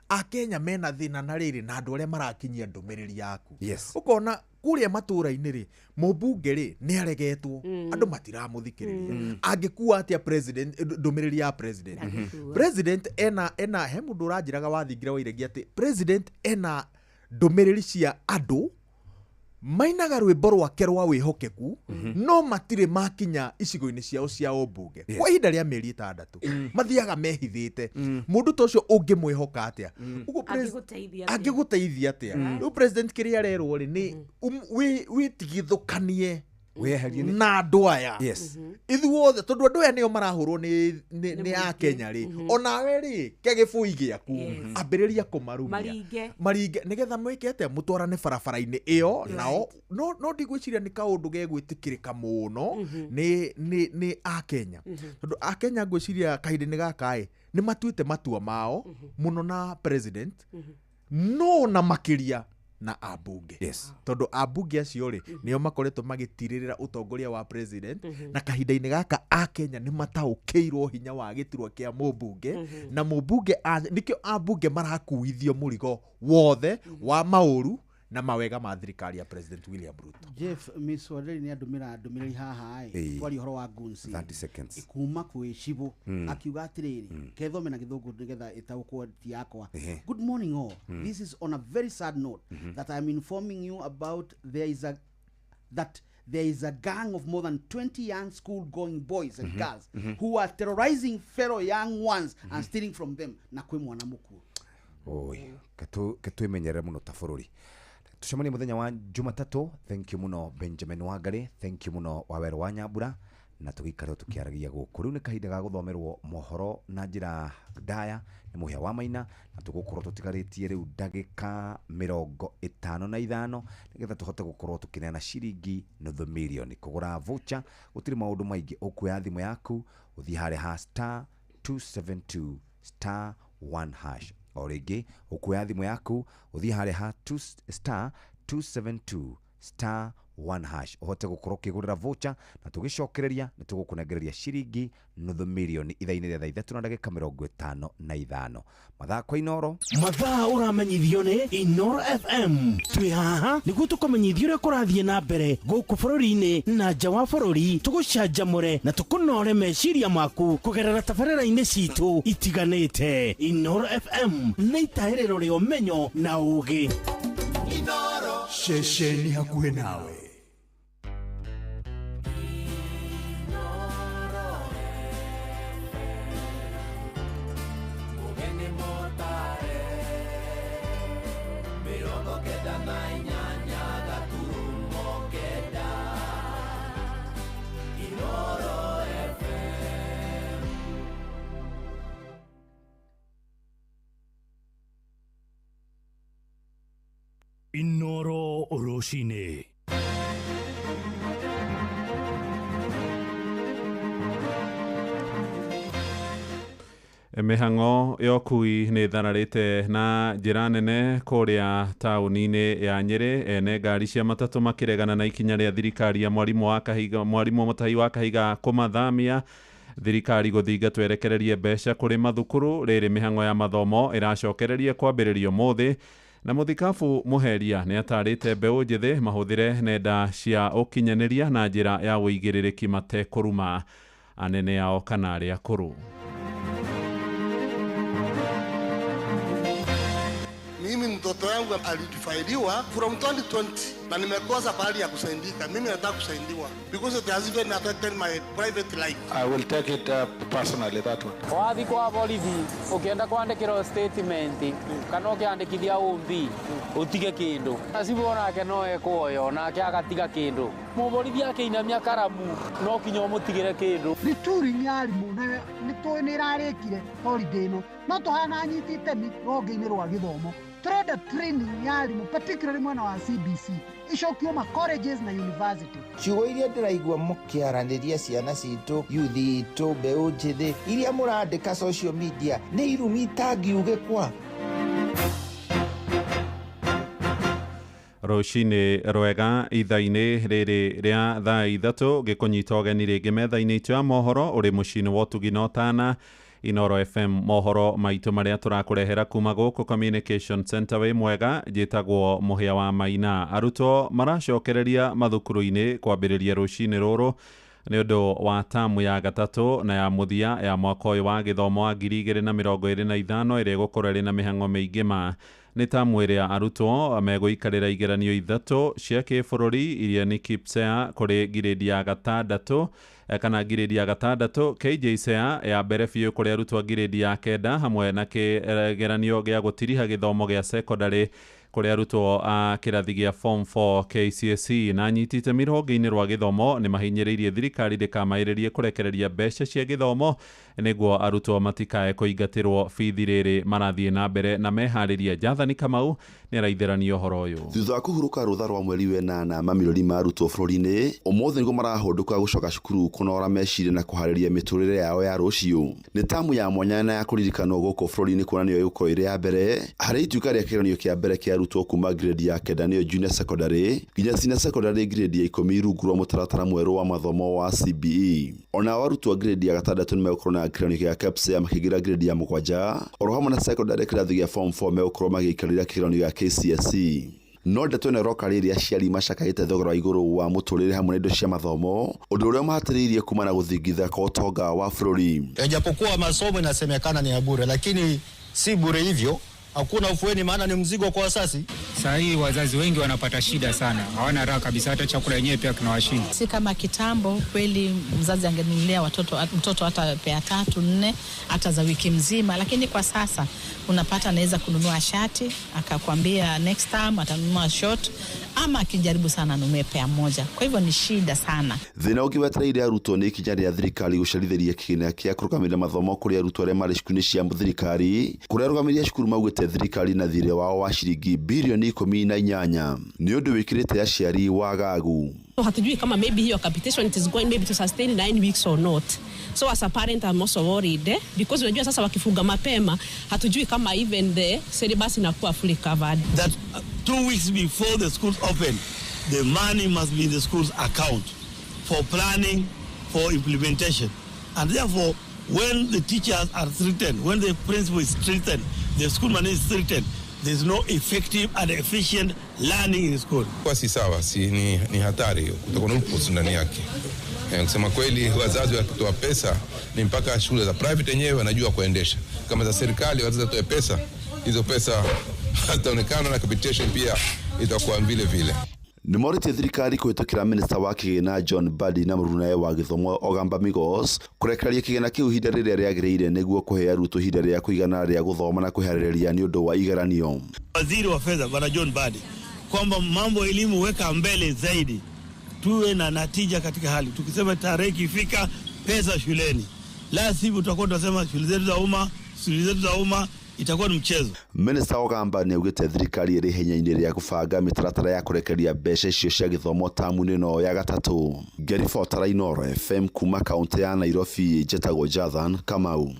[SPEAKER 4] akenya mena thĩna na rĩrĩ na andũ arĩa marakinyia ndũmĩrĩri yaku ũkona kũrĩa matũra-inĩ rĩ mũmbunge rĩ nĩ aregetwo andũ matiramũthikĩrĩria angĩkua atĩa president ndũmĩrĩri ya president president ena he mũndũ ũranjĩraga wathingira wa iregi atĩ president ena ndũmĩrĩri cia andũ mainaga rwĩmbo rwake rwa wĩhokeku no matirĩ makinya icigo-inĩ ciao cia ũmbunge kwa ihinda rĩa mĩeri 6 mathiaga mehithĩte mũndũ ta ũcio ũngĩmwĩhoka atĩa ũguo angĩgũteithia atĩa rĩu president kĩrĩa arerwo rĩ nĩ wĩtigithũkanie na andũ aya ithuothe tondũ andũ aya nĩo marahũrwo nĩ akenya rĩ onawe rĩ ke gĩbũi gĩaku ambĩrĩria kũmarumia maringe nĩgetha mwĩke atĩa mũtwarane barabara-inĩ ĩyo nao no ndigwĩciria nĩ kaũndũ gegwĩtĩkĩrĩka mũno nĩ akenya tondũ akenya ngwĩciria kahinda-inĩ gaka ĩ nĩ matuĩte matua mao mũno na president no na makĩria na ambunge tondũ ambunge acio rĩ nĩo makoretwo magĩtirĩrĩra ũtongoria wa president na kahinda-inĩ gaka akenya nĩ mataũkĩirwo hinya wa gĩturwa kĩa mũmbunge na mũmbunge nĩkĩo ambunge marakuithio mũrigo wothe wa maũru Na mawega ma thirikari ya President William Ruto.
[SPEAKER 14] Jeff, Miss Wanderi nĩ andũmĩra ndũmĩrĩri haha ĩ, twaria ũhoro wa guns
[SPEAKER 27] 30 seconds.
[SPEAKER 14] Kuma kwĩ cibũ, akiuga atĩrĩrĩ, kethome na Gĩthũngũ nĩgetha ĩtaũkwo ti yakwa. "Good morning all. This is on a very sad note that I am informing you about. There is a gang of more than 20 young school going boys and girls who are terrorizing fellow young ones and stealing from them, na kwĩ mwana mũkuũ."
[SPEAKER 27] Oi, ketwimenyerere muno ta bũrũri. Tucemanie muthenya wa Jumatatũ. Thank you muno Benjamin Wangari, thank you muno Wawerũ wa Nyambura, na tũgĩikare tũkĩaragia gũkũ. Rĩu nĩ kahinda ga gũthomerwo mohoro na njĩra ndaya nĩ Mũhĩa wa Maina, na tũgũkorwo tũtigarĩtie rĩu ndagĩka 55 nĩgetha tũhote gũkorwo tũkĩneana ciringi nuthu mirioni. Kũgũra voucher gũtirĩ maũndũ maingĩ, ũkuoya thimũ yaku ũthiĩ harĩa ha *272 *1#. O rĩngĩ, ũkuoya thimũ yaku ũthiĩ harĩa ha 2 *272 *1# ũhote gũkorwo ũkĩgũrĩra voucher, na tũgĩcokereria nĩ tũgũkũnengereria ciringi nuthu mirioni ithaa-inĩ rĩa thaa 3 na ndagĩka 55. Mathaa kwa Inoro.
[SPEAKER 9] Mathaa ũramenyithio nĩ Inoro FM. Twĩ haha nĩguo tũkũmenyithia ũrĩa kũrathiĩ na mbere gũkũ bũrũri-inĩ na nja wa bũrũri, tũgũcanjamũre na tũkũnore meciria maku kũgerera tabarĩra-inĩ citũ itiganĩte. Inoro FM nĩ itahĩrĩro rĩa ũmenyo na ũũgĩ.
[SPEAKER 1] Ceceni hakuhĩ nawe.
[SPEAKER 6] Mũgeni mũtare 98.9 Inoro FM.
[SPEAKER 1] Inoro rũcinĩ.
[SPEAKER 17] Mĩhang'o ya ũkui nĩ ĩthararĩte na njĩra nene kũrĩa taũni-inĩ ya Nyĩrĩ, ene ngari cia matatũ makĩregana na ikinya rĩa thirikari ya mwarimũ wa Kahiga, mwarimũ Mũtahi wa Kahiga kũmathamia. Thirikari gũthingatwo ĩrekererie mbeca kũrĩ mathukuru rĩrĩ mĩhang'o ya mathomo ĩracokereria kwambĩrĩrio ũmũthĩ. Na mũthikabu Mũheria nĩ atarĩte mbeũ njĩthĩ mahũthĩre nenda cia ũkinyanĩria na njĩra ya ũigĩrĩrĩki matekũruma anene ao kana arĩa akũrũ.
[SPEAKER 18] Mimi mtoto yangu alifailiwa from 2020 na nimekosa pahali ya kusaidika. Mimi nataka kusaidiwa because it has even affected my private life.
[SPEAKER 19] I will take it up personally, that one.
[SPEAKER 20] Wathi kwa borithi ukienda kwandĩkĩrwo statement kana ũkĩandĩkithia ũmbi ũtige kĩndũ, acibwo nake no ekuoyo nake agatiga kĩndũ, mũborithi akĩinamia karamu no kinya ũmũtigĩre kĩndũ.
[SPEAKER 21] Nĩ touring ya arimũ na nĩ tũĩ nĩ ĩrarĩkire holiday ĩno, no tũhana anyiti itemi rũhonge-inĩ rwa gĩthomo. Tũrenda training ya arimũ particularly mwena wa CBC icokio ma colleges na university.
[SPEAKER 22] Ciugo iria ndĩraigua mũkĩaranĩria ciana citũ, youth itũ, mbeũ njĩthĩ iria mũrandĩka social media nĩ irumi itangiugĩkwa.
[SPEAKER 17] Rũcinĩ rwega ithaa-inĩ rĩrĩ rĩa thaa 3, gĩkũnyita ũgeni rĩngĩ metha-inĩ itũ ya mohoro ũrĩ mũciĩ-inĩ wa ũtugi na ũtana. Inoro FM, mohoro maitũ marĩa tũrakũrehera kuma gũkũ Communication Center. Wĩ mwega, njĩtagwo Mũhĩa wa Maina. Arutwo maracokereria mathukuru-inĩ kwambĩrĩria rũcinĩ rũrũ nĩ ũndũ wa tamu ya gatatũ na ya mũthia ya mwaka ũyũ wa gĩthomo wa 2025 ĩrĩa ĩgũkorwo ĩrĩ na mĩhang'o mĩingĩ ma. Nĩ tamu ĩrĩa arutwo megũikarĩra igeranio 3 cia kĩbũrũri iria nĩ KPSEA kũrĩ ngirĩndi ya gatandatũ kana ngirĩndi ya gatandatũ, KJSEA ya mbere biũ kũrĩ arutwo a ngirĩndi ya 9, hamwe na kĩgeranio gĩa gũtiriha gĩthomo gĩa secondary kũrĩ arutwo a kĩrathi gĩa form 4 KCSE. Na anyiti itemi rũhonge-inĩ rwa gĩthomo nĩ mahinyĩrĩirie thirikari ndĩkamaĩrĩrie kũrekereria mbeca cia gĩthomo nĩguo arutwo matikae kũingatĩrwo bithi rĩrĩ marathiĩ na mbere na meharĩria. Jathani Kamau nĩ araitherania ũhoro ũyũ.
[SPEAKER 23] Thutha wa kũhurũka rũtha rwa mweri 8, mamirioni ma arutwo bũrũri-inĩ ũmũthĩ nĩguo marahũndũka gũcoka cukuru kũnora meciria na kũharĩria mĩtũrĩre yao ya rũciũ. Nĩ tamu ya mwanya na ya kũririkanwo gũkũ bũrũri-inĩ, kuona nĩyo ĩgũkorwo ĩrĩ ya mbere harĩ ituĩka rĩa kĩgeranio kĩa mbere kĩa arutwo kuma grade ya 9 nĩyo junior secondary nginya senior secondary grade ya 10 rungu rwa mũtaratara mwerũ wa mathomo wa CBE. Onao arutwo a grade ya 6 nĩ megũkorwo na kĩgeranio kĩa KPSEA makĩingĩra grade ya 7, oro hamwe na secondary kĩrathi gĩa form 4 megũkorwo magĩikarĩra kĩgeranio gĩa KCSE. No ndeto ĩno ĩroka rĩrĩa aciari macakaĩte thogora wa igũrũ wa mũtũrĩre hamwe na indo cia mathomo, ũndũ ũrĩa ũmahatĩrĩirie kumana na gũthingitha kwa ũtonga wa bũrũri.
[SPEAKER 2] Japokuwa masomo inasemekana ni ya bure, lakini si bure hivyo. Hakuna ufueni, maana ni mzigo kwa wasasi.
[SPEAKER 7] Saa hii wazazi wengi wanapata shida sana, hawana raha kabisa, hata chakula yenyewe pia kinawashinda.
[SPEAKER 10] Si kama kitambo, kweli mzazi angenunulia mtoto hata pea 3, 4 hata za wiki mzima, lakini kwa sasa unapata anaweza kununua shati akakwambia next time atanunua short, ama akijaribu sana anunue pea moja. Kwa hivyo ni shida sana.
[SPEAKER 23] Thĩna ũngĩ wetereire arutwo nĩ ikinya rĩa thirikari gũcerithĩria kĩgĩna kĩa kũrũgamĩrĩra mathomo kũrĩ arutwo arĩa marĩ cukuru-inĩ cia thirikari, kũrĩa arũgamĩrĩri a cukuru maugĩte thirikari na thirĩ wao wa ciringi bilioni 18 nĩ ũndũ wĩkĩrĩte aciari wagagu.
[SPEAKER 11] Hatujui kama maybe hiyo capitation it is going maybe to sustain 9 weeks or not. So as a parent I'm also worried because unajua sasa wakifunga mapema hatujui kama even the syllabus inakuwa fully covered.
[SPEAKER 12] That 2 weeks before the schools open, the money must be in the school's account for planning, for implementation. And therefore, when the teachers are threatened, when the principal is threatened, the school manager is threatened, there's no effective and efficient learning in school.
[SPEAKER 13] Kwa si sawa, si ni hatari hiyo, kutakuwa na loopholes ndani yake. Kusema kweli, wazazi wakitoa pesa ni mpaka shule za private yenyewe wanajua kuendesha. Kama za serikali wazazi watoe pesa, hizo pesa hazitaonekana na capitation pia itakuwa vile vile.
[SPEAKER 23] Nĩmorĩtie thirikari kũhĩtũkĩra minista wa kĩgĩna John Mbadi na mũrunawe wa gĩthomo Ogamba Migos kũrekereria kĩgĩna kĩu ihinda rĩrĩa rĩagĩrĩire nĩguo kũhe arutwo ihinda rĩa kũigana rĩa gũthoma na kwĩharĩrĩria nĩ ũndũ wa igeranio.
[SPEAKER 12] Waziri wa fedha Bwana John Mbadi kwamba mambo elimu weka mbele zaidi, tuwe na natija katika hali. Tukisema tarehe ikifika pesa shuleni, la sivyo tutakuwa tunasema shule zetu za umma, shule zetu za umma itakuwa ni mchezo.
[SPEAKER 23] Minista Ogamba nĩaugĩte thirikari ĩrĩ ihenya-inĩ rĩa kũbanga mĩtaratara ya kũrekereria mbeca icio cia gĩthomo tamu-inĩ ĩno ya gatatũ. Ngĩribotera Inooro FM kuma kaũntĩ ya Nairobi, njĩtagwo Jathan Kamau.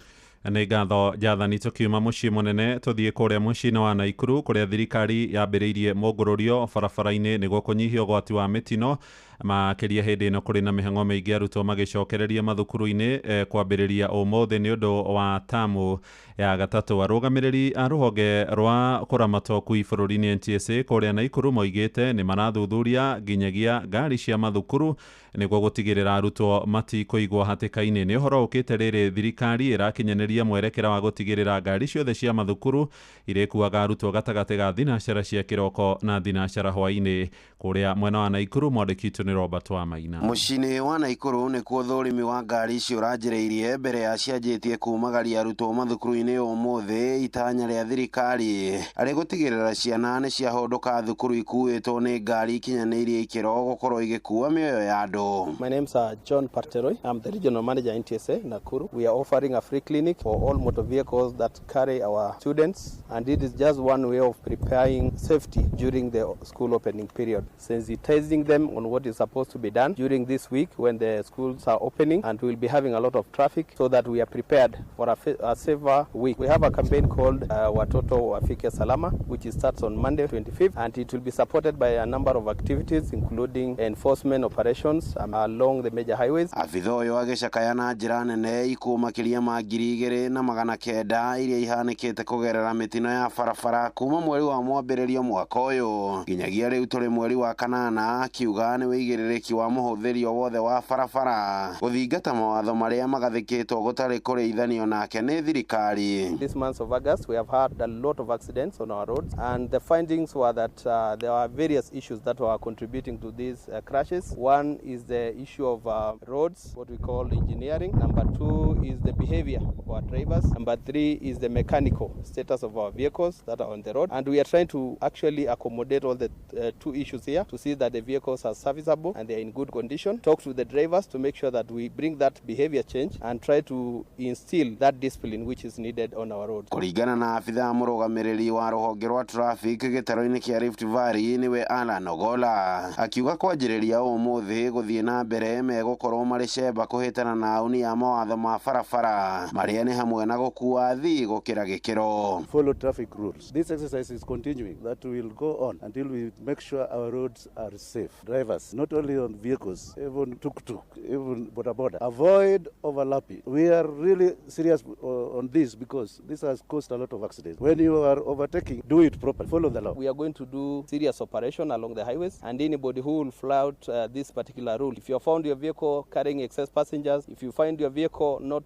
[SPEAKER 17] Nĩ ngatho Jathani. Tũkiuma mũciĩ mũnene tũthiĩ kũrĩa mũciĩ-inĩ wa Naikuru kũrĩa thirikari yambĩrĩirie mũngũrũrio barabara-inĩ nĩguo kũnyihia ũgwati wa mĩtino makĩria hĩndĩ ĩno kũrĩ na mĩhang'o mĩingĩ arutwo magĩcokereria mathukuru-inĩ kwambĩrĩria ũmũthĩ nĩ ũndũ wa tamu ya gatatũ. Arũgamĩrĩri a rũhonge rwa kũramata ũkui bũrũri-inĩ NTSA kũrĩa Naikuru moigĩte nĩ marathuthuria nginyagia ngari cia mathukuru nĩguo gũtigĩrĩra arutwo matikũigwo hatĩka-inĩ. Nĩ ũhoro ũkĩte rĩrĩ thirikari ĩrakinyanĩria mwerekera wa gũtigĩrĩra ngari ciothe cia mathukuru irĩkuaga arutwo gatagatĩ ga thinacara cia kĩroko na thinacara hwaĩ-inĩ. Kũrĩa mwena wa Naikuru mwandĩki witũ nĩ Robert Wamaina.
[SPEAKER 15] Mũciĩ-inĩ wa Naikuru nĩkuo thũrimi wa ngari icio ũranjĩrĩirie mbere ya cianjĩtie kumagaria arutwo mathukuru-inĩ ũmũthĩ. Itanya rĩa thirikari arĩ gũtigĩrĩra ciana nĩ ciahũndũka thukuru ikuĩtwo nĩ ngari ikinyanĩirie ikĩro gũkorwo igĩkua mĩoyo ya andũ.
[SPEAKER 24] My name's John Parteroi. I'm the regional manager NTSA Nakuru. We are offering a free clinic for all motor vehicles that carry our students, and it is just one way of preparing safety during the school opening period, sensitizing them on what is supposed to be done during this week when the schools are opening, and we'll be having a lot of traffic so that we are prepared for a safer week. We have a campaign called Watoto Wafike Salama, which starts on Monday 25th, and it will be supported by a number of activities including enforcement operations along the major highways.
[SPEAKER 15] Abitha ũyũ agĩcakaya na njĩra nene ikuũ makĩria ma 2,900 iria ihanĩkĩte kũgerera mĩtino ya barabara kuma mweri wa mwambĩrĩrio mwaka ũyũ nginyagia rĩu tũrĩ mweri wa kanana, akiuga nĩ wĩigĩrĩrĩki wa mũhũthĩri o wothe wa barabara gũthingata mawatho marĩa magathĩkĩtwo gũtarĩ kũrĩithanio nake nĩ thirikari.
[SPEAKER 24] This month of August we have had a lot of accidents on our roads, and the findings were that there were various issues that were contributing to these crashes. One is the issue of roads, what we call engineering. Number two is the behavior of our drivers. Number three is the mechanical status of our vehicles that are on the road. And we are trying to actually accommodate all the two issues here to see that the vehicles are serviceable and they are in good condition. Talk to the drivers to make sure that we bring that behavior change and try to instill that discipline which is needed on our roads.
[SPEAKER 15] Kũringana na abithaa mũrũgamĩrĩri wa rũhonge rwa traffic gĩtaro-inĩ kĩa Rift Valley nĩwe Alan Ogola, akiuga kwanjĩrĩria ũmũthĩ gũthiĩ na mbere megũkorwo marĩ cemba kũhĩtana na auni a mawatho ma barabara marĩa nĩ hamwe na gũkua athii gũkĩra gĩkĩro.
[SPEAKER 25] Follow traffic rules. This exercise is continuing. That will go on until we make sure our roads are safe. Drivers,
[SPEAKER 3] not only on vehicles, even tuk-tuk, even boda boda. Avoid overlapping. We are really serious on this because this has caused a lot of accidents. When you are overtaking, do it properly. Follow the law.
[SPEAKER 24] We are going to do serious operation along the highways, and anybody who will flout this particular rule, if you found your vehicle carrying excess passengers, if you find your vehicle not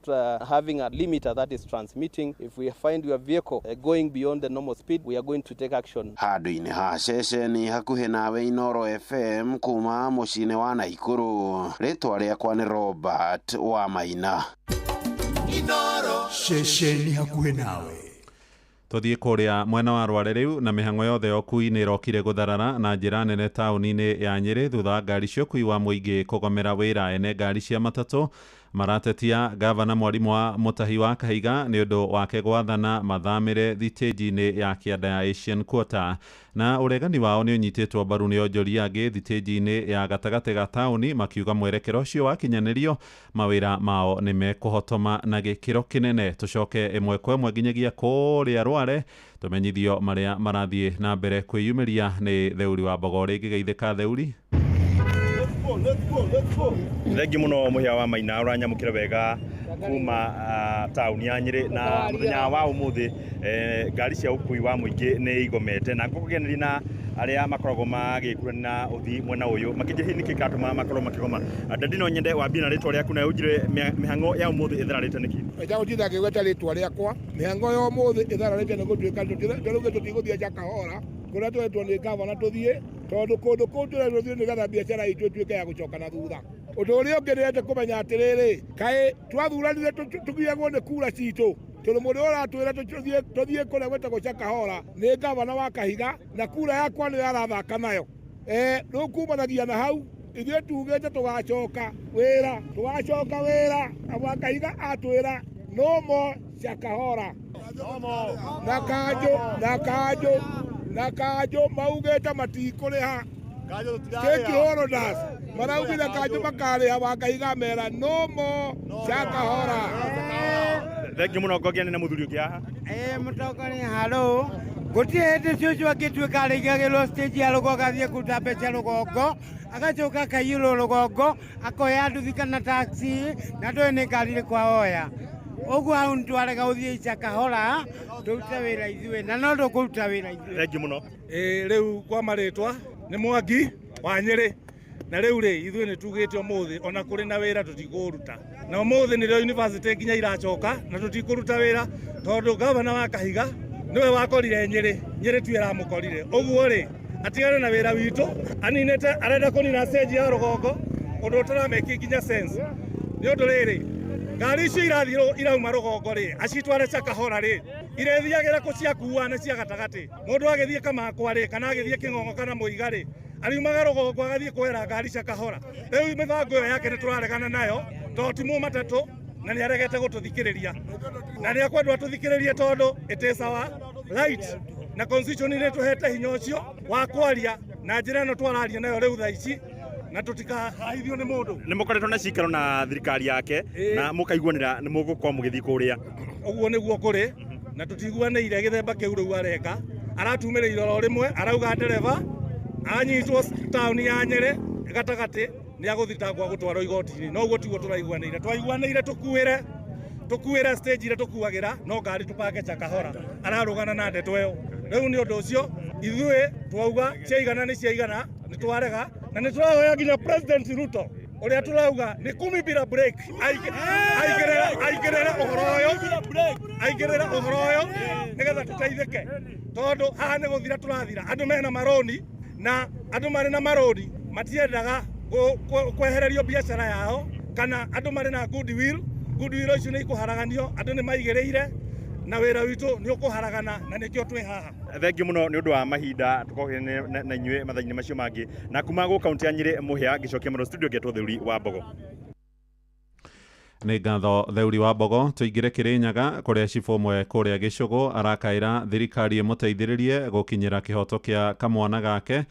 [SPEAKER 24] having a limiter that is transmitting, if we find your vehicle going beyond the normal speed, we are going to take action.
[SPEAKER 15] Handũ-inĩ ha ceceni hakuhĩ nawe Inoro FM kuma mũciĩ-inĩ wa Naikuru, rĩtwa rĩakwa nĩ Robert wa Maina.
[SPEAKER 1] Ceceni hakuhĩ nawe.
[SPEAKER 17] Tũthiĩ kũrĩa mwena wa Rware rĩu na mĩhang'o yothe ya ũkui nĩ ĩrokire gũtharara na njĩra nene taũni-inĩ ya Nyĩrĩ thutha wa ngari cia ũkui wa mũingĩ kũgomera wĩra. Ene ngari cia matatũ maratetia gavana Mwarimũ wa Mutahi wa Kahiga nĩ ũndũ wake gwathana mathamĩre thitĩnji-inĩ ya kĩanda ya Asian Quarter, na ũregani wao nĩ ũnyitĩtwo mbaru nĩ onjoria angĩ thitĩnji-inĩ ya gatagatĩ ga taũni makiuga mwerekero ũcio wakinyanĩrio mawĩra mao nĩ mekũhotoma na gĩkĩro kĩnene. Tũcoke ĩmwe kwa ĩmwe nginyagia kũrĩa Rware tũmenyithio marĩa marathiĩ na mbere kwĩyumĩria nĩ Theuri wa Mbogo. Rĩngĩ geithĩka Theuri.
[SPEAKER 4] Thengi muno muhia wa Maina uranyamukira wega kuma tauni ya Nyeri na muthenya wa umuthi ngari cia ukui wa muingi ni igomete na ngũkũgeneria na aria makoragwo magĩkurana na uthi mwena uyu makĩnjĩ hihi nĩkĩ kĩratũma makorwo makĩgoma. Ndadi no nyende wambie na rĩtwa rĩaku na ũnjĩre mĩhang'o ya ũmũthĩ ĩthararĩte nĩkĩ.
[SPEAKER 5] Ĩtagũtinda ngĩgweta rĩtwa rĩakwa, mĩhang'o ya ũmũthĩ ĩthararĩte nĩ gũtuĩka tũrauga tũtigũthiĩ Chakahora kũrĩa tweretwo nĩ gavana tũthiĩ, tondũ kũndũ kũu tũretwo tũthiĩ nĩgetha biacara itũ ĩtuĩke ya gũcoka na thutha. Ũndũ ũrĩa ũngĩ ndĩrenda kũmenya atĩrĩrĩ, kaĩ twathuranire tũgiagwo nĩ kura citũ, tondũ mũndũ ũrĩa ũratwĩra tũthiĩ kũrĩa gwĩtagwo Chakahora nĩ gavana wa Kahiga na kura yakwa nĩyo arathaka nayo. Rĩu kumanagia na hau ithuĩ tugĩte tũgacoka wĩra, tũgacoka wĩra na wa Kahiga atwĩra no more Chakahora. Na kanjũ, na kanjũ, na kanjũ maugĩte matikũrĩha. Stakeholders maraugire kanjũ makarĩha, wa Kahiga mera no more Chakahora.
[SPEAKER 4] Thengiũ mũno ngogiane na mũthuri ũngĩ haha.
[SPEAKER 8] Mũtongoria haro gũtirĩ hĩndĩ cũcũ angĩtuĩka arĩigagĩrwo stage ya rũgongo athiĩ kũruta mbeca rũgongo agacoka akaiyũrwo rũgongo akoya nduthi kana taxi na ndũĩ nĩ ngari ĩrĩkũ aoya. Ũguo hau nĩtwarega gũthiĩ Chakahora tũrute wĩra ithuĩ na no tũkũruta wĩra ithuĩ.
[SPEAKER 4] Thengiũ mũno.
[SPEAKER 16] Rĩu kwa marĩtwa nĩ Mwangi wa Nyĩrĩ na rĩu rĩ ithuĩ nĩ tugĩte ũmũthĩ ona kũrĩ na wĩra tũtikũũruta, na ũmũthĩ nĩrĩo university nginya iracoka na tũtikũruta wĩra tondũ gavana wa Kahiga nĩwe wakorire Nyĩrĩ, Nyĩrĩ tu ĩramũkorire. Ũguo rĩ atigane na wĩra witũ, aninĩte arenda kũnina stage ya rũgongo ũndũ ũtarameki nginya sense. Nĩ ũndũ rĩrĩ ngari icio irathiĩ irauma rũgongo rĩ acitware Chakahora rĩ irethiagĩra kũ ciakua na cia gatagatĩ. Mũndũ agĩthiĩ Kamakwa rĩ kana agĩthiĩ Kĩng'ong'o kana Mũiga rĩ ariumaga rũgongo agathiĩ kwera ngari Chakahora. Rĩu mĩbango ĩyo yake nĩ tũraregana nayo tondũ ti mũmatatũ na nĩ aregete gũtũthikĩrĩria na nĩ akwendwo atũthikĩrĩrie tondũ it is our right na constitution nĩ tũhete hinya ũcio wa kwaria na njĩra ĩno twararia nayo rĩu thaa ici na tũtikahaithio nĩ mũndũ.
[SPEAKER 4] Nĩ mũkoretwo na cikaro na thirikari yake na mũkaiguanĩra nĩ mũgũkorwo mũgĩthiĩ kũrĩa.
[SPEAKER 16] Ũguo nĩguo kũrĩ na tũtiguanĩire gĩthemba kĩu rĩu areka aratumĩrĩire oro rĩmwe arauga ndereba anyitwo taũni ya Nyĩrĩ gatagatĩ nĩ agũthitangwo gũtwarwo igoti-inĩ. No ũguo tiguo tũraiguanĩire, twaiguanĩire tũkuĩre stage iria tũkuagĩra no ngari tũpange Chakahora. Ararũgana na ndeto ĩyo. Rĩu nĩ ũndũ ũcio ithuĩ twauga ciaigana nĩ ciaigana, nĩ twarega na nĩ tũrahoya nginya President Ruto ũrĩa tũrauga nĩ kumi bila break aingĩrĩre ũhoro ũyũ, aingĩrĩre ũhoro ũyũ nĩgetha tũteithĩke tondũ haha nĩ gũthira tũrathira. Andũ mena maroni na andũ marĩ na maroni matiendaga kwehererio biacara yao kana andũ marĩ na goodwill, goodwill icio nĩ ikũharaganio, andũ nĩ maigĩrĩire na wĩra witũ nĩ ũkũharagana na nĩkĩo twĩ haha.
[SPEAKER 4] Thengiũ mũno nĩ ũndũ wa mahinda tũkorwo na inyuĩ mathaa-inĩ macio mangĩ na kuma gũ kaunti ya Nyĩrĩ Mũhĩa ngĩcokia mũno studio ngĩetwo Theuri wa Mbogo.
[SPEAKER 17] Nĩ ngatho Theuri wa Mbogo. Tũingĩre Kĩrĩnyaga kũrĩa cibũ ũmwe kũrĩa Gĩcũgũ arakaĩra thirikari ĩmũteithĩrĩrie gũkinyĩra kĩhoto kĩa kamwana gake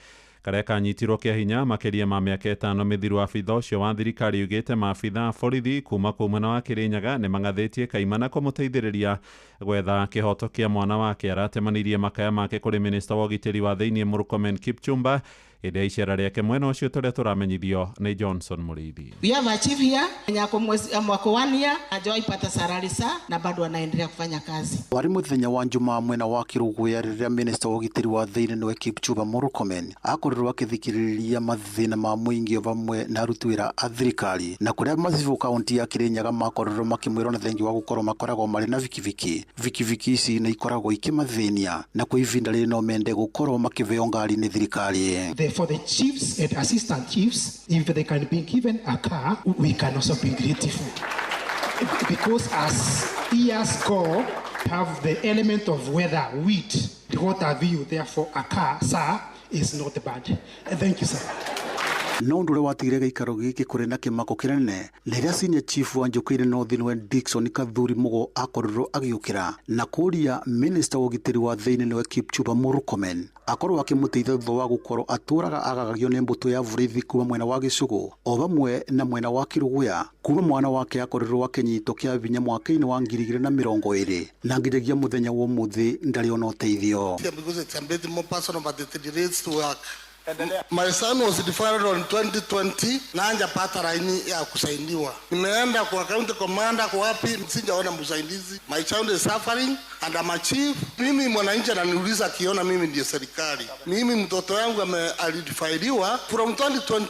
[SPEAKER 17] karĩa kanyitirwo kĩa hinya makĩria ma mĩaka 5 mĩthiru. Abitha ũcio wa thirikari ugĩte maabitha a borithi kuma kũu mwena wa Kĩrĩnyaga nĩ mang'athĩtie kaimana kũmũteithĩrĩria gwetha kĩhoto kĩa mwana wake. Aratemanirie makaya make kũrĩ minista wa ũgitĩri wa thĩiniĩ Murkomen Kipchumba Hĩndĩ ya icera rĩake mwena ũcio tũrĩa tũramenyithio nĩ Johnson Mũrĩithi.
[SPEAKER 6] We have a chief here mwenye ako mwaka 1 year hajawahi pata salary sa na bado anaendelea kufanya kazi.
[SPEAKER 9] Warĩ mũthenya wa Njumaa mwena wa Kĩrũgũya rĩrĩa minista wa ũgitĩri wa thĩinĩ nĩwe Kipchumba Murkomen akorirwo akĩthikĩrĩria mathĩna ma mũingĩ vamwe na aruti wĩra a thirikari na kũrĩa macibũ kaunti ya Kĩrĩnyaga makorirwo makĩmwĩrwo na thengi wa gũkorwo makoragwo marĩ na bikibiki. Bikibiki ici nĩ ikoragwo ikĩmathĩnia na kwa ihinda rĩrĩ no mende gũkorwo makĩheo ngari nĩ thirikari.
[SPEAKER 14] For the chiefs and assistant chiefs, if they can be given a car, we can also be grateful. Because as years go, have the element of weather, wheat, what have you, therefore a car, sir, is not bad. Thank you, sir.
[SPEAKER 9] No ũndũ ũrĩa watigire gĩikaro gĩkĩ kũrĩ na kĩmako kĩnene nĩ rĩrĩa senior chief wa Njũkĩrĩ North nĩwe Dickson Kathuri Mugo akorirwo agĩũkĩra na kũria minista wa ũgitĩri wa thĩinĩ nĩwe Kipchumba Murkomen akorwo akĩmũteithia thutha wa gũkorwo atũraga agagagio nĩ mbũtũ ya borithi kuma mwena wa Gĩcũgũ o vamwe na mwena wa Kĩrũgũya kuma mwana wake akorirwo akĩnyitwo kĩa hinya mwaka-inĩ wa 2020 na nginyagia mũthenya wa ũmũthĩ ndarĩ ona ũteithio.
[SPEAKER 18] Because it's a bit more personal, but it relates to work. My son was deferred on 2020 na hajapata laini ya kusaidiwa. Nimeenda kwa county commander kwa wapi, sijaona msaidizi. My child is suffering and I'm a chief. Mimi mwananchi ananiuliza akiona mimi ndiye serikali. Mimi mtoto yangu alideferriwa from 2020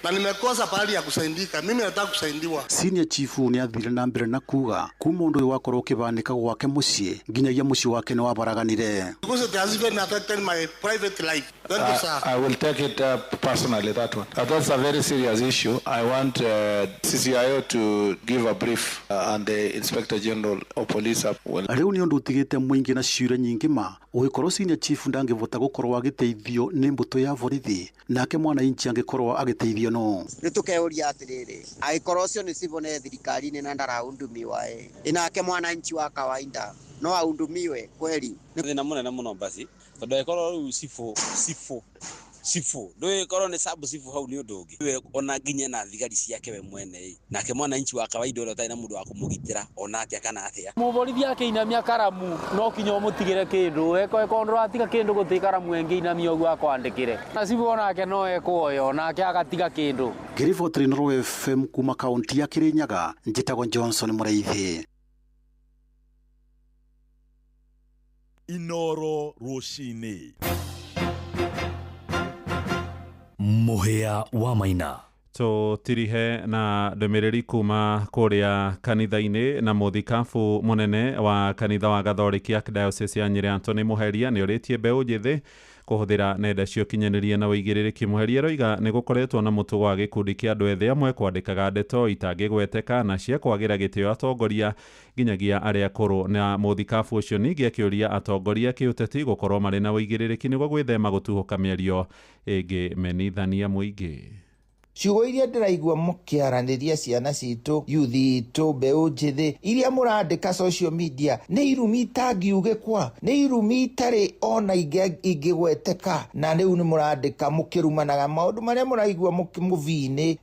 [SPEAKER 18] na nimekosa pahali ya kusaidika. Mimi nataka kusaidiwa.
[SPEAKER 9] Senior chief nĩ athire na mbere na kuga kuma ũndũ ũyũ wakorwo ũkĩbanĩka gwake mũciĩ nginyagia mũciĩ wake nĩ wabaraganire.
[SPEAKER 18] Because it has even affected my private life. Thank you, sir.
[SPEAKER 19] I will take it up personally, that one. That's a very serious issue. I want CCIO to give a brief and the Inspector General of Police will.
[SPEAKER 9] Rĩu nĩ ũndũ ũtigĩte mũingĩ na ciũria nyingĩ ma ũgĩkorwo senior chief ndangĩvota gũkorwo agĩteithio nĩ mbũtũ ya borithi nake mwananchi angĩkorwo agĩteithio no.
[SPEAKER 25] Rĩu tũkeuria atĩrĩrĩ, angĩkorwo ũcio nĩ civil nĩ thirikari-inĩ na ndarahudumiwa ĩ, nake mwananchi wa kawaida no ahudumiwe kweli?
[SPEAKER 26] Nĩ thĩna mũnene mũno basi tondũ angĩkorwo rĩu cibũ ndũgĩkorwo nĩ sub cibũ hau nĩ ũndũ ũngĩ we ona nginya na thigari ciake we mwene ĩ, nake mwananchi wa kawaida ũrĩa ũtarĩ na mũndũ wa kũmũgitĩra ona atĩa kana atĩa.
[SPEAKER 20] Mũborithi akĩinamia karamu no kinya ũmũtigĩre kĩndũ eko ndũratiga kĩndũ gũtĩ karamu ĩngĩinamia ũguo akwandĩkĩre na cibũ onake no ekuoyo nake agatiga kĩndũ.
[SPEAKER 9] Ngĩribotera Inooro FM kuma kaunti ya Kĩrĩnyaga, njĩtagwo Johnson Mũrĩithi.
[SPEAKER 27] Inooro rũcinĩ.
[SPEAKER 1] Mũhĩa wa Maina.
[SPEAKER 17] Tũtirihe na ndũmĩrĩri kuma kũrĩa kanitha-inĩ na mũthikabu mũnene wa kanitha wa Gathoriki Archdiocese ya Nyĩrĩ Anthony Mũheria nĩ orĩtie mbeũ njĩthĩ kũhũthĩra nenda cia ũkinyanĩria na ũigĩrĩrĩki. Mũheria aroiga nĩ gũkoretwo na mũtugo wa gĩkundi kĩa andũ ethĩ amwe kwandĩkaga ndeto itangĩgweteka na cia kwagĩra gĩtĩo atongoria nginyagia arĩa akũrũ. Na mũthikabu ũcio ningĩ akĩũria atongoria kĩũteti gũkorwo marĩ na ũigĩrĩrĩki nĩguo gwĩthema gũtuhũka mĩario ĩngĩmenithania mũingĩ.
[SPEAKER 22] Ciugo iria ndĩraigua mũkĩaranĩria ciana citũ, youth itũ, mbeũ njĩthĩ iria mũrandĩka social media nĩ irumi itangiugĩkwa, nĩ irumi itarĩ ona ingĩgweteka, na rĩu nĩ mũrandĩka mũkĩrumanaga maũndũ marĩa mũraigua movie-inĩ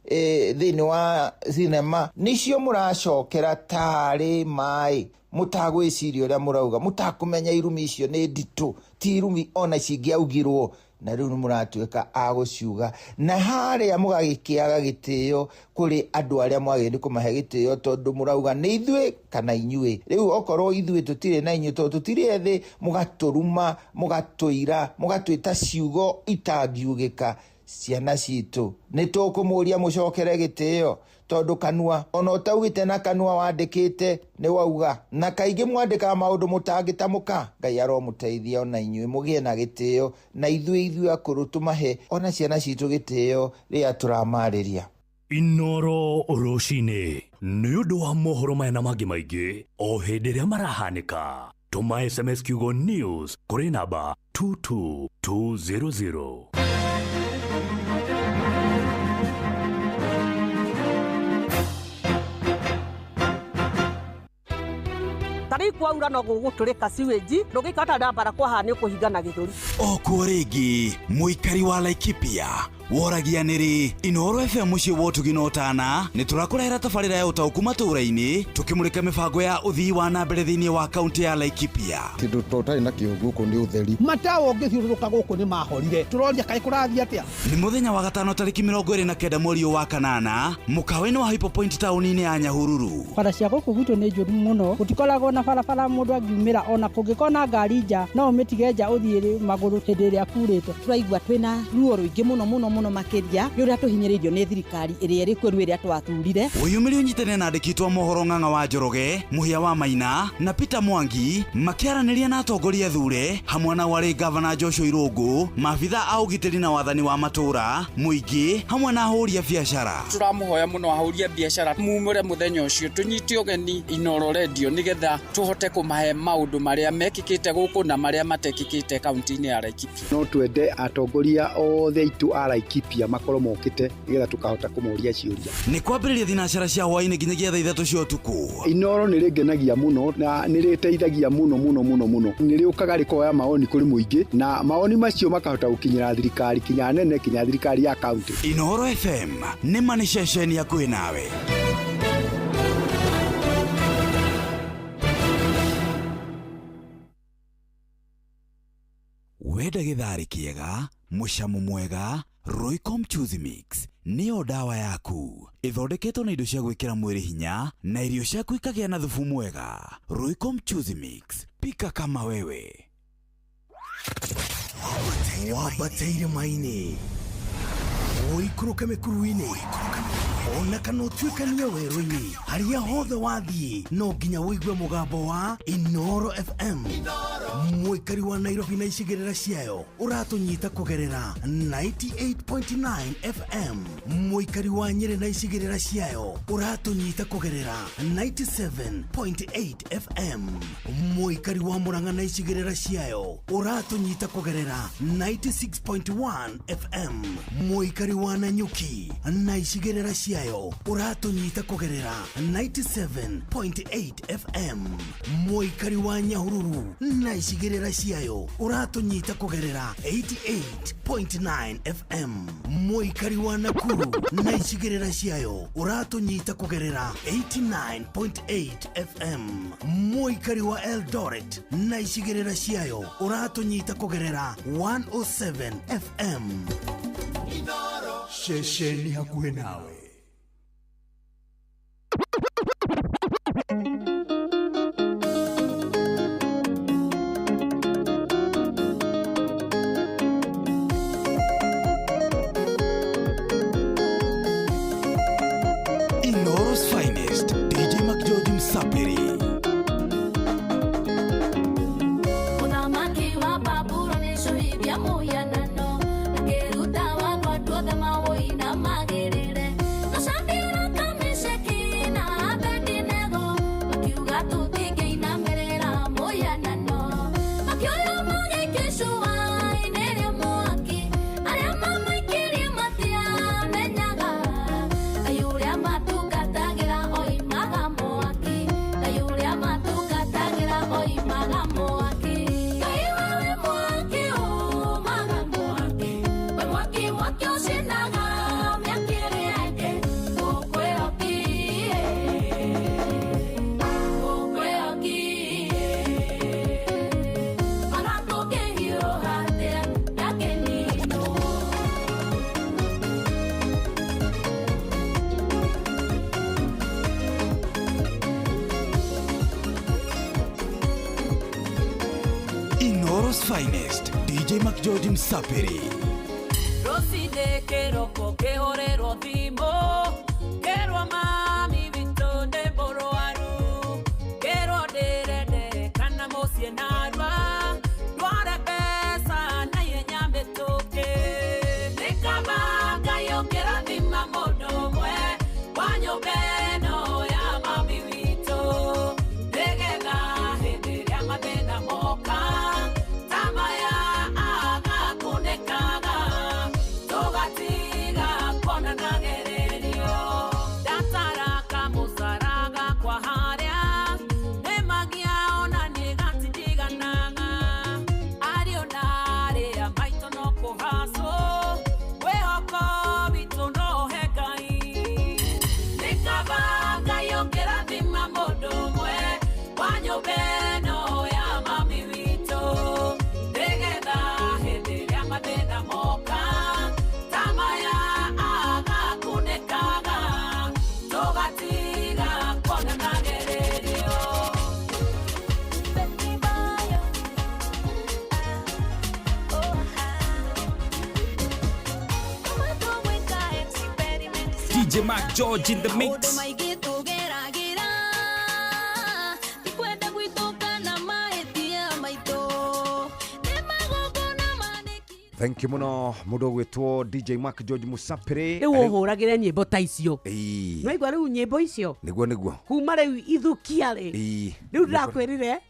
[SPEAKER 22] thĩinĩ wa cinema nĩcio mũracokera tarĩ maĩ mũtagwĩciria ũrĩa mũrauga, mũtakũmenya irumi icio nĩ nditũ, ti irumi ona cingĩaugirwo na rĩu nĩ mũratuĩka a gũciuga na harĩa mũgagĩkĩaga gĩtĩo kũrĩ andũ arĩa mwagĩrĩire nĩ kũmahe gĩtĩo tondũ mũrauga nĩ ithuĩ kana inyuĩ. Rĩu okorwo ithuĩ tũtirĩ na inyuĩ tondũ tũtirĩ ethĩ, mũgatũruma, mũgatũira, mũgatwĩta ciugo itangiugĩka. Ciana citũ nĩ tũkũmũria mũcokere gĩtĩo tondũ kanua ona ũtaugĩte na kanua wandĩkĩte nĩ wauga, na kaingĩ mwandĩkaga maũndũ mũtangĩtamũka. Ngai aromũteithia ona inyuĩ mũgĩe na gĩtĩo na ithuĩ akũrũ tũmahe ona ciana citũ gĩtĩo rĩrĩa tũramarĩria.
[SPEAKER 1] Inooro rũcinĩ nĩ ũndũ wa mohoro maya na mangĩ maingĩ o hĩndĩ ĩrĩa marahanĩka. Tũma SMS kiugo news kũrĩ namba 22200.
[SPEAKER 28] Tarĩu kwaura no gũgũtũrĩka sewage ndũngĩikara ũtarĩ na barakoa haha nĩ ũkũhingana gĩthũri.
[SPEAKER 27] Okuo rĩngĩ mũikari wa Laikipia
[SPEAKER 1] Woragia nĩrĩ Inooro FM mũciĩ wa ũtugi na ũtana nĩ tũrakũrehera tabarĩra ya ũtaũku matũũra-inĩ tũkĩmũrĩka mĩbango ya ũthii wa na mbere thĩinĩ wa kaunti ya Laikipia.
[SPEAKER 2] Kĩndũ tũtarĩ nakĩo gũkũ nĩ ũtheri.
[SPEAKER 7] Matawa ũngĩthiũrũrũka gũkũ nĩ mahorire, tũroria kaĩ kũrathiĩ atĩa.
[SPEAKER 1] Nĩ mũthenya wa gatano tarĩki 29 mweri wa kanana mũkawa-inĩ wa Hypo Point taũni-inĩ ya Nyahururu.
[SPEAKER 10] Bara cia gũkũ gwitũ nĩ njũru mũno, gũtikoragwo na barabara mũndũ angiumĩra, ona kũngĩkorwo na ngari nja no ũmĩtige nja ũthiĩ magũrũ hĩndĩ ĩrĩa kurĩte.
[SPEAKER 11] Tũraigua twĩna ruo rũingĩ mũno mũno mũno makĩria nĩ ũrĩa tũhinyĩrĩirio nĩ thirikari ĩrĩa ĩrĩ kuo rĩu ĩrĩa twathurire.
[SPEAKER 1] Wĩyumĩrie ũnyitane na andĩki a mohoro Ng'ang'a wa Njoroge, Mũhĩa wa Maina na Peter Mwangi makĩaranĩria na atongoria thure hamwe na warĩ gavana Joshua Irũngũ, maabitha a ũgitĩri na wathani wa matũũra, mũingĩ hamwe na ahũri a biacara.
[SPEAKER 12] Tũramũhoya mũno ahũri a biacara mumũre mũthenya ũcio tũnyite ũgeni Inooro Radio nĩgetha tũhote kũmahe maũndũ marĩa mekĩkĩte gũkũ na marĩa matekĩkĩte kaunti-inĩ ya Laikipia.
[SPEAKER 13] No twende atongoria othe aitũ a Laikipia makorwo mokĩte nĩgetha tũkahota kũmoria ciũria.
[SPEAKER 1] Nĩ kwambĩrĩria thinacara cia hwaĩ-inĩ nginyagia thaa 3 cia ũtukũ.
[SPEAKER 13] Inooro nĩ rĩngenagia mũno na nĩ rĩteithagia mũno mũno mũno mũno. Nĩ rĩũkaga rĩkoya maoni kũrĩ mũingĩ na maoni macio makahota gũkinyĩra thirikari kinya nene kinya thirikari ya kaunti.
[SPEAKER 1] Inooro FM nĩ ma nĩ ceceni hakuhĩ nawe. Wenda gĩtharĩ kĩega, mũcamo mwega, Royco Mchuzi Mix nĩyo ndawa yaku. Ĩthondeketwo na indo cia gwĩkĩra mwĩrĩ hinya na irio ciaku ikagĩa na thubu mwega. Royco Mchuzi Mix, pika kama wewe.
[SPEAKER 21] Wambateire maini ũikũrũke mĩkuru-inĩ ona kana ũtuĩkanie werũ-inĩ, harĩa hothe wathiĩ no nginya ũigue mũgambo wa Inooro FM. Mũikari wa Nairobi na icigĩrĩra ciayo ũratũnyita kũgerera 98.9 FM. Mũikari wa Nyĩrĩ na icigĩrĩra ciayo ũratũnyita kũgerera 97.8 FM. Mũikari wa Murang'a na icigĩrĩra ciayo ũratũnyita kũgerera 96.1 FM. Mũikari wa Nanyuki na icigĩrĩra ciayo ũratũnyita kũgerera 97.8 FM. Mũikari wa Nyahururu na icigĩrĩra ciayo ũratũnyita kũgerera 88.9 FM. Mũikari wa Nakuru na icigĩrĩra ciayo ũratũnyita kũgerera 89.8 FM. Mũikari wa Eldoret na icigĩrĩra ciayo ũratũnyita kũgerera 107 FM.
[SPEAKER 1] Ceceni hakuhĩ nawe. Inooro's finest, DJ McGeorge Msapiri.
[SPEAKER 23] Mũthamaki wa Babuloni nĩcũhithia mũhianano akĩruta watho andũ othe maũinamagĩrĩre. No Shadiraka, Meshaki na Abedinego makiuga tũtingĩinamĩrĩra mũhianano. Makĩoywo magĩikio icua-inĩ rĩa mwaki, arĩa mamaikirie matiamenyaga. Ngai ũrĩa matungatagĩra oimaga mwaki, Ngai ũrĩa matungatagĩra oimaga mwaki. Ngai wewe mwaki umaga mwaki, we mwaki mwaki ũcinaga mĩaki ĩrĩa ĩngĩ. Ngũkwĩhokie, ngũkwĩhokie, ona tũngĩhiũha atĩa ndangĩninwo.
[SPEAKER 1] Inooro's finest, DJ McGeorge Msapiri.
[SPEAKER 29] Rũcinĩ kĩroko kĩhũrĩrwo thimũ kĩrwo mami witũ nĩ mũrwaru, kĩrwo ndĩrendekana mũciĩ narua ndware mbeca na ihenya mĩtũkĩ. Nĩ kaba Ngai ũngĩrathima mũndũ ũmwe wa nyũmba ĩno ya mami witũ, nĩgetha hĩndĩ ĩrĩa mathĩna moka ta maya agakunĩkaga tũgatiga kuonana gererio. Ndatara
[SPEAKER 3] DJ Mark George in the
[SPEAKER 23] Maũndũ
[SPEAKER 3] mix.
[SPEAKER 23] maingĩ tũgeragĩra ti kwenda gwitũ kana mahĩtia maitũ nĩ magongona
[SPEAKER 4] Thank you muno mundu gwitwo DJ Mark George Musapiri.
[SPEAKER 5] Rĩu ũhũragĩre nyĩmbo ta icio.
[SPEAKER 4] Ĩĩ.
[SPEAKER 5] Nĩwaigua rĩu nyĩmbo icio
[SPEAKER 4] Niguo niguo.
[SPEAKER 5] Kuma rĩu ithukia rĩ.
[SPEAKER 4] Ĩĩ.
[SPEAKER 5] Rĩu ndĩrakwĩrire.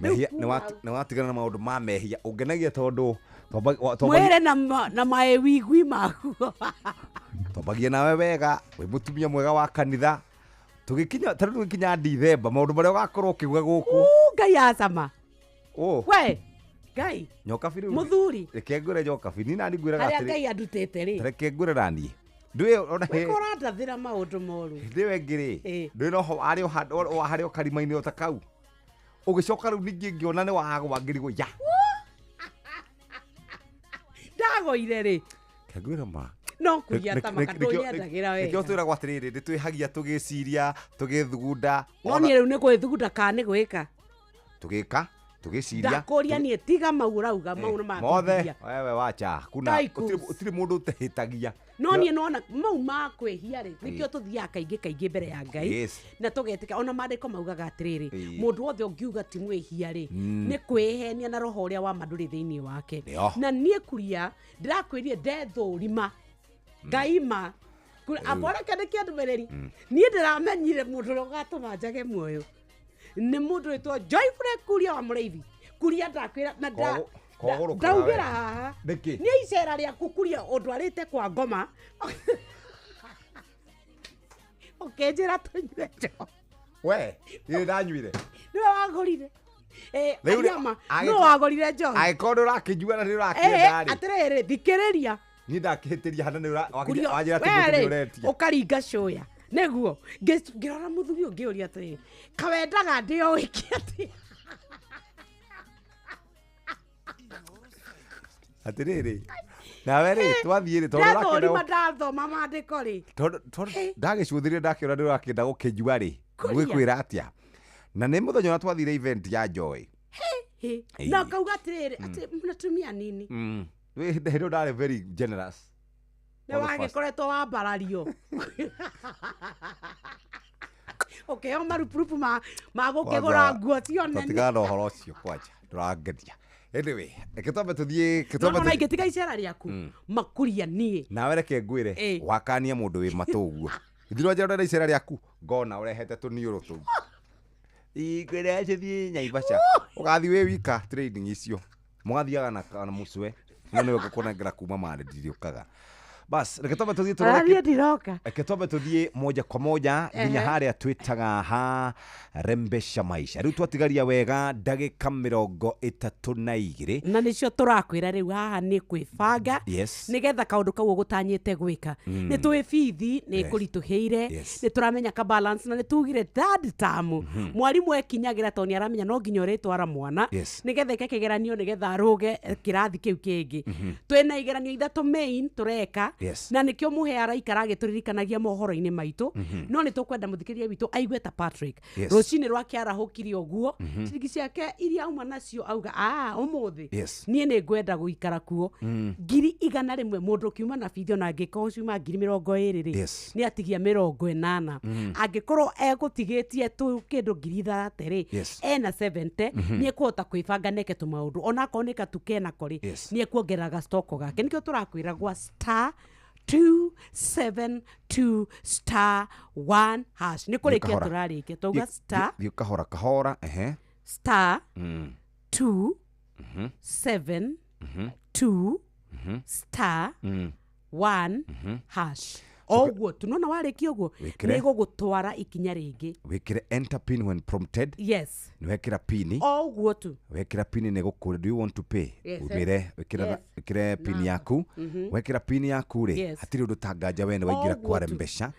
[SPEAKER 4] Mehia nĩ watigana na maũndũ ma mehia ũngenagia tondũ
[SPEAKER 5] Mwĩre na maewigui maku.
[SPEAKER 4] Twambagia nawe wega wĩ mũtumia mwega wa kanitha tũgĩkinya tarĩu tũgĩkinya Dithemba maũndũ marĩa ũgakorwo ũkĩuga gũkũ.
[SPEAKER 5] Ngai acama.
[SPEAKER 4] Ũ.
[SPEAKER 5] We Ngai.
[SPEAKER 4] Nyokabi rĩu.
[SPEAKER 5] Mũthuri.
[SPEAKER 4] Reke ngwĩre nyokabi ni nani ngwĩraga
[SPEAKER 5] Harĩa
[SPEAKER 4] atĩrĩ.
[SPEAKER 5] Ngai andutĩte rĩ.
[SPEAKER 4] Reke ngwĩre naniĩ. Ndũĩ ona
[SPEAKER 5] Wĩka ũrandathĩra maũndũ moru.
[SPEAKER 4] Hĩndĩ ĩyo ĩngĩ rĩ ndũĩ noho arĩ o harĩ o karima-inĩ o ta kau ũgĩcoka rĩu ningĩ ngĩona nĩ wagwa ngĩrigwo ya.
[SPEAKER 5] Ndagoire rĩ.
[SPEAKER 4] Kangwĩra ma.
[SPEAKER 5] No kũgia ta makatũnyendagĩra wega.
[SPEAKER 4] Nĩkĩo twĩragwo atĩrĩrĩ nĩ twĩhagia tũgĩciria tũgĩthugunda.
[SPEAKER 5] No niĩ rĩu nĩ gwĩthugunda kana nĩ gwĩka.
[SPEAKER 4] Tũgĩka tũgĩciria.
[SPEAKER 5] Ndakũria niĩ tiga mau ũrauga mau nĩ
[SPEAKER 4] mothe wewe wacha kuna gũtirĩ mũndũ ũtehĩtagia.
[SPEAKER 5] No niĩ nona mau ma kwĩhia rĩ nĩkĩo tũthiaga kaingĩ kaingĩ mbere ya Ngai na tũgetĩka ona maandĩko maugaga atĩrĩrĩ mũndũ wothe ũngiuga ti mwĩhia rĩ nĩ kwĩhenia na roho ũrĩa wa ma ndũrĩ thĩinĩ wake. Na niĩ kuria ndĩrakwĩrire ndethũrima Ngai ma aboreke nĩkĩo ndũmĩrĩri niĩ ndĩramenyire mũndũ ũrĩa ũgatũma njage muoyo nĩ mũndũ wĩtwo Joyfrey Kuria wa Mũrĩithi. Kuria ndakwĩra na ndaugĩra haha nĩ icera rĩaku Kuria ũndwarĩte kwa ngoma ũkĩnjĩra tũnyue njohi.
[SPEAKER 4] We nĩ ndanyuire.
[SPEAKER 5] Nĩwe wagũrire. Ariama nũ wagũrire njohi.
[SPEAKER 4] Angĩkorwo nĩ ũrakĩnyua na nĩ ũrakĩenda rĩ.
[SPEAKER 5] Atĩrĩrĩ thikĩrĩria.
[SPEAKER 4] Niĩ ndakĩhĩtĩria hana nĩ wanjĩra atĩ mũndũ nĩ ũretia.
[SPEAKER 5] Ũkaringa cũya. Nĩguo ngĩrora mũthuri ũyũ ngĩũria atĩrĩrĩ kawendaga ndĩo wĩke atĩa.
[SPEAKER 4] Atĩrĩrĩ nawe rĩ twathiĩ rĩ tondũ
[SPEAKER 5] ndathũrima ndathoma maandĩko rĩ
[SPEAKER 4] tondũ ndagĩcũthĩrĩria ndakĩona nĩ ũrakĩenda gũkĩnyua rĩ ngũgĩkwĩra atĩa na nĩ mũthenya ũrĩa twathire event ya Joy
[SPEAKER 5] na ũkauga atĩrĩrĩ atĩ mũnatumia nini
[SPEAKER 4] hĩndĩ ĩyo ndarĩ very generous.
[SPEAKER 5] Nĩ wagĩkoretwo wambarario ũkĩheo marupurupu ma gũkĩgũra nguo cio nene.
[SPEAKER 4] Tũtigana na ũhoro ũcio kwanja ndũrangenia. Anyway, reke twambe tũthiĩ.
[SPEAKER 5] No na ingĩtiga icera rĩaku makuria niĩ.
[SPEAKER 4] Nawe reke ngwĩre wakania mũndũ wĩ matũ ũguo. Ithirwo njĩra ũrenda icera rĩaku ngona ũrehete tũniũrũ tũu. Ingwĩra tũthiĩ Naivasha. Ũgathiĩ wĩ wika training icio. Mũgathiaga na mũcwe. No nĩwe ngũkũnengera kuma marĩ ndiriũkaga. Bas, reke twambe tũthiĩ tũrore.
[SPEAKER 5] Ndiroka.
[SPEAKER 4] Reke twambe tũthiĩ moja kwa moja nginya harĩa twĩtaga ha Rembesha Maisha. Rĩu twatigaria wega ndagĩka 32.
[SPEAKER 5] Na nĩcio tũrakwĩra rĩu haha nĩ kwĩbanga nĩgetha kaũndũ kau ũgũtanyĩte gwĩka. Nĩ tũĩ bithi nĩ kũritũhĩire nĩ tũramenya ka balance na nĩ tugire third term mwarimũ ekinyagĩra tondũ nĩ aramenya no nginya ũrĩtwara mwana nĩgetha eke kĩgeranio nĩgetha arũge kĩrathi kĩu kĩngĩ. Twĩna igeranio ithatũ main tũreka. Na nĩkĩo mũhe araikara agĩtũririkanagia mohoro-inĩ maitũ no nĩ tũkwenda mũthikĩrĩria witũ aigue ta Patrick rũcinĩ rwake arahũkire ũguo ciringi ciake iria auma nacio auga ũmũthĩ niĩ nĩ ngwenda gũikara kuo 100,000 mũndũ ũkiuma na bithi ona angĩkorwo ciuma 20,000 rĩ nĩ atigia 80 angĩkorwo egũtigĩtie tũ kĩndũ 30,000 rĩ ena 70 nĩ ekũhota kwĩbanga neke tũmaũndũ onakorwo nĩ katu kenako rĩ nĩ ekuongerera gastoko gake nĩkĩo tũrakwĩra gwa star 272 star 1 hash nĩ kũrĩkia tũrarĩkia twauga star
[SPEAKER 4] thiĩ kahora kahora ehe
[SPEAKER 5] star 2 7 2 star 1 hash oguo tu nona warĩkia ũguo nĩ gũgũtwara ikinya rĩngĩ
[SPEAKER 4] wĩkĩre enter pin when prompted.
[SPEAKER 5] Yes.
[SPEAKER 4] Nĩ wekĩra pini
[SPEAKER 5] oguo tu
[SPEAKER 4] wekĩra pini nĩ gũkũria do you want to pay umĩre wĩkĩre pini yaku wekĩra pini yaku rĩ hatirĩ ũndũ tanganja we nĩ waingĩra kwa Rembesha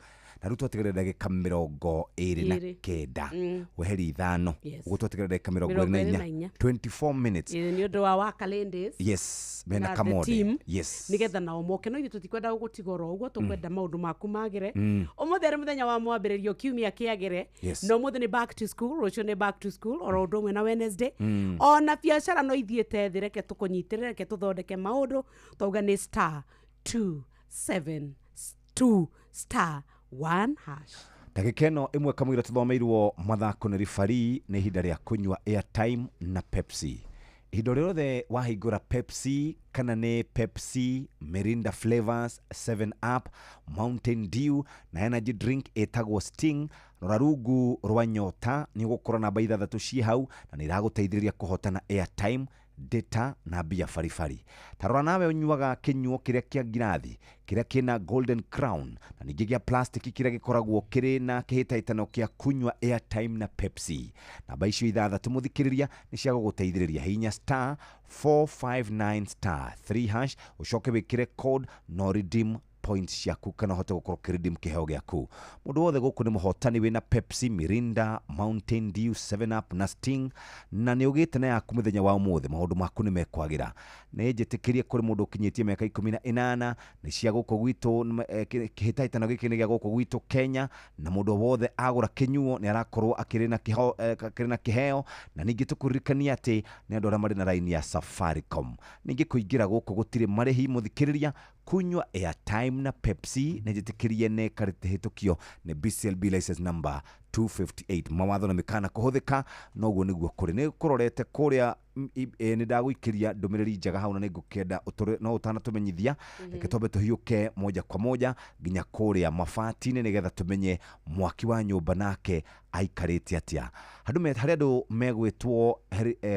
[SPEAKER 4] na rĩu twatigarire ndagĩka 29 weheri 5 ũguo twatigarire ndagĩka 24 24 minutes
[SPEAKER 5] nĩ ũndũ wa Wakalendis.
[SPEAKER 4] Yes mena kamode. Yes
[SPEAKER 5] nĩgetha nao moke no ithuĩ tũtikwenda gũgũtiga oro ũguo tũkwenda maũndũ maku magĩre ũmũthĩ arĩ mũthenya wa mwambĩrĩrio kiumia kĩagĩre na ũmũthĩ nĩ back to school rũciũ nĩ back to school oro ũndũ ũmwe na Wednesday ona biacara no ithiĩte thĩ reke tũkũnyitĩrĩre reke tũthondeke maũndũ twauga nĩ star 272 star 1 hash.
[SPEAKER 4] Ndagĩka ĩno ĩmwe kamũira tũthomeirwo mathako nĩ ribari, nĩ ihinda rĩa kũnyua airtime na Pepsi. Ihinda rĩothe wahingũra Pepsi, kana nĩ Pepsi, Mirinda Flavors, 7 Up, Mountain Dew na energy drink ĩtagwo Sting, rora rungu rwa nyota nĩ ũgũkora namba ithathatũ ciĩ hau na nĩ iragũteithĩrĩria kũhotana airtime, data na mbia baribari. Ta rora nawe ũnyuaga kĩnyuo kĩrĩa kĩa ngirathi kĩrĩa kĩna Golden Crown na ningĩ gĩa plastic kĩrĩa gĩkoragwo kĩrĩ na kĩhĩtahĩtano kĩa kunyua airtime na Pepsi. Namba icio ithathatũ mũthikĩrĩria nĩ cia gũgũteithĩrĩria. Hihinya star 459 star 3 hash ũcoke wĩkĩre code no redeem points ciaku kana ũhote gũkorwo ũkĩredeem kĩheo gĩaku. Mũndũ wothe gũkũ nĩ mũhotani wĩna Pepsi, Mirinda, Mountain Dew, 7 Up na Sting, na nĩ ũgĩte na yaku mũthenya wa ũmũthĩ, maũndũ maku nĩ mekwagĩra. Nĩ njĩtĩkĩrie kũrĩ mũndũ ũkinyĩtie mĩaka 18 nĩ cia gũkũ gwitũ, kĩhĩtahĩtano gĩkĩ nĩ gĩa gũkũ gwitũ Kenya, na mũndũ wothe agũra kĩnyuo nĩ arakorwo akĩrĩ na kĩho, akĩrĩ na kĩheo. Na ningĩ tũkũririkania atĩ nĩ andũ arĩa marĩ na raini ya Safaricom. Ningĩ kũingĩra gũkũ gũtirĩ marĩhi mũthikĩrĩria, kunywa airtime na Pepsi nĩ njĩtĩkĩrie nĩ karĩhĩtũkio nĩ BCLB license number 258. Mawatho na mĩkana kũhũthĩka noguo nĩguo kũrĩ. Nĩ kũrorete kũrĩa nĩ ndagũikĩria ndũmĩrĩri njega hau na nĩ ngũkĩenda no ũtanatũmenyithia. Reke twambe tũhiũke moja kwa moja nginya kũrĩa mabati-inĩ nĩgetha tũmenye mwaki wa nyũmba nake aikarĩte atĩa. Harĩ andũ megwĩtwo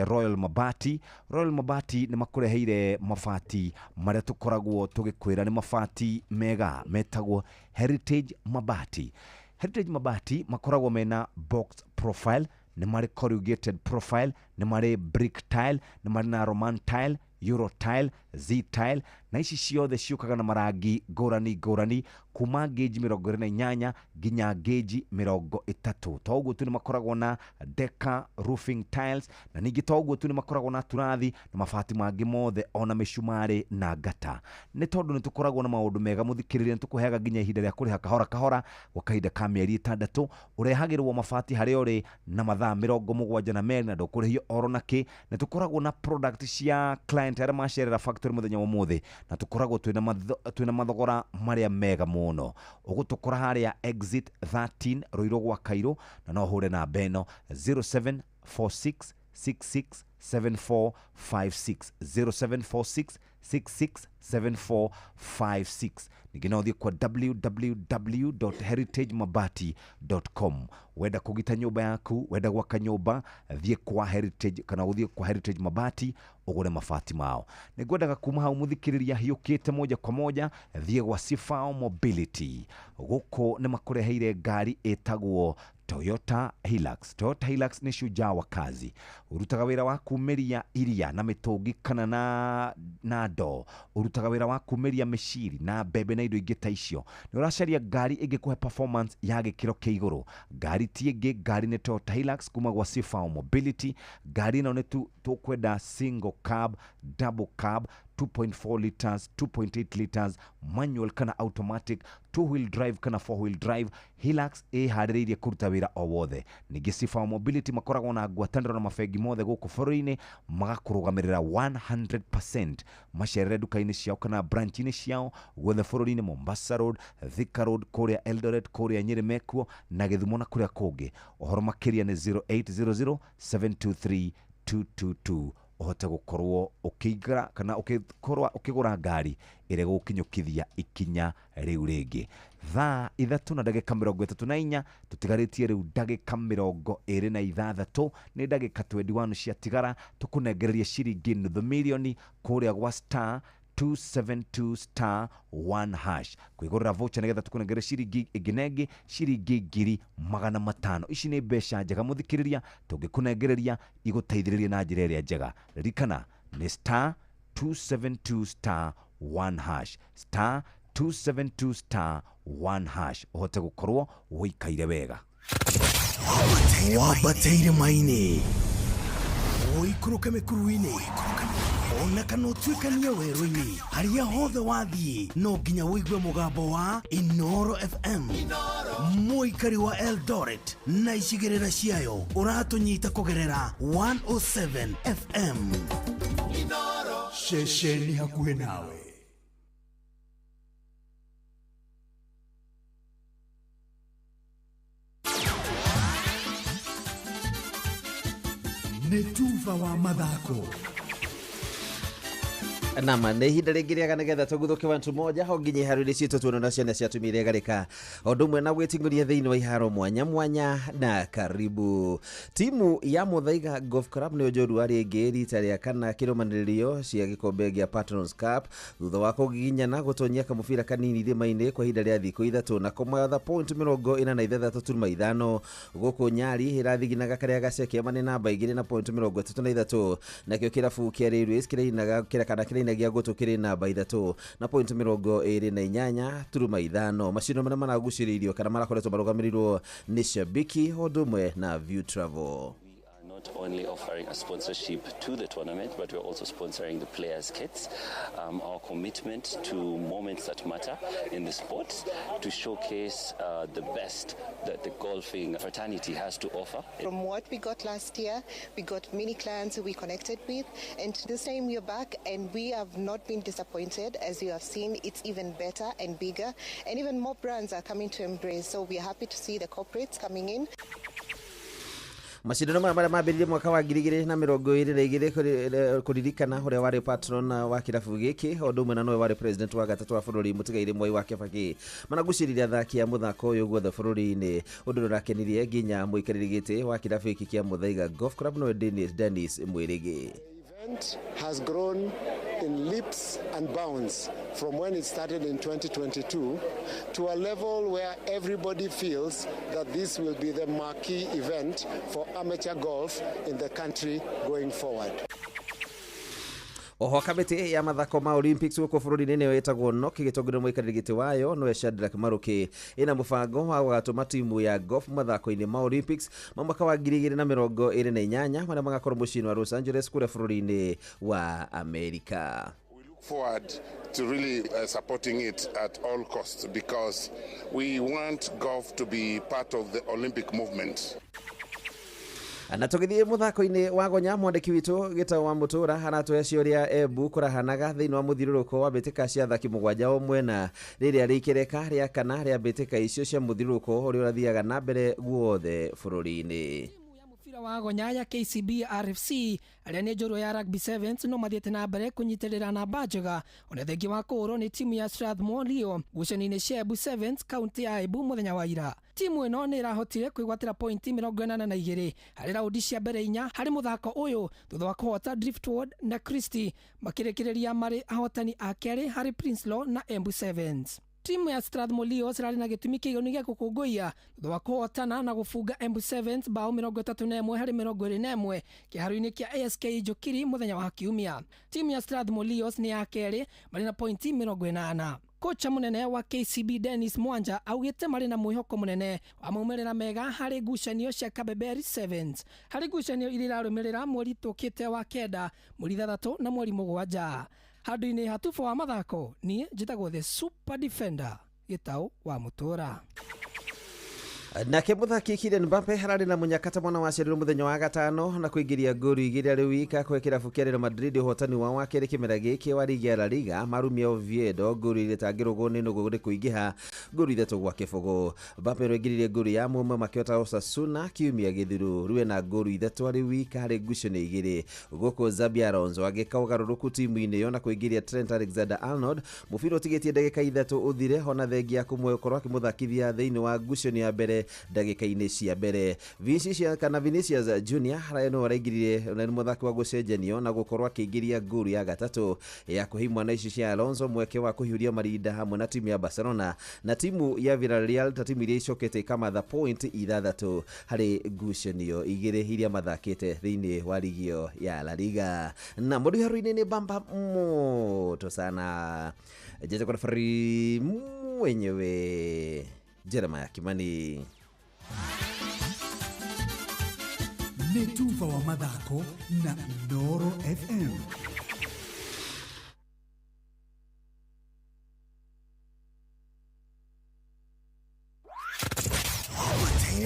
[SPEAKER 4] Royal Mabati. Royal Mabati nĩ makũreheire mabati marĩa tũkoragwo tũgĩkwĩra nĩ mabati mega metagwo Heritage Mabati. Heritage Mabati makoragwo mena box profile, nĩ marĩ corrugated profile, nĩ marĩ brick tile, nĩ marĩ na Roman tile, Euro tile, Z tile, na ici ciothe ciũkaga na marangi ngũrani ngũrani kuma gauge 28 nginya gauge 30. To ũguo tu nĩ makoragwo na Deca roofing tiles, na ningĩ to ũguo tu nĩ makoragwo na turathi na mabati mangĩ mothe ona mĩcumarĩ na ngata. Nĩ tondũ nĩ tũkoragwo na maũndũ mega mũthikĩrĩria, nĩ tũkũheaga nginya ihinda rĩa kũrĩha kahora kahora gwa kahinda ka mĩeri 6. Ũrehagĩrwo mabati harĩa ũrĩ na mathaa 72 na ndũkũrĩhio oro na kĩ. Nĩ tũkoragwo na product cia client arĩa macerera factory mũthenya wa ũmũthĩ, na tũkoragwo twĩna mathogora marĩa mega mũno. Ũgũtũkora harĩa exit 13 Ruiru gwa Kairũ, na no ũhũre namba ĩno 0746 66 7456, 0746 66 7456. Ningĩ no ũthiĩ kwa www.heritagemabati.com. Wenda kũgita nyũmba yaku, wenda gwaka nyũmba, thiĩ kwa Heritage kana ũthiĩ kwa Heritage Mabati ũgũre mabati mao. Nĩ ngwendaga kuma hau mũthikĩrĩria hiũkĩte moja kwa moja thiĩ gwa Sifao Mobility. Gũkũ nĩ makũreheire ngari ĩtagwo Toyota Hilux. Toyota Hilux nĩ shujaa wa kazi. Ũrutaga wĩra wa kumĩria iria na mĩtũngi kana na ndoo. Ũrutaga wĩra wa kumĩria mĩciri na mbembe na indo ingĩ ta icio. Nĩ ũracaria ngari ĩngĩkũhe performance ya gĩkĩro kĩa igũrũ. Ngari ti ĩngĩ, ngari nĩ Toyota Hilux kuma gwa Sifao Mobility. Ngari ĩno nĩ tũkwenda single cab, double cab, 2.4 liters, 2.8 liters, manual kana automatic, two wheel drive kana four wheel drive. Hilux ĩharĩrĩirie kũruta wĩra o wothe. Ningĩ Sifao Mobility makoragwo na ngwatanĩro na mabengi mothe gũkũ bũrũri-inĩ, magakũrũgamĩrĩra 100%. Macerere nduka-inĩ ciao kana branch-inĩ ciao guothe bũrũri-inĩ, Mombasa Road, Thika Road, kũrĩa Eldoret, kũrĩa Nyeri mekuo na Gĩthumo na kũrĩa kũngĩ. Ũhoro makĩria nĩ 0800 723 222 ũhote gũkorwo ũkĩingĩra kana ũkĩkorwo ũkĩgũra ngari ĩrĩa ĩgũkinyũkithia ikinya rĩu rĩngĩ. Thaa 3:34 tũtigarĩtie rĩu ndagĩka 26, nĩ ndagĩka 21 ciatigara tũkũnengereria ciringi nuthu mirioni kũrĩa gwa star 272 star 1 hash kwĩgũrĩra voucher nĩgetha tũkũnengere ciringi ĩngĩ na ĩngĩ ciringi 500,000. Ici nĩ mbeca njega mũthikĩrĩria, tũngĩkũnengereria igũteithĩrĩrie na njĩra ĩrĩa njega. Ririkana nĩ star 272 star 1 hash, star 272 star 1 hash ũhote gũkorwo ũikaire wega.
[SPEAKER 21] Wambateire maini ũikũrũke mĩkuru-inĩ ona kana ũtuĩkanie werũ-inĩ, harĩa hothe wathiĩ no nginya ũigue mũgambo wa Inooro FM. Mũikari wa Eldoret na icigĩrĩra ciayo ũratũnyita kũgerera 107 FM. Ceceni hakuhĩ nawe. Tuba wa mathako.
[SPEAKER 3] Nama nä ihinda rä ngä rĩega nä getha tå wantu moja ho nginya iharo-inä citå tuona na ciana cia atumia iregarĩka o ũndũ ũmwe na gwĩting'ũria thĩinĩ wa iharo mwanya mwanya. Na karibu timu ya Muthaiga Golf Club nĩ njorua rĩngĩ rita rĩa kana kĩrũmanĩrĩrio cia gĩkombe gĩa Patrons Cup thutha wa kũgiginyana gũtonyia kamũbira kanini irĩma-inĩ kwa ihinda rĩa thikũ 3 na kũmatha point 86.5. Gũkũ Nyari ĩrathiginaga karĩa gaceke manĩ namba 2 na point 33, nakĩo kĩrabu kĩa Railways kĩrainaga kĩra kana kĩrainagia gũtũ kĩrĩ namba 3 na point 28.5. Macindano marĩa maragucĩrĩirio kana marakoretwo marũgamĩrĩirwo nĩ Shabiki o ũndũ ũmwe na View Travel.
[SPEAKER 6] Not only offering a sponsorship to the tournament, but we're also sponsoring the players' kits. Our commitment to moments that matter in the sport, to showcase the best that the golfing fraternity has to offer.
[SPEAKER 8] From what we got last year, we got many clients who we connected with, and this time we are back and we have not been disappointed. As you have seen, it's even better and bigger, and even more brands are coming to embrace. So we are happy to see the corporates coming in.
[SPEAKER 3] Macindano maya marĩa mambĩrĩirie mwaka wa 2022 kũririkana ũrĩa warĩ patron wa kĩrabu gĩkĩ o ũndũ ũmwe na nowe warĩ president wa gatatũ wa bũrũri mũtigairĩ Mwai wa Kĩbakĩ managucĩrĩria athaki a mũthako ũyũ guothe bũrũri-inĩ, ũndũ ũrĩa ũrakenirie nginya mũikarĩri gĩtĩ wa kĩrabu gĩkĩ kĩa Muthaiga Golf Club nowe Dennis Mwĩrĩgĩ.
[SPEAKER 14] Event has grown in leaps and bounds from when it started in 2022 to a level where everybody feels that this will be the marquee event for amateur golf in the country going forward.
[SPEAKER 3] Oho kamĩtĩ ya mathako ma Olympics gũkũ bũrũri-inĩ nĩyo ĩtagwo NOC ĩgĩtongorio mũikarĩri gĩtĩ wayo nowe Shadrack Maruki ĩna mũbango wa gũgatũma timu ya golf mathako-inĩ ma Olympics ma mwaka wa 2028 marĩa magakorwo mũciĩ-inĩ wa Los Angeles kũrĩa bũrũri-inĩ wa Amerika.
[SPEAKER 15] Forward to really supporting it at all costs because we want golf to be part of the Olympic movement.
[SPEAKER 3] Na tũgĩthiĩ mũthako-inĩ wa gonya, mwandĩki witũ Gĩtaũ wa Mũtũra aratũhe ciũria Embu kũrahanaga thĩinĩ wa mũthiũrũrũko wa mbĩtĩka cia athaki 7 o mwena rĩrĩa rĩikĩreka rĩa kana rĩa mbĩtĩka icio cia mũthiũrũrũko ũrĩa ũrathiaga na mbere guothe bũrũri-inĩ.
[SPEAKER 16] Mũbira wa gonya ya KCB RFC arĩa nĩ njorua ya Rugby Sevens no mathiĩte na mbere kũnyitĩrĩra namba njega ona thengia wa kũhũrwo nĩ timu ya Strathmore Leo ngucanio-inĩ cia Embu Sevens kaunti ya Embu mũthenya wa ira. Timu ĩno nĩ ĩrahotire kwĩgwatĩra pointi 82 harĩ raundi cia mbere 4 harĩ mũthako ũyũ thutha wa kũhota Driftwood na Christie makĩrĩkĩrĩria marĩ ahotani a kerĩ harĩ Prinslaw na Embu Sevens. Timu ya Strathmore Leos ĩrarĩ na gĩtũmi kĩiganu gĩa gũkũngũiya thutha wa kũhotana na gũbunga Embu Sevens bao 31 harĩ 21 kĩharo-inĩ kĩa ASK Njũkiri mũthenya wa Kiumia. Timu ya Strathmore Leos nĩ ya kerĩ marĩ na pointi 80. Kocha mũnene wa KCB Dennis Mwanja augĩte marĩ na mwĩhoko mũnene wa maumĩrĩra mega harĩ ngucanio cia Kabeberi Sevens harĩ ngucanio iria irarũmĩrĩra mweri tũkĩte wa 9, mweri 6 na mweri 7. Handũ-inĩ hatubu wa mathako niĩ njĩtagwo the Super Defender Gĩtaũ wa Mũtũra.
[SPEAKER 3] Nake mũthaki Kylian Mbappe hararĩ na mũnyakata mwana waciarirwo mũthenya wa gatano na kũingĩria ngolu 2 arĩ wika kũhe kĩrabu kĩa Real Madrid ũhotani wao wa kerĩ kĩmera gĩkĩ wa ligi ya La Liga marumia Oviedo ngolu 2 itangĩrũgwo nĩ nũgũ nĩ kũingĩha ngolu 3-0. Mbappe nĩaingĩririe ngolu ya mũmwe makĩhota Osasuna kiumia gĩthiru rĩu ena ngolu 3 arĩ wika harĩ ngucanio 2 gũkũ Xabi Alonso agĩka ũgarũrũku timu-inĩ ĩyo na kũingĩria Trent Alexander-Arnold mũbira ũtigĩtie ndagĩka 3 ũthire ona thengia kũmwe akĩmũthakithia thĩinĩ wa ngucanio ya mbere ndagĩka-inĩ cia mbere. Vinicius Junior harĩa nĩwe araingĩrire na nĩ mũthaki wa gũcenjanio na gũkorwo akĩingĩria ngolu ya gatatũ ya kũhe imwana ici cia Alonso mweke wa kũhiũria marinda hamwe na timu ya Barcelona na timu ya Villarreal ta timu iria icokete ikamatha point 6 harĩ ngucanio 2 iria mathakĩte thĩinĩ wa ligi ĩyo ya La Liga. Na mũndũ haru-inĩ nĩ bamba moto sana Jeze kwa referee mwenyewe Jeremiah Kimani.
[SPEAKER 21] Nĩ tuba wa mathako na Inooro FM.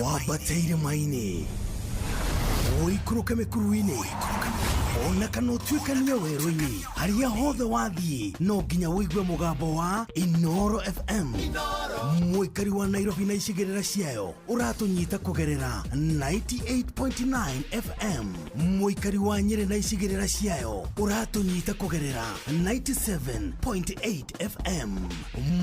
[SPEAKER 21] Wambateire maini, ũikũrũke mĩkuru-inĩ, Ona kana ũtuĩkanie werũ-inĩ, harĩa hothe wathiĩ no nginya ũigue mũgambo wa Inoro FM. Mũikari wa Nairobi na icigĩrĩra ciayo ũratũnyita kũgerera 98.9 FM. Mũikari wa Nyĩrĩ na icigĩrĩra ciayo ũratũnyita kũgerera 97.8 FM.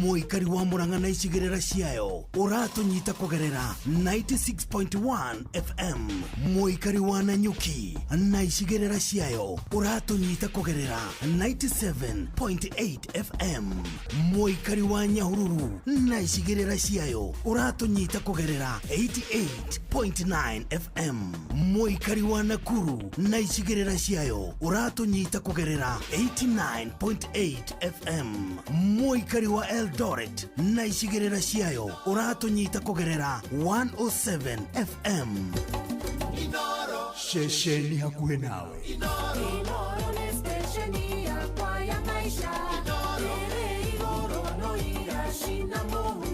[SPEAKER 21] Mũikari wa Murang'a na icigĩrĩra ciayo ũratũnyita kũgerera 96.1 FM. Mũikari wa Nanyuki na icigĩrĩra ciayo ũratũnyita kũgerera 97.8 FM. Mũikari wa Nyahururu na icigĩrĩra ciayo ũratũnyita kũgerera 88.9 FM. Mũikari wa Nakuru na icigĩrĩra ciayo ũratũnyita kũgerera 89.8 FM. Mũikari wa Eldoret na icigĩrĩra ciayo ũratũnyita kũgerera 107 FM.
[SPEAKER 1] Ceceni hakuhĩ nawe.
[SPEAKER 29] Inoro nĩ stesheni yakwa ya maisha ĩrĩ igũrũ no iracina mũhu.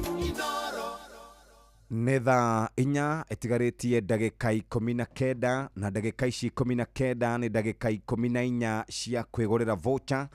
[SPEAKER 4] Nĩ thaa 4 ĩtigarĩtie ndagĩka 19, na ndagĩka ici 19 nĩ ndagĩka 14 cia kwĩgũrĩra voucher.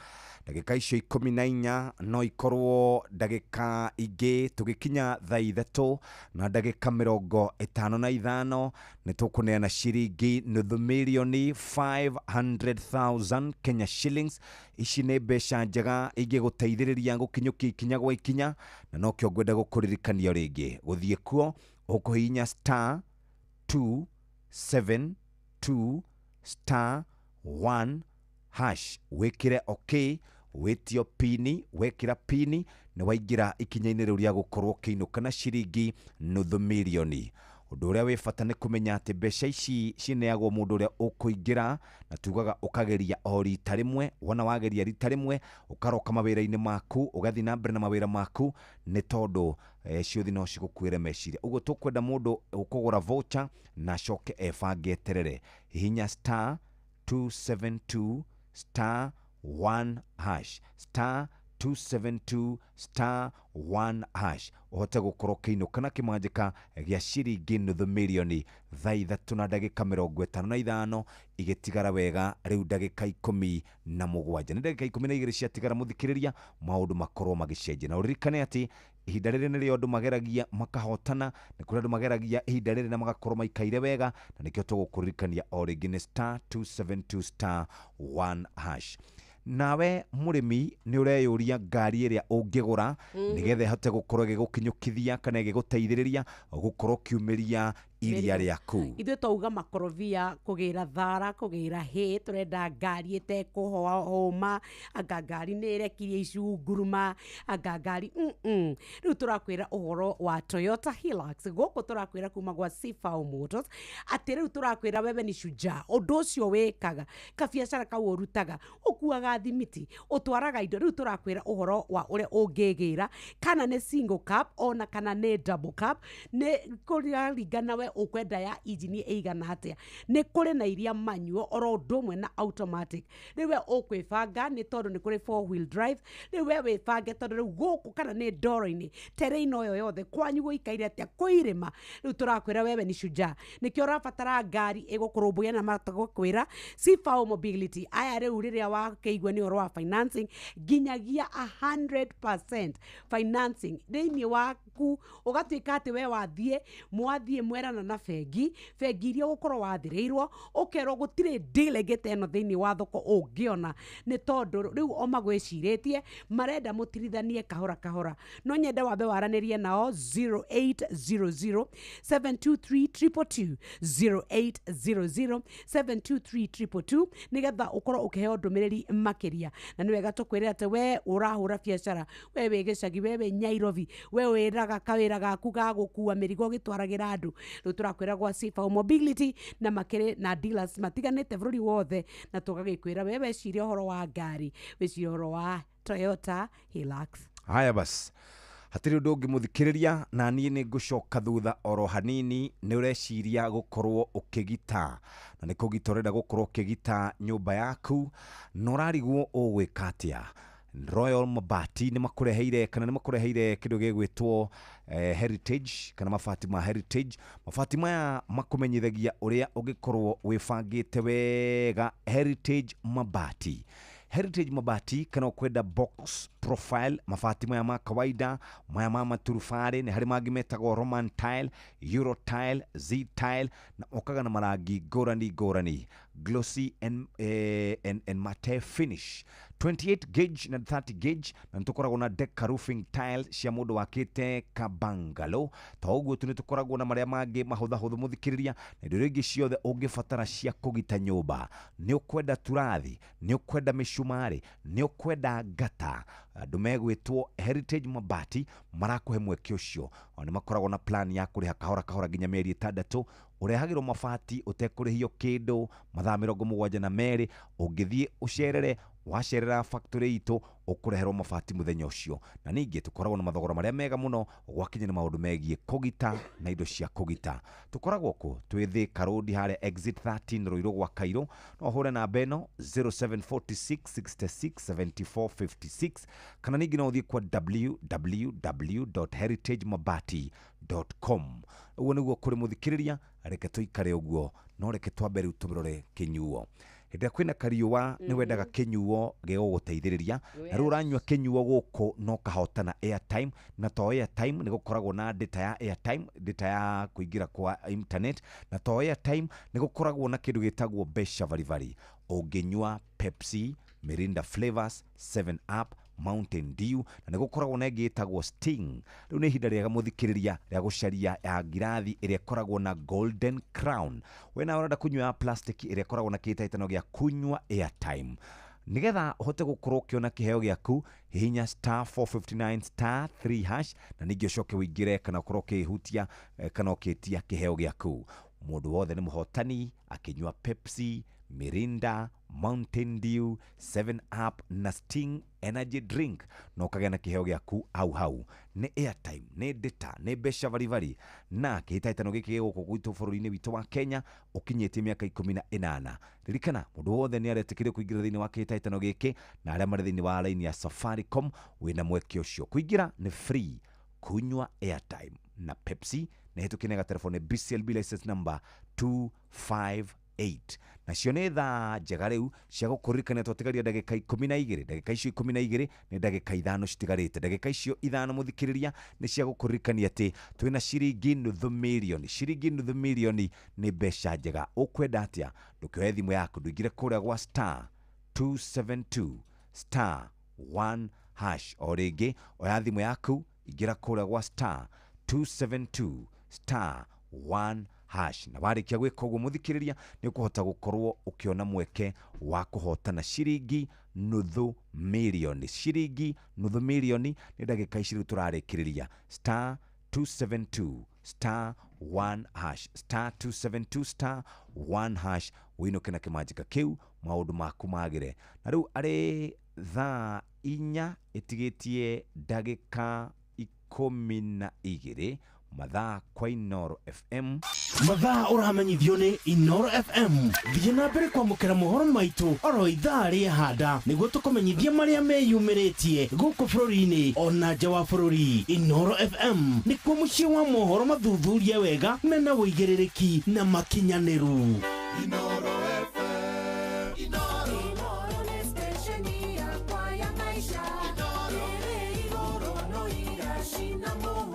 [SPEAKER 4] Ndagĩka icio 14 no ikorwo ndagĩka ingĩ tũgĩkinya thaa 3 na ndagĩka 55 nĩ tũkũneana ciringi nuthu mirioni 500,000 Kenya shillings. Ici nĩ mbeca njega ingĩgũteithĩrĩria gũkinyũkia ikinya gwa ikinya, na nokĩo ngwenda gũkũririkania rĩngĩ gũthiĩ kuo ũkũhihinya star 272 star 1 hash, wĩkĩre okay, wĩtio pini, wekĩra pini nĩ waingĩra ikinya-inĩ rĩu rĩa gũkorwo ũkĩinũka na ciringi nuthu mirioni. Ũndũ ũrĩa wĩ bata nĩ kũmenya atĩ mbeca ici cineagwo mũndũ ũrĩa ũkũingĩra, na tugaga ũkageria o rita rĩmwe. Wona wageria rita rĩmwe ũkaroka mawĩra-inĩ maku, ũgathiĩ na mbere na mawĩra maku, nĩ tondũ ciũthi no cigũkuĩre meciria. Ũguo tũkwenda mũndũ ũkũgũra voucher na acoke ebange eterere. Hihinya star 272 star 1 hash, star 272 star 1 hash, ũhote gũkorwo ũkĩinũka na kĩmanjĩka gĩa ciringi nuthu mirioni thaa 3 na ndagĩka 55 igĩtigara wega rĩu ndagĩka 17. Nĩ ndagĩka 12 ciatigara mũthikĩrĩria, maũndũ makorwo magĩcenjia. Na ũririkane atĩ ihinda rĩrĩ nĩrĩo andũ mageragia makahotana, nĩ kũrĩ andũ mageragia ihinda rĩrĩ na magakorwo maikaire wega, na nĩkĩo tũgũkũririkania o rĩngĩ nĩ star 272 star 1 hash. Nawe mũrĩmi nĩ ũreyũria ngari ĩrĩa ũngĩgũra nĩgetha ĩhote gũkorwo ĩgĩgũkinyũkithia kana ĩgĩgũteithĩrĩria gũkorwo ũkiumĩria iria rĩaku.
[SPEAKER 5] Ithuĩ twauga makorobia, kũgĩra thara, kũgĩra hĩ, tũrenda ngari ĩtekũhũma, anga ngari nĩ ĩrekirie icunguruma, anga ngari Rĩu tũrakwĩra ũhoro wa Toyota Hilux. Gũkũ tũrakwĩra kuma gwa Cfao Motors atĩ rĩu tũrakwĩra wewe ni shujaa. Ũndũ ũcio wĩkaga, kabiacara kau ũrutaga, ũkuaga thimiti, ũtwaraga indo. Rĩu tũrakwĩra ũhoro wa ũrĩa ũngĩgĩra, kana nĩ single cup ona kana nĩ double cup, nĩ kũraringana we ũkwenda ya injini ĩigana atĩa. Nĩ kũrĩ na iria manual oro ũndũ ũmwe na automatic. Rĩu we ũkwĩbanga nĩ tondũ nĩ kũrĩ four wheel drive. Rĩu we wĩbange tondũ rĩu gũkũ kana nĩ ndoro-inĩ, terrain o yothe kwanyu gũikaire atĩa, kwĩ irĩma. Rĩu tũrakwĩra wewe ni shujaa, nĩkĩo ũrabatara ngari ĩgũkũrũmbũiya na matagũkwĩra Cfao Mobility. Aya rĩu rĩrĩa wakĩigua nĩ ũhoro wa financing, nginyagia 100% financing thĩinĩ waku, ũgatuĩka atĩ we wathiĩ mwathiĩ mwerana na bengi, bengi iria ũgũkorwo wathĩrĩirwo, ũkerwo gũtirĩ deal ĩngĩ ta ĩno thĩinĩ wa thoko ũngĩona, nĩ tondũ rĩu o magwĩcirĩtie marenda mũtirithanie kahora kahora. No nyende wambe waranĩrie nao 0800 723 222, 0800 723 222, nĩgetha ũkorwo ũkĩheo ndũmĩrĩri makĩria. Na nĩ wega tũkwĩre atĩ we ũrahũra biacara, we wĩ gĩcagi, we wĩ Nyairobi, we wĩraga kawĩra gaku ga gũkua mĩrigo ũgĩtwaragĩra andũ. Rĩu tũrakwĩra gwa Cfao Mobility na makĩrĩ na dealers matiganĩte bũrũri wothe, na tũgagĩkwĩra we wecirie ũhoro wa ngari, wĩcirie ũhoro wa Toyota Hilux.
[SPEAKER 4] Haya bas, hatirĩ ũndũ ũngĩ mũthikĩrĩria, na niĩ nĩ ngũcoka thutha oro hanini. Nĩ ũreciria gũkorwo ũkĩgita, na nĩ kũgita ũrenda gũkorwo ũkĩgita nyũmba yaku, na ũrarigwo ũgwĩka atĩa. Royal Mabati nĩ makũreheire kana nĩ makũreheire kĩndũ gĩgwĩtwo heritage kana mabati ma heritage. Mabati maya makũmenyithagia ũrĩa ũngĩkorwo wĩbangĩte wega. Heritage Mabati, Heritage Mabati, kana ũkwenda box profile, mabati maya ma kawaida, maya ma maturubarĩ, nĩ harĩ mangĩ metagwo Roman tile, Euro tile, Z tile, na okaga na marangi ngũrani ngũrani, glossy and matte finish, 28 gauge na 30 gauge. Na nĩ tũkoragwo na deca roofing tile cia mũndũ wakĩte kabangalo. To ũguo tu, nĩ tũkoragwo na marĩa mangĩ mahũthahũthũ, mũthikĩrĩria, na indo iria ingĩ ciothe ũngĩbatara cia kũgita nyũmba. Nĩ ũkwenda turathi, nĩ ũkwenda mĩcumarĩ, nĩ ũkwenda ngata, andũ megwĩtwo Heritage Mabati marakũhe mweke ũcio. Ona nĩ makoragwo na plan ya kũrĩha kahora kahora nginya mĩeri 6. Ũrehagĩrwo mabati ũtekũrĩhio kĩndũ mathaa 72. Ũngĩthiĩ ũcerere, wacerera factory itũ, ũkũreherwo mabati mũthenya ũcio. Na ningĩ tũkoragwo na mathogora marĩa mega mũno gwakinya nĩ maũndũ megiĩ kũgita na indo cia kũgita. Tũkoragwo kũ twĩ Thika Road harĩa exit 13, Rũirũ gwa Kairũ. No ũhũre namba ĩno 0746 66 74 56, kana ningĩ no ũthiĩ kwa www.heritagemabati.com. Ũguo nĩguo kũrĩ, mũthikĩrĩria. Reke tũikare ũguo, no reke twambe rĩu tũrore kĩnyuo. Hĩndĩ ĩrĩa kwĩna kariũa, nĩ wendaga kĩnyuo gĩgũgũteithĩrĩria, na rĩu ũranyua kĩnyuo gũkũ no kahotana airtime. Na to airtime, nĩ gũkoragwo na data ya airtime, data ya kũingĩra kwa internet, na to airtime, nĩ gũkoragwo na kĩndũ gĩtagwo mbeca baribari. Ũngĩnyua Pepsi, Mirinda flavors, 7 Up, Mountain Dew, na nĩ gũkoragwo na ĩngĩ ĩtagwo Sting. Rĩu nĩ ihinda rĩega, mũthikĩrĩria, rĩa gũcaria ya ngirathi ĩrĩa ĩkoragwo na golden crown. We nawe ũrenda kũnyua ya plastic ĩrĩa ĩkoragwo na kĩhĩtahĩtano gĩa kunyua airtime. Nigetha ũhote gũkorwo ũkĩona kĩheo gĩaku, hihinya *459*3#, na ningĩ ũcoke ũingĩre kana ũkorwo ũkĩhutia kana ũkĩtia kĩheo gĩaku. Mũndũ wothe nĩ mũhotani akĩnyua Pepsi, Mirinda, Mountain Dew, 7 Up na Sting energy drink, na ũkagĩa na kĩheo gĩaku hau hau. Nĩ airtime, nĩ data, nĩ mbeca baribari. Na kĩhĩtahĩtano gĩkĩ gĩ gũkũ gwitũ bũrũri-inĩ witũ wa Kenya, ũkinyĩtie mĩaka 18. Ririkana, mũndũ wothe nĩ aretĩkĩrio kũingĩra thĩinĩ wa kĩhĩtahĩtano gĩkĩ, na arĩa marĩ thĩinĩ wa raini ya Safaricom, wĩna mweke ũcio. Kũingĩra nĩ free. Kunywa airtime na Pepsi na hĩtũkĩne gatelefoni. BCLB license number 258. Nacio nĩ thaa njega rĩu cia gũkũririkania twatigaria ndagĩka 12. Ndagĩka icio 12 nĩ ndagĩka 5 citigarĩte. Ndagĩka icio 5, mũthikĩrĩria, nĩ cia gũkũririkania atĩ twĩna ciringi nuthu mirioni. Ciringi nuthu mirioni nĩ mbeca njega. Ũkwenda atĩa? Ndũkĩoe thimũ yaku, ndũingĩre kũrĩa gwa *272*1#. O rĩngĩ, oya thimũ yaku, ingĩra kũrĩa gwa *272*1#, na warĩkia gwĩka ũguo, mũthikĩrĩria, nĩ ũkũhota gũkorwo ũkĩona mweke wa kũhotana ciringi nuthu mirioni. Ciringi nuthu mirioni nĩ ndagĩka ici rĩu tũrarĩkĩrĩria. *272*1#, *272*1#, wĩinũke na kĩmanjĩka kĩu, maũndũ maku magĩre. Na rĩu arĩ thaa 4 ĩtigĩtie ndagĩka 12, mathaa kwa Inoro FM.
[SPEAKER 21] Mathaa ũramenyithio nĩ Inoro FM. Thiĩ na mbere kwamũkĩra mohoro maitũ oro ithaa rĩa handa nĩguo tũkũmenyithie marĩa meyumĩrĩtie gũkũ bũrũri-inĩ ona nja wa bũrũri. Inoro FM nĩkuo mũciĩ wa mohoro mathuthurie wega, mena ũigĩrĩrĩki na makinyanĩru.
[SPEAKER 29] Inoro FM. Inoro nĩ station yakwa ya maisha. Ĩrĩ igũrũ no iracina mũhu.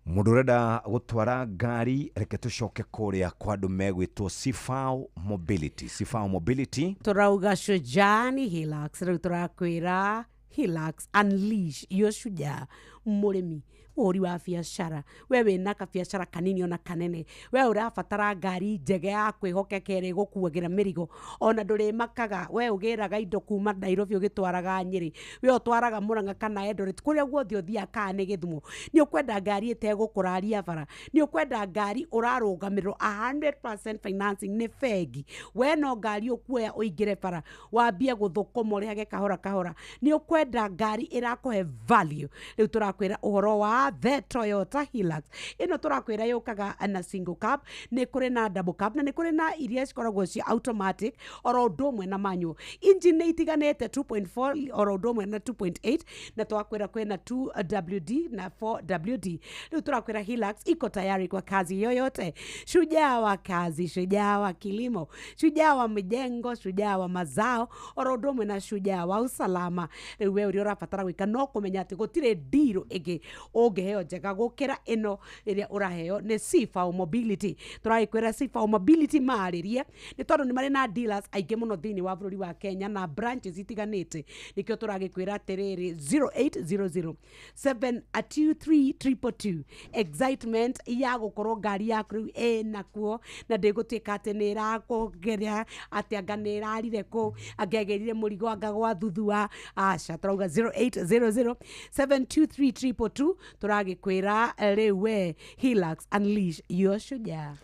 [SPEAKER 4] Mũndũ ũrenda gũtwara ngari, reke tũcoke kũrĩa kwa andũ megwĩtwo Sifao Mobility. Sifao Mobility.
[SPEAKER 5] Tũrauga shujaa ni Hilux. Rĩu tũrakwĩra Hilux, unleash your shujaa. Mũrĩmi, mũhũri wa biacara, we wĩna kabiacara kanini ona kanene, we ũrabatara ngari njega ya kwĩhokeka ĩrĩa ĩgũkuagĩra mĩrigo ona ndũrĩmakaga. We ũgĩraga indo kuma Nairobi ũgĩtwaraga Nyĩrĩ, we ũtwaraga Mũrang'a kana Eldoret, kũrĩa guothe ũthiaga, kana nĩ Gĩthumo, nĩ ũkwenda ngari ĩtegũkũraria bara, nĩ ũkwenda ngari ũrarũgamĩrĩrwo 100% financing nĩ bengi. We no ngari ũkuoya ũingĩre bara, wambie gũthũkũma, ũrĩhage kahora kahora. Nĩ ũkwenda ngari ĩrakũhe value. Rĩu tũrakwĩra ũhoro wa wa the Toyota Hilux. Ĩno tũrakwĩra yũkaga na single cab, nĩ kũrĩ na double cab, na nĩ kũrĩ na iria cikoragwo ci automatic oro ũndũ ũmwe na manual. Engine nĩ itiganĩte, 2.4 oro ũndũ ũmwe na 2.8, na twakwĩra kwĩna 2WD na 4WD. Rĩu tũrakwĩra Hilux iko tayari kwa kazi yoyote. Shujaa wa kazi, shujaa wa kilimo, shujaa wa mijengo, shujaa wa mazao oro ũndũ ũmwe na shujaa wa usalama. Rĩu we ũrĩa ũrabatara gwĩka no kũmenya atĩ gũtirĩ ndirũ ĩngĩ ũngĩheo njega gũkĩra ĩno ĩrĩa ũraheo nĩ Sifao Mobility. Tũragĩkwĩra Sifao Mobility marĩrie nĩ tondũ nĩ marĩ na dealers aingĩ mũno thĩinĩ wa bũrũri wa Kenya na branches itiganĩte. Nĩkĩo tũragĩkwĩra atĩrĩrĩ, 0800 723 222. Excitement ya gũkorwo ngari yaku rĩu ĩnakuo na ndĩgũtuĩka atĩ nĩ ĩrakũgeria atĩ anga nĩ ĩrarire kũ, angĩagĩrire mũrigo anga gwa thuthua. Aca, tũrauga 0800 723 222. Tũragĩkwĩra rĩu we Hilux, unleash your shujaa.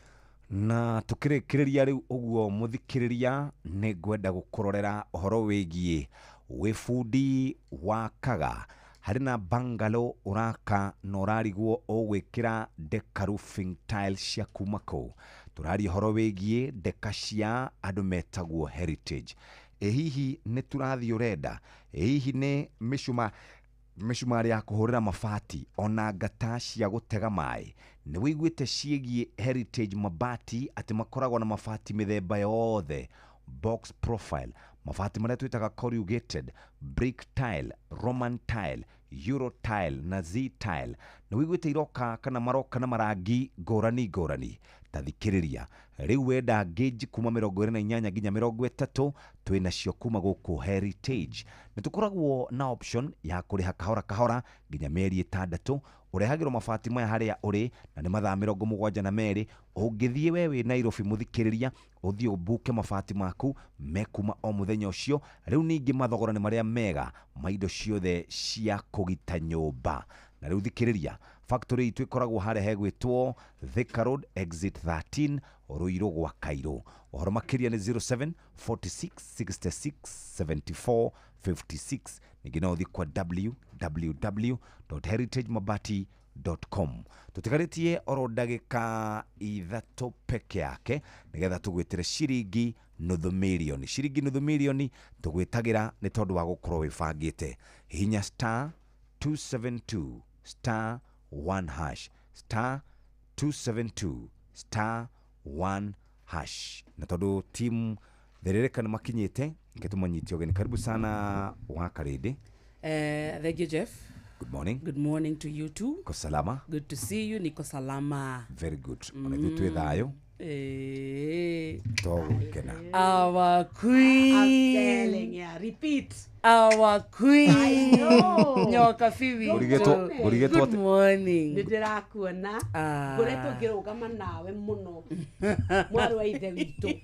[SPEAKER 4] Na tukĩrĩkĩrĩria rĩu ũguo, mũthikĩrĩria, nĩ ngwenda gũkũrorera ũhoro wĩgiĩ wĩ bundi wakaga harĩ na bungalow ũraka na ũrarigwo ũgwĩkĩra Deka roofing tiles cia kuma kũ. Tũraria ũhoro wĩgiĩ ndeka cia andũ metagwo Heritage. Ĩ hihi nĩ tũrathiĩ ũrenda? Ĩ hihi nĩ mĩcuma, mĩcumarĩ ya kũhũrĩra mabati, ona ngata cia gũtega maĩ? Nĩ wĩiguĩte ciĩgiĩ Heritage mabati, atĩ makoragwo na mabati mĩthemba yothe, box profile, mabati marĩa twĩtaga corrugated, brick tile, Roman tile, Euro tile na Z tile? Nĩ wĩiguĩte iroka kana maroka na marangi ngũrani ngũrani? Ta thikĩrĩria rĩu, wenda gauge kuma 28 nginya 30, twĩ nacio kuma gũkũ Heritage. Nĩ tũkoragwo na option ya kũrĩha kahora kahora nginya mĩeri 6. Ũrehagĩrwo mabati maya harĩa ũrĩ na nĩ mathaa 72. Ũngĩthiĩ we wĩ Nairobi, mũthikĩrĩria, ũthiĩ ũbuke mabati maku mekuma o mũthenya ũcio. Rĩu ningĩ mathogora nĩ marĩa mega ma indo ciothe cia kũgita nyũmba. Na rĩu thikĩrĩria, factory itũ ĩkoragwo harĩa hegwĩtwo Thika Road, exit 13, Ruiru gwa Kairũ. Ũhoro makĩria nĩ 07 46 66 74 56. Ningĩ no ũthiĩ kwa www.heritagemabati.com. Tũtigarĩtie oro ndagĩka 3 peke yake nĩgetha tũgwĩtĩre ciringi nuthu mirioni. Ciringi nuthu mirioni tũgwĩtagĩra nĩ tondũ wa gũkorwo wĩbangĩte. Hihinya *272*1#, *272*1#. Na tondũ team therereka nĩ makinyĩte, reke tũmanyite ũgeni. Karibu sana wa Karĩndĩ.
[SPEAKER 9] Thank you, Jeff.
[SPEAKER 4] Good morning.
[SPEAKER 9] Good morning to you too.
[SPEAKER 4] Ko salama?
[SPEAKER 9] Good to see you. Niko salama.
[SPEAKER 4] Very good. Ona ithuĩ twĩ thayũ. Togũkena.
[SPEAKER 9] Our queen.
[SPEAKER 5] I'm telling ya, repeat.
[SPEAKER 9] Our queen.
[SPEAKER 5] I know.
[SPEAKER 9] Nyoka Phoebe.
[SPEAKER 4] Ngũrigĩtwo
[SPEAKER 9] Good morning.
[SPEAKER 5] Nĩ ndĩrakuona. Ngoretwo ngĩrũgama nawe mũno, mwarĩ wa ithe witũ,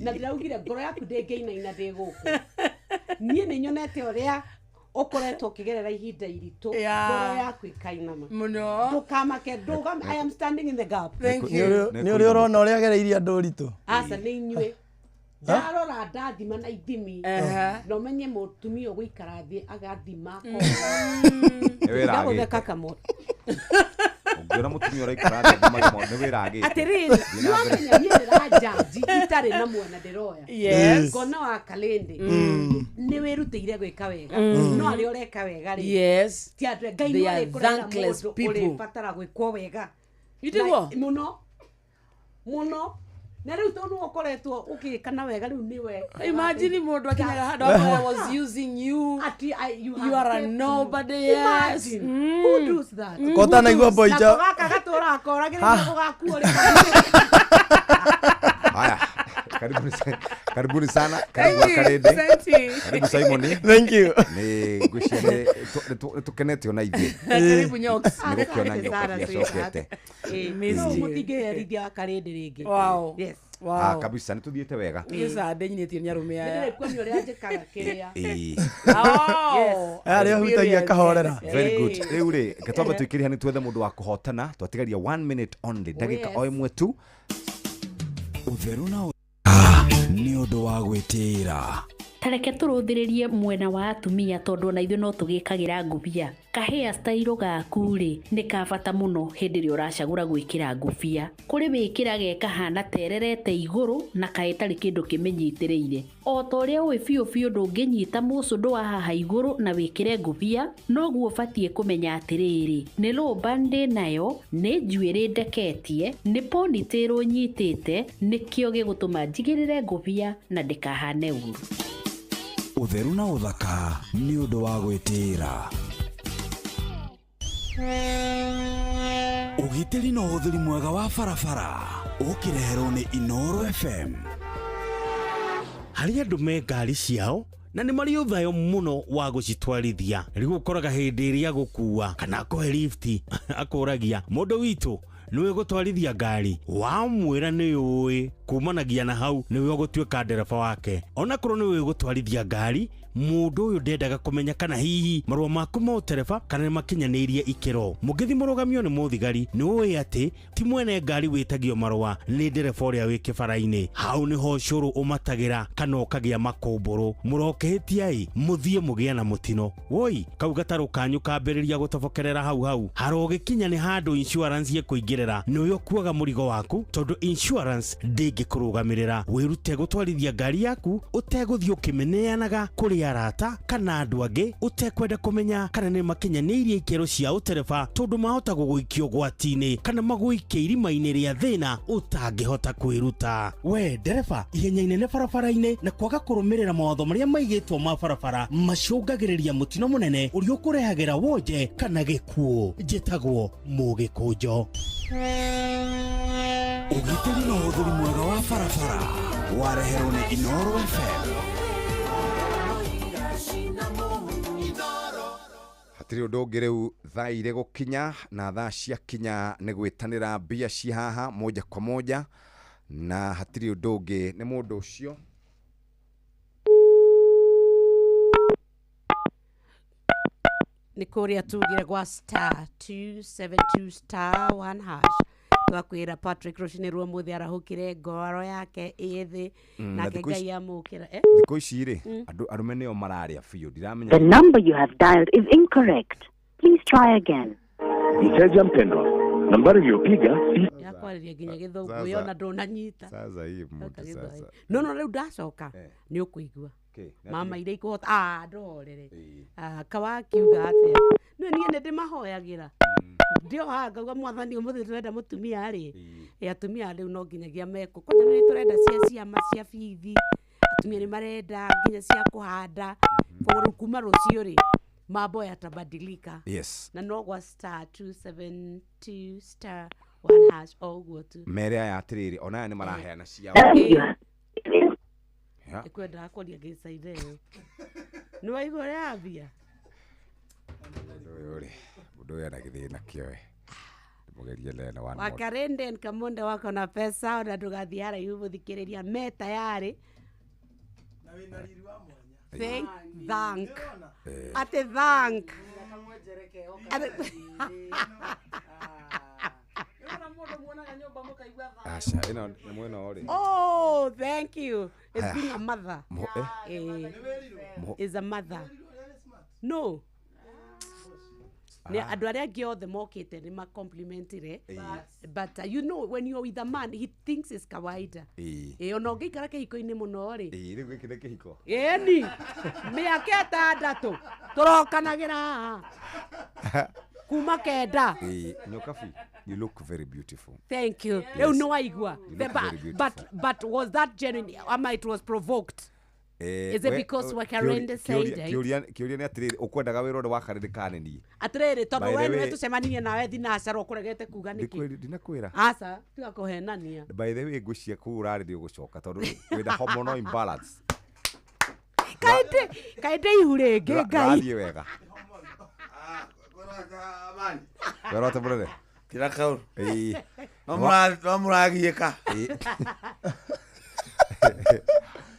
[SPEAKER 5] na ndĩraugire ngoro yaku ndĩngĩinaina ndĩ gũkũ. Niĩ nĩ nyonete ũrĩa ũkoretwo ũkĩgerera ihinda iritũ, ngoro yaku ĩkainama.
[SPEAKER 9] Mũno.
[SPEAKER 5] Ndũkamake, ndũgame. I am standing in the gap.
[SPEAKER 9] Thank you.
[SPEAKER 17] Nĩ ũrĩ ũrona ũrĩa agereirie andũ ũritũ?
[SPEAKER 5] Aca, nĩ inyuĩ ndarora ndathima na ithimi na ũmenye mũtumia ũgũikara thĩ agathima.
[SPEAKER 4] Nĩ wĩra agĩte.
[SPEAKER 5] Gũtheka kamwe.
[SPEAKER 4] Ũngĩona mũtumia ũraikara thĩ athimage maũndũ, nĩ wĩra agĩte.
[SPEAKER 5] Atĩrĩrĩ,
[SPEAKER 4] Thiĩ na mbere.
[SPEAKER 5] nĩwamenya niĩ ndĩranjanji itarĩ na mwena ndĩroya. Ngona wa Kalĩndĩ nĩ wĩrutĩire gwĩka wega, no arĩa ũreka wega rĩ, ti andũ. Ngai
[SPEAKER 9] They
[SPEAKER 5] no
[SPEAKER 9] are
[SPEAKER 5] arĩkũrehera
[SPEAKER 9] thankless
[SPEAKER 5] mũndũ
[SPEAKER 9] people.
[SPEAKER 5] ũrĩbatara gwĩkwo wega.
[SPEAKER 9] Itiguo?
[SPEAKER 5] Na- mũno mũno. Na rĩu tondũ ũkoretwo ũgĩkana wega, rĩu nĩwe.
[SPEAKER 9] Imagine mũndũ akinyaga handũ akoya, I was using you.
[SPEAKER 5] Ati, you
[SPEAKER 9] You
[SPEAKER 5] have
[SPEAKER 9] are a
[SPEAKER 5] kept
[SPEAKER 9] nobody.
[SPEAKER 5] me.
[SPEAKER 9] Yes.
[SPEAKER 5] Imagine. Who does that?
[SPEAKER 17] Kota naigua boicha.
[SPEAKER 5] Nako gaka gatũraga koragĩrĩria gũgakuo rĩ.
[SPEAKER 4] Haya, karibuni karibuni sana, karibu
[SPEAKER 9] Thank you.
[SPEAKER 4] Karĩndĩ.
[SPEAKER 9] Asante.
[SPEAKER 4] Karibu Simon.
[SPEAKER 17] Thank you.
[SPEAKER 4] Nĩ ngwĩciria nĩ tũkenete ona ithuĩ
[SPEAKER 9] Karibu Nyox.
[SPEAKER 4] nĩ gũkĩona
[SPEAKER 5] Asante
[SPEAKER 4] nyoka
[SPEAKER 5] sana,
[SPEAKER 4] nĩacokete.
[SPEAKER 9] Missed you.
[SPEAKER 5] Mũtingĩherithia wa Karĩndĩ rĩngĩ.
[SPEAKER 9] Wow.
[SPEAKER 5] Yes.
[SPEAKER 4] Ah,
[SPEAKER 9] Wow.
[SPEAKER 4] kabisa nĩ tũthiĩte wega.
[SPEAKER 9] Niĩ Sunday nyinĩtio nĩ arũme aya.
[SPEAKER 5] Nĩndĩrĩkuonia ũrĩa njĩkaga kĩrĩa.
[SPEAKER 4] Ĩĩ.
[SPEAKER 9] Oh.
[SPEAKER 17] Arĩa hutagia kahorera.
[SPEAKER 4] Very good. Rĩu rĩ, reke twambe tũikĩrĩha nĩ twethe mũndũ wa kũhotana. Twatigaria 1 minute only, ndagĩka
[SPEAKER 5] yes.
[SPEAKER 4] o ĩmwe tu.
[SPEAKER 1] Ũtheru na nĩ ũndũ wa gwĩtĩĩra.
[SPEAKER 18] Tareke tũrũthĩrĩrie mwena wa atumia tondũ ona ithuĩ no tũgĩkagĩra ngũbia. Ka hairstyle gaku rĩ nĩ ka bata mũno hĩndĩ ĩrĩa ũracagũra gwĩkĩra ngũbia. Kũrĩ wĩkĩraga ĩkahana tererete igũrũ na kaĩ ĩtarĩ kĩndũ kĩmĩnyitĩrĩire. O ta ũrĩa ũĩ biũ biũ ndũngĩnyita mũcũndũ wa haha igũrũ na wĩkĩre ngũbia, noguo ũbatiĩ kũmenya atĩrĩrĩ, nĩ low bun ndĩ nayo, nĩ njuĩrĩ ndeketie, nĩ ponytail nyitĩte, nĩkĩo gĩgũtũma njigĩrĩre ngũbia na ndĩkahane ũru.
[SPEAKER 1] Ũtheru na ũthaka nĩ ũndũ wa gwĩtĩĩra. Ũgitĩri na ũhũthĩri mwega wa barabara ũkĩreherwo nĩ Inooro FM.
[SPEAKER 21] Harĩ andũ me ngari ciao na nĩ marĩ ũthayo mũno wa gũcitwarithia. Rĩu ũkoraga hĩndĩ ĩrĩa agũkua kana akũhe lift akũragia mũndũ witũ nĩwe gũtwarithia ngari, wamwĩra nĩ ũĩ kumanagia na hau nĩwe ũgũtuĩka ndereba wake. Onakorwo nĩwe ũgũtwarithia ngari, mũndũ ũyũ ndendaga kũmenya kana hihi marũa maku ma ũtereba kana nĩ makinyanĩirie ikĩro. Mũngĩthiĩ mũrũgamio nĩ mũthigari, nĩ ũĩ atĩ ti mwene ngari wĩtagio marũa, nĩ ndereba ũrĩa wĩ kĩbara-inĩ. Hau nĩho ũcũrũ ũmatagĩra kana ũkagĩa makũmbũrũ. Mũrokĩhĩtia ĩ, mũthiĩ mũgĩe na mũtino. Woi, kau gatarũ kanyu kambĩrĩria gũtobokerera hau hau. Harogĩkinya nĩ handũ insurance ĩkũingĩrĩra, nĩwe ũkuaga mũrigo waku tondũ insurance ndĩngĩkũrũgamĩrĩra. Wĩrute gũtwarithia ngari yaku ũtegũthiĩ ũkĩmĩneanaga kũrĩ arata kana andũ angĩ ũtekwenda kũmenya kana nĩ makinyanĩirie ikĩro cia ũtereba, tondũ mahota gũgũikia ũgwati-inĩ kana magũikie irima-inĩ rĩa thĩna ũtangĩhota kwĩruta. We ndereba, ihenya inene barabara-inĩ na kwaga kũrũmĩrĩra mawatho marĩa maigĩtwo ma barabara macũngagĩrĩria mũtino mũnene ũrĩa ũkũrehagĩra wonje kana gĩkuũ. Njĩtagwo Mũgĩkũnjo.
[SPEAKER 1] Ũgitĩri na ũhũthĩri mwega wa barabara wareherwo nĩ Inooro FM.
[SPEAKER 4] Hatirĩ ũndũ ũngĩ rĩu thaa irĩ gũkinya na thaa ciakinya nĩ gwĩtanĩra mbia ci haha moja kwa moja, na hatirĩ ũndũ ũngĩ nĩ mũndũ ũcio.
[SPEAKER 5] Nĩ kũrĩa tugire gwa star 272 star 1 hash twakwĩra Patrick rũcinĩ rwa mũthĩ arahũkire ngoro yake ĩ thĩ nake
[SPEAKER 4] na thikũ
[SPEAKER 5] Ngai amũkĩra.
[SPEAKER 4] Thikũ ici rĩ, andũ arũme nĩo mararĩa biũ, ndiramenya.
[SPEAKER 19] The number you have dialed is incorrect. Please try again.
[SPEAKER 20] Mteja mpendwa, nambari uliyopiga si
[SPEAKER 5] Yakwarĩria nginya gĩthũngũ
[SPEAKER 4] Sasa-
[SPEAKER 5] ĩyo na ndũnanyita.
[SPEAKER 4] Sasa hii mtu
[SPEAKER 5] Coka Gĩthweri.
[SPEAKER 4] sasa.
[SPEAKER 5] No no rĩu ndacoka nĩ ũkũigua.
[SPEAKER 4] Okay, na
[SPEAKER 5] Mama iria ikũhota ah ndũhorere. Ah kawakiuga atĩa? Nĩ niĩ nĩ ndĩmahoyagĩra. Ndiohaga ngauga mwathani ũmũthĩ tũrenda mũtumia rĩ. Ĩ atumia rĩu no nginyagia mekwo. Kwanja nĩ tũrenda cia ciama cia bithi. Atumia nĩ marenda nginya cia kũhanda. Koguo rĩu kuma rũciũ rĩ mambo yatabadilika.
[SPEAKER 4] Yes.
[SPEAKER 5] Na no gwa star 272 star 1 hash o ũguo tu.
[SPEAKER 4] Mere aya atĩrĩrĩ, ona aya nĩ maraheana ciao.
[SPEAKER 5] Ĩ.
[SPEAKER 4] Yeah.
[SPEAKER 5] Ĩkwendaga kwaria gĩcaina ĩyo. Nĩ waigua ũrĩa ambia?
[SPEAKER 4] Mũndũ ũyũ rĩ, mũndũ ũyũ ena gĩthĩna kĩoe. Ndĩmũgerie lena one more.
[SPEAKER 5] Wakarenden Kamonde wako na pesa ona ndũgathiĩ haraihu mũthikĩrĩria me tayarĩ. Thank, thank. Atĩ thank.
[SPEAKER 4] Aca, ĩno nĩ mwena ũrĩ.
[SPEAKER 5] Oh, thank you. It's
[SPEAKER 4] Haya.
[SPEAKER 5] being a mother.
[SPEAKER 4] Mo- eh?
[SPEAKER 5] Eh,
[SPEAKER 4] Mo-
[SPEAKER 5] is a mother. No. Nĩ
[SPEAKER 4] Ah.
[SPEAKER 5] andũ arĩa angĩ othe mokĩte nĩ macomplimentire
[SPEAKER 4] Ĩĩ.
[SPEAKER 5] but you know when you're with a man he thinks it's kawaida.
[SPEAKER 4] Ĩĩ.
[SPEAKER 5] Ĩ ona ũngĩikara kĩhiko-inĩ mũno rĩ,
[SPEAKER 4] Ĩĩ, rĩu gĩkĩ nĩ kĩhiko.
[SPEAKER 5] ĩni mĩaka ĩtandatũ tũrokanagĩra haha kuma 9.
[SPEAKER 4] Ĩĩ, Nyokabi, you look very beautiful.
[SPEAKER 5] Thank you.
[SPEAKER 4] Yes.
[SPEAKER 5] Rĩu nĩ waigua.
[SPEAKER 4] You look very beautiful.
[SPEAKER 5] But was that genuine ama it was provoked?
[SPEAKER 4] Eh,
[SPEAKER 5] Is it
[SPEAKER 4] we-
[SPEAKER 5] because Wakarende said it?
[SPEAKER 4] Kĩũria nĩ atĩrĩrĩ, ũkwendaga wĩra ũrĩa wa karĩrĩ kana nĩ niĩ?
[SPEAKER 5] Atĩrĩrĩ tondũ
[SPEAKER 4] By the
[SPEAKER 5] we nĩwe
[SPEAKER 4] way-
[SPEAKER 5] tũcemanirie nawe thinacara ũkũregete kuga nĩkĩ?
[SPEAKER 4] Ndinakwĩra.
[SPEAKER 5] Aca tiga kũhenania.
[SPEAKER 4] By the way, ngwĩciria kũu ũrarĩ nĩ ũgũcoka tondũ wĩna hormonal imbalance.
[SPEAKER 5] Kaĩ ndĩ ihu rĩngĩ Ngai.
[SPEAKER 4] Ndũrathiĩ wega. Wera ũte mũnene?
[SPEAKER 17] Tira kaũndũ.
[SPEAKER 4] Ĩĩ.
[SPEAKER 17] No mũragiĩka.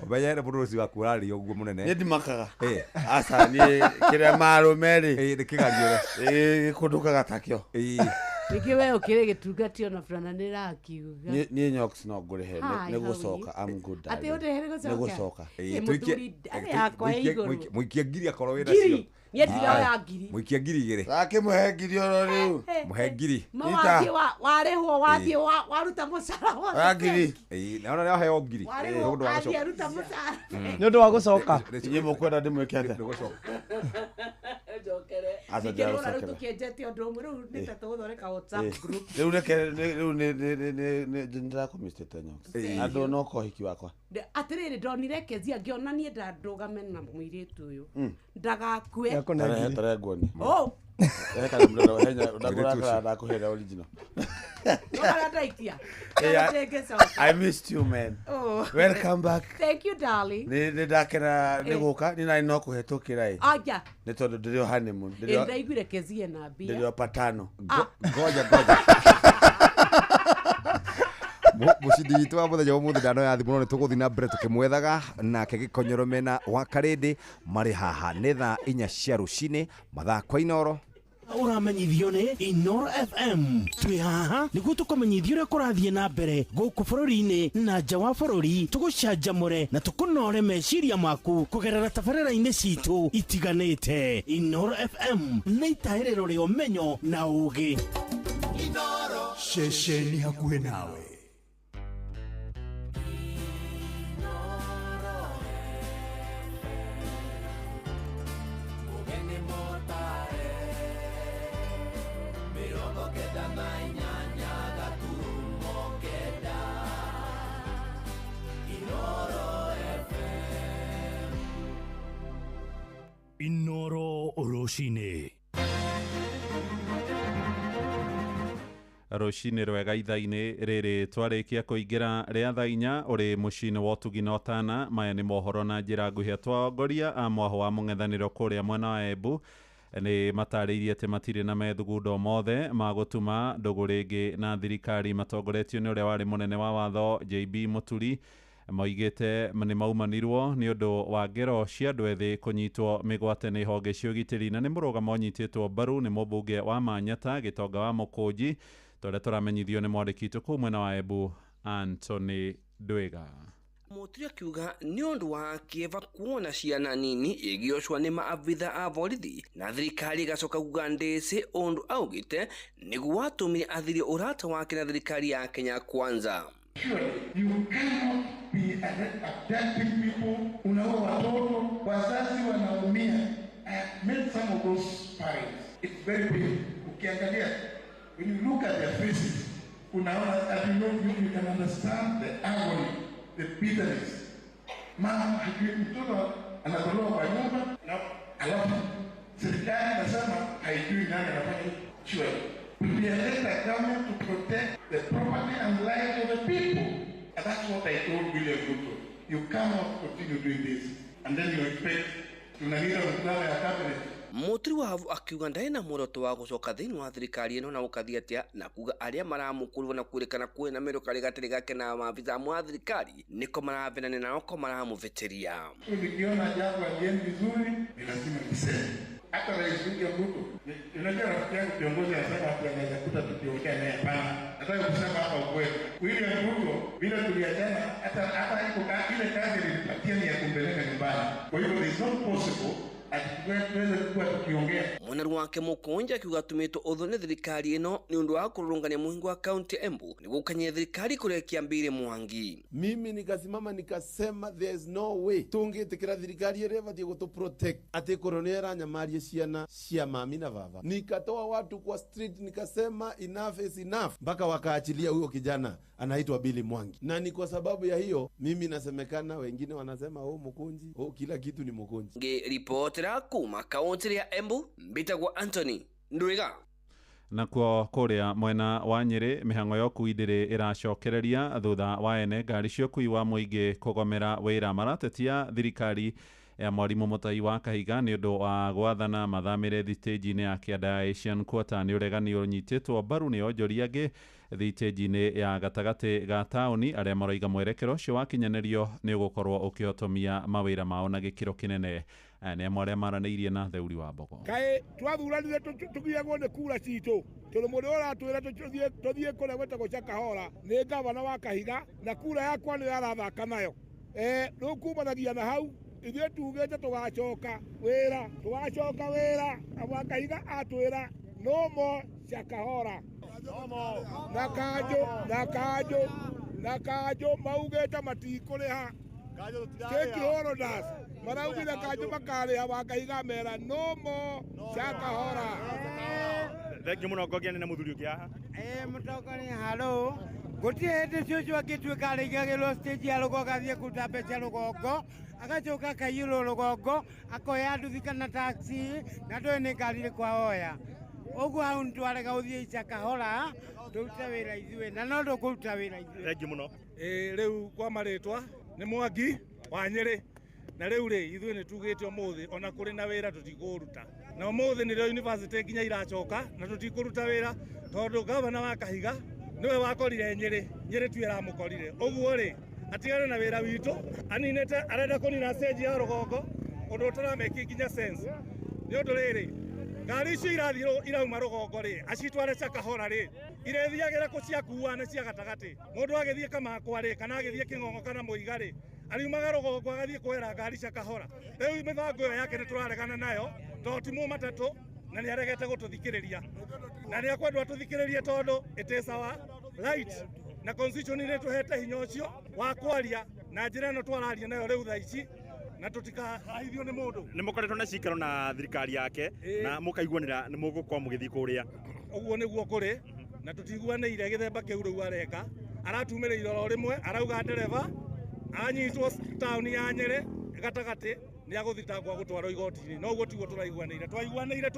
[SPEAKER 4] Ũmenye nĩ mũndũ ũcio waku ũrarĩria ũguo mũnene.
[SPEAKER 17] Niĩ ndimakaga.
[SPEAKER 4] Ĩĩ.
[SPEAKER 17] Aca niĩ kĩrĩa marũme rĩ.
[SPEAKER 4] Ĩĩ nĩ kĩgariũre.
[SPEAKER 17] Ĩĩ gĩkũndũkaga takĩo.
[SPEAKER 4] Ĩĩ.
[SPEAKER 5] Ningĩ we ũkĩrĩ gĩtungatio na burana nĩ rakiuga.
[SPEAKER 17] Niĩ nyox no ngũrĩhe
[SPEAKER 5] Hi, how
[SPEAKER 17] nĩ
[SPEAKER 5] are
[SPEAKER 17] gũcoka.
[SPEAKER 5] you?
[SPEAKER 17] I'm good,
[SPEAKER 5] Atĩ
[SPEAKER 17] darling.
[SPEAKER 5] ũndĩhe nĩ gũcoka?
[SPEAKER 17] Nĩ gũcoka.
[SPEAKER 5] Ĩ, mũthuri arĩ yakwa ya igũrũ.
[SPEAKER 4] Mũikia ngiri akorwo wĩ
[SPEAKER 5] Ngiri.
[SPEAKER 4] nacio.
[SPEAKER 5] Niĩ ndirioya ngiri.
[SPEAKER 4] Mũikia ngiri 2.
[SPEAKER 17] Rakĩmũhe ngiri oro rĩu.
[SPEAKER 4] Mũhe ngiri.
[SPEAKER 5] Ma wathiĩ warĩhwo wathiĩ waruta mũcara wothe.
[SPEAKER 17] Oya ngiri.
[SPEAKER 4] Ĩĩ, naona nĩ waheo ngiri.
[SPEAKER 5] Warĩhwo
[SPEAKER 4] Nĩ ũndũ wa
[SPEAKER 5] athiĩ
[SPEAKER 4] gũcoka.
[SPEAKER 5] aruta mũcara.
[SPEAKER 2] Nĩ ũndũ wa gũcoka.
[SPEAKER 17] Inyuĩ mũkwenda ndĩmwĩke atĩa?
[SPEAKER 5] Njokere.
[SPEAKER 17] Aca
[SPEAKER 5] Ningĩ nĩwona rĩu
[SPEAKER 17] ndiragũcokera.
[SPEAKER 5] tũkĩenjetie ũndũ ũmwe rĩu nĩ ta tũgũthondeka WhatsApp group.
[SPEAKER 17] Rĩu reke rĩu nĩndĩrakũmĩcĩte nyox.
[SPEAKER 5] Ĩĩ.
[SPEAKER 17] Na ndũnoka ũhiki wakwa.
[SPEAKER 5] Atĩrĩrĩ ndonire Kezia ngĩona niĩ ndandũgame na mũirĩtu ũyũ ndagakue.
[SPEAKER 17] Tarehe tarehe nguonie.
[SPEAKER 5] Oh.
[SPEAKER 17] Rehe kana mũrera henya ndakũrakara ndakũhera original.
[SPEAKER 5] Nĩwona ndaikia.
[SPEAKER 17] Hey,
[SPEAKER 5] Ndĩngĩcoka.
[SPEAKER 17] I missed you, man.
[SPEAKER 5] Oh.
[SPEAKER 17] Welcome back.
[SPEAKER 5] Thank you, darling.
[SPEAKER 17] Nĩ ndakena nĩ
[SPEAKER 5] Eh.
[SPEAKER 17] gũka nĩ nani no kũhetũkĩra ĩ.
[SPEAKER 5] Anja.
[SPEAKER 17] Nĩ tondũ ndĩrĩ o honeymoon.
[SPEAKER 5] Ĩ, ndaiguire Kezia na mbia.
[SPEAKER 17] Ndĩrĩ o patano.
[SPEAKER 5] Ah.
[SPEAKER 4] Ngoja ngoja. Mũcindi witũ wa mũthenya wa ũmũthĩ ndanoya thimũ no nĩ tũgũthiĩ na mbere tũkĩmwethaga nake gĩkonyoro mena wa karĩndĩ marĩ haha nĩ thaa 4 cia rũcinĩ mathaa kwa Inoro.
[SPEAKER 21] Ũramenyithio nĩ Inoro FM. Twĩ haha nĩguo tũkũmenyithia ũrĩa kũrathiĩ na mbere gũkũ bũrũri-inĩ na nja wa bũrũri, tũgũcanjamũre na tũkũnore meciria maku kũgerera tabarĩra-inĩ citũ itiganĩte. Inoro FM nĩ itahĩrĩro rĩa ũmenyo na ũũgĩ.
[SPEAKER 1] Ceceni hakuhĩ nawe.
[SPEAKER 29] Mũgeni mũtare 98.9 Inoro FM.
[SPEAKER 21] Inoro rũcinĩ.
[SPEAKER 7] Rũcinĩ rwega ithaa-inĩ rĩrĩ twarĩkia kũingĩra rĩa thaa 4 ũrĩ mũciĩ-inĩ wa ũtugi na ũtana. Maya nĩ mohoro na njĩra nguhĩ. Atongoria a mwaho wa mũng'ethanĩro kũrĩa mwena wa Embu nĩ matarĩirie atĩ matirĩ na methugundo mothe ma gũtuma ndũgũ rĩngĩ na thirikari matongoretio nĩ ũrĩa warĩ mũnene wa watho JB Mũturi. Moigĩte nĩ maumanirwo nĩ ũndũ wa ngero cia andũ ethĩ kũnyitwo mĩgwate nĩ honge cia ũgitĩri na nĩ mũrũgamo ũnyitĩtwo mbaru nĩ mũmbunge wa Manyata Gĩtonga wa Mũkũnji tũrĩa tũramenyithio nĩ mwandĩki witũ kũu mwena wa Embu Anthony Ndwiga.
[SPEAKER 10] Mũturi akiuga nĩ ũndũ wa kĩeva kuona ciana nini igĩocwa nĩ maabitha a borithi na thirikari ĩgacoka kuga ndĩcĩ ũndũ augĩte nĩguo watũmire athirie ũrata wake na thirikari ya Kenya Kwanza.
[SPEAKER 22] Surely, you cannot be abducting people, unaua watoto, wazazi wanaumia. I have met some of those parents. It's very painful. Ukiangalia, when you look at their faces, unaona, and you know, you can understand the agony, the bitterness. Mama hajui mtoto anatolewa kwa nyumba, na alafu serikali inasema haijui nani anafanya hivi. Surely, we elect a government to protect the property and lives of the people. And that's what I told William Ruto. You cannot continue doing this. And then you expect tunaita mkutano ya cabinet.
[SPEAKER 10] Mũturi wa Havu akiuga ndarĩ na muoroto wa gũcoka thĩinĩ wa thirikari ĩno na gũkathiĩ atĩa na kuga arĩa maramũkũrwo na kwĩrĩkana kwĩna mĩrũka gatagatĩ gake na maabitha amwe a thirikari nĩko maravenania na noko maramũvĩtĩria.
[SPEAKER 22] Nikiona jambo haliendi vizuri, ni lazima niseme. Hata Rais William Ruto, unajua rafiki yangu kiongozi anasema ati anaweza kuta tukiongea naye, hapana. Nataka kusema hapa ukweli. William Ruto vile tuliachana, hata iko ile kazi nilipatia ni ya kumpeleka nyumbani. Kwa hivyo it's not possible ati tuweze kuwa tukiongea.
[SPEAKER 10] Mwena wake Mũkũnja akiuga atũmĩtwo ũthũ nĩ thirikari ĩno nĩ ũndũ wa kũrũrũngania mũhingo wa kaunti ya Embu nĩguo gũkanyia thirikari kũrekia Mbire Mwangi.
[SPEAKER 24] Mimi nikasimama nikasema there is no way tungitikira thirikari ĩrĩa ĩbatiĩ gũtũ protect atĩ korwo nĩ ĩranyamaria ciana cia mami na baba. Nikatoa watu kwa street nikasema enough is enough, mpaka wakaachilia huyo kijana anaitwa Billy Mwangi. Na ni kwa sababu ya hiyo mimi nasemekana, wengine wanasema oh, Mũkũnji, oh, kila kitu ni Mũkũnji.
[SPEAKER 10] Ngĩribotera kuma kaunti ya Embu mbitagwo Anthony Ndwiga.
[SPEAKER 7] Nakuo kũrĩa mwena wa Nyĩrĩ mĩhang'o ya ũkui ndĩrĩ ĩracokereria thutha wa ene ngari cia ũkui wa mũingĩ kũgomera wĩra. Maratetia thirikari Ya mwarimu Mutai wa Kahiga nĩ ũndũ wa gwathana mathamĩre thitĩnji-inĩ ya kĩanda ya Asian Quarter nĩ ũregani ũnyitĩtwo mbaru nĩ onjoria angĩ thitĩnji-inĩ ya gatagatĩ ga taũni arĩa maroiga mwerekero ũcio wakinyanĩrio nĩ ũgũkorwo ũkĩhotomia mawĩra mao na gĩkĩro kĩnene. Aya nĩ amwe arĩa maranĩirie na Theuri wa Mbogo.
[SPEAKER 22] Kaĩ twathuranire tũgiagwo nĩ kura citũ tondũ mũndũ ũrĩa ũratwĩra tũthiĩ kũrĩa gwĩtagwo Shakahola nĩ gavana wa Kahiga na kura yakwa nĩyo arathaka nayo. Rĩu kumanagia na hau ithuĩ tugĩte tũgacoka wĩra wa Kahiga atwĩra no more Shakahola na kanjũ maugĩte matikũrĩha stakeholders maraugire kanjũ makarĩha wa Kahiga mera no more Shakahola.
[SPEAKER 2] Thengiũ mũno ngogia na mũthuri ũngĩ haha.
[SPEAKER 11] Mũtongoria haro gũtirĩ hĩndĩ cũcũ angĩtuĩka arĩigagĩrwo stage ya rũgongo athiĩ kũruta mbeca rũgongo agacoka akaiyũrwo rũgongo akoya nduthi kana taxi na ndũĩ nĩ ngari ĩrĩkũ aoya. Ũguo hau nĩtwarega gũthiĩ Shakahola tũrute wĩra ithuĩ na no ndũkũruta wĩra ithuĩ.
[SPEAKER 2] Thengiũ mũno.
[SPEAKER 12] Rĩu kwa marĩtwa nĩ Mwangi wa Nyĩrĩ na rĩu rĩ ithuĩ nĩ tugĩte ũmũthĩ ona kũrĩ na wĩra tũtikũũruta na ũmũthĩ nĩrĩo university nginya iracoka na tũtikũruta wĩra tondũ gavana wa Kahiga nĩwe wakorire Nyĩrĩ, Nyĩrĩ tu ĩramũkorire. Ũguo rĩ atigane na wĩra witũ aninĩte arenda kũnina stage ya rũgongo ũndũ ũtarameki nginya sense nĩ ũndũ rĩrĩ ngari icio irathiĩ irauma rũgongo rĩ acitware Shakahola rĩ irethiagĩra kũ ciakua nĩ cia gatagatĩ mũndũ agĩthiĩ Kamakwa rĩ kana agĩthiĩ Kĩng'ong'o kana Mũiga rĩ ariumaga rũgongo agathiĩ kwera ngari Shakahola. Rĩu mĩbango ĩyo yake nĩ tũraregana nayo tondũ ti mũmatatũ na nĩ aregete gũtũthikĩrĩria na nĩ akwendwo atũthikĩrĩrie tondũ it is our right na constitution nĩ tũhete hinya ũcio wa kwaria na njĩra ĩno twararia nayo rĩu thaa ici na tũtikahahithio nĩ mũndũ.
[SPEAKER 2] Nĩ mũkoretwo na cikaro na thirikari yake na mũkaiguanĩra nĩ mũgũkorwo mũgĩthiĩ kũrĩa.
[SPEAKER 12] Ũguo nĩguo kũrĩ na tũtiguanĩire gĩthemba kĩu rĩu areka aratumĩrĩire oro rĩmwe arauga ndereba anyitwo taũni ya Nyĩrĩ gatagatĩ nĩ agũthitangwo agũtwarwo igoti-inĩ no ũguo tiguo tũraiguanĩire. Twaiguanĩire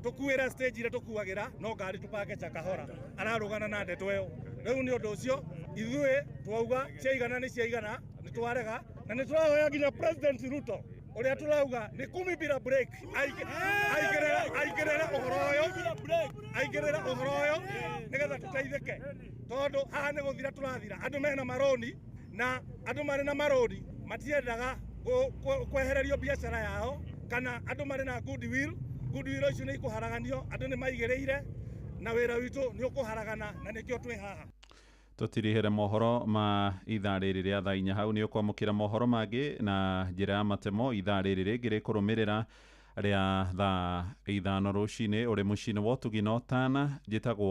[SPEAKER 12] tũkuĩre stage iria tũkuagĩra no ngari tũpange Shakahola ararũgana na ndeto ĩyo. Rĩu nĩ ũndũ ũcio ithuĩ twauga ciaigana nĩ ciaigana nĩ twarega na nĩ tũrahoya nginya President Ruto ũrĩa tũrauga nĩ kumi bila break aingĩrĩre ũhoro ũyũ nĩgetha tũteithĩke tondũ haha nĩ gũthira tũrathira. Andũ mena maroni na andũ marĩ na maroni matiendaga kwehererio biacara yao kana andũ marĩ na goodwill icio nĩ ikũharaganio andũ nĩ maigĩrĩire na wĩra witũ nĩ ũkũharagana na nĩkĩo twĩ haha.
[SPEAKER 7] Tũtirihere mohoro ma ithaa rĩrĩ rĩa thaa inya hau nĩ ũkwamũkĩra mohoro mangĩ na njĩra ya matemo ithaa rĩrĩ rĩngĩ rĩkũrũmĩrĩra rĩa thaa 5 rũcinĩ ũrĩ mũciĩ-inĩ wa ũtugi na ũtana njĩtagwo